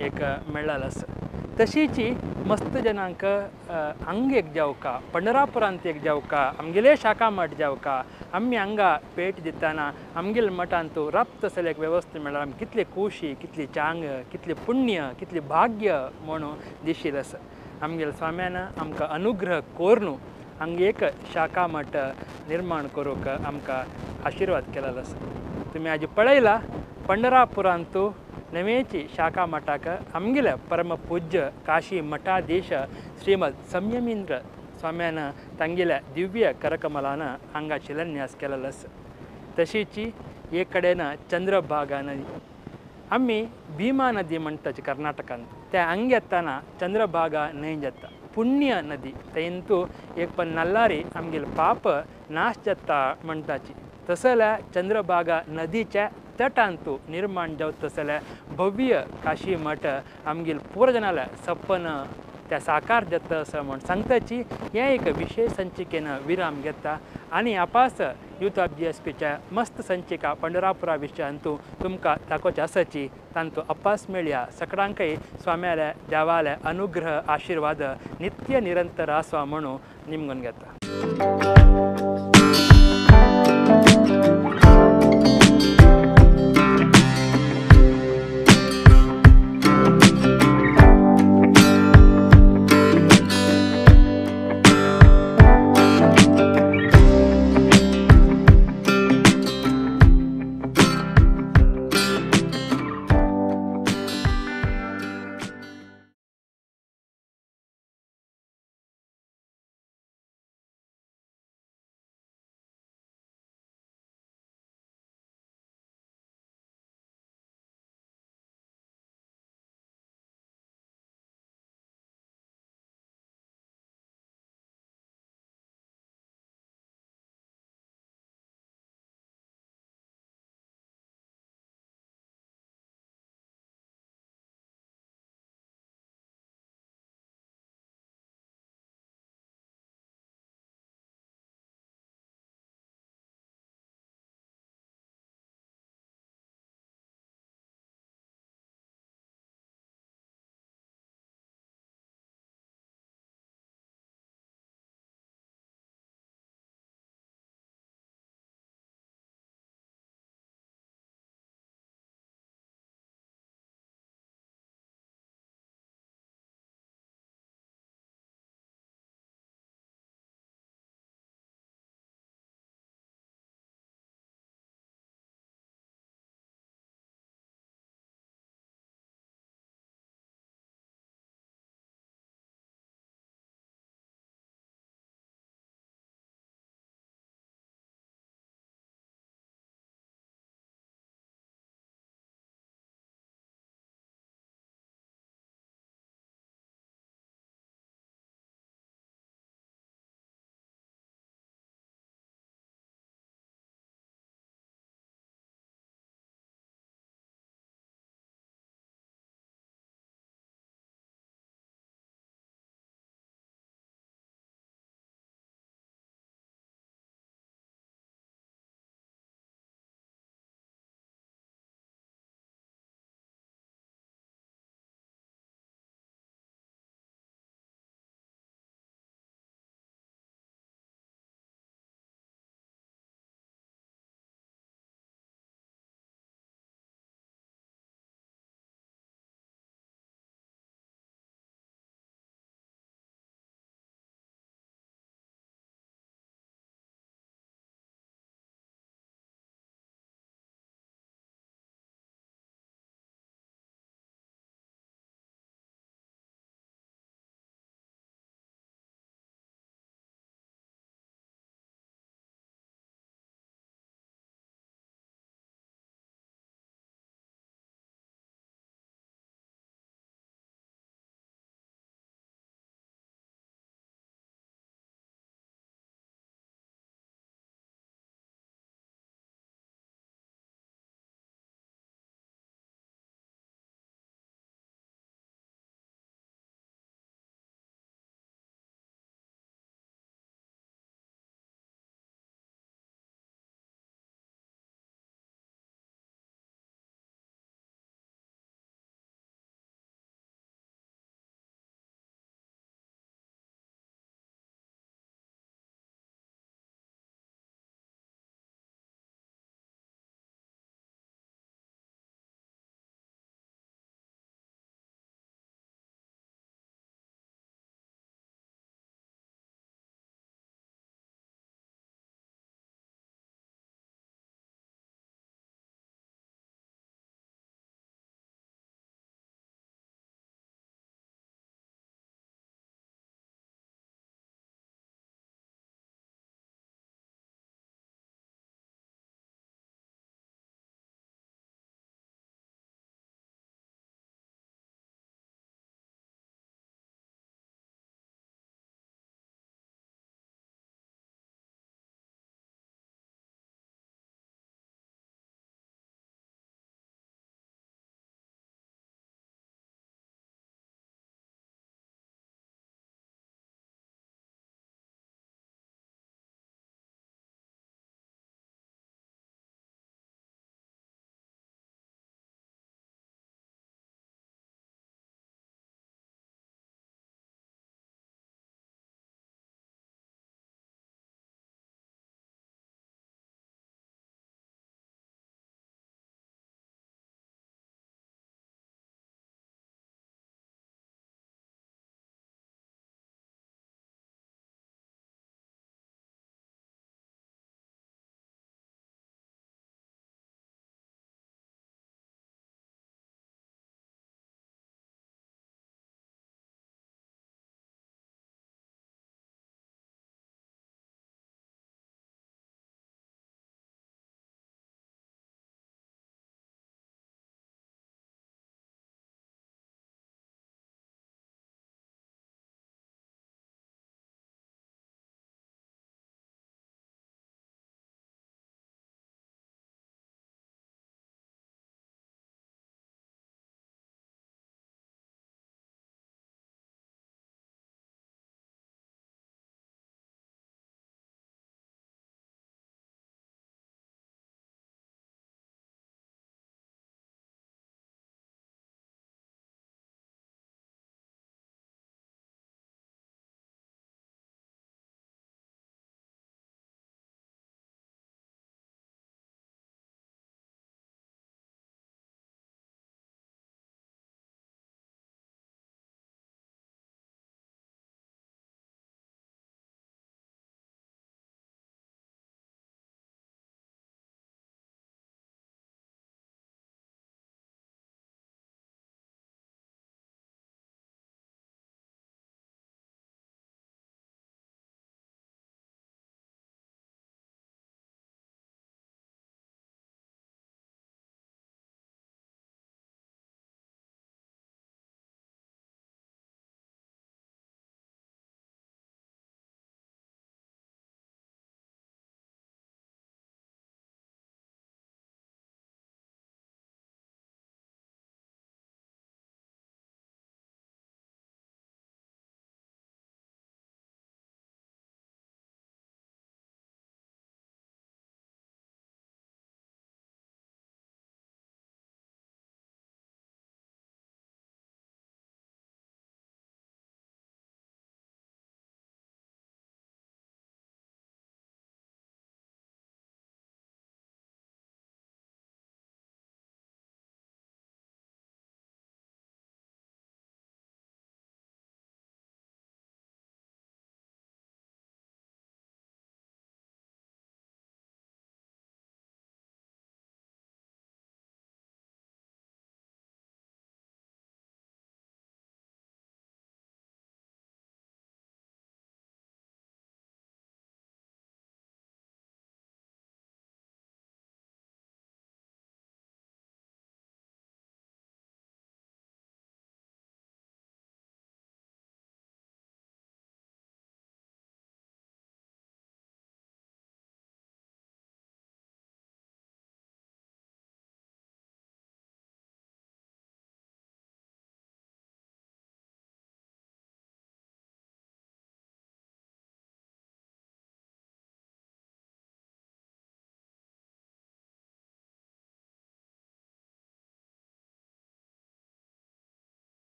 एक मेळ्ळेलो आसा। तशीची मस्त जनांक हांगा एक जावका, पंढरापुरांत एक जावका, आमगेले शाखा मठ जावका, आमी हांगा भेट दितना आमगेले मठांत राबतसले एक वेवस्था मेळ्ळ्यार आमी कितली खुशी, कितली चांग, कितली पुण्य, कितली भाग्य म्हणून दिशील आसा। आमगेले स्वाम्यान आमकां अनुग्रह करून हांगा एक शाखा मठ निर्माण करूंक आमकां आशिर्वाद केलेलो आसा। तुमी आज पळयला पंढरापुरांत नवेची शाखा मठाक आमगेल्या परमपूज्य काशी मठाधीश श्रीमद संयमींद्र स्वाम्यान तांगेल्या दिव्य करकमलान हांगा शिलान्यास केलेलो आसा। तशीची एक कडेन चंद्रभागा नदी, आमी भीमा नदी म्हणटाची कर्नाटकांत, त्या हांगा येतना चंद्रभागा न्हंय जाता, पुण्य नदी, थंयतू एक पण नल्लारी आमगेले पाप नाश जाता म्हणटाची। तसल्या चंद्रभागा नदीच्या तटांतू निर्माण जावत तसल्या भव्य काशी मठ आमगेले पुरजनाल्या सपन त्या साकार जाता असं म्हण सांगताची हे एक विशेष संचिकेन विराम घेता आनी आपास यूथ ऑफ जी एस पीच्या मस्त संचिका पंढरापुरा विशयांतू तुमकां दाखोवचे आसाची तांतू अपास मेळया। सगळ्यांकय स्वाम्याल्या देवाल्या अनुग्रह आशीर्वाद नित्य निरंतर आसा म्हणून निमगून घेता।